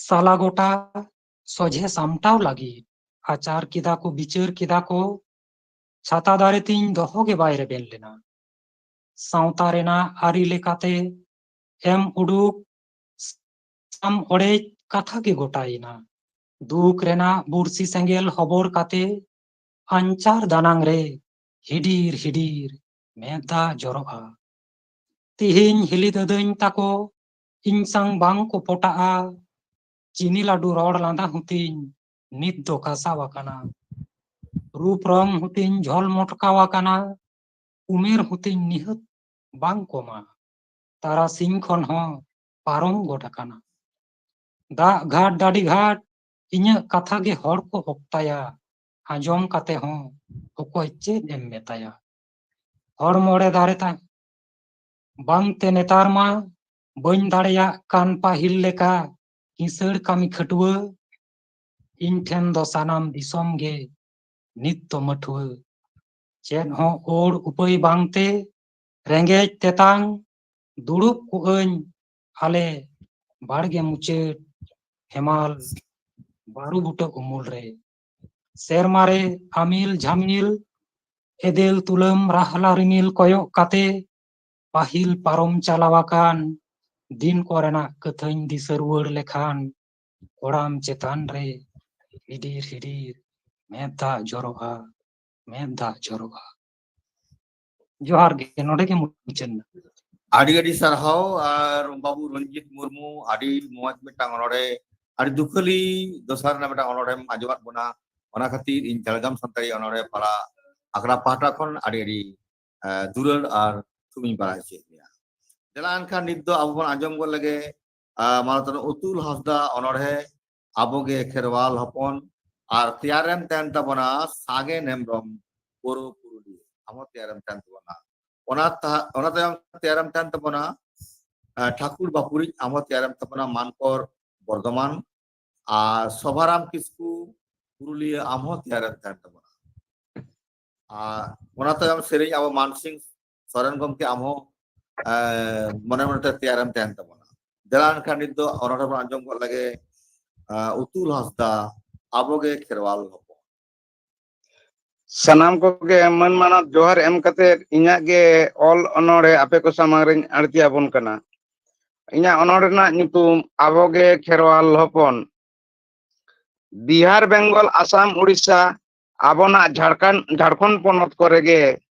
ᱥᱟᱞᱟ ᱜᱚᱴᱟ ᱥᱚᱡᱷᱮ ᱥᱟᱢᱴᱟᱣ ᱞᱟᱹᱜᱤᱫ ᱟᱪᱟᱨ ᱠᱮᱫᱟ ᱠᱚ, ᱵᱤᱪᱟᱹᱨ ᱠᱮᱫᱟ ᱠᱚ, ᱪᱷᱟᱛᱟ ᱫᱟᱨᱮ ᱛᱤᱧ ᱫᱚᱦᱚ ᱜᱮ ᱵᱟᱭ ᱨᱮᱵᱮᱱ ᱞᱮᱱᱟ᱾ ᱥᱟᱶᱛᱟ ᱨᱮᱱᱟᱜ ᱟᱹᱨᱤ ᱞᱮᱠᱟᱛᱮ ᱮᱢ ᱩᱰᱩᱠ ᱥᱟᱢ ᱚᱲᱮᱡ ᱠᱟᱛᱷᱟ ᱜᱮ ᱜᱚᱴᱟᱭᱮᱱᱟ᱾ ᱫᱩᱠ ᱨᱮᱱᱟᱜ ᱵᱩᱨᱥᱤ ᱥᱮᱸᱜᱮᱞ ᱦᱚᱵᱚᱨ ᱠᱟᱛᱮ ᱟᱧᱪᱟᱨ ᱫᱟᱱᱟᱝ ᱨᱮ ᱦᱤᱰᱤᱨ ᱦᱤᱰᱤᱨ ᱢᱮᱫ ᱫᱟᱜ ᱡᱚᱨᱚᱜᱼᱟ᱾ ᱛᱤᱦᱤᱧ ᱦᱤᱞᱤ ᱫᱟᱹᱫᱟᱹᱧ ᱛᱟᱠᱚ ᱤᱧ ᱥᱟᱝ ᱵᱟᱝ ᱠᱚ ᱯᱚᱴᱟᱜᱼᱟ᱾ ᱪᱤᱱᱤ ᱞᱟᱹᱰᱩ ᱨᱚᱲ ᱞᱟᱸᱫᱟ ᱦᱚᱸᱛᱤᱧ ᱱᱤᱛ ᱫᱚ ᱠᱟᱥᱟᱣ ᱟᱠᱟᱱᱟ᱾ ᱨᱩᱯ ᱨᱚᱝ ᱦᱚᱸᱛᱤᱧ ᱡᱷᱚᱞ ᱢᱚᱴᱠᱟᱣ ᱟᱠᱟᱱᱟ᱾ ᱩᱢᱮᱨ ᱦᱚᱸᱛᱤᱧ ᱱᱤᱦᱟᱹᱛ ᱵᱟᱝ ᱠᱚᱢᱟ᱾ ᱛᱟᱨᱟᱥᱤᱧ ᱠᱷᱚᱱ ᱦᱚᱸ ᱯᱟᱨᱚᱢ ᱜᱚᱫ ᱟᱠᱟᱱᱟ᱾ ᱫᱟᱜ ᱜᱷᱟᱴ ᱰᱟᱹᱰᱤ ᱜᱷᱟᱴ ᱤᱧᱟᱹᱜ ᱠᱟᱛᱷᱟ ᱜᱮ ᱦᱚᱲ ᱠᱚ ᱚᱠᱛᱟᱭᱟ᱾ ᱟᱸᱡᱚᱢ ᱠᱟᱛᱮ ᱦᱚᱸ ᱚᱠᱚᱭ ᱪᱮᱫ ᱮᱢ ᱢᱮᱛᱟᱭᱟ? ᱦᱚᱲᱢᱚ ᱨᱮ ᱫᱟᱨᱮ ᱛᱟᱦᱮᱸ ᱵᱟᱝᱛᱮ ᱱᱮᱛᱟᱨ ᱢᱟ ᱵᱟᱹᱧ ᱫᱟᱲᱮᱭᱟᱜ ᱠᱟᱱ ᱯᱟᱹᱦᱤᱞ ᱞᱮᱠᱟ ᱠᱤᱥᱟᱹᱬ ᱠᱟᱹᱢᱤ ᱠᱷᱟᱹᱴᱩᱣᱟᱹ᱾ ᱤᱧ ᱴᱷᱮᱱ ᱫᱚ ᱥᱟᱱᱟᱢ ᱫᱤᱥᱚᱢ ᱜᱮ ᱱᱤᱛ ᱫᱚ ᱢᱟᱹᱴᱷᱩᱣᱟᱹ᱾ ᱪᱮᱫ ᱦᱚᱸ ᱳᱲ ᱩᱯᱟᱹᱭ ᱵᱟᱝᱛᱮ ᱨᱮᱸᱜᱮᱡ ᱛᱮᱛᱟᱝ ᱫᱩᱲᱩᱵ ᱠᱚᱜᱼᱟᱹᱧ ᱟᱞᱮ ᱵᱟᱲᱜᱮ ᱢᱩᱪᱟᱹᱫ ᱦᱮᱢᱟᱞ ᱵᱟᱹᱨᱩ ᱵᱩᱴᱟᱹ ᱩᱢᱩᱞ ᱨᱮ᱾ ᱥᱮᱨᱢᱟ ᱨᱮ ᱟᱢᱤᱞ ᱡᱷᱟᱢᱤᱞ ᱮᱫᱮᱞ ᱛᱩᱞᱟᱹᱢ ᱨᱟᱦᱞᱟ ᱨᱤᱢᱤᱞ ᱠᱚᱭᱚᱜ ᱠᱟᱛᱮ ᱯᱟᱹᱦᱤᱞ ᱯᱟᱨᱚᱢ ᱪᱟᱞᱟᱣ ᱟᱠᱟᱱ ᱫᱤᱱ ᱠᱚᱨᱮᱱᱟᱜ ᱠᱟᱹᱛᱷᱟᱹᱧ ᱫᱤᱥᱟᱹ ᱨᱩᱣᱟᱹᱲ ᱞᱮᱠᱷᱟᱱ ᱠᱚᱲᱟᱢ ᱪᱮᱛᱟᱱ ᱨᱮ ᱦᱤᱰᱤᱨ ᱦᱤᱰᱤᱨ ᱢᱮᱫ ᱫᱟᱜ ᱡᱚᱨᱚᱜᱼᱟ, ᱢᱮᱫ ᱫᱟᱜ ᱡᱚᱨᱚᱜᱼᱟ᱾ ᱡᱚᱦᱟᱨ ᱜᱮ, ᱱᱚᱰᱮ ᱜᱮ ᱢᱩᱪᱟᱹᱫ ᱮᱱᱟ᱾ ᱟᱹᱰᱤ ᱟᱹᱰᱤ ᱥᱟᱨᱦᱟᱣ᱾ ᱟᱨ ᱵᱟᱹᱵᱩ ᱨᱚᱧᱡᱤᱛ ᱢᱩᱨᱢᱩ, ᱟᱹᱰᱤ ᱢᱚᱡᱽ ᱢᱤᱫᱴᱟᱝ ᱚᱱᱚᱲᱦᱮ, ᱟᱹᱰᱤ ᱫᱩᱠᱷᱟᱹᱞᱤ ᱫᱚᱥᱟᱨ ᱨᱮᱱᱟᱜ ᱢᱤᱫᱴᱟᱝ ᱚᱱᱚᱲᱦᱮᱢ ᱟᱸᱡᱚᱢᱟᱫ ᱵᱚᱱᱟ᱾ ᱚᱱᱟ ᱠᱷᱟᱹᱛᱤᱨ ᱤᱧ ᱡᱷᱟᱲᱜᱨᱟᱢ ᱥᱟᱱᱛᱟᱲᱤ ᱚᱱᱚᱲᱦᱮ ᱯᱟᱲᱟ ᱟᱠᱷᱲᱟ ᱯᱟᱦᱴᱟ ᱠᱷᱚᱱ ᱟᱹᱰᱤ ᱟᱹᱰᱤ ᱫᱩᱞᱟᱹᱲ ᱟᱨ ᱛᱷᱩᱢᱤᱧ ᱵᱟᱲᱟᱭ ᱦᱚᱪᱚᱭᱮᱫ ᱢᱮᱭᱟ᱾ ᱪᱟᱞᱟᱜ ᱮᱱᱠᱷᱟᱱ ᱱᱤᱛ ᱫᱚ ᱟᱵᱚ ᱵᱚᱱ ᱟᱸᱡᱚᱢ ᱜᱚᱫ ᱞᱮᱜᱮ, ᱟᱨ ᱢᱟᱱᱚᱛᱟᱱ ᱩᱛᱩᱞ ᱦᱟᱸᱥᱫᱟ ᱚᱱᱚᱬᱦᱮ ᱟᱵᱚᱜᱮ ᱠᱷᱮᱨᱣᱟᱞ ᱦᱚᱯᱚᱱ, ᱟᱨ ᱛᱮᱭᱟᱨᱮᱢ ᱛᱟᱦᱮᱱ ᱛᱟᱵᱚᱱᱟ ᱥᱟᱜᱮᱱ ᱦᱮᱢᱵᱨᱚᱢ ᱵᱳᱨᱳ ᱯᱩᱨᱩᱞᱤᱭᱟᱹ, ᱟᱢ ᱦᱚᱸ ᱛᱮᱭᱟᱨᱮᱢ ᱛᱟᱦᱮᱱ ᱛᱟᱵᱚᱱᱟ᱾ ᱚᱱᱟ ᱛᱟ-, ᱚᱱᱟ ᱛᱟᱭᱚᱢ ᱛᱮᱭᱟᱨᱮᱢ ᱛᱟᱦᱮᱱ ᱛᱟᱵᱚᱱᱟ, ᱟᱸ, ᱴᱷᱟᱠᱩᱨ ᱵᱟᱯᱩᱨᱤᱡ, ᱟᱢ ᱦᱚᱸ ᱛᱮᱭᱟᱨᱮᱢ ᱛᱟᱵᱚᱱᱟ ᱢᱟᱱᱠᱚᱨ ᱵᱚᱨᱫᱷᱚᱢᱟᱱ, ᱟᱨ ᱥᱚᱵᱷᱟᱨᱟᱢ ᱠᱤᱥᱠᱩ ᱯᱩᱨᱩᱞᱤᱭᱟᱹ, ᱟᱢ ᱦᱚᱸ ᱛᱮᱭᱟᱨᱮᱢ ᱛᱟᱦᱮᱱ ᱛᱟᱵᱚᱱᱟ᱾ ᱟᱨ ᱚᱱᱟ ᱛᱟᱭᱚᱢ ᱥᱮᱨᱮᱧ ᱟᱵᱚ ᱢᱟᱱᱥᱤᱝ ᱥᱚᱨᱮᱱ ᱜᱚᱢᱠᱮ, ᱟᱢ ᱦᱚᱸ, ᱮᱸ, ᱢᱚᱱᱮ ᱢᱚᱱᱮᱛᱮ ᱛᱮᱭᱟᱨᱮᱢ ᱛᱟᱦᱮᱱ ᱛᱟᱵᱚᱱᱟ᱾ ᱫᱮᱞᱟ ᱮᱱᱠᱷᱟᱱ ᱱᱤᱛ ᱫᱚ ᱚᱱᱚᱬᱦᱮ ᱵᱚᱱ ᱟᱸᱡᱚᱢ ᱜᱚᱫ ᱞᱮᱜᱮ, ᱟᱸ, ᱩᱛᱩᱞ ᱦᱟᱸᱥᱫᱟ, ᱟᱵᱚᱜᱮ ᱠᱷᱮᱨᱣᱟᱞ ᱦᱚᱯᱚᱱ᱾ ᱥᱟᱱᱟᱢ ᱠᱚᱜᱮ ᱢᱟᱹᱱ ᱢᱟᱱᱚᱛ ᱡᱚᱦᱟᱨ ᱮᱢ ᱠᱟᱛᱮ ᱤᱧᱟᱹᱜ ᱜᱮ ᱚᱞ ᱚᱱᱚᱬᱦᱮ ᱟᱯᱮ ᱠᱚ ᱥᱟᱢᱟᱝ ᱨᱤᱧ ᱟᱬᱛᱤ ᱟᱵᱚᱱ ᱠᱟᱱᱟ᱾ ᱤᱧᱟᱹᱜ ᱚᱱᱚᱬᱦᱮ ᱨᱮᱱᱟᱜ ᱧᱩᱛᱩᱢ ᱟᱵᱚᱜᱮ ᱠᱷᱮᱨᱣᱟᱞ ᱦᱚᱯᱚᱱ᱾ ᱵᱤᱦᱟᱨ, ᱵᱮᱝᱜᱚᱞ, ᱟᱥᱟᱢ, ᱩᱲᱤᱥᱥᱟ, ᱟᱵᱚᱱᱟᱜ ᱡᱷᱟᱲᱠᱷᱚᱸᱰ, ᱡᱷᱟᱲᱠᱷᱚᱸᱰ ᱯᱚᱱᱚᱛ ᱠᱚᱨᱮ ᱜᱮ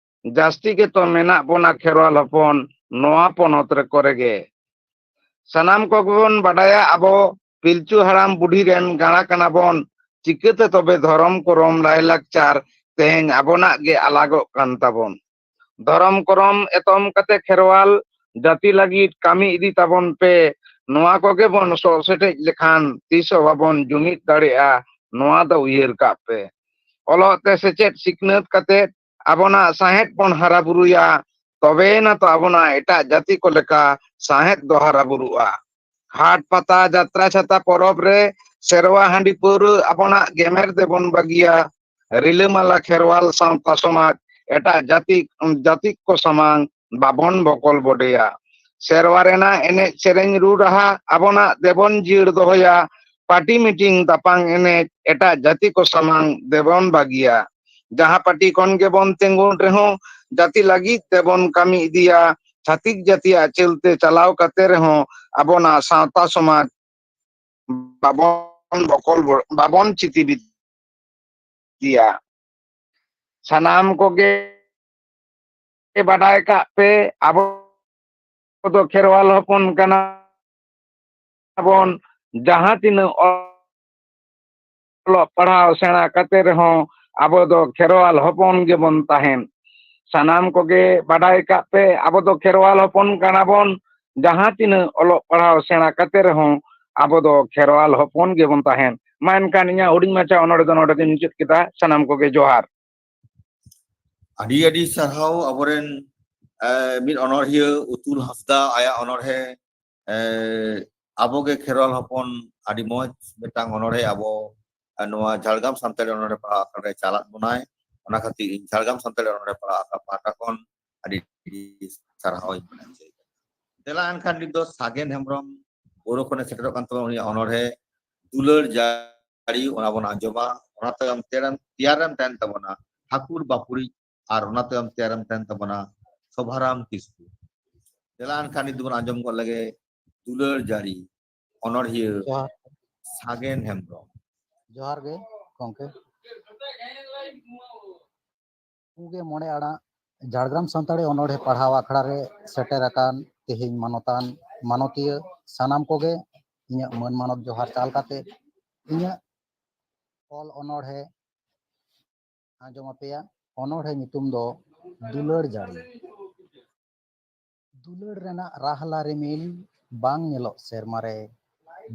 ᱡᱟᱹᱥᱛᱤ ᱜᱮᱛᱚ ᱢᱮᱱᱟᱜ ᱵᱚᱱᱟ ᱠᱷᱮᱨᱣᱟᱞ ᱦᱚᱯᱚᱱ ᱱᱚᱣᱟ ᱯᱚᱱᱚᱛ ᱨᱮ ᱠᱚᱨᱮ ᱜᱮ᱾ ᱥᱟᱱᱟᱢ ᱠᱚᱜᱮ ᱵᱚᱱ ᱵᱟᱰᱟᱭᱟ ᱟᱵᱚ ᱯᱤᱞᱪᱩ ᱦᱟᱲᱟᱢ ᱵᱩᱰᱷᱤ ᱨᱮᱱ ᱜᱟᱬᱟ ᱠᱟᱱᱟ ᱵᱚᱱ᱾ ᱪᱤᱠᱟᱹᱛᱮ ᱛᱚᱵᱮ ᱫᱷᱚᱨᱚᱢ ᱠᱚᱨᱚᱢ ᱞᱟᱭᱞᱟᱠᱪᱟᱨ ᱛᱮᱦᱮᱧ ᱟᱵᱚᱱᱟᱜ ᱜᱮ ᱟᱞᱟᱜᱚᱜ ᱠᱟᱱ ᱛᱟᱵᱚᱱ? ᱫᱷᱚᱨᱚᱢ ᱠᱚᱨᱚᱢ ᱮᱛᱚᱢ ᱠᱟᱛᱮ ᱠᱷᱮᱨᱣᱟᱞ ᱡᱟᱹᱛᱤ ᱞᱟᱹᱜᱤᱫ ᱠᱟᱹᱢᱤ ᱤᱫᱤ ᱛᱟᱵᱚᱱ ᱯᱮ᱾ ᱱᱚᱣᱟ ᱠᱚᱜᱮ ᱵᱚᱱ ᱥᱚᱜ ᱥᱮᱴᱮᱡ ᱞᱮᱠᱷᱟᱱ ᱛᱤᱥ ᱦᱚᱸ ᱵᱟᱵᱚᱱ ᱡᱩᱢᱤᱫ ᱫᱟᱲᱮᱭᱟᱜᱼᱟ᱾ ᱱᱚᱣᱟ ᱫᱚ ᱩᱭᱦᱟᱹᱨ ᱠᱟᱜ ᱯᱮ᱾ ᱚᱞᱚᱜ ᱛᱮ ᱥᱮᱪᱮᱫ ᱥᱤᱠᱷᱱᱟᱹᱛ ᱠᱟᱛᱮ ᱟᱵᱚᱱᱟᱜ ᱥᱟᱶᱦᱮᱫ ᱵᱚᱱ ᱦᱟᱨᱟ ᱵᱩᱨᱩᱭᱟ, ᱛᱚᱵᱮᱭᱮᱱᱟ ᱛᱚ ᱟᱵᱚᱱᱟᱜ ᱮᱴᱟᱜ ᱡᱟᱹᱛᱤ ᱠᱚ ᱞᱮᱠᱟ ᱥᱟᱶᱦᱮᱫ ᱫᱚ ᱦᱟᱨᱟ ᱵᱩᱨᱩᱜᱼᱟ᱾ ᱦᱟᱴ ᱯᱟᱛᱟ, ᱡᱟᱛᱨᱟ ᱪᱷᱟᱛᱟ ᱯᱚᱨᱚᱵᱽ ᱨᱮ ᱥᱮᱨᱣᱟ ᱦᱟᱺᱰᱤ ᱯᱟᱹᱣᱨᱟᱹ ᱟᱵᱚᱱᱟᱜ ᱜᱮᱢᱮᱨ ᱫᱮᱵᱚᱱ ᱵᱟᱹᱜᱤᱭᱟ᱾ ᱨᱤᱞᱟᱹᱢᱟᱞᱟ ᱠᱷᱮᱨᱣᱟᱞ ᱥᱟᱶᱛᱟ ᱥᱚᱢᱟᱡᱽ ᱮᱴᱟᱜ ᱡᱟᱹᱛᱤ, ᱡᱟᱹᱛᱤ ᱠᱚ ᱥᱟᱢᱟᱝ ᱵᱟᱵᱚᱱ ᱵᱚᱠᱚᱞ ᱵᱚᱰᱮᱭᱟ᱾ ᱥᱮᱨᱣᱟ ᱨᱮᱱᱟᱜ ᱮᱱᱮᱡ ᱥᱮᱨᱮᱧ ᱨᱩ ᱨᱟᱦᱟ ᱟᱵᱚᱱᱟᱜ ᱫᱮᱵᱚᱱ ᱡᱤᱭᱟᱹᱲ ᱫᱚᱦᱚᱭᱟ᱾ ᱯᱟᱹᱴᱤ ᱢᱤᱴᱤᱝ ᱛᱟᱯᱟᱝ ᱮᱱᱮᱡ ᱮᱴᱟᱜ ᱡᱟᱹᱛᱤ ᱠᱚ ᱥᱟᱢᱟᱝ ᱫᱮᱵᱚᱱ ᱵᱟᱹᱜᱤᱭᱟ᱾ ᱡᱟᱦᱟᱸ ᱯᱟᱹᱴᱤ ᱠᱷᱚᱱ ᱜᱮᱵᱚᱱ ᱛᱤᱸᱜᱩᱱ ᱨᱮᱦᱚᱸ ᱡᱟᱹᱛᱤ ᱞᱟᱹᱜᱤᱫ ᱛᱮᱵᱚᱱ ᱠᱟᱹᱢᱤ ᱤᱫᱤᱭᱟ᱾ ᱪᱷᱟᱹᱛᱤᱠ ᱡᱟᱹᱛᱤᱭᱟᱜ ᱪᱟᱹᱞᱛᱮ ᱪᱟᱞᱟᱣ ᱠᱟᱛᱮ ᱨᱮᱦᱚᱸ ᱟᱵᱚᱱᱟᱜ ᱥᱟᱶᱛᱟ ᱥᱚᱢᱟᱡᱽ ᱵᱟᱵᱚᱱ ᱵᱚᱠᱚᱞ ᱵᱚ-, ᱵᱟᱵᱚᱱ ᱪᱤᱛᱤ ᱵᱤᱛᱤᱭᱟ᱾ ᱥᱟᱱᱟᱢ ᱠᱚᱜᱮ ᱵᱟᱰᱟᱭ ᱠᱟᱜ ᱯᱮ, ᱟᱵᱚ ᱫᱚ ᱠᱷᱮᱨᱣᱟᱞ ᱦᱚᱯᱚᱱ ᱠᱟᱱᱟ ᱵᱚᱱ᱾ ᱡᱟᱦᱟᱸ ᱛᱤᱱᱟᱹᱜ ᱚᱞᱚᱜ ᱯᱟᱲᱦᱟᱣ ᱥᱮᱬᱟ ᱠᱟᱛᱮ ᱨᱮᱦᱚᱸ ᱟᱵᱚ ᱫᱚ ᱠᱷᱮᱨᱣᱟᱞ ᱦᱚᱯᱚᱱ ᱜᱮᱵᱚᱱ ᱛᱟᱦᱮᱱ᱾ ᱥᱟᱱᱟᱢ ᱠᱚᱜᱮ ᱵᱟᱰᱟᱭ ᱠᱟᱜ ᱯᱮ, ᱟᱵᱚ ᱫᱚ ᱠᱷᱮᱨᱣᱟᱞ ᱦᱚᱯᱚᱱ ᱠᱟᱱᱟ ᱵᱚᱱ᱾ ᱡᱟᱦᱟᱸ ᱛᱤᱱᱟᱹᱜ ᱚᱞᱚᱜ ᱯᱟᱲᱦᱟᱣ ᱥᱮᱬᱟ ᱠᱟᱛᱮ ᱨᱮᱦᱚᱸ ᱟᱵᱚ ᱫᱚ ᱠᱷᱮᱨᱣᱟᱞ ᱦᱚᱯᱚᱱ ᱜᱮᱵᱚᱱ ᱛᱟᱦᱮᱱ᱾ ᱢᱟ ᱮᱱᱠᱷᱟᱱ ᱤᱧᱟᱹᱜ ᱦᱩᱰᱤᱧ ᱢᱟᱪᱷᱟ ᱚᱱᱚᱬᱦᱮ ᱫᱚ ᱱᱚᱰᱮ ᱜᱤᱧ ᱢᱩᱪᱟᱹᱫ ᱠᱮᱫᱟ᱾ ᱥᱟᱱᱟᱢ ᱠᱚᱜᱮ ᱡᱚᱦᱟᱨ᱾ ᱟᱹᱰᱤ ᱟᱹᱰᱤ ᱥᱟᱨᱦᱟᱣ ᱟᱵᱚᱨᱮᱱ, ᱮ, ᱢᱤᱫ ᱚᱱᱚᱬᱦᱤᱭᱟᱹ ᱩᱛᱩᱞ ᱦᱟᱸᱥᱫᱟ, ᱟᱭᱟᱜ ᱚᱱᱚᱬᱦᱮ, ᱮ, ᱟᱵᱚᱜᱮ ᱠᱷᱮᱨᱣᱟᱞ ᱦᱚᱯᱚᱱ, ᱟᱹᱰᱤ ᱢᱚᱡᱽ ᱢᱤᱫᱴᱟᱝ ᱚᱱᱚᱬᱦᱮ ᱟᱵᱚ, ᱮ, ᱱᱚᱣᱟ ᱡᱷᱟᱲᱜᱨᱟᱢ ᱥᱟᱱᱛᱟᱲᱤ ᱚᱱᱚᱬᱦᱮ ᱯᱟᱲᱦᱟᱣ ᱟᱠᱷᱲᱟ ᱨᱮ ᱪᱟᱞᱟᱜ ᱵᱚᱱᱟᱭ᱾ ᱚᱱᱟ ᱠᱷᱟᱹᱛᱤᱨ ᱤᱧ ᱡᱷᱟᱲᱜᱨᱟᱢ ᱥᱟᱱᱛᱟᱲᱤ ᱚᱱᱚᱬᱦᱮ ᱯᱟᱲᱦᱟᱣ ᱟᱠᱷᱲᱟ ᱯᱟᱦᱴᱟ ᱠᱷᱚᱱ ᱟᱹᱰᱤ ᱟᱹᱰᱤ ᱥᱟᱨᱦᱟᱣ ᱤᱧ ᱢᱮᱱᱟ᱾ ᱫᱮᱞᱟ ᱮᱱᱠᱷᱟᱱ ᱱᱤᱛ ᱫᱚ ᱥᱟᱜᱮᱱ ᱦᱮᱢᱵᱨᱚᱢ ᱵᱳᱨᱳ ᱠᱷᱚᱱᱮ ᱥᱮᱴᱮᱨᱚᱜ ᱠᱟᱱ ᱛᱟᱵᱚᱱᱟ, ᱩᱱᱤᱭᱟᱜ ᱚᱱᱚᱬᱦᱮ ᱫᱩᱞᱟᱹᱲ ᱡᱟᱹᱲᱤ, ᱚᱱᱟ ᱵᱚᱱ ᱟᱸᱡᱚᱢᱟ᱾ ᱚᱱᱟ ᱛᱟᱭᱚᱢ ᱛᱮᱭᱟᱨᱮᱢ, ᱛᱮᱭᱟᱨᱮᱢ ᱛᱟᱦᱮᱱ ᱛᱟᱵᱚᱱᱟ ᱴᱷᱟᱹᱠᱩᱨ ᱵᱟᱯᱩᱲᱤ, ᱟᱨ ᱚᱱᱟ ᱛᱟᱭᱚᱢ ᱛᱮᱭᱟᱨᱮᱢ ᱛᱟᱦᱮᱱ ᱛᱟᱵᱚᱱᱟ ᱥᱚᱵᱷᱟᱨᱟᱢ ᱠᱤᱥᱠᱩ᱾ ᱫᱮᱞᱟ ᱮᱱᱠᱷᱟᱱ ᱱᱤᱛ ᱫᱚᱵᱚᱱ ᱟᱸᱡᱚᱢ ᱜᱚᱫ ᱞᱮᱜᱮ ᱫᱩᱞᱟᱹᱲ ᱡᱟᱹᱲᱤ, ᱚᱱᱚᱬᱦᱤᱭᱟᱹ ᱡᱚᱦᱟᱨ᱾ ᱥᱟᱜᱮᱱ ᱦᱮᱢᱵᱨᱚᱢ᱾ ᱡᱚᱦᱟᱨ ᱜᱮ ᱜᱚᱢᱠᱮ᱾ ᱩᱱᱠᱩ ᱜᱮ ᱢᱚᱬᱮ ᱟᱲᱟᱜ ᱡᱷᱟᱲᱜᱨᱟᱢ ᱥᱟᱱᱛᱟᱲᱤ ᱚᱱᱚᱬᱦᱮ ᱯᱟᱲᱦᱟᱣ ᱟᱠᱷᱲᱟ ᱨᱮ ᱥᱮᱴᱮᱨ ᱟᱠᱟᱱ ᱛᱮᱦᱮᱧ ᱢᱟᱱᱚᱛᱟᱱ ᱢᱟᱱᱚᱛᱤᱭᱟᱹ ᱥᱟᱱᱟᱢ ᱠᱚᱜᱮ ᱤᱧᱟᱹᱜ ᱢᱟᱹᱱ ᱢᱟᱱᱚᱛ ᱡᱚᱦᱟᱨ ᱪᱟᱞ ᱠᱟᱛᱮ, ᱤᱧᱟᱹᱜ ᱚᱞ ᱚᱱᱚᱬᱦᱮ ᱟᱸᱡᱚᱢ ᱟᱯᱮᱭᱟ᱾ ᱚᱱᱚᱬᱦᱮ ᱧᱩᱛᱩᱢ ᱫᱚ ᱫᱩᱞᱟᱹᱲ ᱡᱟᱹᱲᱤ᱾ ᱫᱩᱞᱟᱹᱲ ᱨᱮᱱᱟᱜ ᱨᱟᱦᱞᱟ ᱨᱤᱢᱤᱞ ᱵᱟᱝ ᱧᱮᱞᱚᱜ ᱥᱮᱨᱢᱟ ᱨᱮ,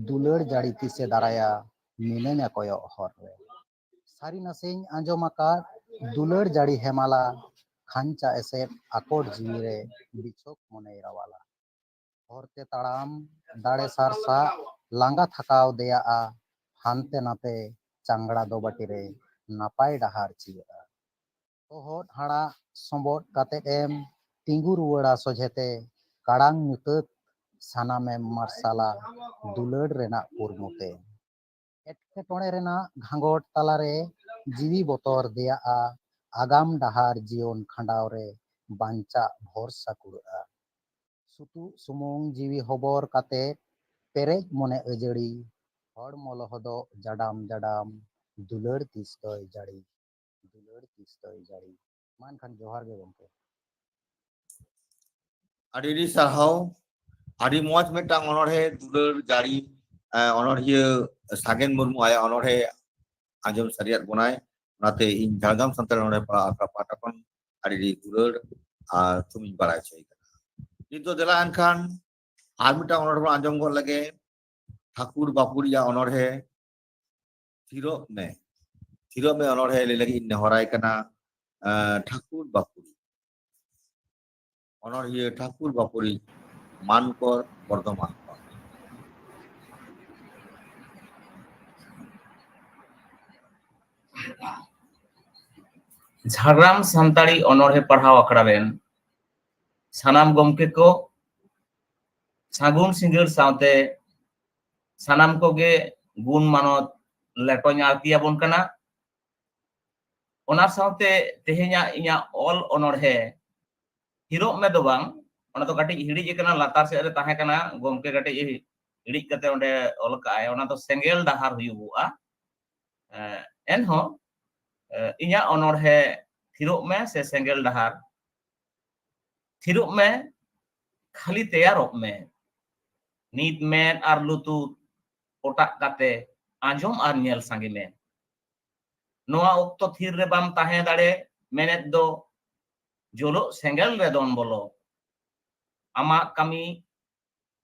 ᱫᱩᱞᱟᱹᱲ ᱡᱟᱹᱲᱤ ᱛᱤᱥᱮ ᱫᱟᱨᱟᱭᱟ, ᱢᱤᱱᱟᱹᱧᱟ ᱠᱚᱭᱚᱜ ᱦᱚᱨ ᱨᱮ᱾ ᱥᱟᱹᱨᱤ ᱱᱟᱥᱮᱧ ᱟᱸᱡᱚᱢ ᱟᱠᱟᱫ ᱫᱩᱞᱟᱹᱲ ᱡᱟᱹᱲᱤ ᱦᱮᱢᱟᱞᱟ, ᱠᱷᱟᱧᱪᱟ ᱮᱥᱮᱫ ᱟᱠᱚᱴ ᱡᱤᱣᱤ ᱨᱮ, ᱵᱤᱪᱷᱚᱠ ᱢᱚᱱᱮᱭ ᱨᱟᱣᱟᱞᱟ᱾ ᱦᱚᱨᱛᱮ ᱛᱟᱲᱟᱢ ᱫᱟᱲᱮ ᱥᱟᱨᱥᱟᱜ, ᱞᱟᱸᱜᱟ ᱛᱷᱟᱠᱟᱣ ᱫᱮᱭᱟᱜᱼᱟ, ᱦᱟᱱᱛᱮ ᱱᱟᱛᱮ ᱪᱟᱝᱜᱲᱟ ᱫᱚ ᱵᱟᱹᱴᱤ ᱨᱮ, ᱱᱟᱯᱟᱭ ᱰᱟᱦᱟᱨ ᱪᱤᱭᱟᱹᱜᱼᱟ᱾ ᱛᱚᱦᱚᱫ ᱦᱟᱲᱟᱜ ᱥᱚᱢᱵᱚᱫ ᱠᱟᱛᱮᱫ ᱮᱢ ᱛᱤᱸᱜᱩ ᱨᱩᱣᱟᱹᱲᱟ ᱥᱚᱡᱷᱮᱛᱮ, ᱠᱟᱲᱟᱝ ᱧᱩᱛᱟᱹᱛ ᱥᱟᱱᱟᱢᱮᱢ ᱢᱟᱨᱥᱟᱞᱟ ᱫᱩᱞᱟᱹᱲ ᱨᱮᱱᱟᱜ ᱠᱩᱨᱢᱩᱛᱮ᱾ ᱮᱴᱠᱮᱴᱚᱬᱮ ᱨᱮᱱᱟᱜ ᱜᱷᱟᱸᱜᱚᱴ ᱛᱟᱞᱟᱨᱮ ᱡᱤᱣᱤ ᱵᱚᱛᱚᱨ ᱫᱮᱭᱟᱜᱼᱟ, ᱟᱜᱟᱢ ᱰᱟᱦᱟᱨ ᱡᱤᱭᱚᱱ ᱠᱷᱟᱸᱰᱟᱣ ᱨᱮ ᱵᱟᱧᱪᱟᱜ ᱵᱷᱚᱨᱥᱟ ᱠᱩᱲᱟᱹᱜᱼᱟ᱾ ᱥᱩᱛᱩᱜ ᱥᱩᱢᱩᱝ ᱡᱤᱣᱤ ᱦᱚᱵᱚᱨ ᱠᱟᱛᱮ, ᱯᱮᱨᱮᱡ ᱢᱚᱱᱮ ᱟᱹᱡᱟᱹᱲᱤ, ᱦᱚᱲᱢᱚ ᱞᱚᱦᱚᱫᱚᱜ ᱡᱟᱰᱟᱢ ᱡᱟᱰᱟᱢ, ᱫᱩᱞᱟᱹᱲ ᱛᱤᱥ ᱫᱚᱭ ᱡᱟᱹᱲᱤ, ᱫᱩᱞᱟᱹᱲ ᱛᱤᱥ ᱫᱚᱭ ᱡᱟᱹᱲᱤ᱾ ᱢᱟ ᱮᱱᱠᱷᱟᱱ ᱡᱚᱦᱟᱨ ᱜᱮ ᱜᱚᱢᱠᱮ᱾ ᱟᱹᱰᱤ ᱟᱹᱰᱤ ᱥᱟᱨᱦᱟᱣ᱾ ᱟᱹᱰᱤ ᱢᱚᱡᱽ ᱢᱤᱫᱴᱟᱝ ᱚᱱᱚᱬᱦᱮ ᱫᱩᱞᱟᱹᱲ ᱡᱟᱹᱲᱤ, ᱮ, ᱚᱱᱚᱬᱦᱤᱭᱟᱹ ᱥᱟᱜᱮᱱ ᱢᱩᱨᱢᱩ ᱟᱭᱟᱜ ᱚᱱᱚᱬᱦᱮ ᱟᱸᱡᱚᱢ ᱥᱟᱹᱨᱤᱭᱟᱫ ᱵᱚᱱᱟᱭ᱾ ᱚᱱᱟᱛᱮ ᱤᱧ ᱡᱷᱟᱲᱜᱨᱟᱢ ᱥᱟᱱᱛᱟᱲᱤ ᱚᱱᱚᱬᱦᱮ ᱯᱟᱲᱦᱟᱣ ᱟᱠᱷᱲᱟ ᱯᱟᱦᱴᱟ ᱠᱷᱚᱱ ᱟᱹᱰᱤ ᱟᱹᱰᱤ ᱫᱩᱞᱟᱹᱲ ᱟᱨ ᱛᱷᱩᱢᱤᱧ ᱵᱟᱲᱟᱭ ᱦᱚᱪᱚᱭ ᱠᱟᱱᱟ᱾ ᱱᱤᱛ ᱫᱚ ᱫᱮᱞᱟ ᱮᱱᱠᱷᱟᱱ ᱟᱨ ᱢᱤᱫᱴᱟᱝ ᱚᱱᱚᱬᱦᱮ ᱵᱚᱱ ᱟᱸᱡᱚᱢ ᱜᱚᱫ ᱞᱮᱜᱮ᱾ ᱴᱷᱟᱹᱠᱩᱨ ᱵᱟᱹᱯᱩᱲᱤᱡᱟᱜ ᱚᱱᱚᱬᱦᱮ ᱛᱷᱤᱨᱚᱜ ᱢᱮ, ᱛᱷᱤᱨᱚᱜ ᱢᱮ ᱚᱱᱚᱬᱦᱮ ᱞᱟᱹᱭ ᱞᱟᱹᱜᱤᱫ ᱤᱧ ᱱᱮᱦᱚᱨᱟᱭ ᱠᱟᱱᱟ, ᱟᱸ, ᱴᱷᱟᱹᱠᱩᱨ ᱵᱟᱹᱯᱩᱲᱤ᱾ ᱚᱱᱚᱬᱦᱤᱭᱟᱹ ᱴᱷᱟᱹᱠᱩᱨ ᱵᱟᱹᱯᱩᱲᱤ ᱢᱟᱱᱠᱚᱨ ᱵᱚᱨᱫᱷᱚᱢᱟᱱ ᱠᱷᱚᱱ᱾ ᱡᱷᱟᱲᱜᱨᱟᱢ ᱥᱟᱱᱛᱟᱲᱤ ᱚᱱᱚᱬᱦᱮ ᱯᱟᱲᱦᱟᱣ ᱟᱠᱷᱲᱟ ᱨᱮᱱ ᱥᱟᱱᱟᱢ ᱜᱚᱢᱠᱮ ᱠᱚ, ᱥᱟᱹᱜᱩᱱ ᱥᱤᱸᱜᱟᱹᱲ ᱥᱟᱶᱛᱮ ᱥᱟᱱᱟᱢ ᱠᱚᱜᱮ ᱜᱩᱱ ᱢᱟᱱᱚᱛ ᱞᱮᱴᱚᱧ ᱟᱬᱛᱤ ᱟᱵᱚᱱ ᱠᱟᱱᱟ᱾ ᱚᱱᱟ ᱥᱟᱶᱛᱮ ᱛᱮᱦᱮᱧᱟᱜ ᱤᱧᱟᱹᱜ ᱚᱞ ᱚᱱᱚᱬᱦᱮ ᱛᱷᱤᱨᱚᱜ ᱢᱮ ᱫᱚ ᱵᱟᱝ, ᱚᱱᱟ ᱫᱚ ᱠᱟᱹᱴᱤᱡ ᱦᱤᱲᱤᱡ ᱟᱠᱟᱱᱟ, ᱞᱟᱛᱟᱨ ᱥᱮᱫ ᱨᱮ ᱛᱟᱦᱮᱸ ᱠᱟᱱᱟ, ᱜᱚᱢᱠᱮ ᱠᱟᱹᱴᱤᱡ ᱦᱤᱲᱤᱡ ᱠᱟᱛᱮ ᱚᱸᱰᱮ ᱚᱞ ᱠᱟᱜᱼᱟᱭ, ᱚᱱᱟ ᱫᱚ ᱥᱮᱸᱜᱮᱞ ᱰᱟᱦᱟᱨ ᱦᱩᱭᱩᱜᱚᱜᱼᱟ᱾ ᱮᱸ, ᱮᱱᱦᱚᱸ, ᱮᱸ, ᱤᱧᱟᱹᱜ ᱚᱱᱚᱬᱦᱮ ᱛᱷᱤᱨᱚᱜ ᱢᱮ ᱥᱮ ᱥᱮᱸᱜᱮᱞ ᱰᱟᱦᱟᱨ, ᱛᱷᱤᱨᱚᱜ ᱢᱮ, ᱠᱷᱟᱹᱞᱤ ᱛᱮᱭᱟᱨᱚᱜ ᱢᱮ᱾ ᱱᱤᱛ ᱢᱮᱫ ᱟᱨ ᱞᱩᱛᱩᱨ ᱚᱴᱟᱜ ᱠᱟᱛᱮ ᱟᱸᱡᱚᱢ ᱟᱨ ᱧᱮᱞ ᱥᱟᱸᱜᱮ ᱢᱮ᱾ ᱱᱚᱣᱟ ᱚᱠᱛᱚ ᱛᱷᱤᱨ ᱨᱮ ᱵᱟᱢ ᱛᱟᱦᱮᱸ ᱫᱟᱲᱮ ᱢᱮᱱᱮᱫ ᱫᱚ ᱡᱳᱞᱳᱜ ᱥᱮᱸᱜᱮᱞ ᱨᱮ ᱫᱚᱱ ᱵᱚᱞᱚ᱾ ᱟᱢᱟᱜ ᱠᱟᱹᱢᱤ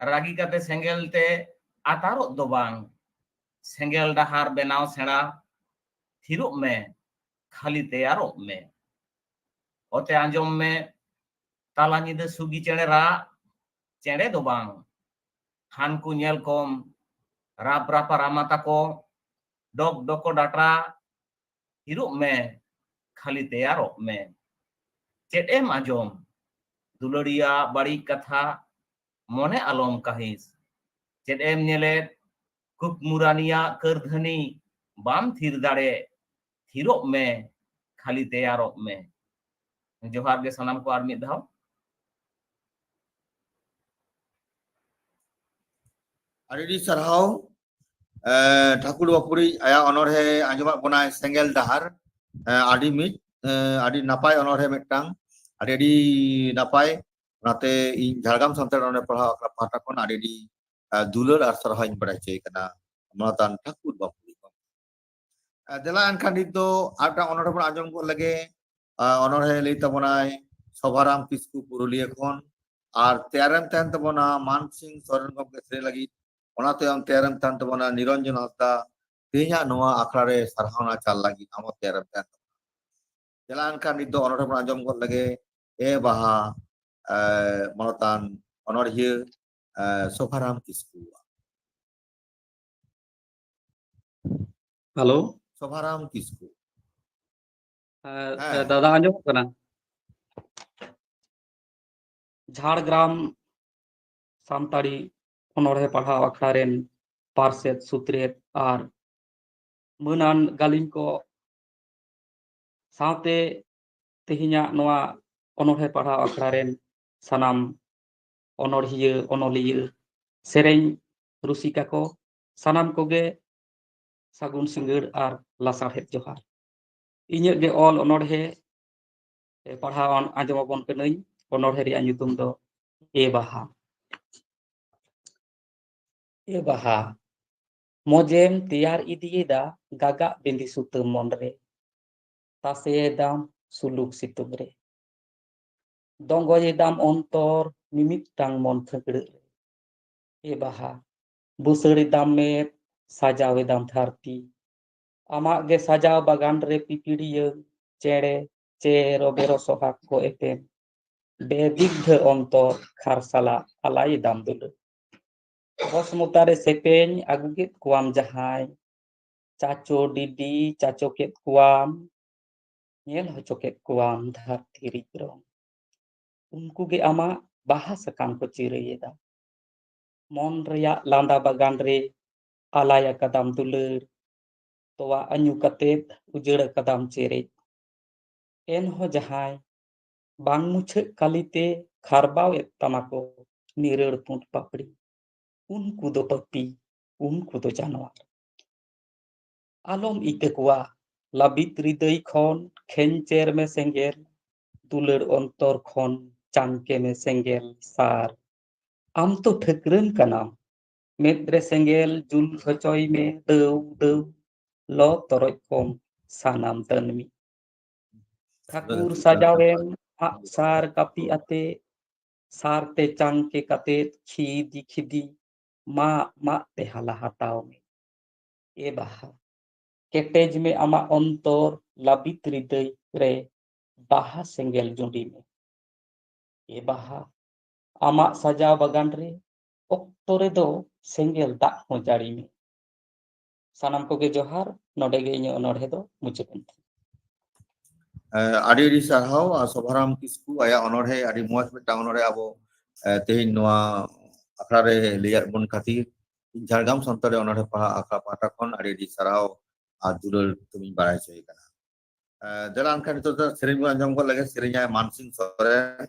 ᱨᱟᱹᱜᱤ ᱠᱟᱛᱮ ᱥᱮᱸᱜᱮᱞ ᱛᱮ ᱟᱛᱟᱨᱚᱜ ᱫᱚ ᱵᱟᱝ, ᱥᱮᱸᱜᱮᱞ ᱰᱟᱦᱟᱨ ᱵᱮᱱᱟᱣ ᱥᱮᱬᱟ, ᱛᱷᱤᱨᱚᱜ ᱢᱮ, ᱠᱷᱟᱹᱞᱤ ᱛᱮᱭᱟᱨᱚᱜ ᱢᱮ᱾ ᱚᱛᱮ ᱟᱸᱡᱚᱢ ᱢᱮ, ᱛᱟᱞᱟ ᱧᱤᱫᱟᱹ ᱥᱩᱜᱤ ᱪᱮᱬᱮ ᱨᱟᱜ, ᱪᱮᱬᱮ ᱫᱚ ᱵᱟᱝ, ᱦᱟᱱᱠᱩ ᱧᱮᱞ ᱠᱚᱢ, ᱨᱟᱯ ᱨᱟᱯᱟ ᱨᱟᱢᱟ ᱛᱟᱠᱚ, ᱰᱚᱠ ᱰᱚᱠᱚ ᱰᱟᱴᱨᱟ, ᱛᱷᱤᱨᱚᱜ ᱢᱮ, ᱠᱷᱟᱹᱞᱤ ᱛᱮᱭᱟᱨᱚᱜ ᱢᱮ᱾ ᱪᱮᱫ ᱮᱢ ᱟᱸᱡᱚᱢ? ᱫᱩᱞᱟᱹᱲᱤᱭᱟ ᱵᱟᱹᱲᱤᱡ ᱠᱟᱛᱷᱟ, ᱢᱚᱱᱮ ᱟᱞᱚᱢ ᱠᱟᱹᱦᱤᱥ᱾ ᱪᱮᱫ ᱮᱢ ᱧᱮᱞᱮᱫ? ᱠᱩᱠᱢᱩ ᱨᱟᱱᱤᱭᱟᱜ ᱠᱟᱹᱨᱫᱷᱟᱹᱱᱤ, ᱵᱟᱢ ᱛᱷᱤᱨ ᱫᱟᱲᱮ, ᱛᱷᱤᱨᱚᱜ ᱢᱮ, ᱠᱷᱟᱹᱞᱤ ᱛᱮᱭᱟᱨᱚᱜ ᱢᱮ᱾ ᱡᱚᱦᱟᱨ ᱜᱮ ᱥᱟᱱᱟᱢ ᱠᱚ ᱟᱨ ᱢᱤᱫ ᱫᱷᱟᱣ᱾ ᱟᱹᱰᱤ ᱟᱹᱰᱤ ᱥᱟᱨᱦᱟᱣ᱾ ᱮ, ᱴᱷᱟᱹᱠᱩᱨ ᱵᱟᱹᱯᱩᱲᱤ ᱟᱭᱟᱜ ᱚᱱᱚᱬᱦᱮ ᱟᱸᱡᱚᱢᱟᱫ ᱵᱚᱱᱟᱭ ᱥᱮᱸᱜᱮᱞ ᱰᱟᱦᱟᱨ᱾ ᱮ, ᱟᱹᱰᱤ ᱢᱤᱫ, ᱮ, ᱟᱹᱰᱤ ᱱᱟᱯᱟᱭ ᱚᱱᱚᱬᱦᱮ ᱢᱤᱫᱴᱟᱝ, ᱟᱹᱰᱤ ᱟᱹᱰᱤ ᱱᱟᱯᱟᱭ᱾ ᱚᱱᱟᱛᱮ ᱤᱧ ᱡᱷᱟᱲᱜᱨᱟᱢ ᱥᱟᱱᱛᱟᱲ ᱚᱱᱚᱬᱦᱮ ᱯᱟᱲᱦᱟᱣ ᱟᱠᱷᱲᱟ ᱯᱟᱦᱴᱟ ᱠᱷᱚᱱ ᱟᱹᱰᱤ ᱟᱹᱰᱤ, ᱮ, ᱫᱩᱞᱟᱹᱲ ᱟᱨ ᱥᱟᱨᱦᱟᱣ ᱤᱧ ᱵᱟᱲᱟᱭ ᱦᱚᱪᱚᱭᱮ ᱠᱟᱱᱟ ᱢᱟᱱᱚᱛᱟᱱ ᱴᱷᱟᱹᱠᱩᱨ ᱵᱟᱹᱯᱩᱲᱤ ᱜᱚᱢᱠᱮ᱾ ᱮ, ᱫᱮᱞᱟ ᱮᱱᱠᱷᱟᱱ ᱱᱤᱛ ᱫᱚ ᱟᱨ ᱢᱤᱫᱴᱟᱝ ᱚᱱᱚᱬᱦᱮ ᱵᱚᱱ ᱟᱸᱡᱚᱢ ᱜᱚᱫ ᱞᱮᱜᱮ᱾ ᱟᱨ ᱚᱱᱚᱬᱦᱮ ᱞᱟᱹᱭ ᱛᱟᱵᱚᱱᱟᱭ ᱥᱚᱵᱷᱟᱨᱟᱢ ᱠᱤᱥᱠᱩ ᱯᱩᱨᱩᱞᱤᱭᱟᱹ ᱠᱷᱚᱱ᱾ ᱟᱨ ᱛᱮᱭᱟᱨᱮᱢ ᱛᱟᱦᱮᱱ ᱛᱟᱵᱚᱱᱟ ᱢᱟᱱ ᱥᱤᱝ ᱥᱚᱨᱮᱱ ᱜᱚᱢᱠᱮ ᱥᱮᱨᱮᱧ ᱞᱟᱹᱜᱤᱫ᱾ ᱚᱱᱟ ᱛᱟᱭᱚᱢ ᱛᱮᱭᱟᱨᱮᱢ ᱛᱟᱦᱮᱱ ᱛᱟᱵᱚᱱᱟ ᱱᱤᱨᱚᱧᱡᱚᱱ ᱦᱟᱸᱥᱫᱟ, ᱛᱮᱦᱮᱧᱟᱜ ᱱᱚᱣᱟ ᱟᱠᱷᱲᱟ ᱨᱮ ᱥᱟᱨᱦᱟᱣᱱᱟ ᱪᱟᱞ ᱞᱟᱹᱜᱤᱫ ᱟᱢ ᱦᱚᱸ ᱛᱮᱭᱟᱨᱮᱢ ᱛᱟᱦᱮᱱ ᱛᱟᱵᱚᱱᱟ᱾ ᱪᱟᱞᱟᱣ ᱮᱱᱠᱷᱟᱱ ᱱᱤᱛ ᱫᱚ ᱚᱱᱚᱬᱦᱮ ᱵᱚᱱ ᱟᱸᱡᱚᱢ ᱜᱚᱫ ᱞᱮᱜᱮ᱾ ᱮ ᱵᱟᱦᱟ, ᱮ, ᱢᱟᱱᱚᱛᱟᱱ ᱚᱱᱚᱬᱦᱤᱭᱟᱹ, ᱮ, ᱥᱚᱵᱷᱟᱨᱟᱢ ᱠᱤᱥᱠᱩᱣᱟᱜ᱾ ᱦᱮᱞᱳ᱾ ᱥᱚᱵᱷᱟᱨᱟᱢ ᱠᱤᱥᱠᱩ᱾ ᱦᱮᱸ, ᱦᱮᱸ᱾ ᱫᱟᱫᱟ ᱟᱸᱡᱚᱢᱚᱜ ᱠᱟᱱᱟ? ᱡᱷᱟᱲᱜᱨᱟᱢ ᱥᱟᱱᱛᱟᱲᱤ ᱚᱱᱚᱬᱦᱮ ᱯᱟᱲᱦᱟᱣ ᱟᱠᱷᱲᱟ ᱨᱮᱱ ᱯᱟᱨᱥᱮᱛ, ᱥᱩᱛᱨᱮᱛ ᱟᱨ ᱢᱟᱹᱱᱟᱱ ᱜᱟᱹᱞᱤᱢ ᱠᱚ ᱥᱟᱶᱛᱮ ᱛᱮᱦᱮᱧᱟᱜ ᱱᱚᱣᱟ ᱚᱱᱚᱬᱦᱮ ᱯᱟᱲᱦᱟᱣ ᱟᱠᱷᱲᱟ ᱨᱮᱱ ᱥᱟᱱᱟᱢ ᱚᱱᱚᱬᱦᱤᱭᱟᱹ, ᱚᱱᱚᱞᱤᱭᱟᱹ, ᱥᱮᱨᱮᱧ ᱨᱩᱥᱤᱠᱟ ᱠᱚ ᱥᱟᱱᱟᱢ ᱠᱚᱜᱮ ᱥᱟᱹᱜᱩᱱ ᱥᱤᱸᱜᱟᱹᱲ ᱟᱨ ᱞᱟᱥᱟᱲᱦᱮᱫ ᱡᱚᱦᱟᱨ᱾ ᱤᱧᱟᱹᱜ ᱜᱮ ᱚᱞ ᱚᱱᱚᱬᱦᱮ ᱮ, ᱯᱟᱲᱦᱟᱣ ᱟᱸᱡᱚᱢ ᱟᱵᱚᱱ ᱠᱟᱹᱱᱟᱹᱧ᱾ ᱚᱱᱚᱬᱦᱮ ᱨᱮᱭᱟᱜ ᱧᱩᱛᱩᱢ ᱫᱚ ᱮ ᱵᱟᱦᱟ᱾ ᱮ ᱵᱟᱦᱟ, ᱢᱚᱡᱮᱢ ᱛᱮᱭᱟᱨ ᱤᱫᱤᱭᱮᱫᱟ ᱜᱟᱜᱟᱜ ᱵᱤᱸᱫᱤ ᱥᱩᱛᱟᱹᱢ ᱢᱚᱱ ᱨᱮ, ᱛᱟᱥᱮᱭᱮᱫᱟᱢ ᱥᱩᱞᱩᱠ ᱥᱤᱛᱩᱝ ᱨᱮ, ᱫᱚᱸᱜᱚᱭᱮᱫᱟᱢ ᱚᱱᱛᱚᱨ ᱢᱤᱢᱤᱫᱴᱟᱝ ᱢᱚᱱ ᱯᱷᱟᱹᱠᱲᱟᱹᱜ ᱨᱮ᱾ ᱮ ᱵᱟᱦᱟ, ᱵᱩᱥᱟᱹᱲᱮᱫᱟᱢ ᱢᱮᱫ, ᱥᱟᱡᱟᱣᱮᱫᱟᱢ ᱫᱷᱟᱹᱨᱛᱤ, ᱟᱢᱟᱜ ᱜᱮ ᱥᱟᱡᱟᱣ ᱵᱟᱜᱟᱱ ᱨᱮ ᱯᱤᱯᱤᱲᱤᱭᱟᱹ, ᱪᱮᱬᱮ, ᱪᱮᱨᱚ ᱵᱮᱨᱚ ᱥᱚᱦᱟᱜ ᱠᱚ ᱮᱯᱮᱢ, ᱵᱮᱫᱤᱜᱽᱫᱷᱟᱹ ᱚᱱᱛᱚᱨ ᱠᱷᱟᱨᱥᱟᱞᱟᱜ ᱟᱞᱟᱭᱮᱫᱟᱢ ᱫᱩᱞᱟᱹᱲ᱾ ᱵᱚᱥᱢᱚᱛᱟ ᱨᱮ ᱥᱮᱯᱮᱧ ᱟᱹᱜᱩ ᱠᱮᱫ ᱠᱚᱣᱟᱢ ᱡᱟᱦᱟᱸᱭ, ᱪᱟᱪᱳ ᱰᱤᱰᱤ ᱪᱟᱪᱳ ᱠᱮᱫ ᱠᱚᱣᱟᱢ, ᱧᱮᱞ ᱦᱚᱪᱚ ᱠᱮᱫ ᱠᱚᱣᱟᱢ ᱫᱷᱟᱹᱨᱛᱤ ᱨᱤᱡ ᱨᱚᱝ᱾ ᱩᱱᱠᱩ ᱜᱮ ᱟᱢᱟᱜ ᱵᱟᱦᱟ ᱥᱟᱠᱟᱢ ᱠᱚ ᱪᱤᱨᱟᱹᱭᱮᱫᱟ᱾ ᱢᱚᱱ ᱨᱮᱭᱟᱜ ᱞᱟᱸᱫᱟ ᱵᱟᱜᱟᱱ ᱨᱮ ᱟᱞᱟᱭ ᱟᱠᱟᱫᱟᱢ ᱫᱩᱞᱟᱹᱲ, ᱛᱚᱣᱟ ᱟᱹᱧᱩ ᱠᱟᱛᱮᱫ ᱩᱡᱟᱹᱲ ᱟᱠᱟᱫᱟᱢ ᱪᱮᱨᱮᱡ᱾ ᱮᱱᱦᱚᱸ ᱡᱟᱦᱟᱸᱭ ᱵᱟᱝ ᱢᱩᱪᱷᱟᱹᱜ ᱠᱟᱹᱞᱤᱛᱮ ᱠᱷᱟᱨᱵᱟᱣᱮᱫ ᱛᱟᱢᱟ ᱠᱚ ᱱᱤᱨᱟᱹᱲ ᱯᱩᱸᱰ ᱯᱟᱯᱲᱤ, ᱩᱱᱠᱩ ᱫᱚ ᱯᱟᱹᱯᱤ, ᱩᱱᱠᱩ ᱫᱚ ᱡᱟᱱᱣᱟᱨ᱾ ᱟᱞᱚᱢ ᱤᱠᱟᱹ ᱠᱚᱣᱟ, ᱞᱟᱹᱵᱤᱫ ᱨᱤᱫᱟᱹᱭ ᱠᱷᱚᱱ ᱠᱷᱮᱧᱪᱮᱨ ᱢᱮ ᱥᱮᱸᱜᱮᱞ, ᱫᱩᱞᱟᱹᱲ ᱚᱱᱛᱚᱨ ᱠᱷᱚᱱ ᱪᱟᱝᱠᱮ ᱢᱮ ᱥᱮᱸᱜᱮᱞ ᱥᱟᱨ᱾ ᱟᱢ ᱛᱚ ᱴᱷᱟᱹᱠᱨᱟᱹᱱ ᱠᱟᱱᱟᱢ, ᱢᱮᱫ ᱨᱮ ᱥᱮᱸᱜᱮᱞ ᱡᱩᱞ ᱦᱚᱪᱚᱭ ᱢᱮ ᱫᱟᱹᱣ ᱫᱟᱹᱣ, ᱞᱚ ᱛᱚᱨᱚᱡ ᱠᱚᱢ ᱥᱟᱱᱟᱢ ᱛᱟᱹᱱᱢᱤ᱾ ᱴᱷᱟᱹᱠᱩᱨ ᱥᱟᱡᱟᱣᱮᱢ ᱟᱜ ᱥᱟᱨ ᱠᱟᱹᱯᱤ ᱟᱛᱮ, ᱥᱟᱨ ᱛᱮ ᱪᱟᱝᱠᱮ ᱠᱟᱛᱮ ᱠᱷᱤᱫᱤ ᱠᱷᱤᱫᱤ, ᱢᱟᱜ ᱢᱟᱜ ᱛᱮ ᱦᱟᱞᱟ ᱦᱟᱛᱟᱣ ᱢᱮ᱾ ᱮ ᱵᱟᱦᱟ, ᱠᱮᱴᱮᱡ ᱢᱮ ᱟᱢᱟᱜ ᱚᱱᱛᱚᱨ, ᱞᱟᱹᱵᱤᱫ ᱦᱨᱤᱫᱟᱹᱭ ᱨᱮ ᱵᱟᱦᱟ ᱥᱮᱸᱜᱮᱞ ᱡᱩᱸᱰᱤ ᱢᱮ᱾ ᱮ ᱵᱟᱦᱟ, ᱟᱢᱟᱜ ᱥᱟᱡᱟᱣ ᱵᱟᱜᱟᱱ ᱨᱮ ᱚᱠᱛᱚ ᱨᱮᱫᱚ ᱥᱮᱸᱜᱮᱞ ᱫᱟᱜ ᱦᱚᱸ ᱡᱟᱹᱲᱤ ᱢᱮ᱾ ᱥᱟᱱᱟᱢ ᱠᱚᱜᱮ ᱡᱚᱦᱟᱨ᱾ ᱱᱚᱰᱮ ᱜᱮ ᱤᱧᱟᱹᱜ ᱚᱱᱚᱬᱦᱮ ᱫᱚ ᱢᱩᱪᱟᱹᱫ ᱮᱱ ᱛᱤᱧᱟ᱾ ᱮ, ᱟᱹᱰᱤ ᱟᱹᱰᱤ ᱥᱟᱨᱦᱟᱣ᱾ ᱟᱨ ᱥᱚᱵᱷᱟᱨᱟᱢ ᱠᱤᱥᱠᱩ ᱟᱭᱟᱜ ᱚᱱᱚᱬᱦᱮ, ᱟᱹᱰᱤ ᱢᱚᱸᱡᱽ ᱢᱤᱫᱴᱟᱝ ᱚᱱᱚᱬᱦᱮ ᱟᱵᱚ, ᱮ, ᱛᱮᱦᱮᱧ ᱱᱚᱣᱟ ᱟᱠᱷᱲᱟ ᱨᱮ ᱞᱟᱹᱭᱟᱫ ᱵᱚᱱ ᱠᱷᱟᱹᱛᱤᱨ ᱤᱧ ᱡᱷᱟᱲᱜᱨᱟᱢ ᱥᱟᱱᱛᱟᱲᱤ ᱚᱱᱚᱬᱦᱮ ᱯᱟᱲᱦᱟᱣ ᱟᱠᱷᱲᱟ ᱯᱟᱦᱴᱟ ᱠᱷᱚᱱ ᱟᱹᱰᱤ ᱟᱹᱰᱤ ᱥᱟᱨᱦᱟᱣ ᱟᱨ ᱫᱩᱞᱟᱹᱲ ᱛᱮᱵᱚᱱ ᱵᱟᱲᱟᱭ ᱦᱚᱪᱚᱭᱮ ᱠᱟᱱᱟ᱾ ᱮ, ᱫᱮᱞᱟ ᱮᱱᱠᱷᱟᱱ ᱱᱤᱛᱚᱜ ᱫᱚ ᱥᱮᱨᱮᱧ ᱵᱚᱱ ᱟᱸᱡᱚᱢ ᱜᱚᱫ ᱞᱮᱜᱮ᱾ ᱥᱮᱨᱮᱧᱟᱭ ᱢᱟᱱᱥᱤᱝ ᱥᱚᱨᱮᱱ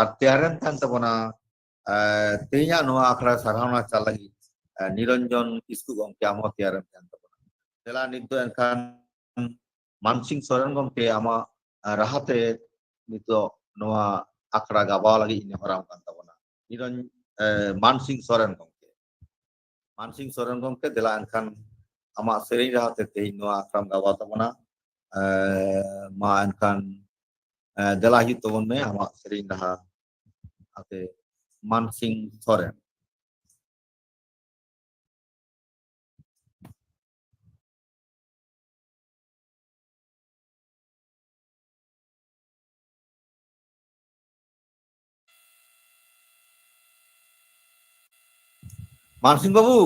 ᱟᱨ ᱛᱮᱭᱟᱨᱮᱱ ᱛᱟᱦᱮᱱ ᱛᱟᱵᱚᱱᱟ, ᱮ, ᱛᱮᱦᱮᱧᱟᱜ ᱱᱚᱣᱟ ᱟᱠᱷᱲᱟ ᱥᱟᱨᱦᱟᱣᱱᱟ ᱪᱟᱞ ᱞᱟᱹᱜᱤᱫ, ᱮ, ᱱᱤᱨᱚᱧᱡᱚᱱ ᱠᱤᱥᱠᱩ ᱜᱚᱢᱠᱮ, ᱟᱢ ᱦᱚᱸ ᱛᱮᱭᱟᱨᱮᱱ ᱛᱟᱦᱮᱱ ᱛᱟᱵᱚᱱᱟ᱾ ᱫᱮᱞᱟ ᱱᱤᱛ ᱫᱚ ᱮᱱᱠᱷᱟᱱ ᱢᱟᱱᱥᱤᱝ ᱥᱚᱨᱮᱱ ᱜᱚᱢᱠᱮ, ᱟᱢᱟᱜ, ᱮ, ᱨᱟᱦᱟᱛᱮ ᱱᱤᱛᱚᱜ ᱱᱚᱣᱟ ᱟᱠᱷᱲᱟ ᱜᱟᱵᱟᱣ ᱞᱟᱹᱜᱤᱫ ᱤᱧ ᱱᱮᱦᱚᱨᱟᱢ ᱠᱟᱱ ᱛᱟᱵᱚᱱᱟ᱾ ᱱᱤᱨᱚᱧ-, ᱮ, ᱢᱟᱱᱥᱤᱝ ᱥᱚᱨᱮᱱ ᱜᱚᱢᱠᱮ᱾ ᱢᱟᱱᱥᱤᱝ ᱥᱚᱨᱮᱱ ᱜᱚᱢᱠᱮ, ᱫᱮᱞᱟ ᱮᱱᱠᱷᱟᱱ ᱟᱢᱟᱜ ᱥᱮᱨᱮᱧ ᱨᱟᱦᱟ ᱛᱮ ᱛᱮᱦᱮᱧ ᱱᱚᱣᱟ ᱟᱠᱷᱲᱟᱢ ᱜᱟᱵᱟᱣ ᱛᱟᱵᱚᱱᱟ᱾ ᱮ, ᱢᱟ ᱮᱱᱠᱷᱟᱱ, ᱮ, ᱫᱮᱞᱟ ᱦᱤᱡᱩᱜ ᱛᱟᱵᱚᱱ ᱢᱮ ᱟᱢᱟᱜ ᱥᱮᱨᱮᱧ ᱨᱟᱦᱟ ᱟᱛᱮ, ᱢᱟᱱᱥᱤᱝ ᱥᱚᱨᱮᱱ᱾ ᱢᱟᱱᱥᱤᱝ ᱵᱟᱹᱵᱩ,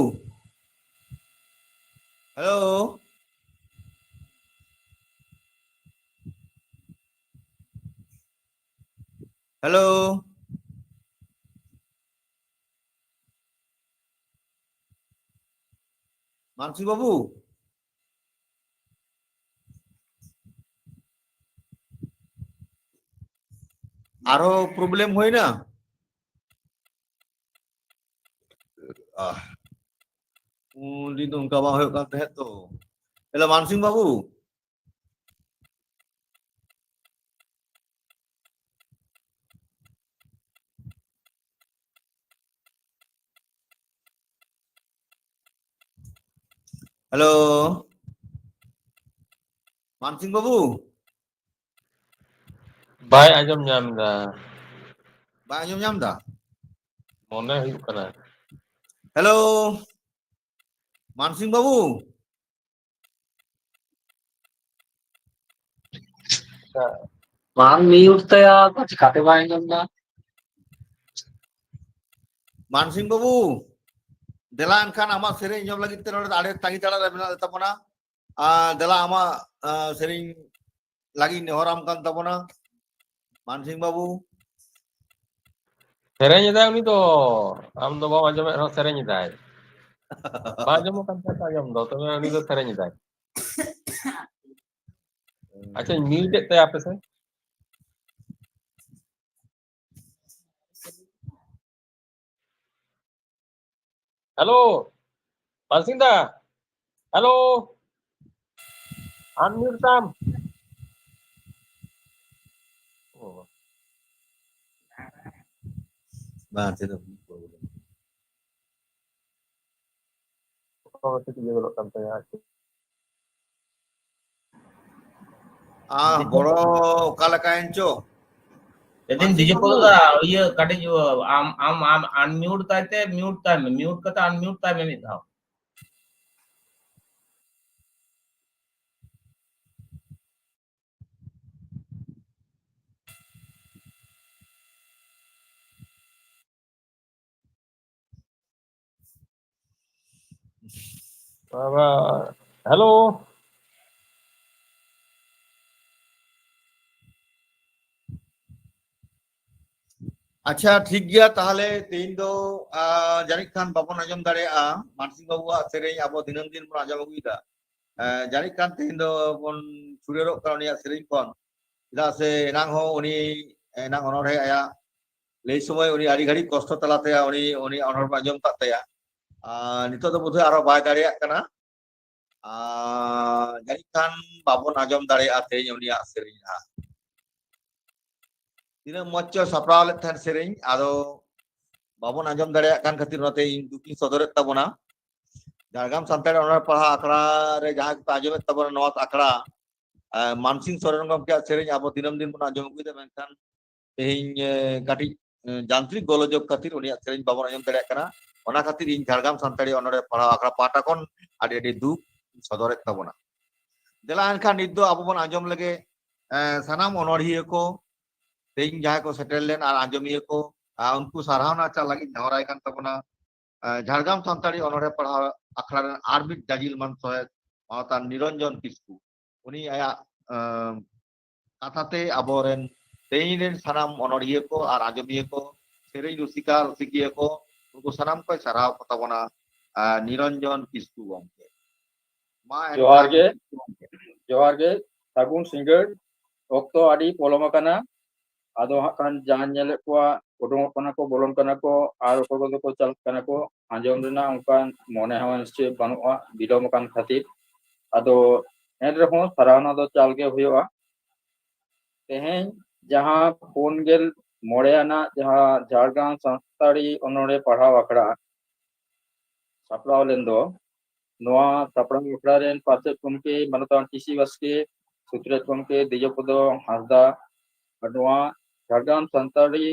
ᱦᱮᱞᱳ᱾ ᱦᱮᱞᱳ᱾ ᱢᱟᱱᱥᱤ ᱵᱟᱹᱵᱩ᱾ ᱟᱨᱦᱚᱸ problem ᱦᱩᱭᱱᱟ? ᱟᱦ, ᱩᱱ ᱫᱤᱱ ᱫᱚ ᱚᱱᱠᱟ ᱵᱟᱝ ᱦᱩᱭᱩᱜ ᱠᱟᱱ ᱛᱟᱦᱮᱸᱫ ᱛᱚ᱾ ᱦᱮᱞᱳ, ᱢᱟᱱᱥᱤᱝ ᱵᱟᱹᱵᱩ᱾ ᱦᱮᱞᱳ, ᱢᱟᱱᱥᱤᱝ ᱵᱟᱹᱵᱩ᱾ ᱵᱟᱭ ᱟᱸᱡᱚᱢ ᱧᱟᱢ ᱮᱫᱟ᱾ ᱵᱟᱭ ᱟᱸᱡᱚᱢ ᱧᱟᱢ ᱮᱫᱟ? ᱢᱚᱱᱮ ᱦᱩᱭᱩᱜ ᱠᱟᱱᱟ᱾ ᱦᱮᱞᱳ, ᱢᱟᱱᱥᱤᱝ ᱵᱟᱹᱵᱩ᱾ ᱵᱟᱝ ᱢᱤᱭᱩᱴ ᱛᱟᱭᱟ, ᱪᱤᱠᱟᱛᱮ ᱵᱟᱭ ᱟᱸᱡᱚᱢ ᱮᱫᱟ? ᱢᱟᱱᱥᱤᱝ ᱵᱟᱹᱵᱩ, ᱫᱮᱞᱟ ᱮᱱᱠᱷᱟᱱ ᱟᱢᱟᱜ ᱥᱮᱨᱮᱧ ᱟᱸᱡᱚᱢ ᱞᱟᱹᱜᱤᱫ ᱛᱮ ᱱᱚᱰᱮ ᱟᱹᱰᱤ ᱛᱟᱺᱜᱤ ᱛᱟᱲᱟᱜ ᱨᱮ ᱢᱮᱱᱟᱜ ᱞᱮ ᱛᱟᱵᱚᱱᱟ᱾ ᱟᱨ ᱫᱮᱞᱟ ᱟᱢᱟᱜ, ᱟ, ᱥᱮᱨᱮᱧ ᱞᱟᱹᱜᱤᱫ ᱱᱮᱦᱚᱨᱟᱢ ᱠᱟᱱ ᱛᱟᱵᱚᱱᱟ, ᱢᱟᱱᱥᱤᱝ ᱵᱟᱹᱵᱩ᱾ ᱥᱮᱨᱮᱧ ᱮᱫᱟᱭ ᱩᱱᱤ ᱫᱚ, ᱟᱢ ᱫᱚ ᱵᱟᱢ ᱟᱸᱡᱚᱢᱮᱫ ᱨᱮᱦᱚᱸ ᱥᱮᱨᱮᱧ ᱮᱫᱟᱭ᱾ ᱵᱟᱝ ᱟᱸᱡᱚᱢᱚᱜ ᱠᱟᱱ ᱛᱟᱭᱟ ᱟᱸᱡᱚᱢ ᱫᱚ, ᱛᱚᱵᱮ ᱩᱱᱤ ᱫᱚ ᱥᱮᱨᱮᱧ ᱮᱫᱟᱭ᱾ ᱟᱪᱪᱷᱟᱧ ᱢᱤᱭᱩᱴ ᱮᱫ ᱛᱟᱭᱟ, ᱟᱯᱮ ᱥᱮ᱾ ᱦᱮᱞᱳ, ᱢᱟᱱᱥᱤᱝ ᱫᱟ, ᱦᱮᱞᱳ, ᱟᱱᱢᱤᱭᱩᱴ ᱛᱟᱢ᱾ ᱚ᱾ ᱵᱟᱝ, ᱪᱮᱫ ᱦᱚᱸ ᱵᱟᱝ problem᱾ ᱚᱴᱳᱢᱮᱴᱤᱠ ᱤᱭᱟᱹ ᱜᱚᱫᱚᱜ ᱠᱟᱱ ᱛᱟᱭᱟ ᱟᱨᱠᱤ᱾ ᱟᱦ, ᱵᱚᱲᱚ ᱚᱠᱟ ᱞᱮᱠᱟᱭᱮᱱ ᱪᱚ? ᱞᱟᱹᱭᱫᱟᱹᱧ ᱢᱟᱱᱥᱤᱝ ᱰᱤᱡᱮ ᱵᱟᱹᱵᱩ᱾ ᱯᱚᱫᱟ, ᱤᱭᱟᱹ ᱠᱟᱹᱴᱤᱡ, ᱟᱢ, ᱟᱢ, ᱟᱢ ᱟᱱᱢᱤᱭᱩᱴ ᱛᱟᱭ ᱛᱮ, ᱢᱤᱭᱩᱴ ᱠᱟᱛᱮ ᱟᱱᱢᱤᱭᱩᱴ ᱛᱟᱭ ᱢᱮ ᱢᱤᱫ ᱫᱷᱟᱣ᱾ ᱵᱟᱵᱟ, ᱦᱮᱞᱳ᱾ ᱟᱪᱪᱷᱟ, ᱴᱷᱤᱠ ᱜᱮᱭᱟ, ᱛᱟᱦᱚᱞᱮ ᱛᱮᱦᱮᱧ ᱫᱚ, ᱟ, ᱡᱟᱹᱱᱤᱡ ᱠᱷᱟᱱ ᱵᱟᱵᱚᱱ ᱟᱸᱡᱚᱢ ᱫᱟᱲᱮᱭᱟᱜᱼᱟ ᱢᱟᱱᱥᱤᱝ ᱵᱟᱹᱵᱩᱣᱟᱜ ᱥᱮᱨᱮᱧ᱾ ᱟᱵᱚ ᱫᱤᱱᱟᱹᱢ ᱫᱤᱱ ᱵᱚᱱ ᱟᱸᱡᱚᱢ ᱟᱹᱜᱩᱭᱮᱫᱟ᱾ ᱮ, ᱡᱟᱹᱱᱤᱡ ᱠᱷᱟᱱ ᱛᱮᱦᱮᱧ ᱫᱚ ᱵᱚᱱ ᱪᱷᱩᱰᱟᱹᱨᱚᱜ ᱠᱟᱱᱟ ᱩᱱᱤᱭᱟᱜ ᱥᱮᱨᱮᱧ ᱠᱷᱚᱱ, ᱪᱮᱫᱟᱜ ᱥᱮ ᱮᱱᱟᱝ ᱦᱚᱸ ᱩᱱᱤ, ᱮᱱᱟᱝ ᱚᱱᱚᱬᱦᱮ ᱟᱭᱟᱜ ᱞᱟᱹᱭ ᱥᱚᱢᱚᱭ ᱩᱱᱤ ᱟᱹᱰᱤ ᱜᱷᱟᱹᱲᱤᱡ ᱠᱚᱥᱴᱚ ᱛᱟᱞᱟᱛᱮ ᱩᱱᱤ, ᱩᱱᱤ ᱚᱱᱚᱬᱦᱮ ᱵᱚᱱ ᱟᱸᱡᱚᱢ ᱠᱟᱜ ᱛᱟᱭᱟ᱾ ᱟᱨ ᱱᱤᱛᱚᱜ ᱫᱚ ᱵᱳᱫᱷᱚᱭ ᱟᱨᱚ ᱵᱟᱭ ᱫᱟᱲᱮᱭᱟᱜ ᱠᱟᱱᱟ᱾ ᱟᱨ ᱡᱟᱹᱱᱤᱡ ᱠᱷᱟᱱ ᱵᱟᱵᱚᱱ ᱟᱸᱡᱚᱢ ᱫᱟᱲᱮᱭᱟᱜᱼᱟ ᱛᱮᱦᱮᱧ ᱩᱱᱤᱭᱟᱜ ᱥᱮᱨᱮᱧ ᱦᱟᱸᱜ᱾ ᱛᱤᱱᱟᱹᱜ ᱢᱚᱡᱽ ᱪᱚ ᱥᱟᱯᱲᱟᱣ ᱞᱮᱫ ᱛᱟᱦᱮᱸᱱ ᱥᱮᱨᱮᱧ, ᱟᱫᱚ ᱵᱟᱵᱚᱱ ᱟᱸᱡᱚᱢ ᱫᱟᱲᱮᱭᱟᱜ ᱠᱟᱱ ᱠᱷᱟᱹᱛᱤᱨ ᱚᱱᱟᱛᱮ ᱤᱧ ᱫᱩᱠᱤᱧ ᱥᱚᱫᱚᱨᱮᱫ ᱛᱟᱵᱚᱱᱟ᱾ ᱡᱷᱟᱲᱜᱨᱟᱢ ᱥᱟᱱᱛᱟᱲᱤ ᱚᱱᱚᱬᱦᱮ ᱯᱟᱲᱦᱟᱣ ᱟᱠᱷᱲᱟ ᱨᱮ ᱡᱟᱦᱟᱸᱭ ᱠᱚᱯᱮ ᱟᱸᱡᱚᱢᱮᱫ ᱛᱟᱵᱚᱱᱟ ᱱᱚᱣᱟ ᱟᱠᱷᱲᱟ, ᱟᱨ ᱢᱟᱱᱥᱤᱝ ᱥᱚᱨᱮᱱ ᱜᱚᱢᱠᱮᱭᱟᱜ ᱥᱮᱨᱮᱧ ᱟᱵᱚ ᱫᱤᱱᱟᱹᱢ ᱫᱤᱱ ᱵᱚᱱ ᱟᱸᱡᱚᱢ ᱟᱹᱜᱩᱭᱮᱫᱟ, ᱢᱮᱱᱠᱷᱟᱱ ᱛᱮᱦᱮᱧ, ᱮ, ᱠᱟᱹᱴᱤᱡ, ᱮ, ᱡᱟᱱᱛᱨᱤᱠ ᱜᱳᱞᱳᱡᱳᱜᱽ ᱠᱷᱟᱹᱛᱤᱨ ᱩᱱᱤᱭᱟᱜ ᱥᱮᱨᱮᱧ ᱵᱟᱵᱚᱱ ᱟᱸᱡᱚᱢ ᱫᱟᱲᱮᱭᱟᱜ ᱠᱟᱱᱟ᱾ ᱚᱱᱟ ᱠᱷᱟᱹᱛᱤᱨ ᱤᱧ ᱡᱷᱟᱲᱜᱨᱟᱢ ᱥᱟᱱᱛᱟᱲᱤ ᱚᱱᱚᱲᱦᱮ ᱯᱟᱲᱦᱟᱣ ᱟᱠᱷᱲᱟ ᱯᱟᱦᱴᱟ ᱠᱷᱚᱱ ᱟᱹᱰᱤ ᱟᱹᱰᱤ ᱫᱩᱠ ᱥᱚᱫᱚᱨᱮᱫ ᱛᱟᱵᱚᱱᱟ᱾ ᱫᱮᱞᱟ ᱮᱱᱠᱷᱟᱱ ᱱᱤᱛ ᱫᱚ ᱟᱵᱚ ᱵᱚᱱ ᱟᱸᱡᱚᱢ ᱞᱮᱜᱮ, ᱮ, ᱥᱟᱱᱟᱢ ᱚᱱᱚᱲᱦᱤᱭᱟᱹ ᱠᱚ, ᱛᱮᱦᱮᱧ ᱡᱟᱦᱟᱸᱭ ᱠᱚ ᱥᱮᱴᱮᱨ ᱞᱮᱱ ᱟᱨ ᱟᱸᱡᱚᱢᱤᱭᱟᱹ ᱠᱚ, ᱟ, ᱩᱱᱠᱩ ᱥᱟᱨᱦᱟᱣ ᱨᱮᱱᱟᱜ ᱪᱟᱞ ᱞᱟᱹᱜᱤᱫ ᱱᱮᱦᱚᱨᱟᱭ ᱠᱟᱱ ᱛᱟᱵᱚᱱᱟ᱾ ᱮ, ᱡᱷᱟᱲᱜᱨᱟᱢ ᱥᱟᱱᱛᱟᱲᱤ ᱚᱱᱚᱲᱦᱮ ᱯᱟᱲᱦᱟᱣ ᱟᱠᱷᱲᱟ ᱨᱮᱱ ᱟᱨ ᱢᱤᱫ ᱡᱟᱡᱤᱞ ᱢᱟᱱ ᱥᱚᱦᱮᱫ ᱢᱟᱱᱚᱛᱟᱱ ᱱᱤᱨᱚᱧᱡᱚᱱ ᱠᱤᱥᱠᱩ, ᱩᱱᱤ ᱟᱭᱟᱜ, ᱮ, ᱠᱟᱛᱷᱟ ᱛᱮ ᱟᱵᱚᱨᱮᱱ ᱛᱮᱦᱮᱧ ᱨᱮᱱ ᱥᱟᱱᱟᱢ ᱚᱱᱚᱲᱦᱤᱭᱟᱹ ᱠᱚ ᱟᱨ ᱟᱸᱡᱚᱢᱤᱭᱟᱹ ᱠᱚ, ᱥᱮᱨᱮᱧ ᱨᱩᱥᱤᱠᱟ ᱨᱩᱥᱤᱠᱤᱭᱟᱹ ᱠᱚ, ᱩᱱᱠᱩ ᱥᱟᱱᱟᱢ ᱠᱚᱭ ᱥᱟᱨᱦᱟᱣ ᱠᱚ ᱛᱟᱵᱚᱱᱟ, ᱮ, ᱱᱤᱨᱚᱧᱡᱚᱱ ᱠᱤᱥᱠᱩ ᱜᱚᱢᱠᱮ᱾ ᱢᱟ ᱮᱱᱠᱷᱟᱱ ᱡᱚᱦᱟᱨ ᱜᱮ᱾ ᱡᱚᱦᱟᱨ ᱜᱮ, ᱥᱟᱹᱜᱩᱱ ᱥᱤᱸᱜᱟᱹᱲ᱾ ᱚᱠᱛᱚ ᱟᱹᱰᱤ ᱯᱚᱞᱚᱢ ᱟᱠᱟᱱᱟ᱾ ᱟᱫᱚ ᱦᱟᱸᱜ ᱠᱷᱟᱱ ᱡᱟᱦᱟᱸᱧ ᱧᱮᱞᱮᱫ ᱠᱚᱣᱟ, ᱩᱰᱩᱝᱚᱜ ᱠᱟᱱᱟ ᱠᱚ, ᱵᱚᱞᱚᱱ ᱠᱟᱱᱟ ᱠᱚ, ᱟᱨ ᱚᱠᱚᱭ ᱠᱚᱫᱚ ᱠᱚ ᱪᱟᱞᱟᱜ ᱠᱟᱱᱟ ᱠᱚ, ᱟᱸᱡᱚᱢ ᱨᱮᱱᱟᱜ ᱚᱱᱠᱟᱱ ᱢᱚᱱᱮ ᱦᱚᱸ ᱱᱤᱥᱪᱚᱭ ᱵᱟᱹᱱᱩᱜᱼᱟ, ᱵᱤᱞᱚᱢ ᱟᱠᱟᱱ ᱠᱷᱟᱹᱛᱤᱨ᱾ ᱟᱫᱚ ᱮᱱ ᱨᱮᱦᱚᱸ ᱥᱟᱨᱦᱟᱣᱱᱟ ᱫᱚ ᱪᱟᱞ ᱜᱮ ᱦᱩᱭᱩᱜᱼᱟ᱾ ᱛᱮᱦᱮᱧ ᱡᱟᱦᱟᱸ ᱯᱩᱱ ᱜᱮᱞ ᱢᱚᱬᱮ ᱟᱱᱟᱜ ᱡᱟᱦᱟᱸ ᱡᱷᱟᱲᱜᱨᱟᱢ ᱥᱟᱱᱛᱟᱲᱤ ᱚᱱᱚᱲᱦᱮ ᱯᱟᱲᱦᱟᱣ ᱟᱠᱷᱲᱟ ᱥᱟᱯᱲᱟᱣ ᱞᱮᱱ ᱫᱚ, ᱱᱚᱣᱟ ᱥᱟᱯᱲᱟᱣ ᱟᱠᱷᱲᱟ ᱨᱮᱱ ᱯᱟᱨᱥᱮᱛ ᱜᱚᱢᱠᱮ ᱢᱟᱱᱚᱛᱟᱱ ᱴᱤ ᱥᱤ ᱵᱟᱥᱠᱮ, ᱥᱩᱛᱨᱮᱛ ᱜᱚᱢᱠᱮ ᱫᱤᱡᱚᱯᱚᱫᱚ ᱦᱟᱸᱥᱫᱟ, ᱟᱨ ᱱᱚᱣᱟ ᱡᱷᱟᱲᱜᱨᱟᱢ ᱥᱟᱱᱛᱟᱲᱤ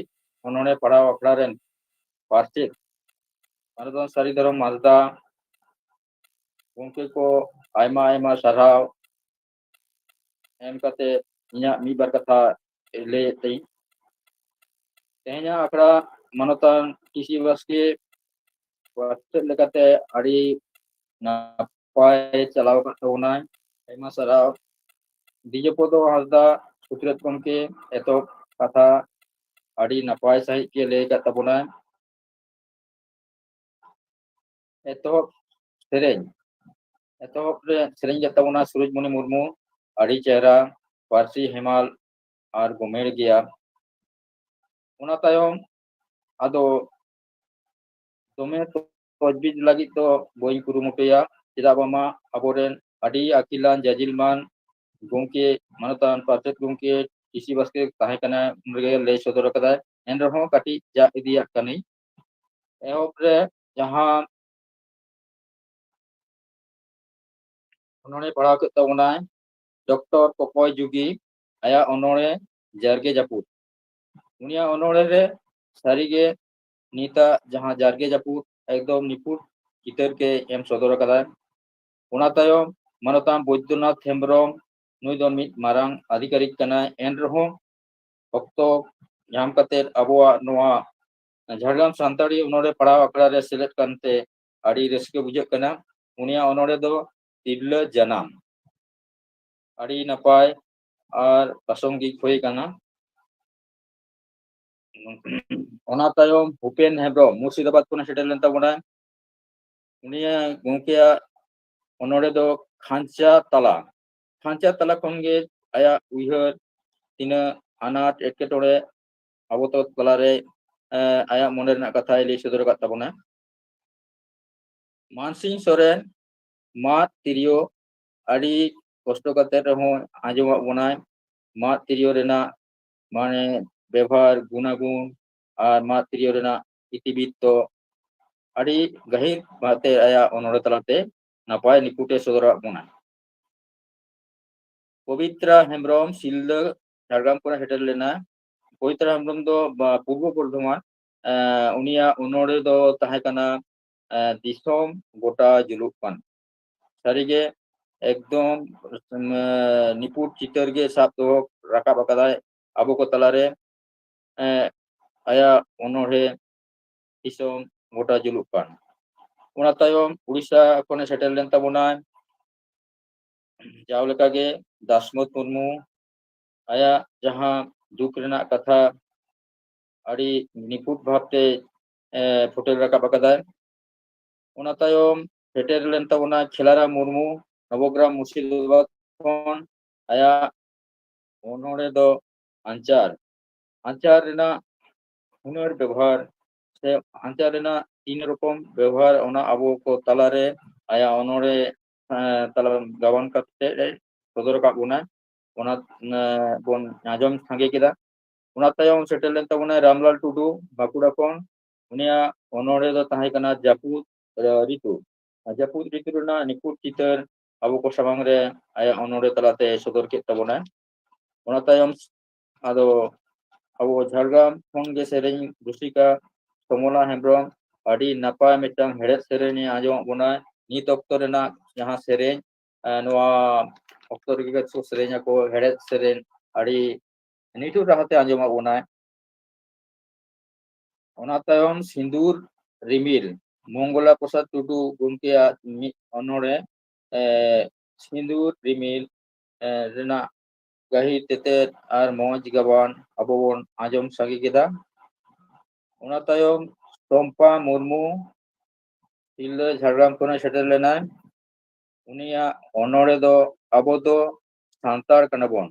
ᱚᱱᱚᱲᱦᱮ ᱯᱟᱲᱦᱟᱣ ᱟᱠᱷᱲᱟ ᱨᱮᱱ ᱯᱟᱨᱥᱮᱛ ᱢᱟᱱᱚᱛᱟᱱ ᱥᱟᱹᱨᱤ ᱫᱷᱚᱨᱚᱢ ᱦᱟᱸᱥᱫᱟ ᱜᱚᱢᱠᱮ ᱠᱚ ᱟᱭᱢᱟ ᱟᱭᱢᱟ ᱥᱟᱨᱦᱟᱣ ᱮᱢ ᱠᱟᱛᱮ ᱤᱧᱟᱹᱜ ᱢᱤᱫ ᱵᱟᱨ ᱠᱟᱛᱷᱟ ᱞᱟᱹᱭᱮᱫ ᱛᱤᱧ᱾ ᱛᱮᱦᱮᱧᱟᱜ ᱟᱠᱷᱲᱟ ᱢᱟᱱᱚᱛᱟᱱ ᱴᱤ ᱥᱤ ᱵᱟᱥᱠᱮ ᱯᱟᱨᱥᱮᱛ ᱞᱮᱠᱟᱛᱮ ᱟᱹᱰᱤ ᱱᱟᱯᱟᱭ ᱪᱟᱞᱟᱣ ᱟᱠᱟᱫ ᱛᱟᱵᱚᱱᱟᱭ᱾ ᱟᱭᱢᱟ ᱥᱟᱨᱦᱟᱣ᱾ ᱫᱤᱡᱚᱯᱚᱫᱚ ᱦᱟᱸᱥᱫᱟ ᱥᱩᱛᱨᱮᱛ ᱜᱚᱢᱠᱮ ᱮᱛᱚᱦᱚᱵ ᱠᱟᱛᱷᱟ ᱟᱹᱰᱤ ᱱᱟᱯᱟᱭ ᱥᱟᱺᱦᱤᱡ ᱜᱮ ᱞᱟᱹᱭ ᱟᱠᱟᱫ ᱛᱟᱵᱚᱱᱟᱭ᱾ ᱮᱛᱚᱦᱚᱵ ᱥᱮᱨᱮᱧ, ᱮᱛᱚᱦᱚᱵ ᱨᱮ ᱥᱮᱨᱮᱧ ᱠᱮᱫ ᱛᱟᱵᱚᱱᱟ ᱥᱩᱨᱩᱡᱽᱢᱚᱱᱤ ᱢᱩᱨᱢᱩ, ᱟᱹᱰᱤ ᱪᱮᱦᱨᱟ, ᱯᱟᱹᱨᱥᱤ ᱦᱮᱢᱟᱞ ᱟᱨ ᱜᱚᱢᱮᱲ ᱜᱮᱭᱟ᱾ ᱚᱱᱟ ᱛᱟᱭᱚᱢ ᱟᱫᱚ ᱫᱚᱢᱮ ᱛᱚᱡᱵᱤᱡ ᱞᱟᱹᱜᱤᱫ ᱫᱚ ᱵᱟᱹᱧ ᱠᱩᱨᱩᱢᱩᱴᱩᱭᱟ, ᱪᱮᱫᱟᱜ ᱵᱟᱝᱢᱟ ᱟᱵᱚᱨᱮᱱ ᱟᱹᱰᱤ ᱟᱹᱠᱤᱞᱟᱱ ᱡᱟᱡᱤᱞ ᱢᱟᱱ ᱜᱚᱢᱠᱮ, ᱢᱟᱱᱚᱛᱟᱱ ᱯᱟᱨᱥᱮᱛ ᱜᱚᱢᱠᱮ ᱴᱤ ᱥᱤ ᱵᱟᱥᱠᱮ ᱛᱟᱦᱮᱸ ᱠᱟᱱᱟᱭ, ᱩᱱ ᱨᱮᱜᱮ ᱞᱟᱹᱭ ᱥᱚᱫᱚᱨ ᱟᱠᱟᱫᱟᱭ᱾ ᱮᱱ ᱨᱮᱦᱚᱸ ᱠᱟᱹᱴᱤᱡ ᱡᱟᱜ ᱤᱫᱤᱭᱟᱜ ᱠᱟᱹᱱᱟᱹᱧ᱾ ᱮᱦᱚᱵ ᱨᱮ ᱡᱟᱦᱟᱸ ᱚᱱᱚᱬᱦᱮ ᱯᱟᱲᱦᱟᱣ ᱠᱮᱫ ᱛᱟᱵᱚᱱᱟᱭ, ᱰᱚᱠᱴᱚᱨ ᱠᱚᱠᱚᱭ ᱡᱩᱜᱤ ᱟᱭᱟᱜ ᱚᱱᱚᱬᱦᱮ ᱡᱟᱨᱜᱮ ᱡᱟᱹᱯᱩᱫ᱾ ᱩᱱᱤᱭᱟᱜ ᱚᱱᱚᱬᱦᱮ ᱨᱮ ᱥᱟᱹᱨᱤᱜᱮ ᱱᱤᱛᱟᱜ ᱡᱟᱦᱟᱸ ᱡᱟᱨᱜᱮ ᱡᱟᱹᱯᱩᱫ ᱮᱠᱫᱚᱢ ᱱᱤᱯᱷᱩᱴ ᱪᱤᱛᱟᱹᱨ ᱜᱮ ᱮᱢ ᱥᱚᱫᱚᱨ ᱟᱠᱟᱫᱟᱭ᱾ ᱚᱱᱟ ᱛᱟᱭᱚᱢ ᱢᱟᱱᱚᱛᱟᱱ ᱵᱳᱭᱫᱚᱱᱟᱛᱷ ᱦᱮᱢᱵᱨᱚᱢ, ᱱᱩᱭ ᱫᱚ ᱢᱤᱫ ᱢᱟᱨᱟᱝ ᱟᱹᱫᱷᱤᱠᱟᱨᱤᱠ ᱠᱟᱱᱟᱭ, ᱮᱱ ᱨᱮᱦᱚᱸ ᱚᱠᱛᱚ ᱧᱟᱢ ᱠᱟᱛᱮ ᱟᱵᱚᱣᱟᱜ ᱱᱚᱣᱟ ᱡᱷᱟᱲᱜᱨᱟᱢ ᱥᱟᱱᱛᱟᱲᱤ ᱚᱱᱚᱬᱦᱮ ᱯᱟᱲᱦᱟᱣ ᱟᱠᱷᱲᱟ ᱨᱮ ᱥᱮᱞᱮᱫ ᱠᱟᱱᱛᱮ ᱟᱹᱰᱤ ᱨᱟᱹᱥᱠᱟᱹ ᱵᱩᱡᱷᱟᱹᱜ ᱠᱟᱱᱟ᱾ ᱩᱱᱤᱭᱟᱜ ᱚᱱᱚᱬᱦᱮ ᱫᱚ ᱛᱤᱨᱞᱟᱹ ᱡᱟᱱᱟᱢ, ᱟᱹᱰᱤ ᱱᱟᱯᱟᱭ ᱟᱨ ᱯᱨᱟᱥᱚᱝᱜᱤᱠ ᱦᱩᱭ ᱠᱟᱱᱟ᱾ ᱚᱱᱟ ᱛᱟᱭᱚᱢ ᱵᱷᱩᱯᱮᱱ ᱦᱮᱢᱵᱨᱚᱢ ᱢᱩᱨᱥᱤᱫᱟᱵᱟᱫ ᱠᱷᱚᱱᱮ ᱥᱮᱴᱮᱨ ᱞᱮᱱ ᱛᱟᱵᱚᱱᱟᱭ᱾ ᱩᱱᱤᱭᱟᱜ ᱜᱚᱢᱠᱮᱭᱟᱜ ᱚᱱᱚᱬᱦᱮ ᱫᱚ ᱠᱷᱟᱧᱪᱟ ᱛᱟᱞᱟ, ᱠᱷᱟᱧᱪᱟ ᱛᱟᱞᱟ ᱠᱷᱚᱱᱜᱮ ᱟᱭᱟᱜ ᱩᱭᱦᱟᱹᱨ, ᱛᱤᱱᱟᱹᱜ ᱟᱱᱟᱴ ᱮᱴᱠᱮᱴᱚᱬᱮ ᱟᱵᱚ ᱛᱟᱞᱟᱨᱮ, ᱮ, ᱟᱭᱟᱜ ᱢᱚᱱᱮ ᱨᱮᱱᱟᱜ ᱠᱟᱛᱷᱟᱭ ᱞᱟᱹᱭ ᱥᱚᱫᱚᱨ ᱟᱠᱟᱫ ᱛᱟᱵᱚᱱᱟ᱾ ᱢᱟᱱᱥᱤᱝ ᱥᱚᱨᱮᱱ ᱢᱟᱫ ᱛᱤᱨᱭᱳ ᱟᱹᱰᱤ ᱠᱚᱥᱴᱚ ᱠᱟᱛᱮ ᱨᱮᱦᱚᱸ ᱟᱸᱡᱚᱢᱟᱜ ᱵᱚᱱᱟᱭ᱾ ᱢᱟᱫ ᱛᱤᱨᱭᱳ ᱨᱮᱱᱟᱜ ᱢᱟᱱᱮ ᱵᱮᱵᱷᱟᱨ, ᱜᱩᱱᱟᱜᱩᱱ ᱟᱨ ᱢᱟᱫ ᱛᱤᱨᱭᱳ ᱨᱮᱱᱟᱜ ᱤᱛᱤᱵᱤᱛᱛᱚ ᱟᱹᱰᱤ ᱜᱟᱹᱦᱤᱨ ᱵᱷᱟᱵᱛᱮ ᱟᱭᱟᱜ ᱚᱱᱚᱬᱦᱮ ᱛᱟᱞᱟᱛᱮ ᱱᱟᱯᱟᱭ ᱱᱤᱯᱷᱩᱴᱮ ᱥᱚᱫᱚᱨᱟᱜ ᱵᱚᱱᱟ᱾ ᱯᱚᱵᱤᱛᱨᱟ ᱦᱮᱢᱵᱨᱚᱢ ᱥᱤᱞᱫᱟᱹ ᱡᱷᱟᱲᱜᱨᱟᱢ ᱠᱷᱚᱱᱮ ᱥᱮᱴᱮᱨ ᱞᱮᱱᱟ᱾ ᱯᱚᱵᱤᱛᱨᱟ ᱦᱮᱢᱵᱨᱚᱢ ᱫᱚ ᱵᱟ-, ᱯᱩᱨᱵᱚ ᱵᱚᱨᱫᱷᱚᱢᱟᱱ, ᱮ, ᱩᱱᱤᱭᱟᱜ ᱚᱱᱚᱬᱦᱮ ᱫᱚ ᱛᱟᱦᱮᱸ ᱠᱟᱱᱟ, ᱮ, ᱫᱤᱥᱚᱢ ᱜᱚᱴᱟ ᱡᱩᱞᱩᱜ ᱠᱟᱱ᱾ ᱥᱟᱹᱨᱤᱜᱮ ᱮᱠᱫᱚᱢ, ᱮ, ᱱᱤᱯᱷᱩᱴ ᱪᱤᱛᱟᱹᱨ ᱜᱮ ᱥᱟᱵ ᱫᱚᱦᱚ ᱨᱟᱠᱟᱵ ᱟᱠᱟᱫᱟᱭ ᱟᱵᱚ ᱠᱚ ᱛᱟᱞᱟᱨᱮ᱾ ᱮ, ᱟᱭᱟᱜ ᱚᱱᱚᱬᱦᱮ ᱫᱤᱥᱚᱢ ᱜᱚᱴᱟ ᱡᱩᱞᱩᱜ ᱠᱟᱱ᱾ ᱚᱱᱟ ᱛᱟᱭᱚᱢ ᱩᱲᱤᱥᱥᱟ ᱠᱷᱚᱱᱮ ᱥᱮᱴᱮᱨ ᱞᱮᱱ ᱛᱟᱵᱚᱱᱟᱭ᱾ ᱡᱟᱣ ᱞᱮᱠᱟᱜᱮ ᱫᱟᱥᱢᱚᱛ ᱢᱩᱨᱢᱩ ᱟᱭᱟᱜ ᱡᱟᱦᱟᱸ ᱫᱩᱠ ᱨᱮᱱᱟᱜ ᱠᱟᱛᱷᱟ ᱟᱹᱰᱤ ᱱᱤᱯᱷᱩᱴ ᱵᱷᱟᱵᱛᱮ, ᱮ, ᱯᱷᱩᱴᱮᱞ ᱨᱟᱠᱟᱵ ᱟᱠᱟᱫᱟᱭ᱾ ᱚᱱᱟ ᱛᱟᱭᱚᱢ ᱥᱮᱴᱮᱨ ᱞᱮᱱ ᱛᱟᱵᱚᱱᱟ ᱠᱷᱮᱞᱟᱨᱟᱢ ᱢᱩᱨᱢᱩ, ᱱᱚᱵᱚᱜᱨᱟᱢ ᱢᱩᱨᱥᱤᱫᱟᱵᱟᱫ ᱠᱷᱚᱱ᱾ ᱟᱭᱟᱜ ᱚᱱᱚᱬᱦᱮ ᱫᱚ ᱟᱧᱪᱟᱨ, ᱟᱧᱪᱟᱨ ᱨᱮᱱᱟᱜ ᱦᱩᱱᱟᱹᱨ ᱵᱮᱵᱚᱦᱟᱨ ᱥᱮ ᱟᱧᱪᱟᱨ ᱨᱮᱱᱟᱜ ᱛᱤᱱ ᱨᱚᱠᱚᱢ ᱵᱮᱵᱚᱦᱟᱨ, ᱚᱱᱟ ᱟᱵᱚ ᱠᱚ ᱛᱟᱞᱟᱨᱮ ᱟᱭᱟᱜ ᱚᱱᱚᱬᱦᱮ, ᱮ, ᱛᱟᱞᱟ ᱜᱟᱵᱟᱱ ᱠᱟᱛᱮ ᱮ ᱥᱚᱫᱚᱨ ᱟᱠᱟᱫ ᱵᱚᱱᱟ᱾ ᱚᱱᱟ, ᱮ, ᱵᱚᱱ ᱟᱸᱡᱚᱢ ᱥᱟᱸᱜᱮ ᱠᱮᱫᱟ᱾ ᱚᱱᱟ ᱛᱟᱭᱚᱢ ᱥᱮᱴᱮᱨ ᱞᱮᱱ ᱛᱟᱵᱚᱱᱟᱭ ᱨᱟᱢᱞᱟᱞ ᱴᱩᱰᱩ, ᱵᱟᱸᱠᱩᱲᱟ ᱠᱷᱚᱱ᱾ ᱩᱱᱤᱭᱟᱜ ᱚᱱᱚᱬᱦᱮ ᱫᱚ ᱛᱟᱦᱮᱸ ᱠᱟᱱᱟ ᱡᱟᱹᱯᱩᱫ, ᱮ, ᱨᱤᱛᱩ᱾ ᱟᱨ ᱡᱟᱹᱯᱩᱫ ᱨᱤᱛᱩ ᱨᱮᱱᱟᱜ ᱱᱤᱯᱷᱩᱴ ᱪᱤᱛᱟᱹᱨ ᱟᱵᱚ ᱠᱚ ᱥᱟᱢᱟᱝ ᱨᱮ ᱟᱭᱟᱜ ᱚᱱᱚᱬᱦᱮ ᱛᱟᱞᱟᱛᱮ ᱥᱚᱫᱚᱨ ᱠᱮᱫ ᱛᱟᱵᱚᱱᱟᱭ᱾ ᱚᱱᱟ ᱛᱟᱭᱚᱢ ᱟᱫᱚ ᱟᱵᱚ ᱡᱷᱟᱲᱜᱨᱟᱢ ᱠᱷᱚᱱ ᱜᱮ ᱥᱮᱨᱮᱧ ᱨᱩᱥᱤᱠᱟ ᱥᱚᱢᱚᱞᱟ ᱦᱮᱢᱵᱨᱚᱢ ᱟᱹᱰᱤ ᱱᱟᱯᱟᱭ ᱢᱤᱫᱴᱟᱝ ᱦᱮᱲᱦᱮᱫ ᱥᱮᱨᱮᱧ ᱮ ᱟᱸᱡᱚᱢᱟᱜ ᱵᱚᱱᱟᱭ᱾ ᱱᱤᱛ ᱚᱠᱛᱚ ᱨᱮᱱᱟᱜ ᱡᱟᱦᱟᱸ ᱥᱮᱨᱮᱧ, ᱮ, ᱱᱚᱣᱟ ᱚᱠᱛᱚ ᱨᱮᱜᱮ ᱠᱚ ᱥᱮᱨᱮᱧ ᱟᱠᱚ, ᱦᱮᱲᱦᱮᱫ ᱥᱮᱨᱮᱧ ᱟᱹᱰᱤ ᱱᱤᱴᱷᱩᱨ ᱨᱟᱦᱟᱛᱮ ᱟᱸᱡᱚᱢᱟᱜ ᱵᱚᱱᱟᱭ᱾ ᱚᱱᱟ ᱛᱟᱭᱚᱢ ᱥᱤᱸᱫᱩᱨ ᱨᱤᱢᱤᱞ, ᱢᱚᱝᱜᱚᱞᱟ ᱯᱨᱚᱥᱟᱫᱽ ᱴᱩᱰᱩ ᱜᱚᱢᱠᱮᱭᱟᱜ ᱢᱤᱫ ᱚᱱᱚᱬᱦᱮ, ᱮ, ᱥᱤᱸᱫᱩᱨ ᱨᱤᱢᱤᱞ, ᱮ, ᱨᱮᱱᱟᱜ ᱜᱟᱹᱦᱤᱨ ᱛᱮᱛᱮᱫ ᱟᱨ ᱢᱚᱡᱽ ᱜᱟᱵᱟᱱ ᱟᱵᱚ ᱵᱚᱱ ᱟᱸᱡᱚᱢ ᱥᱟᱸᱜᱮ ᱠᱮᱫᱟ᱾ ᱚᱱᱟ ᱛᱟᱭᱚᱢ ᱴᱚᱢᱯᱟ ᱢᱩᱨᱢᱩ, ᱛᱤᱨᱞᱟᱹ, ᱡᱷᱟᱲᱜᱨᱟᱢ ᱠᱷᱚᱱᱮ ᱥᱮᱴᱮᱨ ᱞᱮᱱᱟᱭ᱾ ᱩᱱᱤᱭᱟᱜ ᱚᱱᱚᱬᱦᱮ ᱫᱚ ᱟᱵᱚ ᱫᱚ ᱥᱟᱱᱛᱟᱲ ᱠᱟᱱᱟ ᱵᱚᱱ,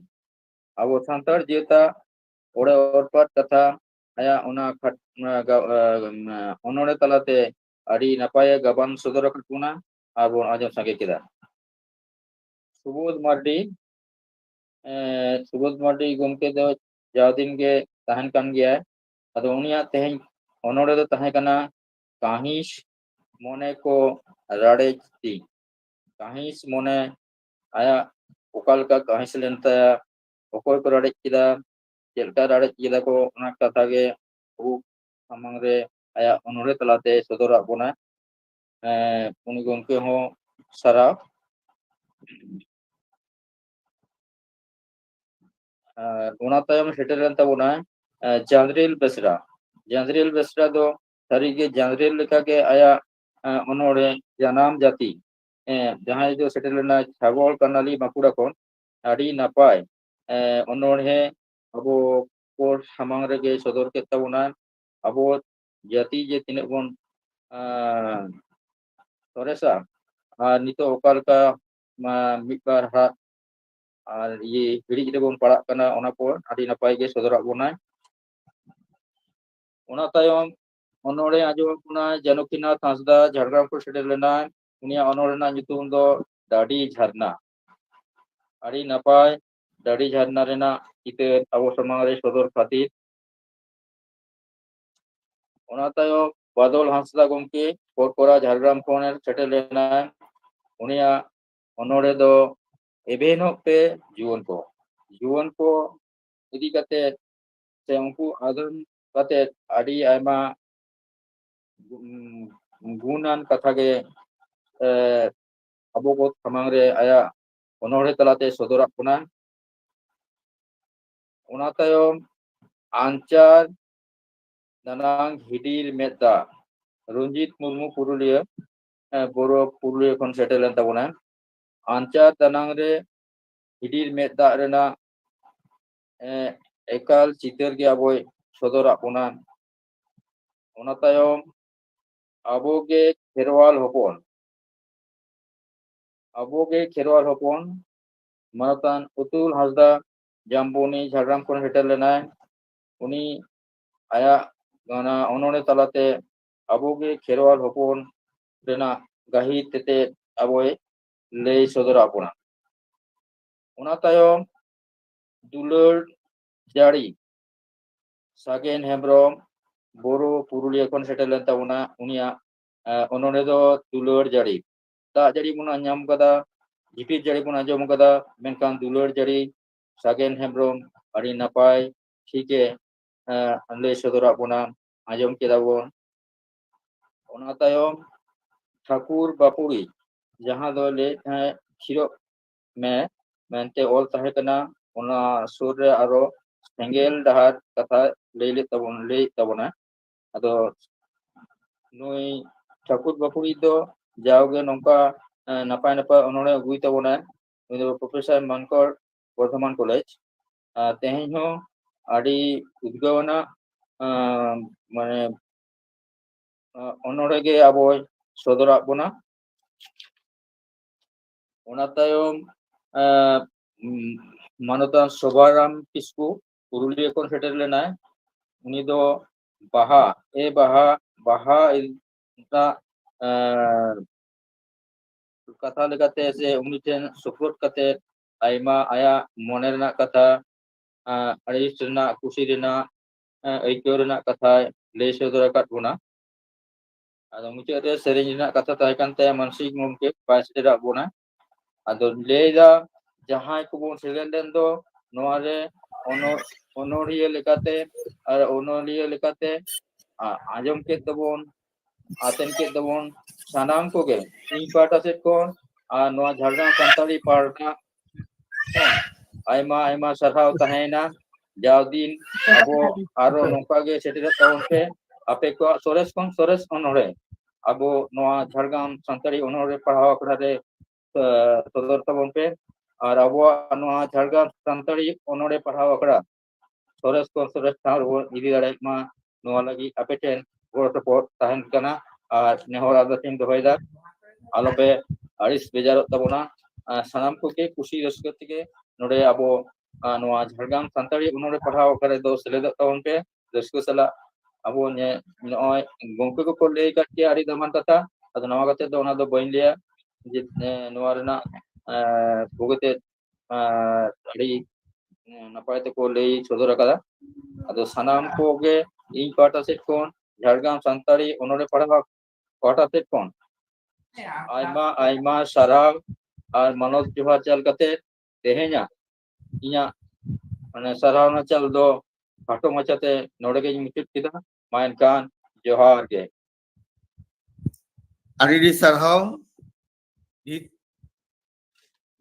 ᱟᱵᱚ ᱥᱟᱱᱛᱟᱲ ᱡᱟᱹᱛᱟᱜ ᱚᱲᱮ ᱚᱨᱯᱟᱛ ᱠᱟᱛᱷᱟ ᱟᱭᱟᱜ ᱚᱱᱟ ᱠᱷᱟᱴ-, ᱚᱱᱟ ᱜᱟ-, ᱟ, ᱚᱱᱚᱬᱦᱮ ᱛᱟᱞᱟᱛᱮ ᱟᱹᱰᱤ ᱱᱟᱯᱟᱭᱮ ᱜᱟᱵᱟᱱ ᱥᱚᱫᱚᱨ ᱟᱠᱟᱫ ᱵᱚᱱᱟ ᱟᱨ ᱵᱚᱱ ᱟᱸᱡᱚᱢ ᱥᱟᱸᱜᱮ ᱠᱮᱫᱟ᱾ ᱥᱩᱵᱳᱫᱷ ᱢᱟᱨᱰᱤ, ᱮ, ᱥᱩᱵᱳᱫᱷ ᱢᱟᱨᱰᱤ ᱜᱚᱢᱠᱮ ᱫᱚ ᱡᱟᱣ ᱫᱤᱱ ᱜᱮ ᱛᱟᱦᱮᱱ ᱠᱟᱱ ᱜᱮᱭᱟᱭ᱾ ᱟᱫᱚ ᱩᱱᱤᱭᱟᱜ ᱛᱮᱦᱮᱧ ᱚᱱᱚᱬᱦᱮ ᱫᱚ ᱛᱟᱦᱮᱸ ᱠᱟᱱᱟ ᱠᱟᱹᱦᱤᱥ ᱢᱚᱱᱮ ᱠᱚ ᱨᱟᱲᱮᱡ ᱛᱤᱧ᱾ ᱠᱟᱹᱦᱤᱥ ᱢᱚᱱᱮ ᱟᱭᱟᱜ ᱚᱠᱟ ᱞᱮᱠᱟ ᱠᱟᱹᱦᱤᱥ ᱞᱮᱱ ᱛᱟᱭᱟ, ᱚᱠᱚᱭ ᱠᱚ ᱨᱟᱲᱮᱡ ᱠᱮᱫᱟ, ᱪᱮᱫ ᱞᱮᱠᱟ ᱨᱟᱲᱮᱡ ᱠᱮᱫᱟ ᱠᱚ, ᱚᱱᱟ ᱠᱟᱛᱷᱟ ᱜᱮ ᱟᱵᱚ ᱥᱟᱢᱟᱝ ᱨᱮ ᱟᱭᱟᱜ ᱚᱱᱚᱬᱦᱮ ᱛᱟᱞᱟᱛᱮ ᱥᱚᱫᱚᱨᱟᱜ ᱵᱚᱱᱟ᱾ ᱮᱸ, ᱩᱱᱤ ᱜᱚᱢᱠᱮ ᱦᱚᱸ ᱥᱟᱨᱦᱟᱣ᱾ ᱟᱨ ᱚᱱᱟ ᱛᱟᱭᱚᱢ ᱥᱮᱴᱮᱨ ᱞᱮᱱ ᱛᱟᱵᱚᱱᱟ, ᱮᱸ, ᱪᱟᱸᱫᱽᱨᱤᱞ ᱵᱮᱥᱨᱟ᱾ ᱪᱟᱸᱫᱽᱨᱤᱞ ᱵᱮᱥᱨᱟ ᱫᱚ ᱥᱟᱹᱨᱤᱜᱮ ᱪᱟᱸᱫᱽᱨᱤᱞ ᱞᱮᱠᱟᱜᱮ ᱟᱭᱟᱜ, ᱮᱸ, ᱚᱱᱚᱬᱦᱮ ᱡᱟᱱᱟᱢ ᱡᱟᱹᱛᱤ, ᱮᱸ, ᱡᱟᱦᱟᱸᱭ ᱫᱚ ᱥᱮᱴᱮᱨ ᱞᱮᱱᱟ ᱪᱷᱟᱵᱚᱞ ᱠᱟᱱᱟᱞᱤ ᱵᱟᱸᱠᱩᱲᱟ ᱠᱷᱚᱱ᱾ ᱟᱹᱰᱤ ᱱᱟᱯᱟᱭ, ᱮᱸ, ᱚᱱᱚᱬᱦᱮ ᱟᱵᱚ ᱠᱚ ᱥᱟᱢᱟᱝ ᱨᱮᱜᱮ ᱥᱚᱫᱚᱨ ᱠᱮᱫ ᱛᱟᱵᱚᱱᱟ᱾ ᱟᱵᱚ ᱡᱟᱹᱛᱤ ᱡᱮ ᱛᱤᱱᱟᱹᱜ ᱵᱚᱱ, ᱮᱸ, ᱥᱚᱨᱮᱥᱟ, ᱟᱨ ᱱᱤᱛᱚᱜ ᱚᱠᱟ ᱞᱮᱠᱟ, ᱢᱟ, ᱢᱤᱫ ᱵᱟᱨ ᱦᱟᱸᱜ ᱟᱨ ᱤᱭᱟᱹ ᱦᱤᱲᱤᱡ ᱨᱮᱵᱚᱱ ᱯᱟᱲᱟᱜ ᱠᱟᱱᱟ, ᱚᱱᱟ ᱠᱚ ᱟᱹᱰᱤ ᱱᱟᱯᱟᱭ ᱜᱮ ᱥᱚᱫᱚᱨᱟᱜ ᱵᱚᱱᱟᱭ᱾ ᱚᱱᱟ ᱛᱟᱭᱚᱢ ᱚᱱᱚᱬᱦᱮ ᱟᱸᱡᱚᱢᱟᱜ ᱵᱚᱱᱟᱭ ᱡᱟᱱᱚᱠᱤᱱᱟᱛᱷ ᱦᱟᱸᱥᱫᱟ, ᱡᱷᱟᱲᱜᱨᱟᱢ ᱠᱷᱚᱱ ᱥᱮᱴᱮᱨ ᱞᱮᱱᱟᱭ᱾ ᱩᱱᱤᱭᱟᱜ ᱚᱱᱚᱬᱦᱮ ᱨᱮᱱᱟᱜ ᱧᱩᱛᱩᱢ ᱫᱚ ᱰᱟᱹᱰᱤ ᱡᱷᱟᱨᱱᱟ᱾ ᱟᱹᱰᱤ ᱱᱟᱯᱟᱭ ᱰᱟᱹᱰᱤ ᱡᱷᱟᱨᱱᱟ ᱨᱮᱱᱟᱜ ᱪᱤᱛᱟᱹᱨ ᱟᱵᱚ ᱥᱟᱢᱟᱝ ᱨᱮ ᱥᱚᱫᱚᱨ ᱠᱷᱟᱹᱛᱤᱨ᱾ ᱚᱱᱟ ᱛᱟᱭᱚᱢ ᱵᱟᱫᱚᱞ ᱦᱟᱸᱥᱫᱟ ᱜᱚᱢᱠᱮ ᱯᱚᱨᱯᱚᱨᱟ ᱡᱷᱟᱲᱜᱨᱟᱢ ᱠᱷᱚᱱᱮ ᱥᱮᱴᱮᱨ ᱞᱮᱱᱟᱭ᱾ ᱩᱱᱤᱭᱟᱜ ᱚᱱᱚᱬᱦᱮ ᱫᱚ ᱮᱵᱷᱮᱱᱚᱜ ᱯᱮ ᱡᱩᱣᱟᱹᱱ ᱠᱚ᱾ ᱡᱩᱣᱟᱹᱱ ᱠᱚ ᱤᱫᱤ ᱠᱟᱛᱮ ᱥᱮ ᱩᱱᱠᱩ ᱟᱫᱷᱚᱱ ᱠᱟᱛᱮ ᱟᱹᱰᱤ ᱟᱭᱢᱟ ᱜᱩ-, ᱜᱩᱱᱟᱱ ᱠᱟᱛᱷᱟ ᱜᱮ, ᱮ, ᱟᱵᱚ ᱠᱚ ᱥᱟᱢᱟᱝ ᱨᱮ ᱟᱭᱟᱜ ᱚᱱᱚᱬᱦᱮ ᱛᱟᱞᱟᱛᱮ ᱥᱚᱫᱚᱨᱟᱜ ᱵᱚᱱᱟ᱾ ᱚᱱᱟ ᱛᱟᱭᱚᱢ ᱟᱧᱪᱟᱨ ᱫᱟᱱᱟᱝ ᱦᱤᱰᱤᱨ ᱢᱮᱫ ᱫᱟᱜ, ᱨᱚᱧᱡᱤᱛ ᱢᱩᱨᱢᱩ ᱯᱩᱨᱩᱞᱤᱭᱟᱹ, ᱮ, ᱵᱳᱨᱳ ᱯᱩᱨᱩᱞᱤᱭᱟᱹ ᱠᱷᱚᱱ ᱥᱮᱴᱮᱨ ᱞᱮᱱ ᱛᱟᱵᱚᱱᱟ᱾ ᱟᱧᱪᱟᱨ ᱫᱟᱱᱟᱝ ᱨᱮ ᱦᱤᱰᱤᱨ ᱢᱮᱫ ᱫᱟᱜ ᱨᱮᱱᱟᱜ, ᱮ, ᱮᱠᱟᱞ ᱪᱤᱛᱟᱹᱨ ᱜᱮ ᱟᱵᱚᱭ ᱥᱚᱫᱚᱨᱟᱜ ᱵᱚᱱᱟ᱾ ᱚᱱᱟ ᱛᱟᱭᱚᱢ ᱟᱵᱚ ᱜᱮ ᱠᱷᱮᱨᱣᱟᱞ ᱦᱚᱯᱚᱱ, ᱟᱵᱚ ᱜᱮ ᱠᱷᱮᱨᱣᱟᱞ ᱦᱚᱯᱚᱱ, ᱢᱟᱱᱚᱛᱟᱱ ᱚᱛᱩᱞ ᱦᱟᱸᱥᱫᱟ ᱡᱟᱢᱵᱚᱱᱤ ᱡᱷᱟᱲᱜᱨᱟᱢ ᱠᱷᱚᱱ ᱥᱮᱴᱮᱨ ᱞᱮᱱᱟᱭ᱾ ᱩᱱᱤ ᱟᱭᱟᱜ ᱚᱱᱟ ᱚᱱᱚᱬᱦᱮ ᱛᱟᱞᱟᱛᱮ ᱟᱵᱚ ᱜᱮ ᱠᱷᱮᱨᱣᱟᱞ ᱦᱚᱯᱚᱱ ᱨᱮᱱᱟᱜ ᱜᱟᱹᱦᱤᱨ ᱛᱮᱛᱮᱫ ᱟᱵᱚᱭ ᱞᱟᱹᱭ ᱥᱚᱫᱚᱨᱟᱜ ᱵᱚᱱᱟ᱾ ᱚᱱᱟ ᱛᱟᱭᱚᱢ ᱫᱩᱞᱟᱹᱲ ᱡᱟᱹᱲᱤ, ᱥᱟᱜᱮᱱ ᱦᱮᱢᱵᱨᱚᱢ ᱵᱳᱨᱳ ᱯᱩᱨᱩᱞᱤᱭᱟᱹ ᱠᱷᱚᱱ ᱥᱮᱴᱮᱨ ᱞᱮᱱ ᱛᱟᱵᱚᱱᱟ᱾ ᱩᱱᱤᱭᱟᱜ, ᱮ, ᱚᱱᱚᱬᱦᱮ ᱫᱚ ᱫᱩᱞᱟᱹᱲ ᱡᱟᱹᱲᱤ᱾ ᱫᱟᱜ ᱡᱟᱹᱲᱤ ᱵᱚᱱ ᱟᱸᱡᱚᱢ ᱠᱟᱫᱟ, ᱡᱷᱤᱯᱤᱨ ᱡᱟᱹᱲᱤ ᱵᱚᱱ ᱟᱸᱡᱚᱢ ᱠᱟᱫᱟ, ᱢᱮᱱᱠᱷᱟᱱ ᱫᱩᱞᱟᱹᱲ ᱡᱟᱹᱲᱤ ᱥᱟᱜᱮᱱ ᱦᱮᱢᱵᱨᱚᱢ ᱟᱹᱰᱤ ᱱᱟᱯᱟᱭ ᱴᱷᱤᱠᱮ, ᱮ, ᱞᱟᱹᱭ ᱥᱚᱫᱚᱨᱟᱜ ᱵᱚᱱᱟ, ᱟᱸᱡᱚᱢ ᱠᱮᱫᱟ ᱵᱚᱱ᱾ ᱚᱱᱟ ᱛᱟᱭᱚᱢ ᱴᱷᱟᱹᱠᱩᱨ ᱵᱟᱯᱩᱲᱤ, ᱡᱟᱦᱟᱸ ᱫᱚ ᱞᱟᱹᱭᱮᱫ ᱛᱟᱦᱮᱸᱫ ᱠᱷᱤᱨᱚᱜ ᱢᱮ ᱢᱮᱱᱛᱮ ᱚᱞ ᱛᱟᱦᱮᱸ ᱠᱟᱱᱟ, ᱚᱱᱟ ᱥᱩᱨ ᱨᱮ ᱟᱨᱚ ᱥᱮᱸᱜᱮᱞ ᱰᱟᱦᱟᱨ ᱠᱟᱛᱷᱟ ᱞᱟᱹᱭ ᱞᱮᱫ ᱛᱟᱵᱚᱱ, ᱞᱟᱹᱭᱮᱫ ᱛᱟᱵᱚᱱᱟ᱾ ᱟᱫᱚ ᱱᱩᱭ ᱴᱷᱟᱹᱠᱩᱨ ᱵᱟᱯᱩᱲᱤ ᱫᱚ ᱡᱟᱣᱜᱮ ᱱᱚᱝᱠᱟ, ᱮ, ᱱᱟᱯᱟᱭ ᱱᱟᱯᱟᱭ ᱚᱱᱚᱬᱦᱮ ᱟᱹᱜᱩᱭ ᱛᱟᱵᱚᱱᱟᱭ᱾ ᱩᱱᱤ ᱫᱚ ᱯᱨᱚᱯᱷᱮᱥᱚᱨ ᱢᱟᱱᱠᱚᱲ ᱵᱚᱨᱫᱷᱚᱢᱟᱱ ᱠᱚᱞᱮᱡᱽ᱾ ᱟᱨ ᱛᱮᱦᱮᱧ ᱦᱚᱸ ᱟᱹᱰᱤ ᱩᱫᱽᱜᱟᱹᱣ ᱟᱱᱟᱜ, ᱮ, ᱢᱟᱱᱮ, ᱮ, ᱚᱱᱚᱬᱦᱮ ᱜᱮ ᱟᱵᱚᱭ ᱥᱚᱫᱚᱨᱟᱜ ᱵᱚᱱᱟ᱾ ᱚᱱᱟ ᱛᱟᱭᱚᱢ, ᱮ, ᱩᱢ, ᱢᱟᱱᱚᱛᱟᱱ ᱥᱳᱵᱷᱟᱨᱟᱢ ᱠᱤᱥᱠᱩ ᱯᱩᱨᱩᱞᱤᱭᱟᱹ ᱠᱷᱚᱱ ᱥᱮᱴᱮᱨ ᱞᱮᱱᱟᱭ᱾ ᱩᱱᱤ ᱫᱚ ᱵᱟᱦᱟ, ᱮ ᱵᱟᱦᱟ, ᱵᱟᱦᱟ ᱨᱮᱱᱟᱜ, ᱮ, ᱠᱟᱛᱷᱟ ᱞᱮᱠᱟᱛᱮ ᱥᱮ ᱩᱱᱤ ᱴᱷᱮᱱ ᱥᱩᱯᱨᱩᱫ ᱠᱟᱛᱮ ᱟᱭᱢᱟ ᱟᱭᱟᱜ ᱢᱚᱱᱮ ᱨᱮᱱᱟᱜ ᱠᱟᱛᱷᱟ, ᱮ, ᱟᱹᱲᱤᱥ ᱨᱮᱱᱟᱜ, ᱠᱩᱥᱤ ᱨᱮᱱᱟᱜ, ᱮ, ᱟᱹᱭᱠᱟᱹᱣ ᱨᱮᱱᱟᱜ ᱠᱟᱛᱷᱟᱭ ᱞᱟᱹᱭ ᱥᱚᱫᱚᱨ ᱟᱠᱟᱫ ᱵᱚᱱᱟ᱾ ᱟᱫᱚ ᱢᱩᱪᱟᱹᱫ ᱨᱮ ᱥᱮᱨᱮᱧ ᱨᱮᱱᱟᱜ ᱠᱟᱛᱷᱟ ᱛᱟᱦᱮᱸ ᱠᱟᱱ ᱛᱟᱭᱟ, ᱢᱟᱱᱥᱤᱠ ᱢᱩᱢᱠᱮ ᱵᱟᱭ ᱥᱮᱴᱮᱨᱟᱜ ᱵᱚᱱᱟ᱾ ᱟᱫᱚ ᱞᱟᱹᱭᱫᱟ, ᱡᱟᱦᱟᱸᱭ ᱠᱚᱵᱚᱱ ᱥᱮᱞᱮᱫ ᱞᱮᱱ ᱫᱚ ᱱᱚᱣᱟ ᱨᱮ ᱚᱱᱚ-, ᱚᱱᱚᱲᱦᱤᱭᱟᱹ ᱞᱮᱠᱟᱛᱮ ᱟᱨ ᱚᱱᱚᱞᱤᱭᱟᱹ ᱞᱮᱠᱟᱛᱮ, ᱟ-, ᱟᱸᱡᱚᱢ ᱠᱮᱫ ᱫᱚᱵᱚᱱ, ᱟᱛᱮᱱ ᱠᱮᱫ ᱫᱚᱵᱚᱱ, ᱥᱟᱱᱟᱢ ᱠᱚᱜᱮ ᱤᱧ ᱯᱟᱦᱴᱟ ᱥᱮᱫ ᱠᱷᱚᱱ ᱟᱨ ᱱᱚᱣᱟ ᱡᱷᱟᱲᱜᱨᱟᱢ ᱥᱟᱱᱛᱟᱲᱤ ᱯᱟᱦᱴᱟ ᱠᱷᱚᱱ ᱟᱭᱢᱟ ᱟᱭᱢᱟ ᱥᱟᱨᱦᱟᱣ ᱛᱟᱦᱮᱸᱭᱮᱱᱟ᱾ ᱡᱟᱣ ᱫᱤᱱ ᱟᱵᱚ ᱟᱨᱚ ᱱᱚᱝᱠᱟ ᱜᱮ ᱥᱮᱴᱮᱨᱚᱜ ᱛᱟᱵᱚᱱ ᱯᱮ᱾ ᱟᱯᱮ ᱠᱚᱣᱟᱜ ᱥᱚᱨᱮᱥ ᱠᱷᱚᱱ ᱥᱚᱨᱮᱥ ᱚᱱᱚᱬᱦᱮ ᱟᱵᱚ ᱱᱚᱣᱟ ᱡᱷᱟᱲᱜᱨᱟᱢ ᱥᱟᱱᱛᱟᱲᱤ ᱚᱱᱚᱬᱦᱮ ᱯᱟᱲᱦᱟᱣ ᱟᱠᱷᱲᱟ ᱨᱮ, ᱮ, ᱥᱚᱫᱚᱨ ᱛᱟᱵᱚᱱ ᱯᱮ᱾ ᱟᱨ ᱟᱵᱚᱣᱟᱜ ᱱᱚᱣᱟ ᱡᱷᱟᱲᱜᱨᱟᱢ ᱥᱟᱱᱛᱟᱲᱤ ᱚᱱᱚᱬᱦᱮ ᱯᱟᱲᱦᱟᱣ ᱟᱠᱷᱲᱟ ᱥᱚᱨᱮᱥ ᱠᱷᱚᱱ ᱥᱚᱨᱮᱥ ᱴᱷᱟᱶ ᱨᱮᱵᱚᱱ ᱤᱫᱤ ᱫᱟᱲᱮᱭᱟᱜ ᱢᱟ, ᱱᱚᱣᱟ ᱞᱟᱹᱜᱤᱫ ᱟᱯᱮ ᱴᱷᱮᱱ ᱜᱚᱲᱚ ᱥᱚᱯᱚᱦᱚᱫ ᱛᱟᱦᱮᱱ ᱠᱟᱱᱟ᱾ ᱟᱨ ᱱᱮᱦᱚᱨ ᱟᱨᱫᱟᱥ ᱤᱧ ᱫᱚᱦᱚᱭᱮᱫᱟ, ᱟᱞᱚᱯᱮ ᱟᱹᱲᱤᱥ ᱵᱮᱡᱟᱨᱚᱜ ᱛᱟᱵᱚᱱᱟ᱾ ᱟᱨ ᱥᱟᱱᱟᱢ ᱠᱚᱜᱮ ᱠᱩᱥᱤ ᱨᱟᱹᱥᱠᱟᱹ ᱛᱮᱜᱮ ᱱᱚᱰᱮ ᱟᱵᱚ, ᱟᱨ ᱱᱚᱣᱟ ᱡᱷᱟᱲᱜᱨᱟᱢ ᱥᱟᱱᱛᱟᱲᱤ ᱚᱱᱚᱬᱦᱮ ᱯᱟᱲᱦᱟᱣ ᱟᱠᱷᱲᱟ ᱨᱮᱫᱚ ᱥᱮᱞᱮᱫᱚᱜ ᱛᱟᱵᱚᱱ ᱯᱮ ᱨᱟᱹᱥᱠᱟᱹ ᱥᱟᱞᱟᱜ᱾ ᱟᱵᱚ ᱧᱮ-, ᱱᱚᱜᱼᱚᱭ ᱜᱚᱢᱠᱮ ᱠᱚᱠᱚ ᱞᱟᱹᱭ ᱟᱠᱟᱫ ᱜᱮᱭᱟ ᱟᱹᱰᱤ ᱫᱟᱢᱟᱱ ᱠᱟᱛᱷᱟ, ᱟᱫᱚ ᱱᱚᱣᱟ ᱠᱟᱛᱮ ᱫᱚ ᱚᱱᱟ ᱫᱚ ᱵᱟᱹᱧ ᱞᱟᱹᱭᱟ ᱡᱮ, ᱮ, ᱱᱚᱣᱟ ᱨᱮᱱᱟᱜ, ᱮ, ᱵᱩᱜᱤᱛᱮ, ᱮ, ᱟᱹᱰᱤ, ᱮ, ᱱᱟᱯᱟᱭ ᱛᱮᱠᱚ ᱞᱟᱹᱭ ᱥᱚᱫᱚᱨ ᱟᱠᱟᱫᱟ᱾ ᱟᱫᱚ ᱥᱟᱱᱟᱢ ᱠᱚᱜᱮ ᱤᱧ ᱯᱟᱦᱴᱟ ᱥᱮᱫ ᱠᱷᱚᱱ ᱡᱷᱟᱲᱜᱨᱟᱢ ᱥᱟᱱᱛᱟᱲᱤ ᱚᱱᱚᱬᱦᱮ ᱯᱟᱲᱦᱟᱣ ᱯᱟᱦᱴᱟ ᱥᱮᱫ ᱠᱷᱚᱱ ᱟᱭᱢᱟ ᱟᱭᱢᱟ ᱥᱟᱨᱦᱟᱣ ᱟᱨ ᱢᱟᱱᱚᱛ ᱡᱚᱦᱟᱨ ᱪᱟᱞ ᱠᱟᱛᱮ ᱛᱮᱦᱮᱧᱟᱜ ᱤᱧᱟᱹᱜ ᱢᱟᱱᱮ ᱥᱟᱨᱦᱟᱣᱱᱟ ᱪᱟᱞ ᱫᱚ ᱠᱷᱟᱴᱚ ᱢᱟᱪᱷᱟᱛᱮ ᱱᱚᱰᱮ ᱜᱤᱧ ᱢᱩᱪᱟᱹᱫ ᱠᱮᱫᱟ᱾ ᱢᱟ ᱮᱱᱠᱷᱟᱱ ᱡᱚᱦᱟᱨ ᱜᱮ᱾ ᱟᱹᱰᱤ ᱟᱹᱰᱤ ᱥᱟᱨᱦᱟᱣ᱾ ᱱᱤᱛ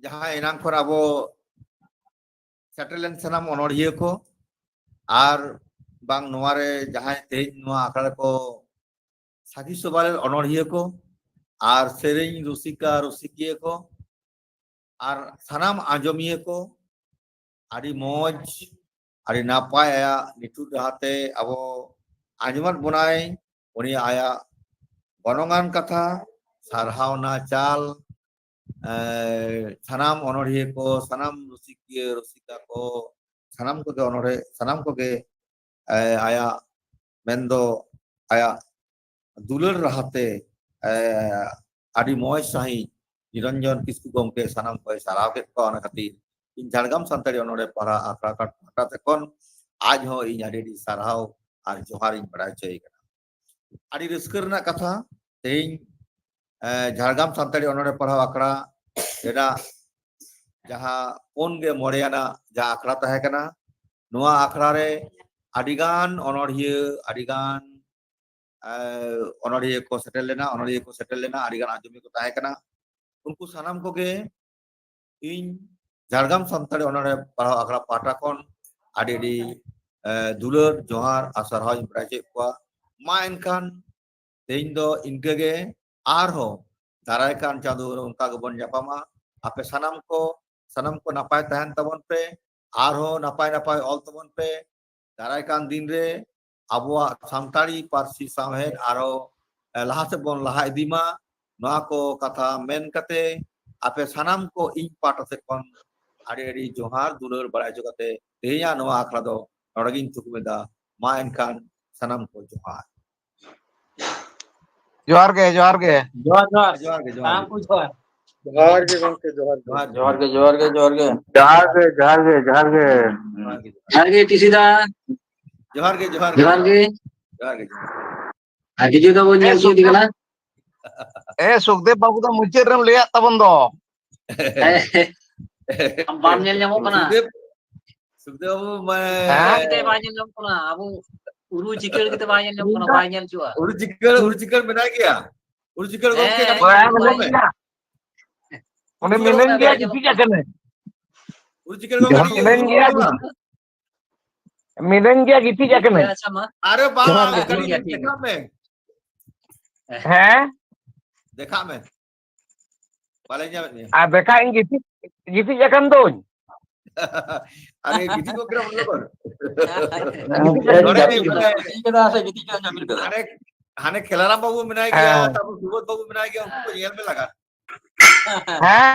ᱡᱟᱦᱟᱸ ᱮᱱᱟᱝ ᱠᱷᱚᱱ ᱟᱵᱚ ᱥᱮᱴᱮᱨ ᱞᱮᱱ ᱥᱟᱱᱟᱢ ᱚᱱᱚᱲᱦᱤᱭᱟᱹ ᱠᱚ ᱟᱨ ᱵᱟᱝ ᱱᱚᱣᱟ ᱨᱮ ᱡᱟᱦᱟᱸᱭ ᱛᱮᱦᱮᱧ ᱱᱚᱣᱟ ᱟᱠᱷᱲᱟ ᱨᱮᱠᱚ ᱥᱟᱹᱠᱷᱤ ᱥᱚᱵᱷᱟ ᱞᱮᱱ ᱚᱱᱚᱲᱦᱤᱭᱟᱹ ᱠᱚ ᱟᱨ ᱥᱮᱨᱮᱧ ᱨᱩᱥᱤᱠᱟ ᱨᱩᱥᱤᱠᱤᱭᱟᱹ ᱠᱚ ᱟᱨ ᱥᱟᱱᱟᱢ ᱟᱸᱡᱚᱢᱤᱭᱟᱹ ᱠᱚ, ᱟᱹᱰᱤ ᱢᱚᱡᱽ, ᱟᱹᱰᱤ ᱱᱟᱯᱟᱭ ᱟᱭᱟᱜ ᱱᱤᱴᱷᱩᱴ ᱰᱟᱦᱟᱨ ᱛᱮ ᱟᱵᱚ ᱟᱸᱡᱚᱢᱟᱫ ᱵᱚᱱᱟᱭ᱾ ᱩᱱᱤ ᱟᱭᱟᱜ ᱜᱚᱱᱚᱝᱟᱱ ᱠᱟᱛᱷᱟ, ᱥᱟᱨᱦᱟᱣᱱᱟ ᱪᱟᱞ, ᱮ, ᱥᱟᱱᱟᱢ ᱚᱱᱚᱲᱦᱤᱭᱟᱹ ᱠᱚ, ᱥᱟᱱᱟᱢ ᱨᱩᱥᱤᱠᱤᱭᱟᱹ ᱨᱩᱥᱤᱠᱟ ᱠᱚ, ᱥᱟᱱᱟᱢ ᱠᱚᱜᱮ ᱚᱱᱚᱲᱦᱮ, ᱥᱟᱱᱟᱢ ᱠᱚᱜᱮ, ᱮ, ᱟᱭᱟᱜ ᱢᱮᱱᱫᱚ ᱟᱭᱟᱜ ᱫᱩᱞᱟᱹᱲ ᱨᱟᱦᱟᱛᱮ, ᱮ, ᱟᱹᱰᱤ ᱢᱚᱡᱽ ᱥᱟᱺᱦᱤᱡ ᱱᱤᱨᱚᱧᱡᱚᱱ ᱠᱤᱥᱠᱩ ᱜᱚᱢᱠᱮ ᱥᱟᱱᱟᱢ ᱠᱚᱭ ᱥᱟᱨᱦᱟᱣ ᱠᱮᱫ ᱠᱚᱣᱟ᱾ ᱚᱱᱟ ᱠᱷᱟᱹᱛᱤᱨ ᱤᱧ ᱡᱷᱟᱲᱜᱨᱟᱢ ᱥᱟᱱᱛᱟᱲᱤ ᱚᱱᱚᱲᱦᱮ ᱯᱟᱲᱦᱟᱣ ᱟᱠᱷᱲᱟ ᱯᱟᱦᱴᱟ ᱥᱮᱫ ᱠᱷᱚᱱ ᱟᱡ ᱦᱚᱸ ᱤᱧ ᱟᱹᱰᱤ ᱟᱹᱰᱤ ᱥᱟᱨᱦᱟᱣ ᱟᱨ ᱡᱚᱦᱟᱨ ᱤᱧ ᱵᱟᱲᱟᱭ ᱦᱚᱪᱚᱭᱮ ᱠᱟᱱᱟ᱾ ᱟᱹᱰᱤ ᱨᱟᱹᱥᱠᱟᱹ ᱨᱮᱱᱟᱜ ᱠᱟᱛᱷᱟ, ᱛᱮᱦᱮᱧ, ᱮ, ᱡᱷᱟᱲᱜᱨᱟᱢ ᱥᱟᱱᱛᱟᱲᱤ ᱚᱱᱚᱲᱦᱮ ᱯᱟᱲᱦᱟᱣ ᱟᱠᱷᱲᱟ ᱨᱮᱱᱟᱜ ᱡᱟᱦᱟᱸ ᱯᱩᱱ ᱜᱮ ᱢᱚᱬᱮ ᱟᱱᱟᱜ ᱡᱟᱦᱟᱸ ᱟᱠᱷᱲᱟ ᱛᱟᱦᱮᱸ ᱠᱟᱱᱟ, ᱱᱚᱣᱟ ᱟᱠᱷᱲᱟ ᱨᱮ ᱟᱹᱰᱤᱜᱟᱱ ᱚᱱᱚᱬᱦᱤᱭᱟᱹ, ᱟᱹᱰᱤᱜᱟᱱ, ᱮ, ᱚᱱᱚᱬᱦᱤᱭᱟᱹ ᱠᱚ ᱥᱮᱴᱮᱨ ᱞᱮᱱᱟ, ᱚᱱᱚᱬᱦᱤᱭᱟᱹ ᱠᱚ ᱥᱮᱴᱮᱨ ᱞᱮᱱᱟ, ᱟᱹᱰᱤᱜᱟᱱ ᱟᱸᱡᱚᱢᱤᱭᱟᱹ ᱠᱚ ᱛᱟᱦᱮᱸ ᱠᱟᱱᱟ᱾ ᱩᱱᱠᱩ ᱥᱟᱱᱟᱢ ᱠᱚᱜᱮ ᱤᱧ ᱡᱷᱟᱲᱜᱨᱟᱢ ᱥᱟᱱᱛᱟᱲᱤ ᱚᱱᱚᱬᱦᱮ ᱯᱟᱲᱦᱟᱣ ᱟᱠᱷᱲᱟ ᱯᱟᱦᱴᱟ ᱠᱷᱚᱱ ᱟᱹᱰᱤ ᱟᱹᱰᱤ, ᱮ, ᱫᱩᱞᱟᱹᱲ, ᱡᱚᱦᱟᱨ ᱟᱨ ᱥᱟᱨᱦᱟᱣ ᱤᱧ ᱵᱟᱲᱟᱭ ᱦᱚᱪᱚᱭᱮᱫ ᱠᱚᱣᱟ᱾ ᱢᱟ ᱮᱱᱠᱷᱟᱱ ᱛᱮᱦᱮᱧ ᱫᱚ ᱤᱱᱠᱟᱹ ᱜᱮ, ᱟᱨᱦᱚᱸ ᱫᱟᱨᱟᱭ ᱠᱟᱱ ᱪᱟᱸᱫᱳ ᱨᱮ ᱚᱱᱠᱟ ᱜᱮᱵᱚᱱ ᱧᱟᱯᱟᱢᱟ᱾ ᱟᱯᱮ ᱥᱟᱱᱟᱢ ᱠᱚ, ᱥᱟᱱᱟᱢ ᱠᱚ ᱱᱟᱯᱟᱭ ᱛᱟᱦᱮᱱ ᱛᱟᱵᱚᱱ ᱯᱮ, ᱟᱨᱦᱚᱸ ᱱᱟᱯᱟᱭ ᱱᱟᱯᱟᱭ ᱚᱞ ᱛᱟᱵᱚᱱ ᱯᱮ᱾ ᱫᱟᱨᱟᱭ ᱠᱟᱱ ᱫᱤᱱ ᱨᱮ ᱟᱵᱚᱣᱟᱜ ᱥᱟᱱᱛᱟᱲᱤ ᱯᱟᱹᱨᱥᱤ ᱥᱟᱶᱦᱮᱫ ᱟᱨᱦᱚᱸ, ᱮ, ᱞᱟᱦᱟ ᱥᱮᱫ ᱵᱚᱱ ᱞᱟᱦᱟ ᱤᱫᱤ ᱢᱟ᱾ ᱱᱚᱣᱟ ᱠᱚ ᱠᱟᱛᱷᱟ ᱢᱮᱱ ᱠᱟᱛᱮ ᱟᱯᱮ ᱥᱟᱱᱟᱢ ᱠᱚ ᱤᱧ ᱯᱟᱦᱴᱟ ᱥᱮᱫ ᱠᱷᱚᱱ ᱟᱹᱰᱤ ᱟᱹᱰᱤ ᱡᱚᱦᱟᱨ ᱫᱩᱞᱟᱹᱲ ᱵᱟᱲᱟᱭ ᱦᱚᱪᱚ ᱠᱟᱛᱮ ᱛᱮᱦᱮᱧᱟᱜ ᱱᱚᱣᱟ ᱟᱠᱷᱲᱟ ᱫᱚ ᱱᱚᱰᱮ ᱜᱤᱧ ᱛᱷᱩᱠᱩᱢ ᱮᱫᱟ᱾ ᱢᱟ ᱮᱱᱠᱷᱟᱱ ᱥᱟᱱᱟᱢ ᱠᱚ ᱡᱚᱦᱟᱨ᱾ ᱡᱚᱦᱟᱨ ᱜᱮ, ᱡᱚᱦᱟᱨ ᱜᱮ᱾ ᱡᱚᱦᱟᱨ ᱡᱚᱦᱟᱨ ᱡᱚᱦᱟᱨ ᱜᱮ, ᱡᱚᱦᱟᱨ ᱥᱟᱱᱟᱢ ᱜᱮ᱾ ᱠᱚ ᱡᱚᱦᱟᱨ᱾ ᱡᱚᱦᱟᱨ ᱜᱮ ᱜᱚᱢᱠᱮ, ᱡᱚᱦᱟᱨ ᱜᱮ᱾ ᱡᱚᱦᱟᱨ ᱡᱚᱦᱟᱨ ᱜᱮ, ᱡᱚᱦᱟᱨ ᱜᱮ, ᱡᱚᱦᱟᱨ ᱜᱮ᱾ ᱡᱚᱦᱟᱨ ᱜᱮ, ᱡᱚᱦᱟᱨ ᱜᱮ᱾ ᱡᱚᱦᱟᱨ ᱜᱮ ᱴᱤᱥᱤ ᱫᱟ᱾ ᱡᱚᱦᱟᱨ ᱜᱮ, ᱡᱚᱦᱟᱨ ᱜᱮ, ᱡᱚᱦᱟᱨ ᱜᱮ᱾ ᱡᱚᱦᱟᱨ ᱜᱮ, ᱡᱚᱦᱟᱨ ᱜᱮ᱾ ᱟᱹᱰᱤ ᱡᱩᱫᱟᱹ ᱵᱚᱱ ᱮ ᱧᱮᱞ ᱪᱮᱫ ᱥᱩᱠᱫᱮᱵ, ᱠᱟᱱᱟ᱾ ᱮ ᱥᱩᱠᱫᱮᱵ ᱵᱟᱹᱵᱩ ᱫᱚ ᱢᱩᱪᱟᱹᱫ ᱨᱮᱢ ᱞᱟᱹᱭᱟᱜ ᱛᱟᱵᱚᱱ ᱫᱚ᱾ ᱵᱟᱢ ᱧᱮᱞ ᱧᱟᱢᱚᱜ ᱠᱟᱱᱟ᱾ ᱥᱩᱠᱫᱮᱵ, ᱥᱩᱠᱫᱮᱵ ᱵᱟᱹᱵᱩ ᱢᱟᱱᱮ ᱦᱮᱸ? ᱠᱟᱛᱮ ᱵᱟᱭ ᱧᱮᱞ ᱧᱟᱢᱚᱜ ᱠᱟᱱᱟ᱾ ᱟᱵᱚ ᱩᱨᱩ ᱪᱤᱠᱟᱹᱲ ᱠᱟᱛᱮ ᱵᱟᱭ ᱧᱮᱞ ᱧᱟᱢᱚᱜ ᱠᱟᱱᱟ, ᱵᱟᱭ ᱧᱮᱞ ᱦᱚᱪᱚᱜᱼᱟ᱾ ᱩᱨᱩ ᱪᱤᱠᱟᱹᱲ, ᱩᱨᱩ ᱪᱤᱠᱟᱹᱲ ᱢᱮᱱᱟᱭ ᱜᱮᱭᱟ᱾ ᱩᱨᱩ ᱪᱤᱠᱟᱹᱲ ᱜᱚᱢᱠᱮ ᱦᱮᱸ, ᱠᱟᱹᱴᱤᱡ ᱵᱟᱭ ᱧᱮᱞ ᱢᱮᱱᱟᱭ ᱢᱮ᱾ ᱜᱮᱭᱟ᱾ ᱩᱱᱤ ᱩᱨᱩ ᱢᱤᱱᱟᱹᱧ ᱵᱟᱭ ᱜᱮᱭᱟ, ᱧᱮᱞᱚᱜ ᱜᱤᱛᱤᱡ ᱟᱠᱟᱱᱟᱭ᱾ ᱩᱨᱩ ᱪᱤᱠᱟᱹᱲ ᱜᱚᱢᱠᱮ ᱡᱚᱦᱟᱨ ᱠᱟᱹᱴᱤᱡ ᱢᱤᱱᱟᱹᱧ ᱩᱨᱩ ᱜᱮᱭᱟ, ᱧᱮᱞ ᱢᱮ᱾ ᱢᱤᱱᱟᱹᱧ ᱜᱮᱭᱟ, ᱜᱤᱛᱤᱡ ᱟᱠᱟᱱᱟᱭ᱾ ᱴᱷᱤᱠ ᱟᱪᱷᱮ ᱢᱟ᱾ ᱟᱨᱮ ᱵᱟᱝ, ᱡᱚᱦᱟᱨ ᱜᱮ᱾ ᱠᱟᱹᱴᱤᱡ ᱴᱷᱤᱠ ᱜᱮᱭᱟ, ᱴᱷᱤᱠ ᱜᱮᱭᱟ᱾ ᱫᱮᱠᱷᱟᱜ ᱢᱮ᱾ ᱦᱮᱸ? ᱫᱮᱠᱷᱟᱜ ᱢᱮ᱾ ᱵᱟᱞᱮ ᱧᱟᱢᱮᱫ ᱢᱮᱭᱟ᱾ ᱟᱨ ᱫᱮᱠᱷᱟ ᱤᱧ ᱜᱤᱛᱤᱡ, ᱜᱤᱛᱤᱡ ᱟᱠᱟᱱ ᱫᱚᱧ᱾ ᱟᱨᱮ ᱜᱤᱛᱤᱡ ᱠᱚᱜ ᱠᱟᱱᱟ ᱵᱚᱞᱮ ᱵᱟᱝ? ᱜᱤᱛᱤᱡ ᱟᱠᱟᱱ ᱱᱚᱰᱮ ᱜᱤᱛᱤᱡ᱾ ᱢᱟᱱᱮ ᱜᱤᱛᱤᱡ ᱠᱟᱫᱟ ᱥᱮ ᱜᱤᱛᱤᱡ ᱠᱟᱱᱟ ᱧᱟᱢ ᱠᱟᱫᱟ᱾ ᱦᱟᱱᱮ, ᱦᱟᱱᱮ ᱠᱷᱮᱞᱟᱨᱟᱢ ᱵᱟᱹᱵᱩ ᱢᱮᱱᱟᱭ ᱜᱮᱭᱟ, ᱦᱮᱸ᱾ ᱛᱟᱨᱯᱚᱨ ᱥᱩᱵᱳᱫᱷ ᱵᱟᱹᱵᱩ ᱢᱮᱱᱟᱭ ᱜᱮᱭᱟ, ᱩᱱᱠᱩ ᱠᱚ ᱧᱮᱞ ᱢᱮ ᱞᱟᱜᱟᱱ᱾ ᱦᱮᱸ,